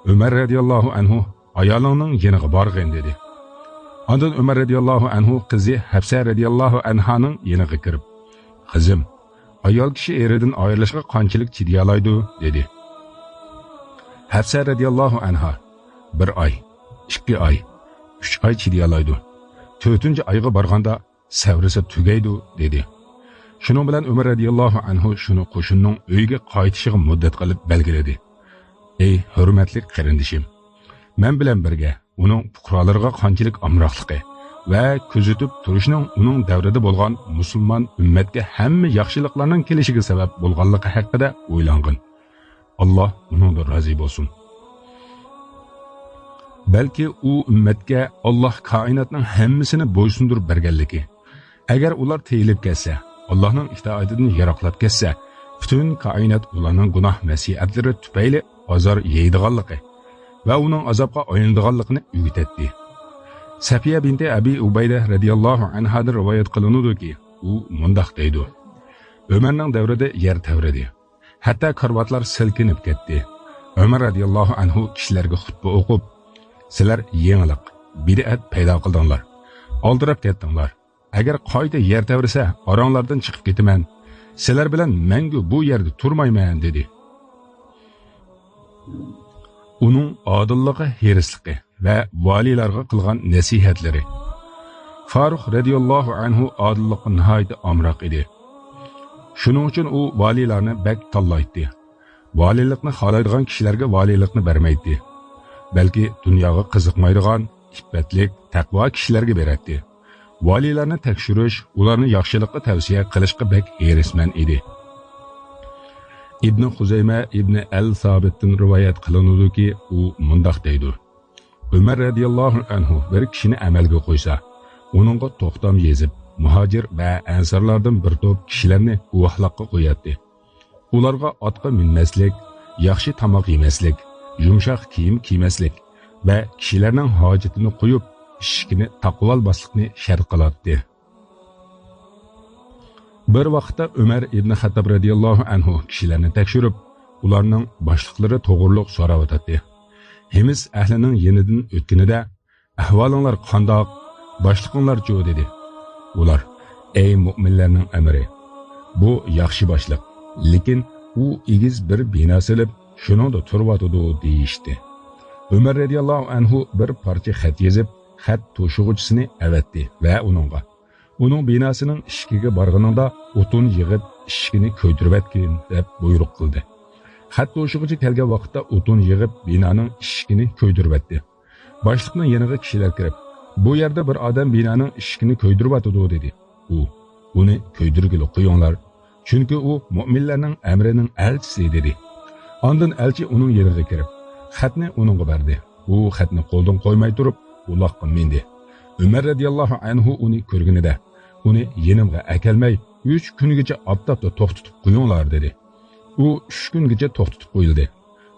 ئۆمەر رەزىياللاھۇ ئەنھۇ، ئايالىڭنىڭ يېنىغا بارغىن، دېدى. ئاندىن ئۆمەر رەزىياللاھۇ ئەنھۇ قىزى ھەپسە رەزىياللاھۇ ئەنھانىڭ يېنىغا كىرىپ، قىزىم، ئايال كىشى ئېرىدىن ئايرىلىشقا قانچىلىك چىدىيالايدۇ؟ دېدى. ھەپسە رەزىياللاھۇ ئەنھا، بىر ئاي، ئىككى ئاي، ئۈچ ئاي چىدىيالايدۇ. تۆتىنچى ئايغا بارغاندا سەۋرىسى تۈگەيدۇ، دېدى. شۇنىڭ بىلەن ئۆمەر رەزىياللاھۇ ئەنھۇ شۇنى قوشۇننىڭ ئۆيىگە قايتىشىغا مۇددەت قىلىپ بەلگىلىدى. ئەي ھۆرمەتلىك قېرىندىشىم! مەن بىلەن بىرگە ئۇنىڭ پۇقرالىرىغا قانچىلىك ئامراقلىقى ۋە كۆزىتىپ تۇرۇشنىڭ ئۇنىڭ دەۋرىدە بولغان مۇسۇلمان ئۈممەتكە ھەممە ياخشىلىقلارنىڭ كېلىشىگە سەۋەب بولغانلىقى ھەققىدە ئويلانغىن. ئاللاھ ئۇنىڭدىن رازى بولسۇن. بەلكى ئۇ ئۈممەتكە ئاللاھ كائىناتنىڭ ھەممىسىنى بويسۇندۇرۇپ بەرگەنلىكى، ئەگەر ئۇلار تىيىلىپ كەتسە، ئاللاھنىڭ ئىتائىتىدىن يىراقلاپ كەتسە، پۈتۈن كائىنات ئۇلارنىڭ گۇناھ مەسىئەتلىرى تۈپەيلى ئازار يەيدىغانلىقى ۋە ئۇنىڭ ئازابقا ئايلىنىدىغانلىقىنى ئۆگىتەتتى. سەپىيە بىنتى ئەبى ئۇبەيدە رەزىياللاھۇ ئەنھادىن رىۋايەت قىلىنىدۇكى، ئۇ مۇنداق دەيدۇ: ئۆمەرنىڭ دەۋرىدە يەر تەۋرىدى. ھەتتا كارىۋاتلار سىلكىنىپ كەتتى. ئۆمەر رەزىياللاھۇ ئەنھۇ كىشىلەرگە خۇتبە ئوقۇپ، سىلەر يېڭىلىق، بىدئەت پەيدا قىلدىڭلار. ئالدىراپ كەتتىڭلار. ئەگەر قايتا يەر تەۋرىسە، ئاراڭلاردىن چىقىپ كېتىمەن. سىلەر بىلەن مەڭگۈ بۇ يەردە تۇرمايمەن، دېدى. ئۇنىڭ ئادىللىقى، ھېرىسلىقى ۋە ۋالىيلارغا قىلغان نەسىھەتلىرى. فاروق رەزىياللاھۇ ئەنھۇ ئادىللىققا ناھايىتى ئامراق ئىدى. شۇنىڭ ئۈچۈن ئۇ ۋالىيلارنى بەك تاللايتتى. ۋالىيلىقنى خالايدىغان كىشىلەرگە ۋالىيلىقنى بەرمەيتتى. بەلكى دۇنياغا قىزىقمايدىغان، ئىپپەتلىك، تەقۋا كىشىلەرگە بېرەتتى. ۋالىيلارنى تەكشۈرۈش، ئۇلارنى ياخشىلىققا تەۋسىيە قىلىشقا بەك ھېرىسمەن ئىدى. ئىبنى خۇزەيمە ئىبنى ئەل سابىتتىن رىۋايەت قىلىنىدۇكى، ئۇ مۇنداق دەيدۇ: ئۆمەر رەزىياللاھۇ ئەنھۇ بىر كىشىنى ئەمەلگە قويسا، ئۇنىڭغا توختام يېزىپ، مۇھاجىر ۋە ئەنسارلاردىن بىر توپ كىشىلەرنى گۇۋاھلىققا قوياتتى. ئۇلارغا ئاتقا مىنمەسلىك، ياخشى تاماق يېمەسلىك، يۇمشاق كىيىم كىيمەسلىك ۋە كىشىلەرنىڭ ھاجىتىنى قويۇپ، ئىشىكىنى تاقىۋالماسلىقنى شەرت قىلاتتى. بىر ۋاقىتتا ئۆمەر ئىبنى خەتتاب رەزىياللاھۇ ئەنھۇ كىشىلەرنى تەكشۈرۈپ، ئۇلارنىڭ باشلىقلىرى توغرۇلۇق سوراۋاتاتتى. ھىمس ئەھلىنىڭ يېنىدىن ئۆتكىنىدە، «ئەھۋالىڭلار قانداق؟ باشلىقىڭلارچۇ؟» دېدى. ئۇلار، «ئەي مۆمىنلەرنىڭ ئەمىرى، بۇ ياخشى باشلىق، لېكىن ئۇ ئېگىز بىر بىنا سېلىپ، شۇنىڭدا تۇرۇۋاتىدۇ» دېيىشتى. ئۆمەر رەزىياللاھۇ ئەنھۇ بىر پارچە خەت يېزىپ، خەت توشۇغۇچىسىنى ئەۋەتتى ۋە ئۇنىڭغا، «ئۇنىڭ بىناسىنىڭ ئىشىكىگە بارغىنىڭدا ئوتۇن يىغىپ، ئىشىكىنى كۆيدۈرۈۋەتكىن» دەپ بۇيرۇق قىلدى. خەت توشۇغۇچى كەلگەن ۋاقىتتا ئوتۇن يىغىپ، بىنانىڭ ئىشىكىنى كۆيدۈرۈۋەتتى. باشلىقنىڭ يېنىغا كىشىلەر كىرىپ، «بۇ يەردە بىر ئادەم بىنانىڭ ئىشىكىنى كۆيدۈرۈۋاتىدۇ» دېدى. ئۇ، «ئۇنى كۆيدۈرگىلى قويۇڭلار، چۈنكى ئۇ مۆمىنلەرنىڭ ئەمرىنىڭ ئەلچىسى» دېدى. ئاندىن ئەلچى ئۇنىڭ يېنىغا كىرىپ، خەتنى ئۇنىڭغا بەردى. ئۇ خەتنى قولدىن قويماي تۇرۇپ، ئۇلاققا مىندى. ئۆمەر رەزىياللاھۇ ئەنھۇ ئۇنى كۆرگىنىدە، «ئۇنى يېنىمغا ئەكەلمەي، ئۈچ كۈنگىچە ئاپتاپتا توختىتىپ قويۇڭلار» دېدى. ئۇ ئۈچ كۈنگىچە توختىتىپ قويۇلدى.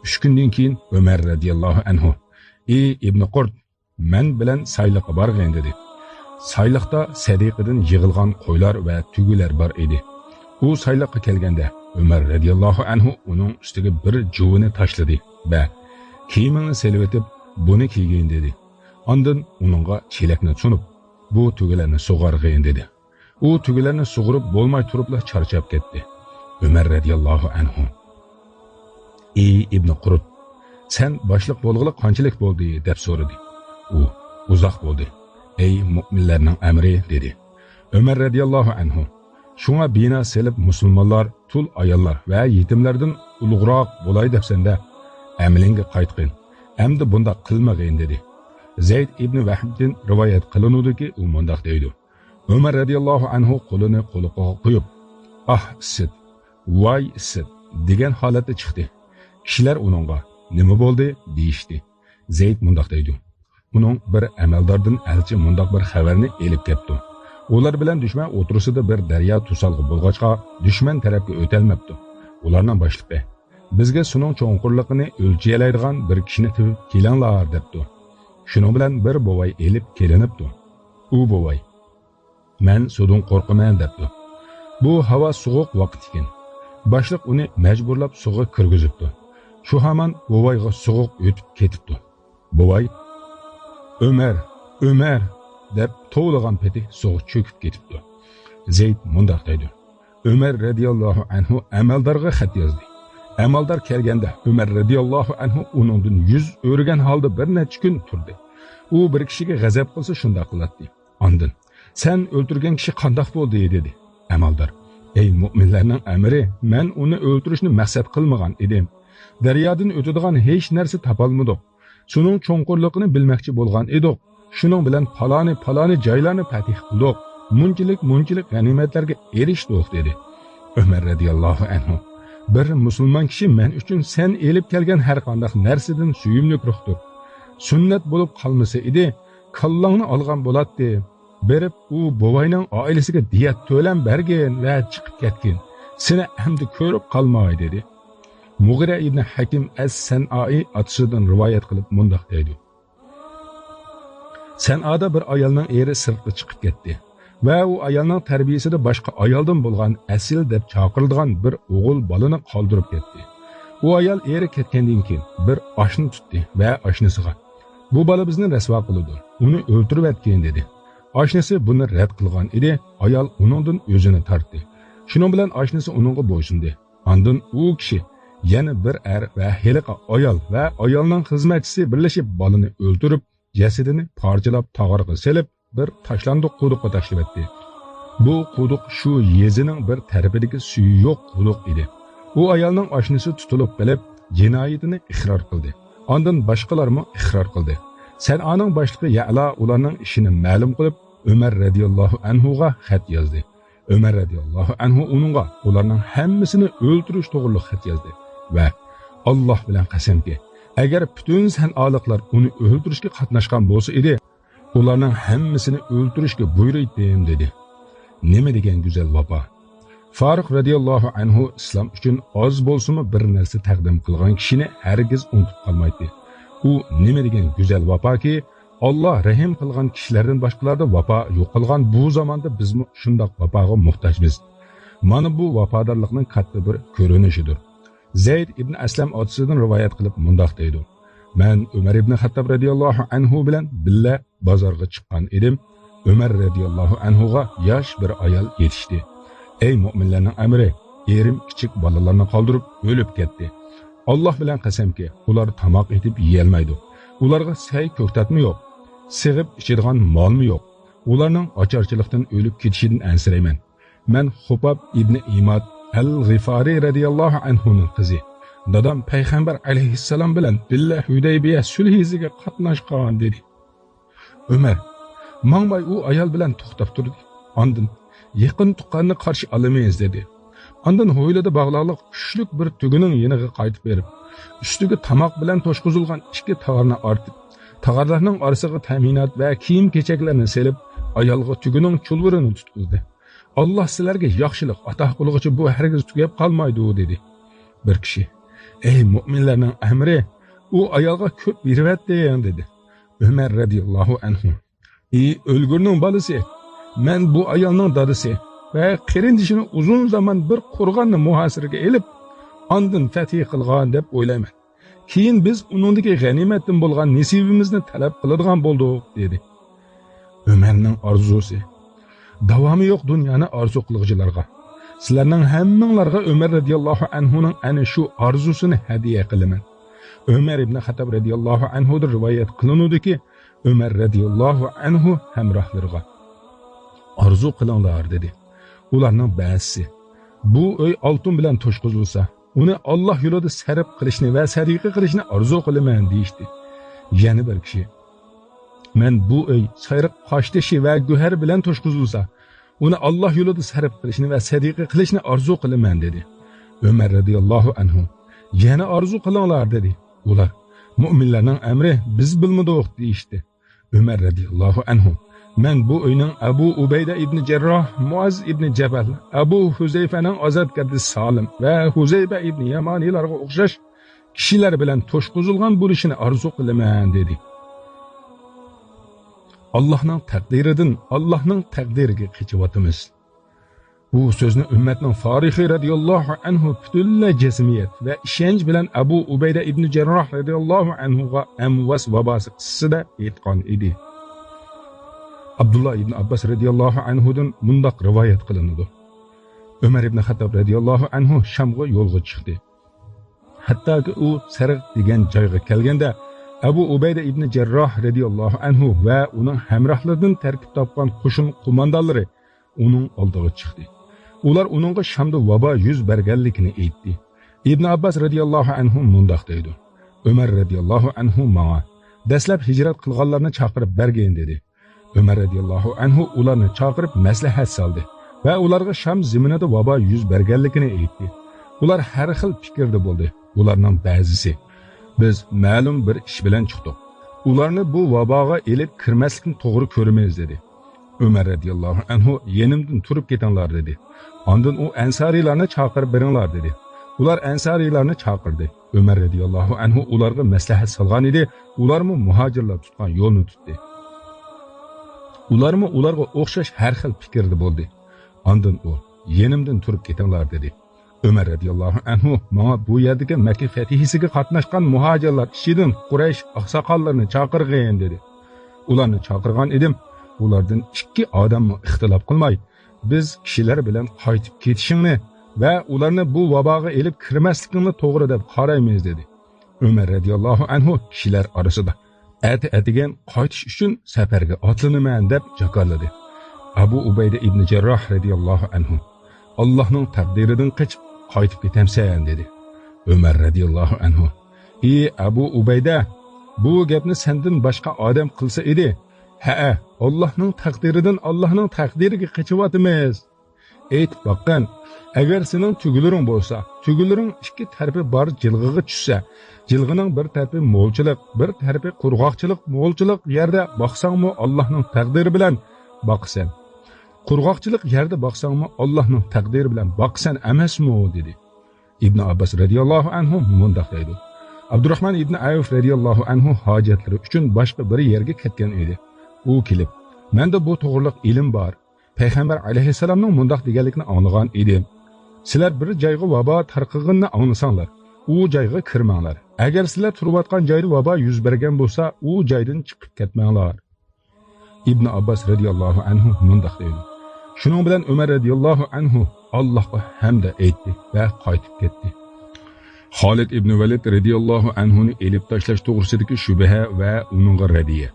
ئۈچ كۈندىن كېيىن ئۆمەر رەزىياللاھۇ ئەنھۇ، «ئى ئىبنى قۇرت، مەن بىلەن سايلىققا بارغىن» دېدى. سايلىقتا سەدىقىدىن يىغىلغان قويلار ۋە تۆگىلەر بار ئىدى. ئۇ سايلىققا كەلگەندە، ئۆمەر رەزىياللاھۇ ئەنھۇ ئۇنىڭ ئۈستىگە بىر جۇۋىنى تاشلىدى ۋە، «كىيىمىڭنى سېلىۋېتىپ، بۇنى كىيگىن» دېدى. ئاندىن ئۇنىڭغا چېلەكنى سۇنۇپ، «بۇ تۆگىلەرنى سۇغارغىن» دېدى. ئۇ تۆگىلەرنى سۇغۇرۇپ بولماي تۇرۇپلا چارچاپ كەتتى. ئۆمەر رەزىياللاھۇ ئەنھۇ، «ئى ئىبنى قۇرت، سەن باشلىق بولغىلى قانچىلىك بولدى؟» دەپ سورىدى. ئۇ، «ئۇزاق بولدى، ئەي مۆمىنلەرنىڭ ئەمىرى» دېدى. ئۆمەر رەزىياللاھۇ ئەنھۇ، «شۇڭا بىنا سېلىپ مۇسۇلمانلار، تۇل ئاياللار ۋە يېتىملەردىن ئۇلۇغراق بولاي دەپسەندە، ئەمىلىڭگە قايتقىن، ئەمدى بۇنداق قىلمىغىن» دېدى. زەيد ئىبنى ۋەھبتىن رىۋايەت قىلىنىدۇكى، ئۇ مۇنداق دەيدۇ: ئۆمەر رەزىياللاھۇ ئەنھۇ قولىنى قۇلىقىغا قويۇپ، «ئاھ ئىسسىت، ۋاي ئىسسىت» دېگەن ھالەتتە چىقتى. كىشىلەر ئۇنىڭغا، «نېمە بولدى؟» دېيىشتى. زەيد مۇنداق دەيدۇ: ئۇنىڭ بىر ئەمەلداردىن ئەلچى مۇنداق بىر خەۋەرنى ئېلىپ كەپتۇ: ئۇلار بىلەن دۈشمەن ئوتتۇرىسىدا بىر دەريا توسالغۇ بولغاچقا، دۈشمەن تەرەپكە ئۆتەلمەپتۇ. ئۇلارنىڭ باشلىقى، «بىزگە سۇنىڭ چوڭقۇرلۇقىنى ئۆلچىيەلەيدىغان بىر كىشىنى تېپىپ كېلىڭلار» دەپتۇ. شۇنىڭ بىلەن بىر بوۋاي ئېلىپ كېلىنىپتۇ. ئۇ بوۋاي، «مەن سۇدىن قورقىمەن» دەپتۇ. بۇ ھاۋا سوغۇق ۋاقىت ئىكەن. باشلىق ئۇنى مەجبۇرلاپ سۇغا كىرگۈزۈپتۇ. شۇ ھامان بوۋايغا سوغۇق ئۆتۈپ كېتىپتۇ. بوۋاي، «ئۆمەر، ئۆمەر» دەپ توۋلىغان پېتى سۇغا چۆكۈپ كېتىپتۇ. زەيد مۇنداق دەيدۇ: ئۆمەر رەزىياللاھۇ ئەنھۇ ئەمەلدارغا خەت يازدى. ئەمەلدار كەلگەندە، ئۆمەر رەزىياللاھۇ ئەنھۇ ئۇنىڭدىن يۈز ئۆرۈگەن ھالدا بىر نەچچە كۈن تۇردى. ئۇ بىر كىشىگە غەزەپ قىلسا، شۇنداق قىلاتتى. ئاندىن، «سەن ئۆلتۈرگەن كىشى قانداق بولدى؟» دېدى. ئەمەلدار، «ئەي مۆمىنلەرنىڭ ئەمىرى، مەن ئۇنى ئۆلتۈرۈشنى مەقسەت قىلمىغان ئىدىم. دەريادىن ئۆتىدىغان ھېچ نەرسە تاپالمىدۇق. سۇنىڭ چوڭقۇرلۇقىنى بىلمەكچى بولغان ئىدۇق. شۇنىڭ بىلەن پالانى، پالانى جايلارنى پەتھ قىلدۇق. مۇنچىلىك، مۇنچىلىك غەنىيمەتلەرگە ئېرىشتۇق» دېدى. ئۆمەر رەزىياللاھۇ ئەنھۇ، «بىر مۇسۇلمان كىشى مەن ئۈچۈن سەن ئېلىپ كەلگەن ھەر قانداق نەرسىدىن سۆيۈملۈكرۇقتۇر. سۈننەت بولۇپ قالمىسا ئىدى، كاللاڭنى ئالغان بولاتتى. بېرىپ ئۇ بوۋاينىڭ ئائىلىسىگە دىيەت تۆلەم بەرگىن ۋە چىقىپ كەتكىن. سېنى ئەمدى كۆرۈپ قالماي» دېدى. مۇغىرە ئىبنى ھەكىم ئەس سەنئائى ئاتىسىدىن رىۋايەت قىلىپ مۇنداق دەيدۇ: سەنئادا بىر ئايالنىڭ ئېرى سىرتقا چىقىپ كەتتى ۋە ئۇ ئايالنىڭ تەربىيىسىدە باشقا ئايالدىن بولغان ئەسىل دەپ چاقىرىلىدىغان بىر ئوغۇل بالىنى قالدۇرۇپ كەتتى. ئۇ ئايال ئېرى كەتكەندىن كېيىن بىر ئاشنا تۇتتى ۋە ئاشنىسىغا، «بۇ بالا بىزنى رەسۋا قىلىدۇ، ئۇنى ئۆلتۈرۈۋەتكىن» دېدى. ئاشنىسى بۇنى رەت قىلغان ئىدى، ئايال ئۇنىڭدىن ئۆزىنى تارتتى. شۇنىڭ بىلەن ئاشنىسى ئۇنىڭغا بويسۇندى. ئاندىن ئۇ كىشى، يەنە بىر ئەر ۋە ھېلىقى ئايال ۋە ئايالنىڭ خىزمەتچىسى بىرلىشىپ بالىنى ئۆلتۈرۈپ، جەسىتىنى پارچىلاپ تاغارغا سېلىپ، بىر تاشلاندۇق قۇدۇققا تاشلىۋەتتى. بۇ قۇدۇق شۇ يېزىنىڭ بىر تەرىپىدىكى سۈيى يوق قۇدۇق ئىدى. ئۇ ئايالنىڭ ئاشنىسى تۇتۇلۇپ قېلىپ، جىنايىتىنى ئىقرار قىلدى. ئاندىن باشقىلارمۇ ئىقرار قىلدى. سەنئانىڭ باشلىقى يەئلا ئۇلارنىڭ ئىشىنى مەلۇم قىلىپ، ئۆمەر رەزىياللاھۇ ئەنھۇغا خەت يازدى. ئۆمەر رەزىياللاھۇ ئەنھۇ ئۇنىڭغا ئۇلارنىڭ ھەممىسىنى ئۆلتۈرۈش توغرىلىق خەت يازدى ۋە «ئاللاھ بىلەن قەسەمكى، ئەگەر پۈتۈن سەنئالىقلار ئۇنى ئۆلتۈرۈشكە قاتناشقان بولسا ئىدى، ئۇلارنىڭ ھەممىسىنى ئۆلتۈرۈشكە بۇيرۇيتتىم» دېدى. نېمە دېگەن گۈزەل ۋاپا! فاروق رەزىياللاھۇ ئەنھۇ ئىسلام ئۈچۈن ئاز بولسىمۇ بىر نەرسە تەقدىم قىلغان كىشىنى ھەرگىز ئۇنتۇپ قالمايتتى. ئۇ نېمە دېگەن گۈزەل ۋاپاكى، ئاللاھ رەھىم قىلغان كىشىلەردىن باشقىلاردا ۋاپا يوقالغان بۇ زاماندا بىزمۇ شۇنداق ۋاپاغا موھتاجمىز. مانا بۇ ۋاپادارلىقنىڭ كاتتا بىر كۆرۈنۈشىدۇر. زەيد ئىبن ئەسلەم ئاتىسىدىن رىۋايەت قىلىپ مۇنداق دەيدۇ: مەن ئۆمەر ئىبن خەتتاب رەزىياللاھۇ ئەنھۇ بىلەن بىللە بازارغا چىققان ئىدىم. ئۆمەر رەزىياللاھۇ ئەنھۇغا ياش بىر ئايال يېتىشتى. ئەي مۆمىنلەرنىڭ ئەمىرى، ئېرىم كىچىك بالىلارنى قالدۇرۇپ ئۆلۈپ كەتتى. ئاللاھ بىلەن قەسەمكى، ئۇلار تاماق ئېتىپ يېيەلمەيدۇ. ئۇلارغا سەي كۆكتاتمۇ يوق، سېغىپ ئىچىدىغان مالمۇ يوق. ئۇلارنىڭ ئاچارچىلىقتىن ئۆلۈپ كېتىشىدىن ئەنسىرەيمەن. مەن خۇباب ئىبنى ئىماد ئەل غىفارى رەزىياللاھۇ ئەنھۇنىڭ قىزى. دادام پەيغەمبەر ئەلەيھىسسالام بىلەن بىللە ھۇدەيبىيە سۈلھىسىگە قاتناشقان، دېدى. ئۆمەر ماڭماي ئۇ ئايال بىلەن توختاپ تۇردى. ئاندىن يېقىن تۇغقاننى قارشى ئالىمىز، دېدى. ئاندىن ھويلىدا باغلاقلىق كۈچلۈك بىر تۆگىنىڭ يېنىغا قايتىپ بېرىپ، ئۈستىگە تاماق بىلەن توشقۇزۇلغان ئىككى تاغارنى ئارتىپ، تاغارلارنىڭ ئارىسىغا تەمىنات ۋە كىيىم-كېچەكلەرنى سېلىپ، ئايالغا تۆگىنىڭ چۇلۋۇرىنى تۇتقۇزدى. «ئاللاھ سىلەرگە ياخشىلىق ئاتا قىلغۇچە بۇ ھەرگىز تۈگەپ قالمايدۇ» دېدى. بىر كىشى: «ئەي مۆمىنلەرنىڭ ئەمىرى، ئۇ ئايالغا كۆپ بېرىۋەتتىڭ» دېدى. ئۆمەر رەزىياللاھۇ ئەنھۇ: «ئى ئۆلگۈرنىڭ بالىسى، مەن بۇ ئايالنىڭ دادىسى ۋە قېرىندىشىنى ئۇزۇن زامان بىر قورغاننى مۇھاسىرىگە ئېلىپ، ئاندىن فەتھى قىلغان دەپ ئويلايمەن. كېيىن بىز ئۇنىڭدىكى غەنىيمەتتىن بولغان نېسىۋىمىزنى تەلەپ قىلىدىغان بولدۇق» دېدى. ئۆمەرنىڭ ئارزۇسى. داۋامى يوق دۇنيانى ئارزۇ قىلغۇچىلارغا، سىلەرنىڭ ھەممىڭلارغا ئۆمەر رەزىياللاھۇ ئەنھۇنىڭ ئەنە شۇ ئارزۇسىنى ھەدىيە قىلىمەن. ئۆمەر ئىبنى خەتتاب رەزىياللاھۇ ئەنھۇدىن رىۋايەت قىلىنىدۇكى، ئۆمەر رەزىياللاھۇ ئەنھۇ ھەمراھلىرىغا: «ئارزۇ قىلىڭلار» دېدى. ئۇلارنىڭ بەزىسى: «بۇ ئۆي ئالتۇن بىلەن توشقۇزۇلسا، ئۇنى ئاللاھ يولىدا سەرپ قىلىشنى ۋە سەدىقە قىلىشنى ئارزۇ قىلىمەن» دېيىشتى. يەنە بىر كىشى: «مەن بۇ ئۆي سېرىق قاشتېشى ۋە گۆھەر بىلەن توشقۇزۇلسا، ئۇنى ئاللاھ يولىدا سەرپ قىلىشنى ۋە سەدىقە قىلىشنى ئارزۇ قىلىمەن» دېدى. ئۆمەر رەزىياللاھۇ ئەنھۇ: «يەنە ئارزۇ قىلىڭلار» دېدى. ئۇلار: «مۆمىنلەرنىڭ ئەمرى، بىز بىلمىدۇق» دېيىشتى. ئۆمەر رەزىياللاھۇ ئەنھۇ: «مەن بۇ ئۆينىڭ ئەبۇ ئۇبەيدە ئىبنى جەرراھ، مۇئاز ئىبنى جەبەل، ئەبۇ ھۇزەيفەنىڭ ئازادگەردىسى سالىم ۋە ھۇزەيفە ئىبنى يامانىلارغا ئوخشاش كىشىلەر بىلەن توشقۇزۇلغان بولۇشىنى ئارزۇ قىلىمەن» دېدى. ئاللاھنىڭ تەقدىرىدىن ئاللاھنىڭ تەقدىرىگە قېچىۋاتىمىز. بۇ سۆزنى ئۈممەتنىڭ فارىخى رەزىياللاھۇ ئەنھۇ پۈتۈنلەي جەزمىيەت ۋە ئىشەنچ بىلەن ئەبۇ ئۇبەيدە ئىبنى جەرراھ رەزىياللاھۇ ئەنھۇغا ئەمۋاس ۋاباسى قىسسىسىدە ئېيتقان ئىدى. ئابدۇللا ئىبنى ئابباس رەزىياللاھۇ ئەنھۇدىن مۇنداق رىۋايەت قىلىنىدۇ: ئۆمەر ئىبنى خەتتاب رەزىياللاھۇ ئەنھۇ شامغا يولغا چىقتى. ھەتتاكى ئۇ سەرغ دېگەن جايغا كەلگەندە، ئەبۇ ئۇبەيدە ئىبنى جەرراھ رەزىياللاھۇ ئەنھۇ ۋە ئۇنىڭ ھەمراھلىرىدىن تەركىب تاپقان قوشۇن قوماندانلىرى ئۇنىڭ ئالدىغا چىقتى. ئۇلار ئۇنىڭغا شامدا ۋابا يۈز بەرگەنلىكىنى ئېيتتى. ئىبن ئابباس رەزىياللاھۇ ئەنھۇ مۇنداق دەيدۇ: ئۆمەر رەزىياللاھۇ ئەنھۇ ماڭا، دەسلەپ ھىجرەت قىلغانلارنى چاقىرىپ بەرگىن، دېدى. ئۆمەر رەزىياللاھۇ ئەنھۇ ئۇلارنى چاقىرىپ مەسلىھەت سالدى ۋە ئۇلارغا شام زېمىنىدا ۋابا يۈز بەرگەنلىكىنى ئېيتتى. ئۇلار ھەر خىل پىكىردە بولدى. ئۇلارنىڭ بەزىسى: «بىز مەلۇم بىر ئىش بىلەن چىقتۇق. ئۇلارنى بۇ ۋاباغا ئېلىپ كىرمەسلىكنى توغرا كۆرىمىز» دېدى. ئۆمەر رەزىياللاھۇ ئەنھۇ: «يېنىمدىن تۇرۇپ كېتىڭلار» دېدى. ئاندىن ئۇ: «ئەنسارىيلارنى چاقىرىپ بېرىڭلار» دېدى. ئۇلار ئەنسارىيلارنى چاقىردى. ئۆمەر رەزىياللاھۇ ئەنھۇ ئۇلارغا مەسلىھەت سالغان ئىدى، ئۇلارمۇ مۇھاجىرلار تۇتقان يولنى تۇتتى. ئۇلارمۇ ئۇلارغا ئوخشاش ھەر خىل پىكىردە بولدى. ئاندىن ئۇ: «يېنىمدىن تۇرۇپ كېتىڭلار» دېدى. ئۆمەر رەزىياللاھۇ ئەنھۇ ماڭا بۇ يەردىكى مەككە فەتھىسىگە قاتناشقان مۇھاجىرلار ئىچىدىن قۇرەيش ئاقساقاللىرىنى چاقىرغىن دېدى. ئۇلارنى چاقىرغان ئىدىم، ئۇلاردىن ئىككى ئادەممۇ ئىختىلاپ قىلماي، «بىز كىشىلەر بىلەن قايتىپ كېتىشىڭنى ۋە ئۇلارنى بۇ ۋاباغا ئېلىپ كىرمەسلىكىڭنى توغرا دەپ قارايمىز» دېدى. ئۆمەر رەزىياللاھۇ ئەنھۇ كىشىلەر ئارىسىدا: «ئەتە ئەتىگەن قايتىش ئۈچۈن سەپەرگە ئاتلىنىمەن» دەپ جاكارلىدى. ئەبۇ ئۇبەيدە ئىبنى جەرراھ رەزىياللاھۇ ئەنھۇ: «ئاللاھنىڭ تەقدىرىدىن قېچىپ، قايتىپ كېتەمسەن؟» دېدى. ئۆمەر رەزىياللاھۇ ئەنھۇ: «ئى ئەبۇ ئۇبەيدە، بۇ گەپنى سەندىن باشقا ئادەم قىلسا ئىدى. ھەئە، ئاللاھنىڭ تەقدىرىدىن ئاللاھنىڭ تەقدىرىگە قېچىۋاتىمىز. ئېيتىپ باققىن، ئەگەر سېنىڭ تۈگىلىرىڭ بولسا، تۈگىلىرىڭ ئىككى تەرىپى بار جىلغىغا چۈشسە، جىلغىنىڭ بىر تەرىپى مولچىلىق، بىر تەرىپى قۇرغاقچىلىق، مولچىلىق يەردە باقساڭمۇ ئاللاھنىڭ تەقدىرى بىلەن باقىسەن. قۇرغاقچىلىق يەردە باقساڭمۇ ئاللاھنىڭ تەقدىرى بىلەن باقىسەن ئەمەسمۇ؟» دېدى. ئىبن ئابباس رەزىياللاھۇ ئەنھۇ مۇنداق دەيدۇ: ئابدۇراخمان ئىبن ئەۋف رەزىياللاھۇ ئەنھۇ ھاجەتلىرى ئۈچۈن باشقا بىر يەرگە كەتكەن ئىدى. ئۇ كېلىپ، مەندە بۇ توغرىلىق ئىلىم بار. پەيغەمبەر ئەلەيھىسسالامنىڭ مۇنداق دېگەنلىكىنى ئاڭلىغان ئىدىم: «سىلەر بىر جايغا ۋابا تارقىغىنىنى ئاڭلىساڭلار، ئۇ جايغا كىرمەڭلار. ئەگەر سىلەر تۇرۇۋاتقان جايدا ۋابا يۈز بەرگەن بولسا، ئۇ جايدىن چىقىپ كەتمەڭلار.» ئىبن ئابباس رەزىياللاھۇ ئەنھۇ مۇنداق دەيدۇ: شۇنىڭ بىلەن ئۆمەر رەزىياللاھۇ ئەنھۇ ئاللاھقا ھەمدە ئېيتتى ۋە قايتىپ كەتتى. خالىد ئىبن ۋەلىد رەزىياللاھۇ ئەنھۇنى ئېلىپ تاشلاش توغرىسىدىكى شۈبھە ۋە ئۇنىڭغا رەددىيە.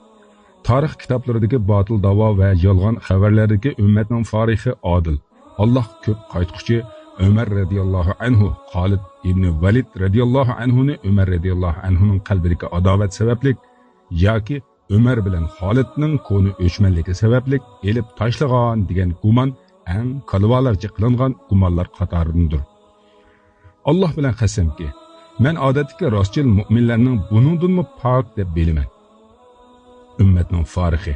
تارىخ كىتابلىرىدىكى باتىل داۋا ۋە يالغان خەۋەرلەردىكى ئۈممەتنىڭ فارىخى ئادىل، ئاللاھقا كۆپ قايتقۇچى ئۆمەر رەزىياللاھۇ ئەنھۇ، خالىد ئىبن ۋەلىد رەزىياللاھۇ ئەنھۇنى ئۆمەر رەزىياللاھۇ ئەنھۇنىڭ قەلبىدىكى ئاداۋەت سەۋەبلىك ياكى ئۆمەر بىلەن خالىدنىڭ كونا ئۆچمەنلىكى سەۋەبلىك ئېلىپ تاشلىغان دېگەن گۇمان ئەڭ كالۋالارچە قىلىنغان گۇمانلار قاتارىدىندۇر. ئاللاھ بىلەن قەسەمكى، مەن ئادەتتىكى راستچىل مۆمىنلەرنىڭ بۇنىڭدىنمۇ پاك دەپ بىلىمەن. ئۈممەتنىڭ فارىخى،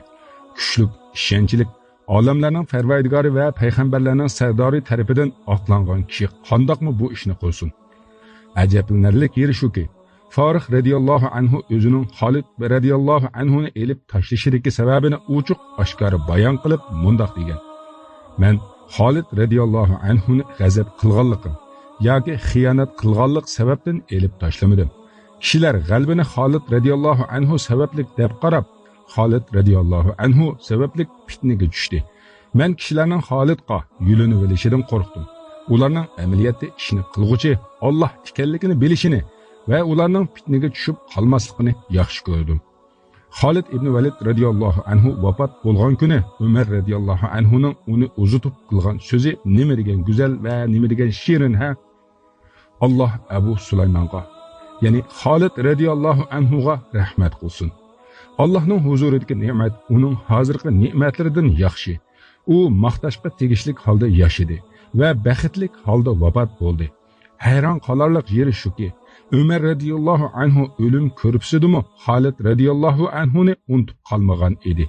كۈچلۈك، ئىشەنچلىك، ئالەملەرنىڭ پەرۋەردىگارى ۋە پەيغەمبەرلەرنىڭ سەردارى تەرىپىدىن ئاقلانغان كىشى قانداقمۇ بۇ ئىشنى قىلسۇن؟ ئەجەبلىنەرلىك يېرى شۇكى، فارىخ رەزىياللاھۇ ئەنھۇ ئۆزىنىڭ خالىد رەزىياللاھۇ ئەنھۇنى ئېلىپ تاشلىشىدىكى سەۋەبىنى ئوچۇق ئاشكارا بايان قىلىپ مۇنداق دېگەن: مەن خالىد رەزىياللاھۇ ئەنھۇنى غەزەپ قىلغانلىقىم ياكى خىيانەت قىلغانلىق سەۋەبتىن ئېلىپ تاشلىمىدىم. كىشىلەر غەلىبىنى خالىد رەزىياللاھۇ ئەنھۇ سەۋەبلىك دەپ قاراپ، خالىد رەزىياللاھۇ ئەنھۇ سەۋەبلىك پىتنىگە چۈشتى. مەن كىشىلەرنىڭ خالىدقا يۆلىنىۋېلىشىدىن قورقتۇم. ئۇلارنىڭ ئەمەلىيەتتە ئىشنى قىلغۇچى ئاللاھ ئىكەنلىكىنى بىلىشىنى ۋە ئۇلارنىڭ پىتنىگە چۈشۈپ قالماسلىقىنى ياخشى كۆردۈم. خالىد ئىبن ۋەلىد رەزىياللاھۇ ئەنھۇ ۋاپات بولغان كۈنى ئۆمەر رەزىياللاھۇ ئەنھۇنىڭ ئۇنى ئۇزىتىپ قىلغان سۆزى نېمە دېگەن گۈزەل ۋە نېمە دېگەن شېرىن ھە! ئاللاھ ئەبۇ سۇلايمانغا، يەنى خالىد رەزىياللاھۇ ئەنھۇغا رەھمەت قىلسۇن. ئاللاھنىڭ ھۇزۇرىدىكى نېمەت ئۇنىڭ ھازىرقى نېمەتلىرىدىن ياخشى. ئۇ ماختاشقا تېگىشلىك ھالدا ياشىدى ۋە بەختلىك ھالدا ۋاپات بولدى. ھەيران قالارلىق يېرى شۇكى، ئۆمەر رەزىياللاھۇ ئەنھۇ ئۆلۈم كۆرپىسىدىمۇ خالىد رەزىياللاھۇ ئەنھۇنى ئۇنتۇپ قالمىغان ئىدى.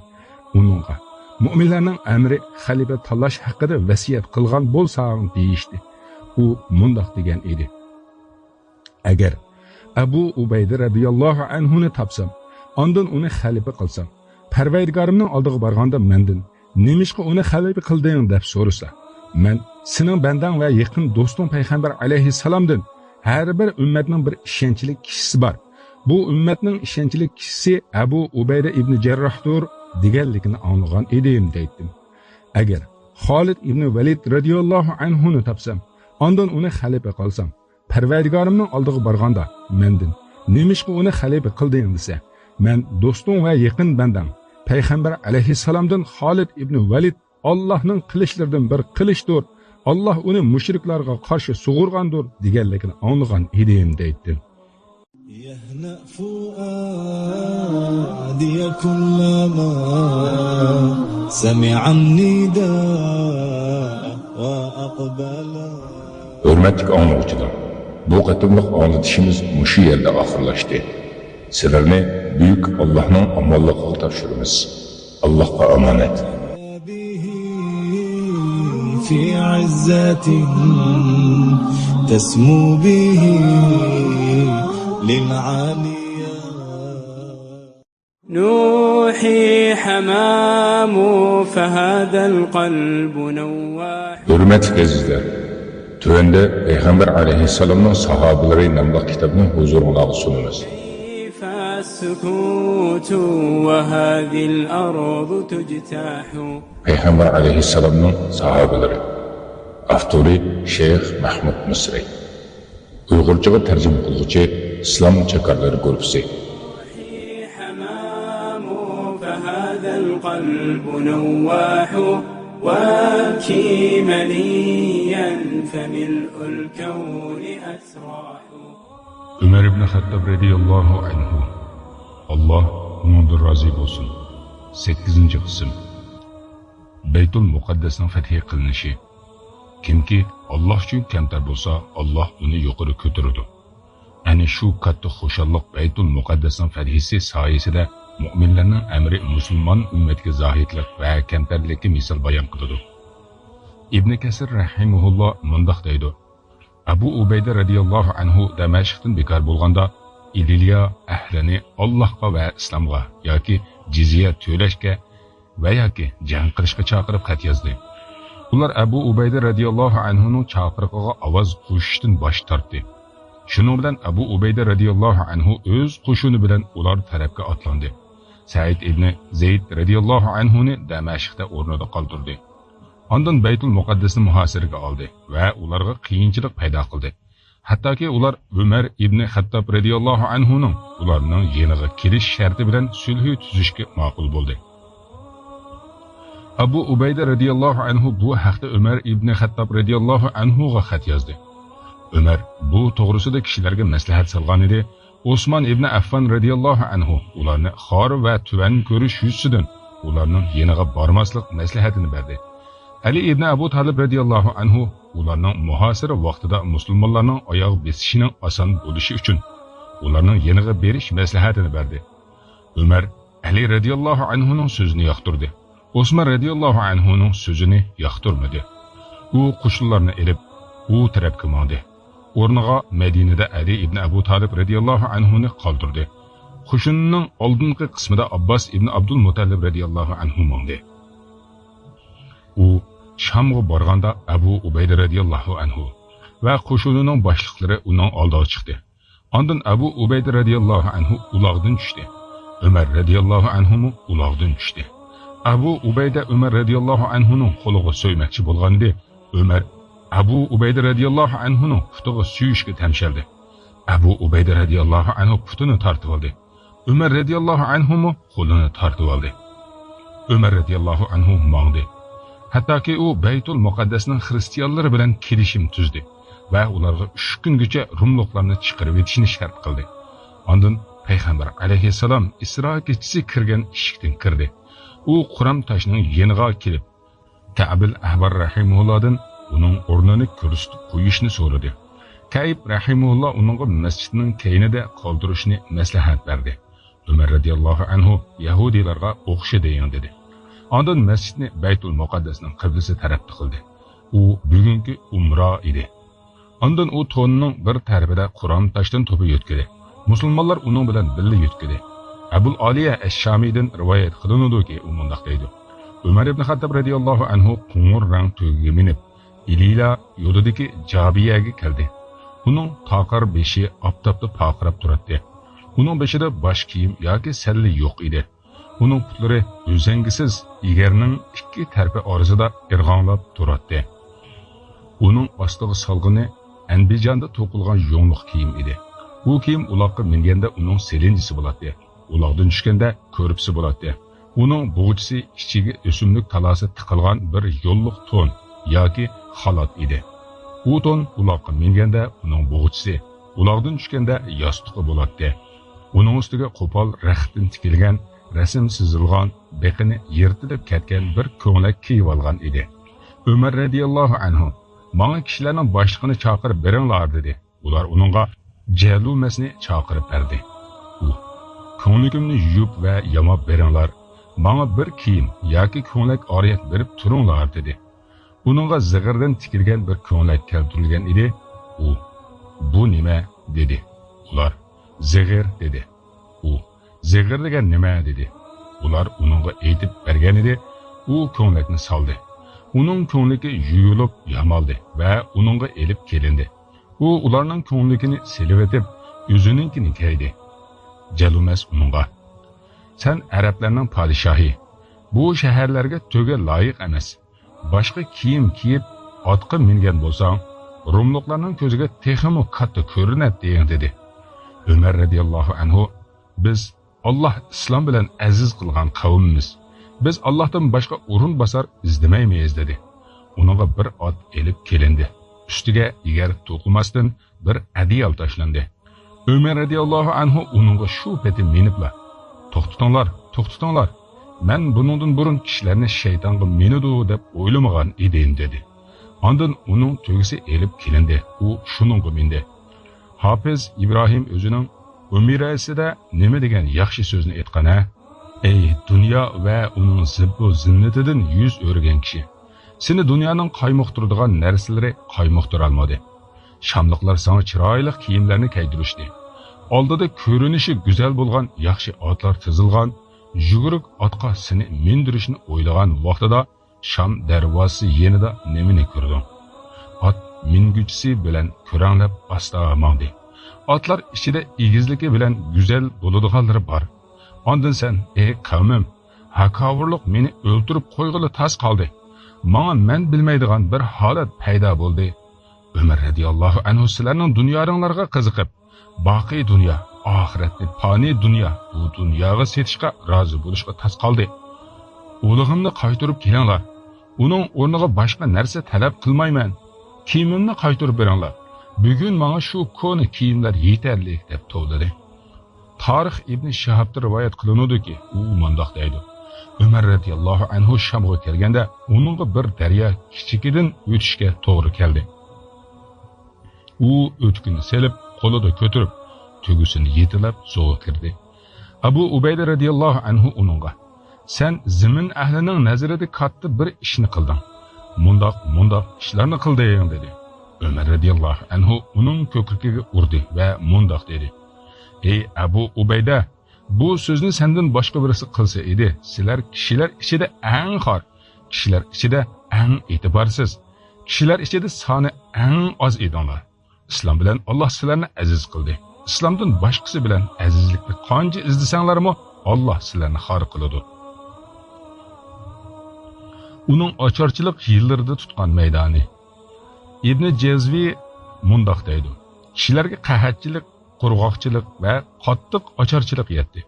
ئۇنىڭغا، مۆمىنلەرنىڭ ئەمىرى خەلىپە تاللاش ھەققىدە ۋەسىيەت قىلغان بولساڭ، دېيىشتى. ئۇ مۇنداق دېگەن ئىدى: ئەگەر ئەبۇ ئۇبەيدە رەزىياللاھۇ ئەنھۇنى تاپسام، ئاندىن ئۇنى خەلىپە قىلسام، پەرۋەردىگارىمنىڭ ئالدىغا بارغاندا مەندىن، «نېمىشقا ئۇنى خەلىپە قىلدىڭ؟» دەپ سورىسا، مەن، «سېنىڭ بەندەڭ ۋە يېقىن دوستۇڭ پەيغەمبەر ئەلەيھىسسالامدىن ھەر بىر ئۈممەتنىڭ بىر ئىشەنچلىك كىشىسى بار. بۇ ئۈممەتنىڭ ئىشەنچلىك كىشىسى ئەبۇ ئۇبەيدە ئىبنى جەرراھدۇر» دېگەنلىكىنى ئاڭلىغان ئىدىم، دەيتتىم. ئەگەر خالىد ئىبنى ۋەلىد رەزىياللاھۇ ئەنھۇنى تاپسام، ئاندىن ئۇنى خەلىپە قىلسام، پەرۋەردىگارىمنىڭ ئالدىغا بارغاندا مەندىن، «نېمىشقا ئۇنى خەلىپە قىلدىڭ؟» دېسە، مەن، «دوستۇڭ ۋە يېقىن بەندەڭ پەيغەمبەر ئەلەيھىسسالامدىن خالىد ئىبنى ۋەلىد ئاللاھنىڭ قىلىچلىرىدىن بىر قىلىچتۇر، ئاللاھ ئۇنى مۇشرىكلارغا قارشى سۇغۇرغاندۇر» دېگەنلىكىنى ئاڭلىغان ئىدىم، دەيتتىم. يهنأ فؤادي كلما سمع النداء وأقبل. ھۆرمەتلىك ئاڭلىغۇچىلار، بۇ قېتىملىق ئاڭلىتىشىمىز مۇشۇ يەردە ئاخىرلاشتى. سىلەرنى بۈيۈك ئاللاھنىڭ ئامانلىقىغا تاپشۇرىمىز. ئاللاھقا ئامانەت. به في عزة تسمو به للعاليا. نوحي حمام فهذا القلب نواح. ھۆرمەتلىك ئەزىزلەر، تۆۋەندە پەيغەمبەر ئەلەيھىسسالامنىڭ ساھابىلىرى ناملىق كىتابنى ھۇزۇرۇڭلارغا سۇنىمىز. كيف السكوت وهذه الأرض تجتاح. پەيغەمبەر ئەلەيھىسسالامنىڭ ساھابىلىرى. ئاپتورى شەيخ مەھمۇد مىسرى. ئۇيغۇرچىغا تەرجىمە قىلغۇچى ئىسلام چاكارلىرى گۇرۇپپىسى. حمام فهذا القلب نواح. وابكي مليا فملء الكون أسرع. ئۆمەر ئىبن خەتتاب رەزىياللاھۇ ئەنھۇ، ئاللاھ ئۇنىڭدىن رازى بولسۇن. سەككىزىنچى قىسىم. بەيتۇل مۇقەددەسنىڭ فەتھى قىلىنىشى. كىمكى ئاللاھ ئۈچۈن كەمتەر بولسا، ئاللاھ ئۇنى يۇقىرى كۆتۈرىدۇ. ئەنە شۇ كاتتا خۇشاللىق بەيتۇل مۇقەددەسنىڭ فەتھىسى سايىسىدە مۆمىنلەرنىڭ ئەمرى مۇسۇلمان ئۈممەتكە زاھىدلىق ۋە كەمتەرلىككە مىسال بايان قىلىدۇ. ئىبنى كەسىر رەھىمەھۇللاھ مۇنداق دەيدۇ: ئەبۇ ئۇبەيدە رەزىياللاھۇ ئەنھۇ دەمەشقتىن بىكار بولغاندا، ئىلىلىيا ئەھلىنى ئاللاھقا ۋە ئىسلامغا ياكى جىزيە تۆلەشكە ۋە ياكى جەڭ قىلىشقا چاقىرىپ خەت يازدى. ئۇلار ئەبۇ ئۇبەيدە رەزىياللاھۇ ئەنھۇنىڭ چاقىرىقىغا ئاۋاز قوشۇشتىن باش تارتتى. شۇنىڭ بىلەن ئەبۇ ئۇبەيدە رەزىياللاھۇ ئەنھۇ ئۆز قوشۇنى بىلەن ئۇلار تەرەپكە ئاتلاندى. سەئىد ئىبنى زەيد رەزىياللاھۇ ئەنھۇنى دەمەشقتە ئورنىدا قالدۇردى. ئاندىن بەيتۇل مۇقەددەسنى مۇھاسىرىگە ئالدى ۋە ئۇلارغا قىيىنچىلىق پەيدا قىلدى. ھەتتاكى ئۇلار ئۆمەر ئىبنى خەتتاب رەزىياللاھۇ ئەنھۇنىڭ ئۇلارنىڭ يېنىغا كېلىش شەرتى بىلەن سۈلھى تۈزۈشكە ماقۇل بولدى. ئەبۇ ئۇبەيدە رەزىياللاھۇ ئەنھۇ بۇ ھەقتە ئۆمەر ئىبنى خەتتاب رەزىياللاھۇ ئەنھۇغا خەت يازدى. ئۆمەر بۇ توغرىسىدا كىشىلەرگە مەسلىھەت سالغان ئىدى. ئوسمان ئىبنى ئەففان رەزىياللاھۇ ئەنھۇ ئۇلارنى خار ۋە تۆۋەن كۆرۈش يۈزىسىدىن ئۇلارنىڭ يېنىغا بارماسلىق مەسلىھەتىنى بەردى. ئەلى ئىبنى ئەبۇ تالىپ رەزىياللاھۇ ئەنھۇ ئۇلارنىڭ مۇھاسىرە ۋاقتىدا مۇسۇلمانلارنىڭ ئاياغ بېسىشىنىڭ ئاسان بولۇشى ئۈچۈن ئۇلارنىڭ يېنىغا بېرىش مەسلىھەتىنى بەردى. ئۆمەر ئەلى رەزىياللاھۇ ئەنھۇنىڭ سۆزىنى ياقتۇردى. ئوسمان رەزىياللاھۇ ئەنھۇنىڭ سۆزىنى ياقتۇرمىدى. ئۇ قوشۇنلارنى ئېلىپ، ئۇ تەرەپكە ماڭدى. ئورنىغا مەدىنىدە ئەلى ئىبنى ئەبۇ تالىپ رەزىياللاھۇ ئەنھۇنى قالدۇردى. قوشۇنىنىڭ ئالدىنقى قىسمىدا ئابباس ئىبنى ئابدۇلمۇتەللىپ رەزىياللاھۇ ئەنھۇ ماڭدى. ئۇ شامغا بارغاندا ئەبۇ ئۇبەيدە رەزىياللاھۇ ئەنھۇ ۋە قوشۇنىنىڭ باشلىقلىرى ئۇنىڭ ئالدىغا چىقتى. ئاندىن ئەبۇ ئۇبەيدە رەزىياللاھۇ ئەنھۇ ئۇلاغدىن چۈشتى. ئۆمەر رەزىياللاھۇ ئەنھۇمۇ ئۇلاغدىن چۈشتى. ئەبۇ ئۇبەيدە ئۆمەر رەزىياللاھۇ ئەنھۇنىڭ قولىغا سۆيمەكچى بولغانىدى، ئۆمەر ئەبۇ ئۇبەيدە رەزىياللاھۇ ئەنھۇنىڭ پۇتىغا سۆيۈشكە تەمشەلدى. ئەبۇ ئۇبەيدە رەزىياللاھۇ ئەنھۇ پۇتىنى تارتىۋالدى. ئۆمەر رەزىياللاھۇ ئەنھۇمۇ قولىنى تارتىۋالدى. ئۆمەر رەزىياللاھۇ ئەنھۇ ماڭدى. ھەتتاكى ئۇ بەيتۇل مۇقەددەسنىڭ خىرىستىيانلىرى بىلەن كېلىشىم تۈزدى ۋە ئۇلارغا ئۈچ كۈنگىچە روملۇقلارنى چىقىرىۋېتىشنى شەرت قىلدى. ئاندىن پەيغەمبەر ئەلەيھىسسالام ئىسرا كېچىسى كىرگەن ئىشىكتىن كىردى. ئۇ قۇرام تاشنىڭ يېنىغا كېلىپ، كەئبىل ئەھبار رەھىمەھۇللادىن ئۇنىڭ ئورنىنى كۆرسىتىپ قويۇشنى سورىدى. كەئب رەھىمەھۇللا ئۇنىڭغا مەسچىتنىڭ كەينىدە قالدۇرۇشنى مەسلىھەت بەردى. ئۆمەر رەزىياللاھۇ ئەنھۇ يەھۇدىيلارغا ئوخشىدىڭ دېدى. ئاندىن مەسچىتنى بەيتۇل مۇقەددەسنىڭ قىبلىسى تەرەپتە قىلدى. ئۇ بۈگۈنكى ئۇمرا ئىدى. ئاندىن ئۇ تونىنىڭ بىر تەرىپىدە قۇرام تاشتىن توپا يۆتكىدى. مۇسۇلمانلار ئۇنىڭ بىلەن بىللە يۆتكىدى. ئەبۇل ئالىيە ئەششامىدىن رىۋايەت قىلىنىدۇكى، ئۇ مۇنداق دەيدۇ: ئۆمەر ئىبن خەتتاب رەزىياللاھۇ ئەنھۇ قوڭۇر رەڭ تۆگىگە مىنىپ، ئىلىلا يولىدىكى جابىيەگە كەلدى. ئۇنىڭ تاقار بېشى ئاپتاپتا پارقىراپ تۇراتتى. ئۇنىڭ بېشىدا باش كىيىم ياكى سەللە يوق ئىدى. ئۇنىڭ پۇتلىرى ئۈزەڭگىسىز ئېگەرنىڭ ئىككى تەرىپى ئارىسىدا ئىرغاڭلاپ تۇراتتى. ئۇنىڭ ئاستىغا سالغىنى ئەنبىجاندا توقۇلغان يۇڭلۇق كىيىم ئىدى. بۇ كىيىم ئۇلاققا مىنگەندە ئۇنىڭ سېلىنجىسى بولاتتى. ئۇلاقتىن چۈشكەندە كۆرپىسى بولاتتى. ئۇنىڭ بوغچىسى ئىچىگە ئۆسۈملۈك تالاسى تىقىلغان بىر يوللۇق تون ياكى خالات ئىدى. ئۇ تون ئۇلاققا مىنگەندە ئۇنىڭ بوغچىسى، ئۇلاقتىن چۈشكەندە ياستۇقى بولاتتى. ئۇنىڭ ئۈستىگە قوپال رەختتىن تىكىلگەن، رەسىم سىزىلغان، بېقىنى يىرتىلىپ كەتكەن بىر كۆڭلەك كىيىۋالغان ئىدى. ئۆمەر رەزىياللاھۇ ئەنھۇ، ماڭا كىشىلەرنىڭ باشلىقىنى چاقىرىپ بېرىڭلار، دېدى. ئۇلار ئۇنىڭغا جەلۇمەسنى چاقىرىپ بەردى. ئۇ، كۆڭلىكىمنى يۇيۇپ ۋە ياماپ بېرىڭلار، ماڭا بىر كىيىم ياكى كۆڭلەك ئارىيەت بېرىپ تۇرۇڭلار، دېدى. ئۇنىڭغا زىغىردىن تىكىلگەن بىر كۆڭلەك كەلتۈرۈلگەن ئىدى. ئۇ، بۇ نېمە؟ دېدى. ئۇلار، زىغىر، دېدى. ئۇ، زىغىر دېگەن نېمە؟ دېدى. ئۇلار ئۇنىڭغا ئېيتىپ بەرگەنىدى. ئۇ كۆڭلەكنى سالدى. ئۇنىڭ كۆڭلىكى يۇيۇلۇپ يامالدى ۋە ئۇنىڭغا ئېلىپ كېلىندى. ئۇ ئۇلارنىڭ كۆڭلىكىنى سېلىۋېتىپ، ئۆزىنىڭكىنى كىيدى. جەلۇمەس ئۇنىڭغا، سەن ئەرەبلەرنىڭ پادىشاھى، بۇ شەھەرلەرگە تۆگە لايىق ئەمەس. باشقا كىيىم كىيىپ، ئاتقا مىنگەن بولساڭ، روملۇقلارنىڭ كۆزىگە تېخىمۇ كاتتا كۆرۈنەتتىڭ، دېدى. ئۆمەر رەزىياللاھۇ ئەنھۇ، بىز ئاللاھ ئىسلام بىلەن ئەزىز قىلغان قەۋممىز. «بىز ئاللاھتىن باشقا ئورۇنباسار ئىزدىمەيمىز» دېدى. ئۇنىڭغا بىر ئات ئېلىپ كېلىندى. ئۈستىگە ئېگەر توقۇماستىن بىر ئەدىيال تاشلاندى. ئۆمەر رەزىياللاھۇ ئەنھۇ ئۇنىڭغا شۇ پېتى مىنىپلا، «توختىتىڭلار، توختىتىڭلار! مەن بۇنىڭدىن بۇرۇن كىشىلەرنى شەيتانغا مىنىدۇ دەپ ئويلىمىغان ئىدىم» دېدى. ئاندىن ئۇنىڭ تۆگىسى ئېلىپ كېلىندى. ئۇ شۇنىڭغا مىندى. ھاپىز ئىبراھىم ئۆزىنىڭ ئۆمىرەسىدە نېمە دېگەن ياخشى سۆزنى ئېيتقان ھە؟ «ئەي دۇنيا ۋە ئۇنىڭ زىببۇ زىننىتىدىن يۈز ئۆرۈگەن كىشى! سېنى دۇنيانىڭ قايمۇقتۇرىدىغان نەرسىلىرى قايمۇقتۇرالمىدى. شاملىقلار ساڭا چىرايلىق كىيىملەرنى كىيدۈرۈشتى. ئالدىدا كۆرۈنۈشى گۈزەل بولغان ياخشى ئاتلار تىزىلغان. يۈگۈرۈك ئاتقا سېنى مىندۈرۈشنى ئويلىغان ۋاقتىدا شام دەرۋازىسى يېنىدا نېمىنى كۆردۈڭ؟ ئات مىنگۈچىسى بىلەن كۆرەڭلەپ ئاستا ماڭدى. ئاتلار ئىچىدە ئېگىزلىكى بىلەن گۈزەل بولىدىغانلىرى بار. ئاندىن سەن، ئەي قەۋمىم، ھاكاۋۇرلۇق مېنى ئۆلتۈرۈپ قويغىلى تاس قالدى. ماڭا مەن بىلمەيدىغان بىر ھالەت پەيدا بولدى. ئۆمەر رەزىياللاھۇ ئەنھۇ سىلەرنىڭ دۇنيالىرىڭلارغا قىزىقىپ، باقىي دۇنيا، ئاخىرەتنى پانىي دۇنيا، بۇ دۇنياغا سېتىشقا رازى بولۇشقا تاس قالدى. ئۇلىغىمنى قايتۇرۇپ كېلىڭلار. ئۇنىڭ ئورنىغا باشقا نەرسە تەلەپ قىلمايمەن. كىيىمىمنى قايتۇرۇپ بېرىڭلار. بۈگۈن ماڭا شۇ كونا كىيىملەر يېتەرلىك» دەپ توۋلىدى. تارىخ ئىبنى شىھابتا رىۋايەت قىلىنىدۇكى، ئۇ مۇنداق دەيدۇ: «ئۆمەر رەزىياللاھۇ ئەنھۇ شامغا كەلگەندە، ئۇنىڭغا بىر دەريا كىچىكىدىن ئۆتۈشكە توغرا كەلدى. ئۇ ئۆتۈكىنى سېلىپ، قولىدا كۆتۈرۈپ، تۆگىسىنى يېتىلەپ سۇغا كىردى. ئەبۇ ئۇبەيدە رەزىياللاھۇ ئەنھۇ ئۇنىڭغا، سەن زېمىن ئەھلىنىڭ نەزىرىدە كاتتا بىر ئىشنى قىلدىڭ. مۇنداق، مۇنداق ئىشلارنى قىلدىڭ» دېدى. ئۆمەر رەزىياللاھۇ ئەنھۇ ئۇنىڭ كۆكرىكىگە ئۇردى ۋە مۇنداق دېدى: «ئەي ئەبۇ ئۇبەيدە، بۇ سۆزنى سەندىن باشقا بىرسى قىلسا ئىدى، سىلەر كىشىلەر ئىچىدە ئەڭ خار، كىشىلەر ئىچىدە ئەڭ ئېتىبارسىز، كىشىلەر ئىچىدە سانى ئەڭ ئاز ئىدىڭلار. ئىسلام بىلەن ئاللاھ سىلەرنى ئەزىز قىلدى. ئىسلامدىن باشقىسى بىلەن ئەزىزلىكنى قانچە ئىزدىسەڭلارمۇ، ئاللاھ سىلەرنى خار قىلىدۇ.» ئۇنىڭ ئاچارچىلىق يىللىرىدا تۇتقان مەيدانى. ئىبنى جەزۋى مۇنداق دەيدۇ: «كىشىلەرگە قەھەتچىلىك، قۇرغاقچىلىق ۋە قاتتىق ئاچارچىلىق يەتتى.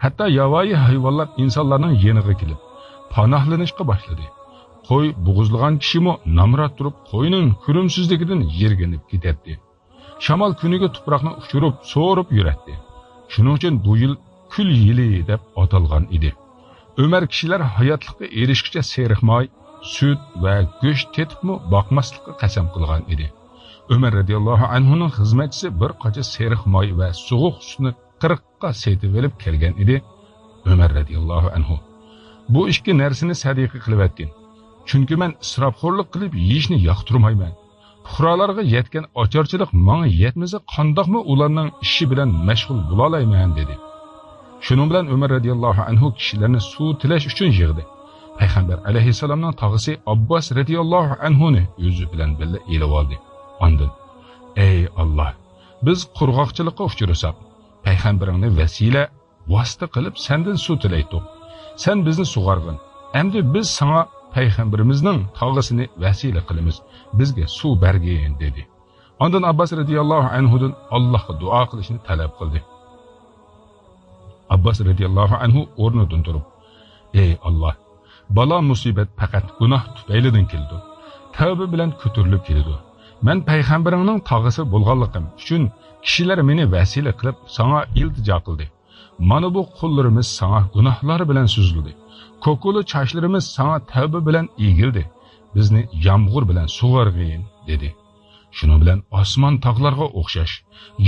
ھەتتا ياۋايى ھايۋانلار ئىنسانلارنىڭ يېنىغا كېلىپ، پاناھلىنىشقا باشلىدى. قوي بوغۇزلىغان كىشىمۇ نامرات تۇرۇپ، قوينىڭ كۆرۈمسىزلىكىدىن يىرگىنىپ كېتەتتى. شامال كۈنىگە تۇپراقنى ئۇچۇرۇپ، سورۇپ يۈرەتتى. شۇنىڭ ئۈچۈن بۇ يىل كۈل يىلى دەپ ئاتالغان ئىدى. ئۆمەر كىشىلەر ھاياتلىققا ئېرىشكۈچە سېرىق ماي، سۈت ۋە گۆش تېتىپمۇ باقماسلىققا قەسەم قىلغان ئىدى. ئۆمەر رەزىياللاھۇ ئەنھۇنىڭ خىزمەتچىسى بىر قاچا سېرىق ماي ۋە سوغۇق سۈتنى قىرىققا سېتىۋېلىپ كەلگەن ئىدى. ئۆمەر رەزىياللاھۇ ئەنھۇ، بۇ ئىككى نەرسىنى سەدىقە قىلىۋەتكىن. چۈنكى مەن ئىسراپخورلۇق قىلىپ يېيىشنى ياقتۇرمايمەن. پۇقرالارغا يەتكەن ئاچارچىلىق ماڭا يەتمىسە، قانداقمۇ ئۇلارنىڭ ئىشى بىلەن مەشغۇل بولالايمەن» دېدى. شۇنىڭ بىلەن ئۆمەر رەزىياللاھۇ ئەنھۇ كىشىلەرنى سۇ تىلەش ئۈچۈن يىغدى. پەيغەمبەر ئەلەيھىسسالامنىڭ تاغىسى ئابباس رەزىياللاھۇ ئەنھۇنى ئۆزى بىلەن بىللە ئېلىۋالدى. ئاندىن، ئەي ئاللاھ، بىز قۇرغاقچىلىققا ئۇچرىساق، پەيغەمبىرىڭنى ۋەسىلە، ۋاسىتە قىلىپ سەندىن سۇ تىلەيتتۇق. سەن بىزنى سۇغارغىن. ئەمدى بىز ساڭا پەيغەمبىرىمىزنىڭ تاغىسىنى ۋەسىلە قىلىمىز. بىزگە سۇ بەرگىن، دېدى. ئاندىن ئابباس رەزىياللاھۇ ئەنھۇدىن ئاللاھقا دۇئا قىلىشنى تەلەپ قىلدى. ئابباس رەزىياللاھۇ ئەنھۇ ئورنىدىن تۇرۇپ، ئەي ئاللاھ، بالا مۇسىبەت پەقەت گۇناھ تۈپەيلىدىن كېلىدۇ. تەۋبە بىلەن كۆتۈرۈلۈپ كېلىدۇ. مەن پەيغەمبىرىڭنىڭ تاغىسى بولغانلىقىم ئۈچۈن كىشىلەر مېنى ۋەسىلە قىلىپ ساڭا ئىلتىجا قىلدى. مانا بۇ قوللىرىمىز ساڭا گۇناھلار بىلەن سۈزۈلدى. كوكۇلا چاچلىرىمىز ساڭا تەۋبە بىلەن ئېگىلدى. بىزنى يامغۇر بىلەن سۇغارغىن، دېدى. شۇنىڭ بىلەن ئاسمان تاغلارغا ئوخشاش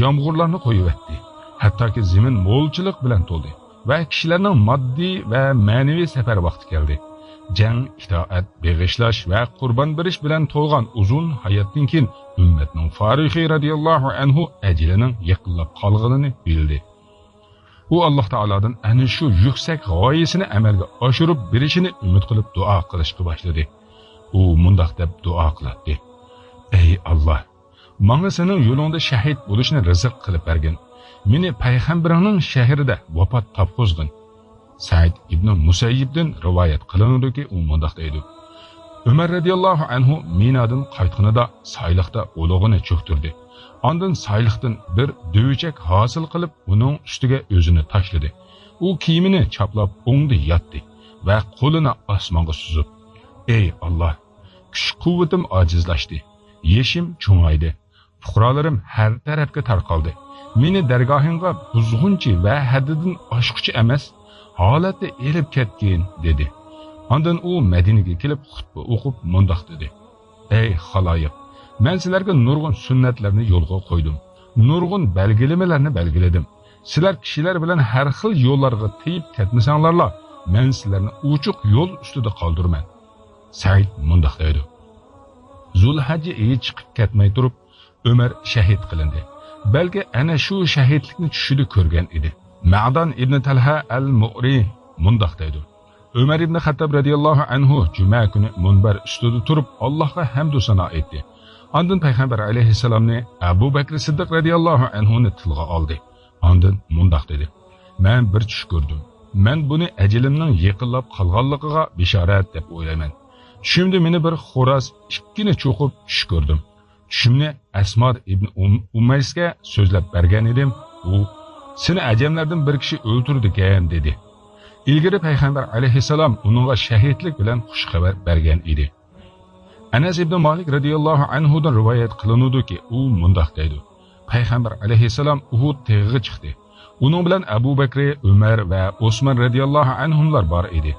يامغۇرلارنى قويۇۋەتتى. ھەتتاكى زېمىن مولچىلىق بىلەن تولدى ۋە كىشىلەرنىڭ ماددىي ۋە مەنىۋى سەپەر ۋاقتى كەلدى. جەڭ، ئىتائەت، بېغىشلاش ۋە قۇربان بېرىش بىلەن تولغان ئۇزۇن ھاياتتىن كېيىن ئۈممەتنىڭ فارۇخى رەزىياللاھۇ ئەنھۇ ئەجىلىنىڭ يېقىنلاپ قالغىنىنى بىلدى. ئۇ ئاللاھ تائالادىن ئەنە شۇ يۈكسەك غايىسىنى ئەمەلگە ئاشۇرۇپ بېرىشىنى ئۈمىد قىلىپ دۇئا قىلىشقا باشلىدى. ئۇ مۇنداق دەپ دۇئا قىلاتتى: ئەي ئاللاھ، ماڭا سېنىڭ يولۇڭدا شەھىد بولۇشنى رىزىق قىلىپ بەرگىن. مېنى پەيغەمبىرىڭنىڭ شەھىرىدە ۋاپات تاپقۇزغىن. سەئىد ئىبنى مۇسەييىبتىن رىۋايەت قىلىنىدۇكى، ئۇ مۇنداق دەيدۇ: ئۆمەر رەزىياللاھۇ ئەنھۇ مىنادىن قايتقىنىدا سايلىقتا ئۇلۇغىنى چۆكتۈردى. ئاندىن سايلىقتىن بىر دۈۋىچەك ھاسىل قىلىپ، ئۇنىڭ ئۈستىگە ئۆزىنى تاشلىدى. ئۇ كىيىمىنى چاپلاپ، ئوڭدا ياتتى. ۋە قولىنى ئاسمانغا سوزۇپ، ئەي ئاللا، كۈچ-قۇۋۋىتىم ئاجىزلاشتى، يېشىم چوڭايدى، پۇقرالىرىم ھەر تەرەپكە تارقالدى. مېنى دەرگاھىڭغا بۇزغۇنچى ۋە ھەددىدىن ئاشقۇچى ئەمەس ھالەتتە ئېلىپ كەتكىن، دېدى. ئاندىن ئۇ مەدىنىگە كېلىپ خۇتبە ئوقۇپ مۇنداق دېدى: ئەي خالايىق، مەن سىلەرگە نۇرغۇن سۈننەتلەرنى يولغا قويدۇم، نۇرغۇن بەلگىلىمىلەرنى بەلگىلىدىم. سىلەر كىشىلەر بىلەن ھەر خىل يوللارغا تېيىپ كەتمىسەڭلارلا، مەن سىلەرنى ئوچۇق يول ئۈستىدە قالدۇرىمەن. سەئىد مۇنداق دەيدۇ: زۇلھەججە ئېيى چىقىپ كەتمەي تۇرۇپ، ئۆمەر شەھىد قىلىندى. بەلكى ئەنە شۇ شەھىدلىكنى چۈشىدە كۆرگەن ئىدى. مەدان ئىبنى تەلھە ئەل مۇئرى مۇنداق دەيدۇ: ئۆمەر ئىبنى خەتتاب رەزىياللاھۇ ئەنھۇ جۈمە كۈنى مۇنبەر ئۈستىدە تۇرۇپ، ئاللاھقا ھەمدۇ سانا ئېيتتى. ئاندىن پەيغەمبەر ئەلەيھىسسالامنى، ئەبۇ بەكرى سىددىق رەزىياللاھۇ ئەنھۇنى تىلغا ئالدى. ئاندىن مۇنداق دېدى: مەن بىر چۈش كۆردۈم. مەن بۇنى ئەجىلىمنىڭ يېقىنلاپ قالغانلىقىغا بېشارەت دەپ ئويلايمەن. چۈشۈمدە مېنى بىر خوراز ئىككىنى چوقۇپ چۈش كۆردۈم. چۈشۈمنى ئەسماد ئىبن ئۇم-، ئۇمەيسكە سۆزلەپ بەرگەن ئىدىم. ئۇ، سېنى ئەجەملەردىن بىر كىشى ئۆلتۈرىدىكەن، دېدى. ئىلگىرى پەيغەمبەر ئەلەيھىسسالام ئۇنىڭغا شەھىدلىك بىلەن خۇش خەۋەر بەرگەن ئىدى. ئەنەس ئىبن مالىك رەزىياللاھۇ ئەنھۇدىن رىۋايەت قىلىنىدۇكى، ئۇ مۇنداق دەيدۇ: پەيغەمبەر ئەلەيھىسسالام ئۇھۇد تېغىغا چىقتى. ئۇنىڭ بىلەن ئەبۇ بەكرى، ئۆمەر ۋە ئوسمان رەزىياللاھۇ ئەنھۇملار بار ئىدى.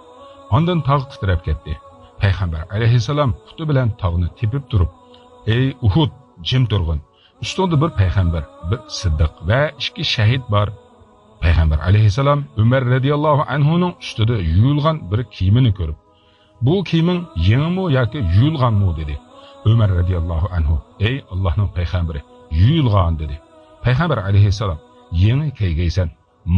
ئاندىن تاغ تىترەپ كەتتى. پەيغەمبەر ئەلەيھىسسالام پۇتى بىلەن تاغنى تېپىپ تۇرۇپ، ئەي ئۇھۇد، جىم تۇرغىن! ئۈستۈڭدە بىر پەيغەمبەر، بىر سىددىق ۋە ئىككى شەھىد بار. پەيغەمبەر ئەلەيھىسسالام ئۆمەر رەزىياللاھۇ ئەنھۇنىڭ ئۈستىدە يۇيۇلغان بىر كىيىمىنى كۆرۈپ، بۇ كىيىمىڭ يېڭىمۇ ياكى يۇيۇلغانمۇ؟ دېدى. ئۆمەر رەزىياللاھۇ ئەنھۇ، ئەي ئاللاھنىڭ پەيغەمبىرى، يۇيۇلغان، دېدى. پەيغەمبەر ئەلەيھىسسالام، يېڭى كىيگەيسەن،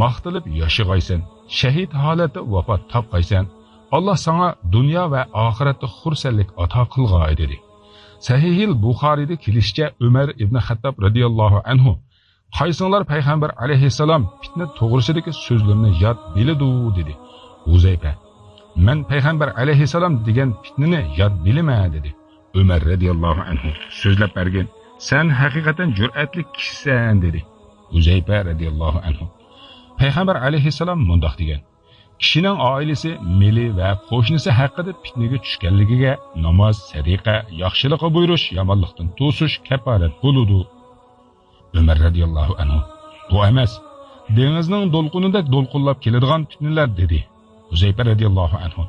ماختىلىپ ياشىغايسەن، شەھىد ھالەتتە ۋاپات تاپقايسەن، ئاللا ساڭا دۇنيا ۋە ئاخىرەتتە خۇرسەنلىك ئاتا قىلغاي، دېدى. سەھىھىل بۇخارىيدا كېلىشىچە، ئۆمەر ئىبن خەتتاب رەزىياللاھۇ ئەنھۇ، قايسىڭلار پەيغەمبەر ئەلەيھىسسالام پىتنە توغرىسىدىكى سۆزلىرىنى ياد بىلىدۇ؟ دېدى. ھۇزەيپە، مەن پەيغەمبەر ئەلەيھىسسالام دېگەن پىتنىنى ياد بىلىمەن، دېدى. ئۆمەر رەزىياللاھۇ ئەنھۇ، سۆزلەپ بەرگىن، سەن ھەقىقەتەن جۈرئەتلىك كىشىسەن، دېدى. ھۇزەيپە رەزىياللاھۇ ئەنھۇ، پەيغەمبەر ئەلەيھىسسالام مۇنداق دېگەن: كىشىنىڭ ئائىلىسى، مېلى ۋە قوشنىسى ھەققىدە پىتنىگە چۈشكەنلىكىگە ناماز، سەدىقە، ياخشىلىققا بۇيرۇش، يامانلىقتىن توسۇش كاپالەت بولىدۇ. ئۆمەر رەزىياللاھۇ ئەنھۇ، بۇ ئەمەس، دېڭىزنىڭ دولقۇنىدەك دولقۇنلاپ كېلىدىغان پىتنىلەر، دېدى. ھۇزەيپە رەزىياللاھۇ ئەنھۇ،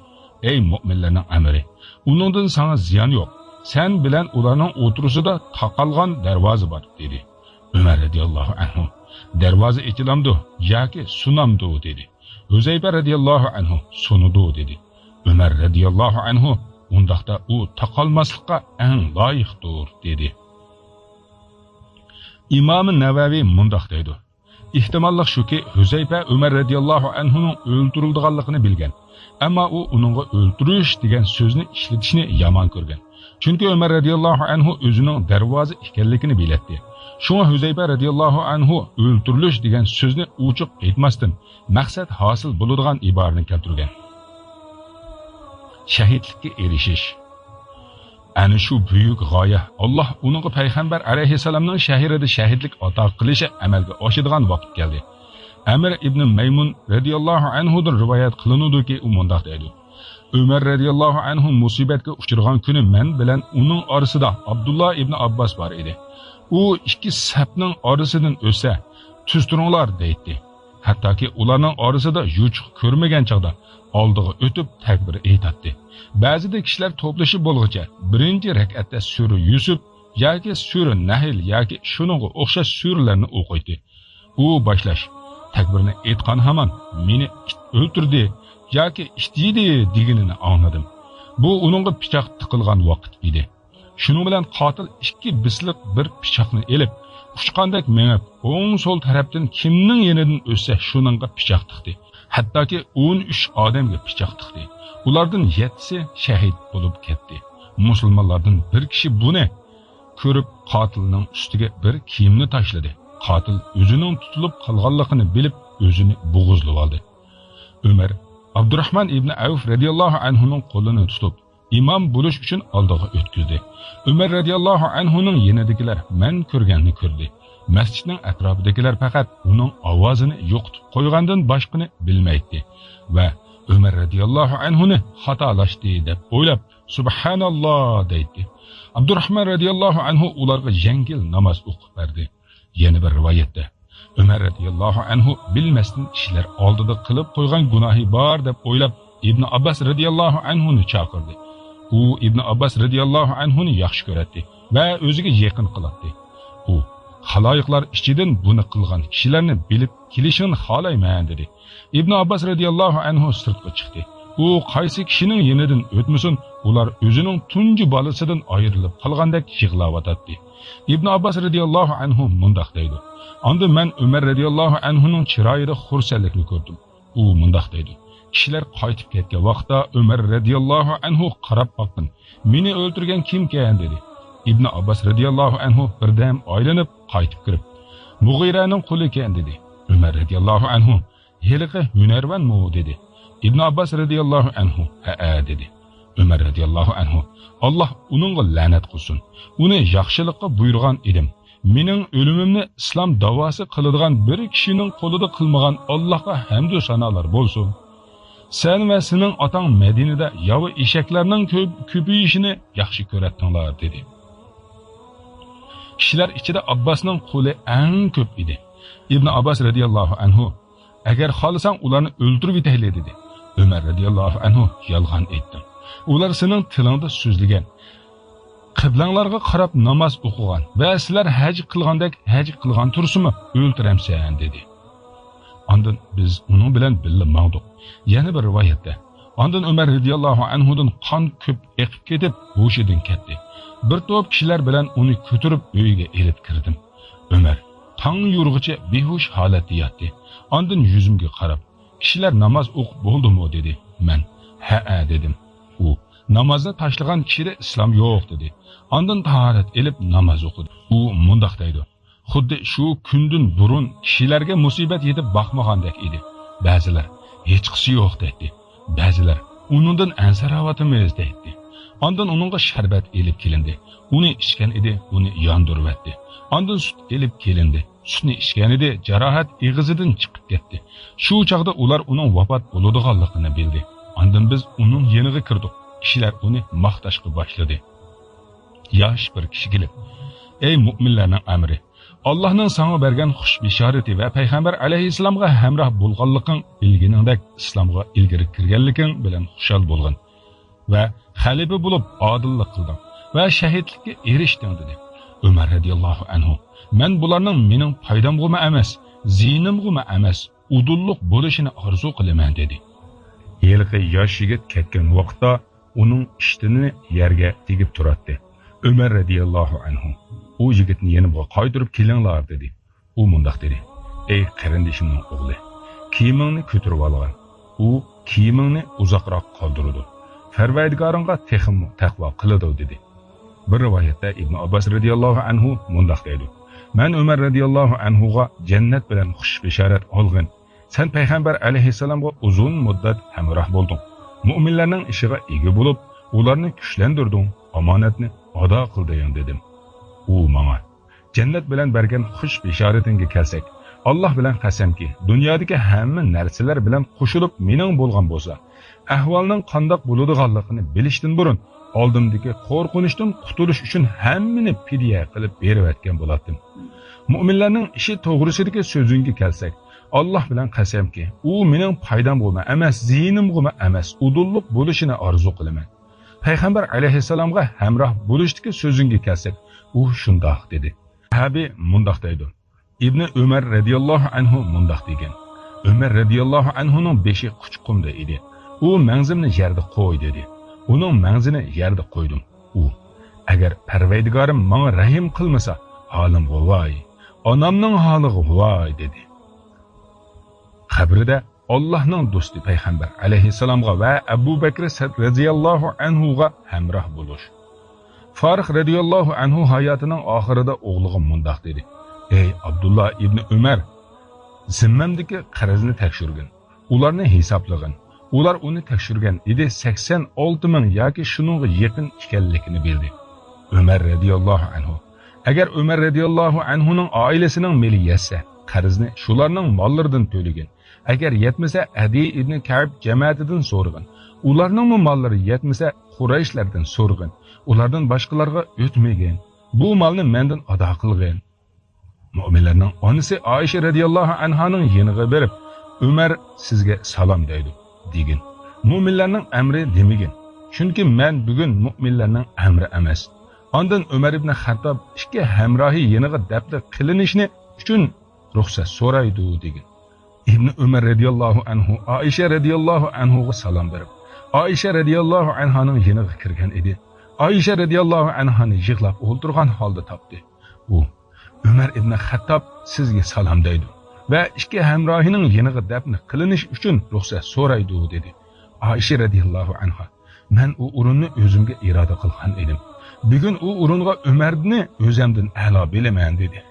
ئەي مۆمىنلەرنىڭ ئەمىرى، ئۇنىڭدىن ساڭا زىيان يوق. سەن بىلەن ئۇلارنىڭ ئوتتۇرىسىدا تاقالغان دەرۋازا بار، دېدى. ئۆمەر رەزىياللاھۇ ئەنھۇ، دەرۋازا ئېچىلامدۇ ياكى سۇنامدۇ؟ دېدى. ھۇزەيپە رەزىياللاھۇ ئەنھۇ، سۇنىدۇ، دېدى. ئۆمەر رەزىياللاھۇ ئەنھۇ، ئۇنداقتا ئۇ تاقالماسلىققا ئەڭ لايىقتۇر، دېدى. ئىمام نەۋەۋى مۇنداق دەيدۇ: ئېھتىماللىق شۇكى، ھۈزەيپە ئۆمەر رەزىياللاھۇ ئەنھۇنىڭ ئۆلتۈرۈلىدىغانلىقىنى بىلگەن، ئەمما ئۇ ئۇنىڭغا ئۆلتۈرۈش دېگەن سۆزنى ئىشلىتىشنى يامان كۆرگەن. چۈنكى ئۆمەر رەزىياللاھۇ ئەنھۇ ئۆزىنىڭ دەرۋازا ئىكەنلىكىنى بىلەتتى. شۇڭا ھۈزەيپە رەزىياللاھۇ ئەنھۇ ئۆلتۈرۈلۈش دېگەن سۆزنى ئوچۇق ئېيتماستىن، مەقسەت ھاسىل بولىدىغان ئىبارىنى كەلتۈرگەن. شەھىدلىككە ئېرىشىش. ئەنە شۇ بۈيۈك غايە، ئاللاھ ئۇنىڭغا پەيغەمبەر ئەلەيھىسسالامنىڭ شەھىرىدە شەھىدلىك ئاتا قىلىشى ئەمەلگە ئاشىدىغان ۋاقىت كەلدى. ئەمىر ئىبنى مەيمۇن رەزىياللاھۇ ئەنھۇدىن رىۋايەت قىلىنىدۇكى، ئۇ مۇنداق دەيدۇ: ئۆمەر رەزىياللاھۇ ئەنھۇ مۇسىبەتكە ئۇچرىغان كۈنى مەن بىلەن ئۇنىڭ ئارىسىدا ئابدۇللا ئىبنى ئابباس بار ئىدى. ئۇ ئىككى سەپنىڭ ئارىسىدىن ئۆتسە، تۈز تۇرۇڭلار دەيتتى. ھەتتاكى ئۇلارنىڭ ئارىسىدا يوچۇق كۆرمىگەن چاغدا ئالدىغا ئۆتۈپ تەكبىر ئېيتاتتى. بەزىدە كىشىلەر توپلىشىپ بولغۇچە بىرىنچى رەكئەتتە سۈرە يۈسۈپ ياكى سۈرە نەھل ياكى شۇنىڭغا ئوخشاش سۈرىلەرنى ئوقۇيتتى. ئۇ باشلاش، تەكبىرنى ئېيتقان ھامان، مېنى ئىت ئۆلتۈردى ياكى ئىت يېدى دېگىنىنى ئاڭلىدىم. بۇ ئۇنىڭغا پىچاق تىقىلغان ۋاقىت ئىدى. شۇنىڭ بىلەن قاتىل ئىككى بىسلىق بىر پىچاقنى ئېلىپ، ئۇچقاندەك مېڭىپ، ئوڭ سول تەرەپتىن كىمنىڭ يېنىدىن ئۆتسە، شۇنىڭغا پىچاق تىقتى. ھەتتاكى ئون ئۈچ ئادەمگە پىچاق تىقتى. ئۇلاردىن يەتتىسى شەھىد بولۇپ كەتتى. مۇسۇلمانلاردىن بىر كىشى بۇنى كۆرۈپ، قاتىلنىڭ ئۈستىگە بىر كىيىمنى تاشلىدى. قاتىل ئۆزىنىڭ تۇتۇلۇپ قالغانلىقىنى بىلىپ، ئۆزىنى بوغۇزلىۋالدى. ئۆمەر ئابدۇراھمان ئىبنى ئەۋف رەزىياللاھۇ ئەنھۇنىڭ قولىنى تۇتۇپ، ئىمام بولۇش ئۈچۈن ئالدىغا ئۆتكۈزدى. ئۆمەر رەزىياللاھۇ ئەنھۇنىڭ يېنىدىكىلەر مەن كۆرگەننى كۆردى. مەسچىتنىڭ ئەتراپىدىكىلەر پەقەت ئۇنىڭ ئاۋازىنى يوقىتىپ قويغاندىن باشقىنى بىلمەيتتى ۋە ئۆمەر رەزىياللاھۇ ئەنھۇنى خاتالاشتى دەپ ئويلاپ، «سۇبھاناللا» دەيتتى. ئابدۇراھمان رەزىياللاھۇ ئەنھۇ ئۇلارغا يەڭگىل ناماز ئوقۇپ بەردى. يەنە بىر رىۋايەتتە، ئۆمەر رەزىياللاھۇ ئەنھۇ بىلمەستىن كىشىلەر ئالدىدا قىلىپ قويغان گۇناھى بار دەپ ئويلاپ، ئىبن ئابباس رەزىياللاھۇ ئەنھۇنى چاقىردى. ئۇ ئىبن ئابباس رەزىياللاھۇ ئەنھۇنى ياخشى كۆرەتتى ۋە ئۆزىگە يېقىن قىلاتتى. ئۇ، «خالايىقلار ئىچىدىن بۇنى قىلغان كىشىلەرنى بىلىپ كېلىشىڭنى خالايمەن» دېدى. ئىبن ئابباس رەزىياللاھۇ ئەنھۇ سىرتقا چىقتى. ئۇ قايسى كىشىنىڭ يېنىدىن ئۆتمىسۇن، ئۇلار ئۆزىنىڭ تۇنجى بالىسىدىن ئايرىلىپ قالغاندەك يىغلاۋاتاتتى. ئىبن ئابباس رەزىياللاھۇ ئەنھۇ مۇنداق دەيدۇ: «ئاندىن مەن ئۆمەر رەزىياللاھۇ ئەنھۇنىڭ چىرايىدا خۇرسەنلىكنى كۆردۈم. ئۇ مۇنداق دەيدۇ: كىشىلەر قايتىپ كەتكەن ۋاقىتتا ئۆمەر رەزىياللاھۇ ئەنھۇغا قاراپ باققىن، مېنى ئۆلتۈرگەن كىمكەن؟» دېدى. ئىبن ئابباس رەزىياللاھۇ ئەنھۇ بىردەم ئايلىنىپ قايتىپ كىرىپ، «مۇغىرەنىڭ قۇلى ئىكەن» دېدى. ئۆمەر رەزىياللاھۇ ئەنھۇ، «ھېلىقى ھۈنەرۋەنمۇ؟» دېدى. ئىبن ئابباس رەزىياللاھۇ ئەنھۇ، «ھەئە» دېدى. ئۆمەر رەزىياللاھۇ ئەنھۇ، «ئاللاھ ئۇنىڭغا لەنەت قىلسۇن. ئۇنى ياخشىلىققا بۇيرۇغان ئىدىم. مېنىڭ ئۆلۈمۈمنى ئىسلام داۋاسى قىلىدىغان بىر كىشىنىڭ قولىدا قىلمىغان ئاللاھقا ھەمدۇ سانالار بولسۇن. سەن ۋە سېنىڭ ئاتاڭ مەدىنىدە ياۋا ئېشەكلەرنىڭ كۆپ، كۆپىيىشىنى ياخشى كۆرەتتىڭلار» دېدى. كىشىلەر ئىچىدە ئابباسنىڭ قولى ئەڭ كۆپ ئىدى. ئىبن ئابباس رەزىياللاھۇ ئەنھۇ، «ئەگەر خالىساڭ ئۇلارنى ئۆلتۈرۈۋېتەيلى» دېدى. ئۆمەر رەزىياللاھۇ ئەنھۇ، «يالغان ئېيتتىڭ. ئۇلار سېنىڭ تىلىڭدا سۆزلىگەن، قىبلەڭلارغا قاراپ ناماز ئوقۇغان ۋە سىلەر ھەج قىلغاندەك ھەج قىلغان تۇرسىمۇ ئۆلتۈرەمسەن» دېدى. ئاندىن بىز ئۇنىڭ بىلەن بىللە ماڭدۇق. يەنە بىر رىۋايەتتە، ئاندىن ئۆمەر رەزىياللاھۇ ئەنھۇدىن قان كۆپ ئېقىپ كېتىپ، ھوشىدىن كەتتى. بىر توپ كىشىلەر بىلەن ئۇنى كۆتۈرۈپ ئۆيگە ئېلىپ كىردىم. ئۆمەر تاڭ يورۇغىچە بىھوش ھالەتتە ياتتى. ئاندىن يۈزۈمگە قاراپ، «كىشىلەر ناماز ئوقۇپ بولدىمۇ؟» دېدى. مەن، «ھەئە» دېدىم. ئۇ، «نامازنى تاشلىغان كىشىدە ئىسلام يوق» دېدى. ئاندىن تاھارەت ئېلىپ ناماز ئوقۇدى. ئۇ مۇنداق دەيدۇ: «خۇددى شۇ كۈندىن بۇرۇن كىشىلەرگە مۇسىبەت يېتىپ باقمىغاندەك ئىدى. بەزىلەر، ھېچقىسى يوق دەيتتى. بەزىلەر، ئۇنىڭدىن ئەنسىرەۋاتىمىز دەيتتى. ئاندىن ئۇنىڭغا شەربەت ئېلىپ كېلىندى. ئۇنى ئىچكەن ئىدى، ئۇنى ياندۇرۇۋەتتى. ئاندىن سۈت ئېلىپ كېلىندى. سۈتنى ئىچكەن ئىدى، جاراھەت ئېغىزىدىن چىقىپ كەتتى. شۇ چاغدا ئۇلار ئۇنىڭ ۋاپات بولىدىغانلىقىنى بىلدى. ئاندىن بىز ئۇنىڭ يېنىغا كىردۇق. كىشىلەر ئۇنى ماختاشقا باشلىدى.» ياش بىر كىشى كېلىپ، «ئەي مۇئمىنلەرنىڭ ئەمىرى! ئاللاھنىڭ ساڭا بەرگەن خۇش بېشارىتى ۋە پەيغەمبەر ئەلەيھىسسالامغا ھەمراھ بولغانلىقىڭ بىلگىنىڭدەك ئىسلامغا ئىلگىرى كىرگەنلىكىڭ بىلەن خۇشال بولغىن ۋە خەلىپە بولۇپ ئادىللىق قىلدىڭ ۋە شەھىدلىككە ئېرىشتىڭ» دېدى. ئۆمەر رەزىياللاھۇ ئەنھۇ، «مەن بۇلارنىڭ مېنىڭ پايدامغىمۇ ئەمەس، زىيىنىمغىمۇ ئەمەس، ئۇدۇللۇق بولۇشىنى ئارزۇ قىلىمەن» دېدى. ھېلىقى ياش يىگىت كەتكەن ۋاقىتتا ئۇنىڭ ئىشتىنىنى يەرگە تېگىپ تۇراتتى. ئۆمەر رەزىياللاھۇ ئەنھۇ، «ئۇ يىگىتنى يېنىمغا قايتۇرۇپ كېلىڭلار» دېدى. ئۇ مۇنداق دېدى: «ئەي قېرىندىشىمنىڭ ئوغلى، كىيىمىڭنى كۆتۈرۈۋالغىن. ئۇ كىيىمىڭنى ئۇزاقراق قالدۇرىدۇ. پەرۋەردىگارىڭغا تېخىمۇ تەقۋا قىلىدۇ» دېدى. بىر رىۋايەتتە ئىبن ئابباس رەزىياللاھۇ ئەنھۇ مۇنداق دەيدۇ: «مەن ئۆمەر رەزىياللاھۇ ئەنھۇغا جەننەت بىلەن خۇش بېشارەت ئالغىن. سەن پەيغەمبەر ئەلەيھىسسالامغا ئۇزۇن مۇددەت ھەمراھ بولدۇڭ. مۆمىنلەرنىڭ ئىشىغا ئىگە بولۇپ، ئۇلارنى كۈچلەندۈردۈڭ، ئامانەتنى ئادا قىلدىڭ» دېدىم. ئۇ ماڭا: «جەننەت بىلەن بەرگەن خۇش بېشارىتىڭگە كەلسەك، ئاللاھ بىلەن قەسەمكى، دۇنيادىكى ھەممە نەرسىلەر بىلەن قوشۇلۇپ مېنىڭ بولغان بولسا، ئەھۋالنىڭ قانداق بولىدىغانلىقىنى بىلىشتىن بۇرۇن، ئالدىمدىكى قورقۇنچتىن قۇتۇلۇش ئۈچۈن ھەممىنى پىدىيە قىلىپ بېرىۋەتكەن بولاتتىم. مۆمىنلەرنىڭ ئىشى توغرىسىدىكى سۆزۈڭگە كەلسەك، ئاللاھ بىلەن قەسەمكى، ئۇ مېنىڭ پايدامغىمۇ ئەمەس، زىيىنىمغىمۇ ئەمەس، ئۇدۇللۇق بولۇشىنى ئارزۇ قىلىمەن. پەيغەمبەر ئەلەيھىسسالامغا ھەمراھ بولۇشتىكى سۆزۈڭگە كەلسەك، ئۇ شۇنداق دېدى.» سەھابى مۇنداق دەيدۇ: ئىبنى ئۆمەر رەزىياللاھۇ ئەنھۇ مۇنداق دېگەن: «ئۆمەر رەزىياللاھۇ ئەنھۇنىڭ بېشى قۇچىقىمدا ئىدى. ئۇ مەڭزىمنى يەردە قوي دېدى. ئۇنىڭ مەڭزىنى يەردە قويدۇم. ئۇ، ئەگەر پەرۋەردىگارىم ماڭا رەھىم قىلمىسا، ھالىمغا ۋاي، ئانامنىڭ ھالىغا ۋاي» دېدى. قەبرىدە ئاللاھنىڭ دوستى پەيغەمبەر ئەلەيھىسسالامغا ۋە ئەبۇ بەكرى سەد رەزىياللاھۇ ئەنھۇغا ھەمراھ بولۇش. فاروق رەزىياللاھۇ ئەنھۇ ھاياتىنىڭ ئاخىرىدا ئوغلىغا مۇنداق دېدى: «ئەي ئابدۇللا ئىبنى ئۆمەر، زىممەمدىكى قەرزنى تەكشۈرگىن، ئۇلارنى ھېسابلىغىن.» ئۇلار ئۇنى تەكشۈرگەن ئىدى، سەكسەن ئالتە مىڭ ياكى شۇنىڭغا يېقىن ئىكەنلىكىنى بىلدى. ئۆمەر رەزىياللاھۇ ئەنھۇ: ئەگەر ئۆمەر رەزىياللاھۇ ئەنھۇنىڭ ئائىلىسىنىڭ مېلى يەتسە، قەرزنى شۇلارنىڭ ماللىرىدىن تۆلىگىن. ئەگەر يەتمىسە، ئەدىي ئىبنى كەئب جەمەتىدىن سورىغىن. ئۇلارنىڭمۇ ماللىرى يەتمىسە، قۇرەيشلەردىن سورىغىن. ئۇلاردىن باشقىلارغا ئۆتمىگىن. بۇ مالنى مەندىن ئادا قىلغىن. مۆمىنلەرنىڭ ئانىسى ئائىشە رەزىياللاھۇ ئەنھانىڭ يېنىغا بېرىپ، «ئۆمەر سىزگە سالام دەيدۇ» دېگىن. «مۆمىنلەرنىڭ ئەمرى» دېمىگىن. چۈنكى مەن بۈگۈن مۆمىنلەرنىڭ ئەمرى ئەمەس. ئاندىن ئۆمەر ئىبنى خەتتاب ئىككى ھەمراھى يېنىغا دەپنە قىلىنىشنى ئۈچۈن رۇخسەت سورايدۇ دېگىن. ئىبنى ئۆمەر رەزىياللاھۇ ئەنھۇ ئائىشە رەزىياللاھۇ ئەنھۇغا سالام بېرىپ، ئائىشە رەزىياللاھۇ ئەنھانىڭ يېنىغا كىرگەن ئىدى. ئائىشە رەزىياللاھۇ ئەنھانى يىغلاپ ئولتۇرغان ھالدا تاپتى. ئۇ، «ئۆمەر ئىبنى خەتتاب سىزگە سالام دەيدۇ ۋە ئىككى ھەمراھىنىڭ يېنىغا دەپنە قىلىنىش ئۈچۈن رۇخسەت سورايدۇ» دېدى. ئائىشە رەزىياللاھۇ ئەنھا، «مەن ئۇ ئورۇننى ئۆزۈمگە ئىرادە قىلغان ئىدىم. بۈگۈن ئۇ ئورۇنغا ئۆمەرنى ئۆزەمدىن ئەلا بىلىمەن» دېدى.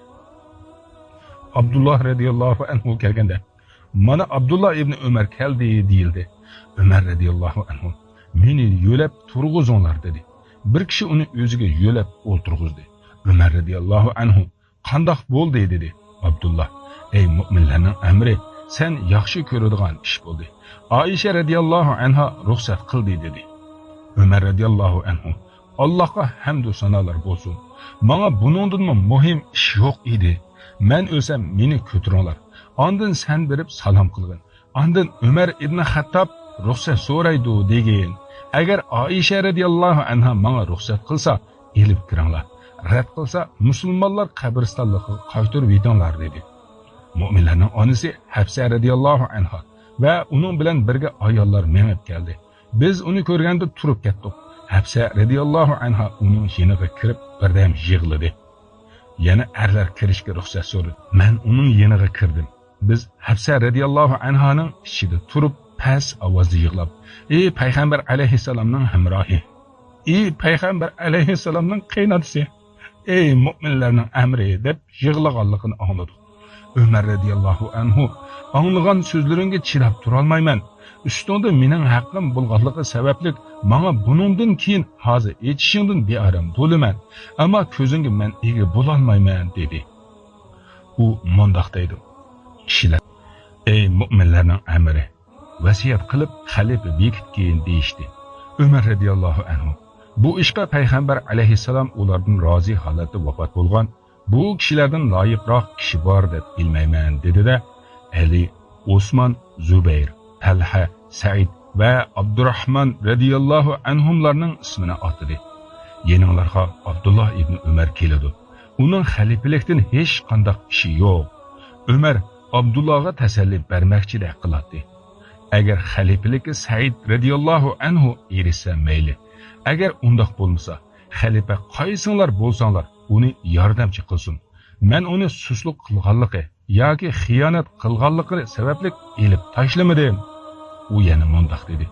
ئابدۇللا رەزىياللاھۇ ئەنھۇ كەلگەندە، «مانا ئابدۇللا ئىبنى ئۆمەر كەلدى» دېيىلدى. ئۆمەر رەزىياللاھۇ ئەنھۇ، «مېنى يۆلەپ تۇرغۇزۇڭلار» دېدى. بىر كىشى ئۇنى ئۆزىگە يۆلەپ ئولتۇرغۇزدى. ئۆمەر رەزىياللاھۇ ئەنھۇ، «قانداق بولدى؟» دېدى. ئابدۇللا، «ئەي مۆمىنلەرنىڭ ئەمرى، سەن ياخشى كۆرىدىغان ئىش بولدى. ئائىشە رەزىياللاھۇ ئەنھا رۇخسەت قىلدى» دېدى. ئۆمەر رەزىياللاھۇ ئەنھۇ، «ئاللاھقا ھەمدۇ سانالار بولسۇن. ماڭا بۇنىڭدىنمۇ مۇھىم ئىش يوق ئىدى. مەن ئۆلسەم مېنى كۆتۈرۈڭلار. ئاندىن سەن بېرىپ سالام قىلغىن. ئاندىن ئۆمەر ئىبنى خەتتاب رۇخسەت سورايدۇ دېگىن. ئەگەر ئائىشە رەزىياللاھۇ ئەنھا ماڭا رۇخسەت قىلسا، ئېلىپ كىرىڭلار. رەت قىلسا، مۇسۇلمانلار قەبرىستانلىقىغا قايتۇرۇۋېتىڭلار» دېدى. مۆمىنلەرنىڭ ئانىسى ھەپسە رەزىياللاھۇ ئەنھا ۋە ئۇنىڭ بىلەن بىرگە ئاياللار مېڭىپ كەلدى. بىز ئۇنى كۆرگەندە تۇرۇپ كەتتۇق. ھەپسە رەزىياللاھۇ ئەنھا ئۇنىڭ يېنىغا كىرىپ بىردەم يىغلىدى. يەنە ئەرلەر كىرىشكە رۇخسەت سورىدى. مەن ئۇنىڭ يېنىغا كىردىم. بىز ھەپسە رەزىياللاھۇ ئەنھانىڭ ئىچىدە تۇرۇپ پەس ئاۋازدا يىغلاپ، «ئى پەيغەمبەر ئەلەيھىسسالامنىڭ ھەمراھى! ئى پەيغەمبەر ئەلەيھىسسالامنىڭ قېيىنئاتىسى! ئەي مۆمىنلەرنىڭ ئەمرى!» دەپ يىغلىغانلىقىنى ئاڭلىدۇق. ئۆمەر رەزىياللاھۇ ئەنھۇ ئاڭلىغان سۆزلىرىڭگە چىداپ تۇرالمايمەن. ئۈستۈڭدە مېنىڭ ھەققىم بولغانلىقى سەۋەبلىك ماڭا بۇنىڭدىن كېيىن ھازا ئېچىشىڭدىن بىئارام بولىمەن. ئەمما كۆزۈڭگە مەن ئىگە بولالمايمەن، دېدى. ئۇ مۇنداق دەيدۇ، كىشىلەر، ئەي مۆمىنلەرنىڭ ئەمىرى، ۋەسىيەت قىلىپ خەلىپە بېكىتكىن دېيىشتى. ئۆمەر رەزىياللاھۇ ئەنھۇ، بۇ ئىشقا پەيغەمبەر ئەلەيھىسسالام ئۇلاردىن رازى ھالەتتە ۋاپات بولغان بۇ كىشىلەردىن لايىقراق كىشى بار دەپ بىلمەيمەن، دېدى-دە، ئەلى، ئوسمان، زۇبەير، تەلھە، سەئىد ۋە ئابدۇراھمان رەزىياللاھۇ ئەنھۇملارنىڭ ئىسمىنى ئاتىدى. يېنىڭلارغا ئابدۇللا ئىبنى ئۆمەر كېلىدۇ. ئۇنىڭ خەلىپىلىكتىن ھېچقانداق ئىشى يوق. ئۆمەر ئابدۇللاغا تەسەللى بەرمەكچىدەك قىلاتتى. ئەگەر خەلىپىلىككە سەئىد رەزىياللاھۇ ئەنھۇ ئېرىشسە مەيلى. ئەگەر ئۇنداق بولمىسا، خەلىپە قايسىڭلار بولساڭلار، ئۇنى ياردەمچى قىلسۇن. مەن ئۇنى سۇسلۇق قىلغانلىقى ياكى خىيانەت قىلغانلىقى سەۋەبلىك ئېلىپ تاشلىمىدىم. ئۇ يەنە مۇنداق دېدى،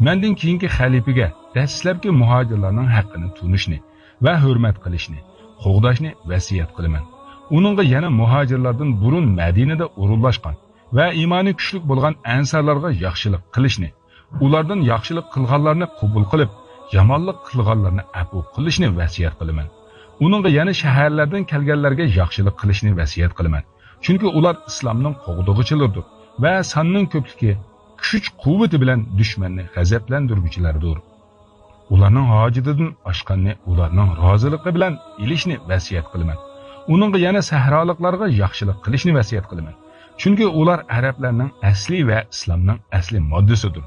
مەندىن كېيىنكى خەلىپىگە دەسلەپكى مۇھاجىرلارنىڭ ھەققىنى تونۇشنى ۋە ھۆرمەت قىلىشنى، قوغداشنى ۋەسىيەت قىلىمەن. ئۇنىڭغا يەنە مۇھاجىرلاردىن بۇرۇن مەدىنىدە ئورۇنلاشقان ۋە ئىمانى كۈچلۈك بولغان ئەنسارلارغا ياخشىلىق قىلىشنى، ئۇلاردىن ياخشىلىق قىلغانلارنى قوبۇل قىلىپ، يامانلىق قىلغانلارنى ئەپۇ قىلىشنى ۋەسىيەت قىلىمەن. ئۇنىڭغا يەنە شەھەرلەردىن كەلگەنلەرگە ياخشىلىق قىلىشنى ۋەسىيەت قىلىمەن. چۈنكى ئۇلار ئىسلامنىڭ قوغدىغۇچىلىرىدۇر ۋە ساننىڭ كۆپلۈكى، كۈچ-قۇۋۋىتى بىلەن دۈشمەننى غەزەپلەندۈرگۈچىلەردۇر. ئۇلارنىڭ ھاجىتىدىن ئاشقاننى ئۇلارنىڭ رازىلىقى بىلەن ئېلىشنى ۋەسىيەت قىلىمەن. ئۇنىڭغا يەنە سەھرالىقلارغا ياخشىلىق قىلىشنى ۋەسىيەت قىلىمەن. چۈنكى ئۇلار ئەرەبلەرنىڭ ئەسلى ۋە ئىسلامنىڭ ئەسلى ماددىسىدۇر.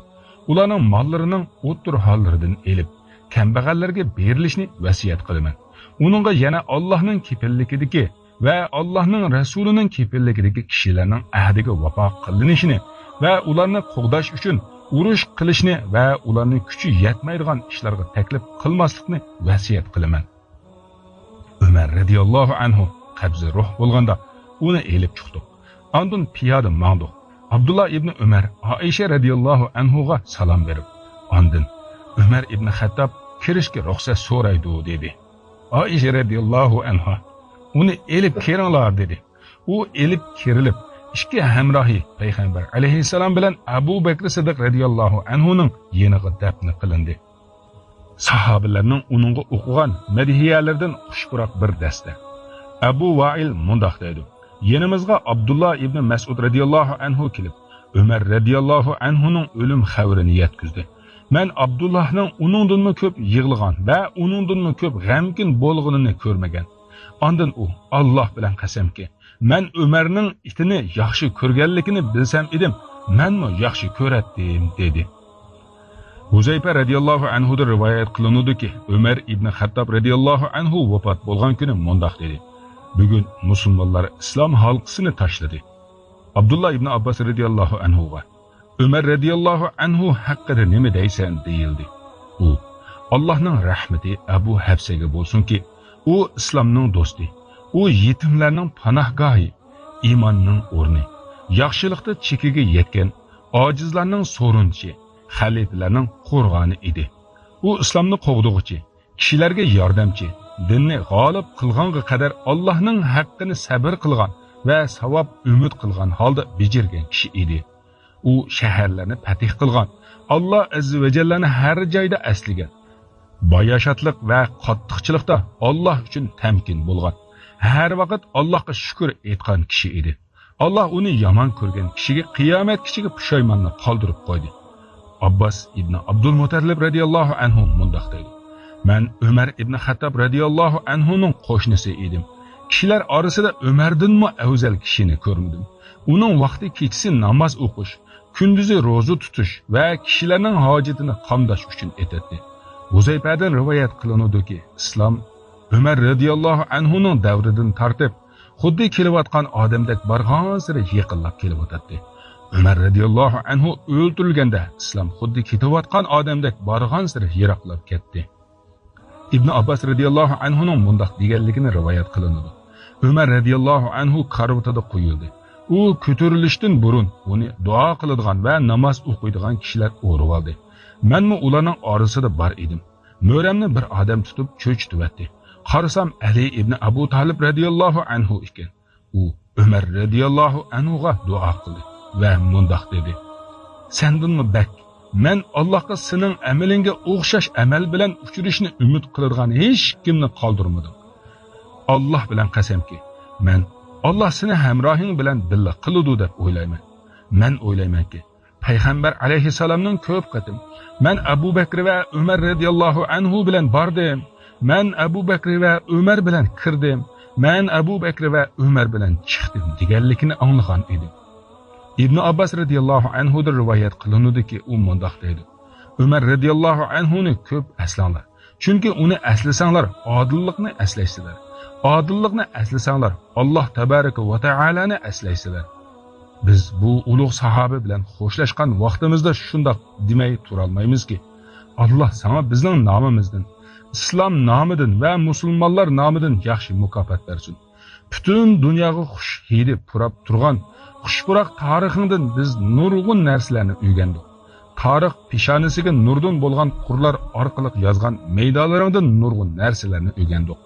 ئۇلارنىڭ ماللىرىنىڭ ئوتتۇرا ھاللىرىدىن ئېلىپ، كەمبەغەللەرگە بېرىلىشىنى ۋەسىيەت قىلىمەن. ئۇنىڭغا يەنە ئاللاھنىڭ كېپىللىكىدىكى ۋە ئاللاھنىڭ رەسۇلىنىڭ كېپىللىكىدىكى كىشىلەرنىڭ ئەھدىگە ۋاپا قىلىنىشىنى ۋە ئۇلارنى قوغداش ئۈچۈن ئۇرۇش قىلىشنى ۋە ئۇلارنى كۈچى يەتمەيدىغان ئىشلارغا تەكلىپ قىلماسلىقنى ۋەسىيەت قىلىمەن. ئۆمەر رەزىياللاھۇ ئەنھۇ قەبزى روھ بولغاندا ئۇنى ئېلىپ چىقتۇق. ئاندىن پىيادە ماڭدۇق. ئابدۇللا ئىبنى ئۆمەر ئائىشە رەزىياللاھۇ ئەنھۇغا سالام بېرىپ، ئاندىن ئۆمەر ئىبنى خەتتاب كىرىشكە رۇخسەت سورايدۇ دېدى. ئائىشە رەزىياللاھۇ ئەنھا، ئۇنى ئېلىپ كىرىڭلار دېدى. ئۇ ئېلىپ كىرىلىپ، ئىككى ھەمراھى پەيغەمبەر ئەلەيھىسسالام بىلەن ئەبۇ بەكرى سىددىق رەزىياللاھۇ ئەنھۇنىڭ يېنىغا دەپنە قىلىندى. ساھابىلەرنىڭ ئۇنىڭغا ئوقۇغان مەدھىيەلىرىدىن خۇش پۇراق بىر دەستە. ئەبۇ ۋائىل مۇنداق دەيدۇ: يېنىمىزغا ئابدۇللا ئىبنى مەسئۇد رەزىياللاھۇ ئەنھۇ كېلىپ، ئۆمەر رەزىياللاھۇ ئەنھۇنىڭ ئۆلۈم خەۋىرىنى يەتكۈزدى. مەن ئابدۇللاھنىڭ ئۇنىڭدىنمۇ كۆپ يىغلىغان ۋە ئۇنىڭدىنمۇ كۆپ غەمكىن بولغىنىنى كۆرمىگەن. ئاندىن ئۇ: «ئاللاھ بىلەن قەسەمكى، مەن ئۆمەرنىڭ ئىتىنى ياخشى كۆرگەنلىكىنى بىلسەم ئىدىم، مەنمۇ ياخشى كۆرەتتىم» دېدى. ھۇزەيپە رەزىياللاھۇ ئەنھۇدىن رىۋايەت قىلىنىدۇكى، ئۆمەر ئىبنى خەتتاب رەزىياللاھۇ ئەنھۇ ۋاپات بولغان كۈنى مۇنداق دېدى: «بۈگۈن مۇسۇلمانلار ئىسلام ھالقىسىنى تاشلىدى.» ئابدۇللا ئىبنى ئابباس رەزىياللاھۇ ئەنھۇغا: «ئۆمەر رەزىياللاھۇ ئەنھۇ ھەققىدە نېمە دەيسەن؟» دېيىلدى. ئۇ: «ئاللاھنىڭ رەھمىتى ئەبۇ ھەپسەگە بولسۇنكى، ئۇ ئىسلامنىڭ دوستى، ئۇ يېتىملەرنىڭ پاناھگاھى، ئىماننىڭ ئورنى، ياخشىلىقتا چېكىگە يەتكەن، ئاجىزلارنىڭ سورۇنچى، خەلىپىلەرنىڭ قورغانى ئىدى. ئۇ ئىسلامنى قوغدىغۇچى، كىشىلەرگە ياردەمچى، دىننى غالىب قىلغانغا قەدەر ئاللاھنىڭ ھەققىنى سەبىر قىلغان ۋە ساۋاب ئۈمىد قىلغان ھالدا بېجىرگەن كىشى ئىدى. ئۇ شەھەرلەرنى پەتھ قىلغان، ئاللاھ ئەززە ۋە جەللەنى ھەر جايدا ئەسلىگەن، باياشاتلىق ۋە قاتتىقچىلىقتا ئاللاھ ئۈچۈن تەمكىن بولغان، ھەر ۋاقىت ئاللاھقا شۈكۈر ئېيتقان كىشى ئىدى. ئاللاھ ئۇنى يامان كۆرگەن كىشىگە قىيامەتكىچىگە پۇشايماننى قالدۇرۇپ قويدى.» ئابباس ئىبنى ئابدۇلمۇتەللىپ رەزىياللاھۇ ئەنھۇ مۇنداق دەيدۇ: «مەن ئۆمەر ئىبنى خەتتاب رەزىياللاھۇ ئەنھۇنىڭ قوشنىسى ئىدىم. كىشىلەر ئارىسىدا ئۆمەردىنمۇ ئەۋزەل كىشىنى كۆرمىدىم. ئۇنىڭ ۋاقتى كېچىسى ناماز ئوقۇش، كۈندۈزى روزا تۇتۇش ۋە كىشىلەرنىڭ ھاجىتىنى قامداش ئۈچۈن ئېتەتتى.» ھۇزەيپەدىن رىۋايەت قىلىنىدۇكى، ئىسلام ئۆمەر رەزىياللاھۇ ئەنھۇنىڭ دەۋرىدىن تارتىپ، خۇددى كېلىۋاتقان ئادەمدەك بارغانسېرى يېقىنلاپ كېلىۋاتاتتى. ئۆمەر رەزىياللاھۇ ئەنھۇ ئۆلتۈرۈلگەندە، ئىسلام خۇددى كېتىۋاتقان ئادەمدەك بارغانسېرى يىراقلاپ كەتتى. ئىبن ئابباس رەزىياللاھۇ ئەنھۇنىڭ مۇنداق دېگەنلىكىنى رىۋايەت قىلىنىدۇ: «ئۆمەر رەزىياللاھۇ ئەنھۇ كارىۋىتىدا قويۇلدى. ئۇ كۆتۈرۈلۈشتىن بۇرۇن ئۇنى دۇئا قىلىدىغان ۋە ناماز ئوقۇيدىغان كىشىلەر ئورىۋالدى. مەنمۇ ئۇلارنىڭ ئارىسىدا بار ئىدىم. مۈرەمنى بىر ئادەم تۇتۇپ چۆچۈتۈۋەتتى. قارىسام، ئەلى ئىبنى ئەبۇ تالىپ رەزىياللاھۇ ئەنھۇ ئىكەن. ئۇ ئۆمەر رەزىياللاھۇ ئەنھۇغا دۇئا قىلدى ۋە مۇنداق دېدى: سەندىنمۇ بەك، مەن ئاللاھقا سېنىڭ ئەمىلىڭگە ئوخشاش ئەمەل بىلەن ئۇچرىشىشنى ئۈمىد قىلىدىغان ھېچكىمنى قالدۇرمىدىم. ئاللاھ بىلەن قەسەمكى، مەن ئاللاھ سېنى ھەمراھىڭ بىلەن بىللە قىلىدۇ دەپ ئويلايمەن. مەن ئويلايمەنكى، پەيغەمبەر ئەلەيھىسسالامنىڭ كۆپ قېتىم، مەن ئەبۇ بەكرى ۋە ئۆمەر رەزىياللاھۇ ئەنھۇ بىلەن باردىم، مەن ئەبۇ بەكرى ۋە ئۆمەر بىلەن كىردىم، مەن ئەبۇ بەكرى ۋە ئۆمەر بىلەن چىقتىم دېگەنلىكىنى ئاڭلىغان ئىدىم. ئىبنى ئابباس رەزىياللاھۇ ئەنھۇدىن رىۋايەت قىلىنىدۇكى، ئۇ مۇنداق دەيدۇ: ئۆمەر رەزىياللاھۇ ئەنھۇنى كۆپ ئەسلەڭلار. چۈنكى ئۇنى ئەسلىسەڭلار، ئادىللىقنى ئەسلەيسىلەر. ئادىللىقنى ئەسلىسەڭلار، ئاللاھ تەبارەكە ۋە تائالانى ئەسلەيسىلەر. بىز بۇ ئۇلۇغ ساھابە بىلەن خوشلاشقان ۋاقتىمىزدا شۇنداق دېمەي تۇرالمايمىزكى، ئاللاھ ساڭا بىزنىڭ نامىمىزدىن، ئىسلام نامىدىن ۋە مۇسۇلمانلار نامىدىن ياخشى مۇكاپات بەرسۇن. پۈتۈن دۇنياغا خۇش ھىدى پۇراپ تۇرغان خۇش پۇراق تارىخىڭدىن بىز نۇرغۇن نەرسىلەرنى ئۆگەندۇق. تارىخ پېشانىسىگە نۇردىن بولغان قۇرلار ئارقىلىق يازغان مەيدالىرىڭدىن نۇرغۇن نەرسىلەرنى ئۆگەندۇق.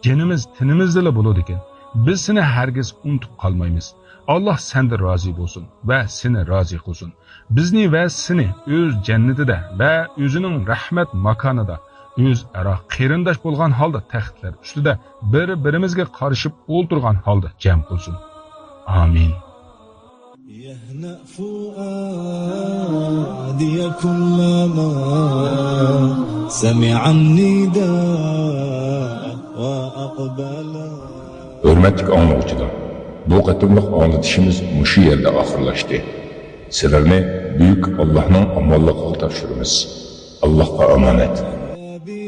جېنىمىز تېنىمىزدىلا بولىدىكەن. بىز سېنى ھەرگىز ئۇنتۇپ قالمايمىز. ئاللاھ سەندىن رازى بولسۇن ۋە سېنى رازى قىلسۇن. بىزنى ۋە سېنى ئۆز جەننىتىدە ۋە ئۆزىنىڭ رەھمەت ماكانىدا ئۆزئارا قېرىنداش بولغان ھالدا تەختلەر ئۈستىدە بىر-بىرىمىزگە قارىشىپ ئولتۇرغان ھالدا جەم قىلسۇن. ئامىن. يهنأ فؤادي كلما سمع النداء وأقبل. ھۆرمەتلىك ئاڭلىغۇچىلار، بۇ قېتىملىق ئاڭلىتىشىمىز مۇشۇ يەردە ئاخىرلاشتى. سىلەرنى بۈيۈك ئاللاھنىڭ ئامانلىقىغا تاپشۇرىمىز. ئاللاھقا ئامانەت. به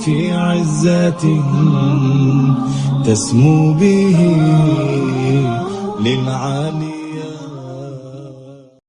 في عزة تسمو به للعالي.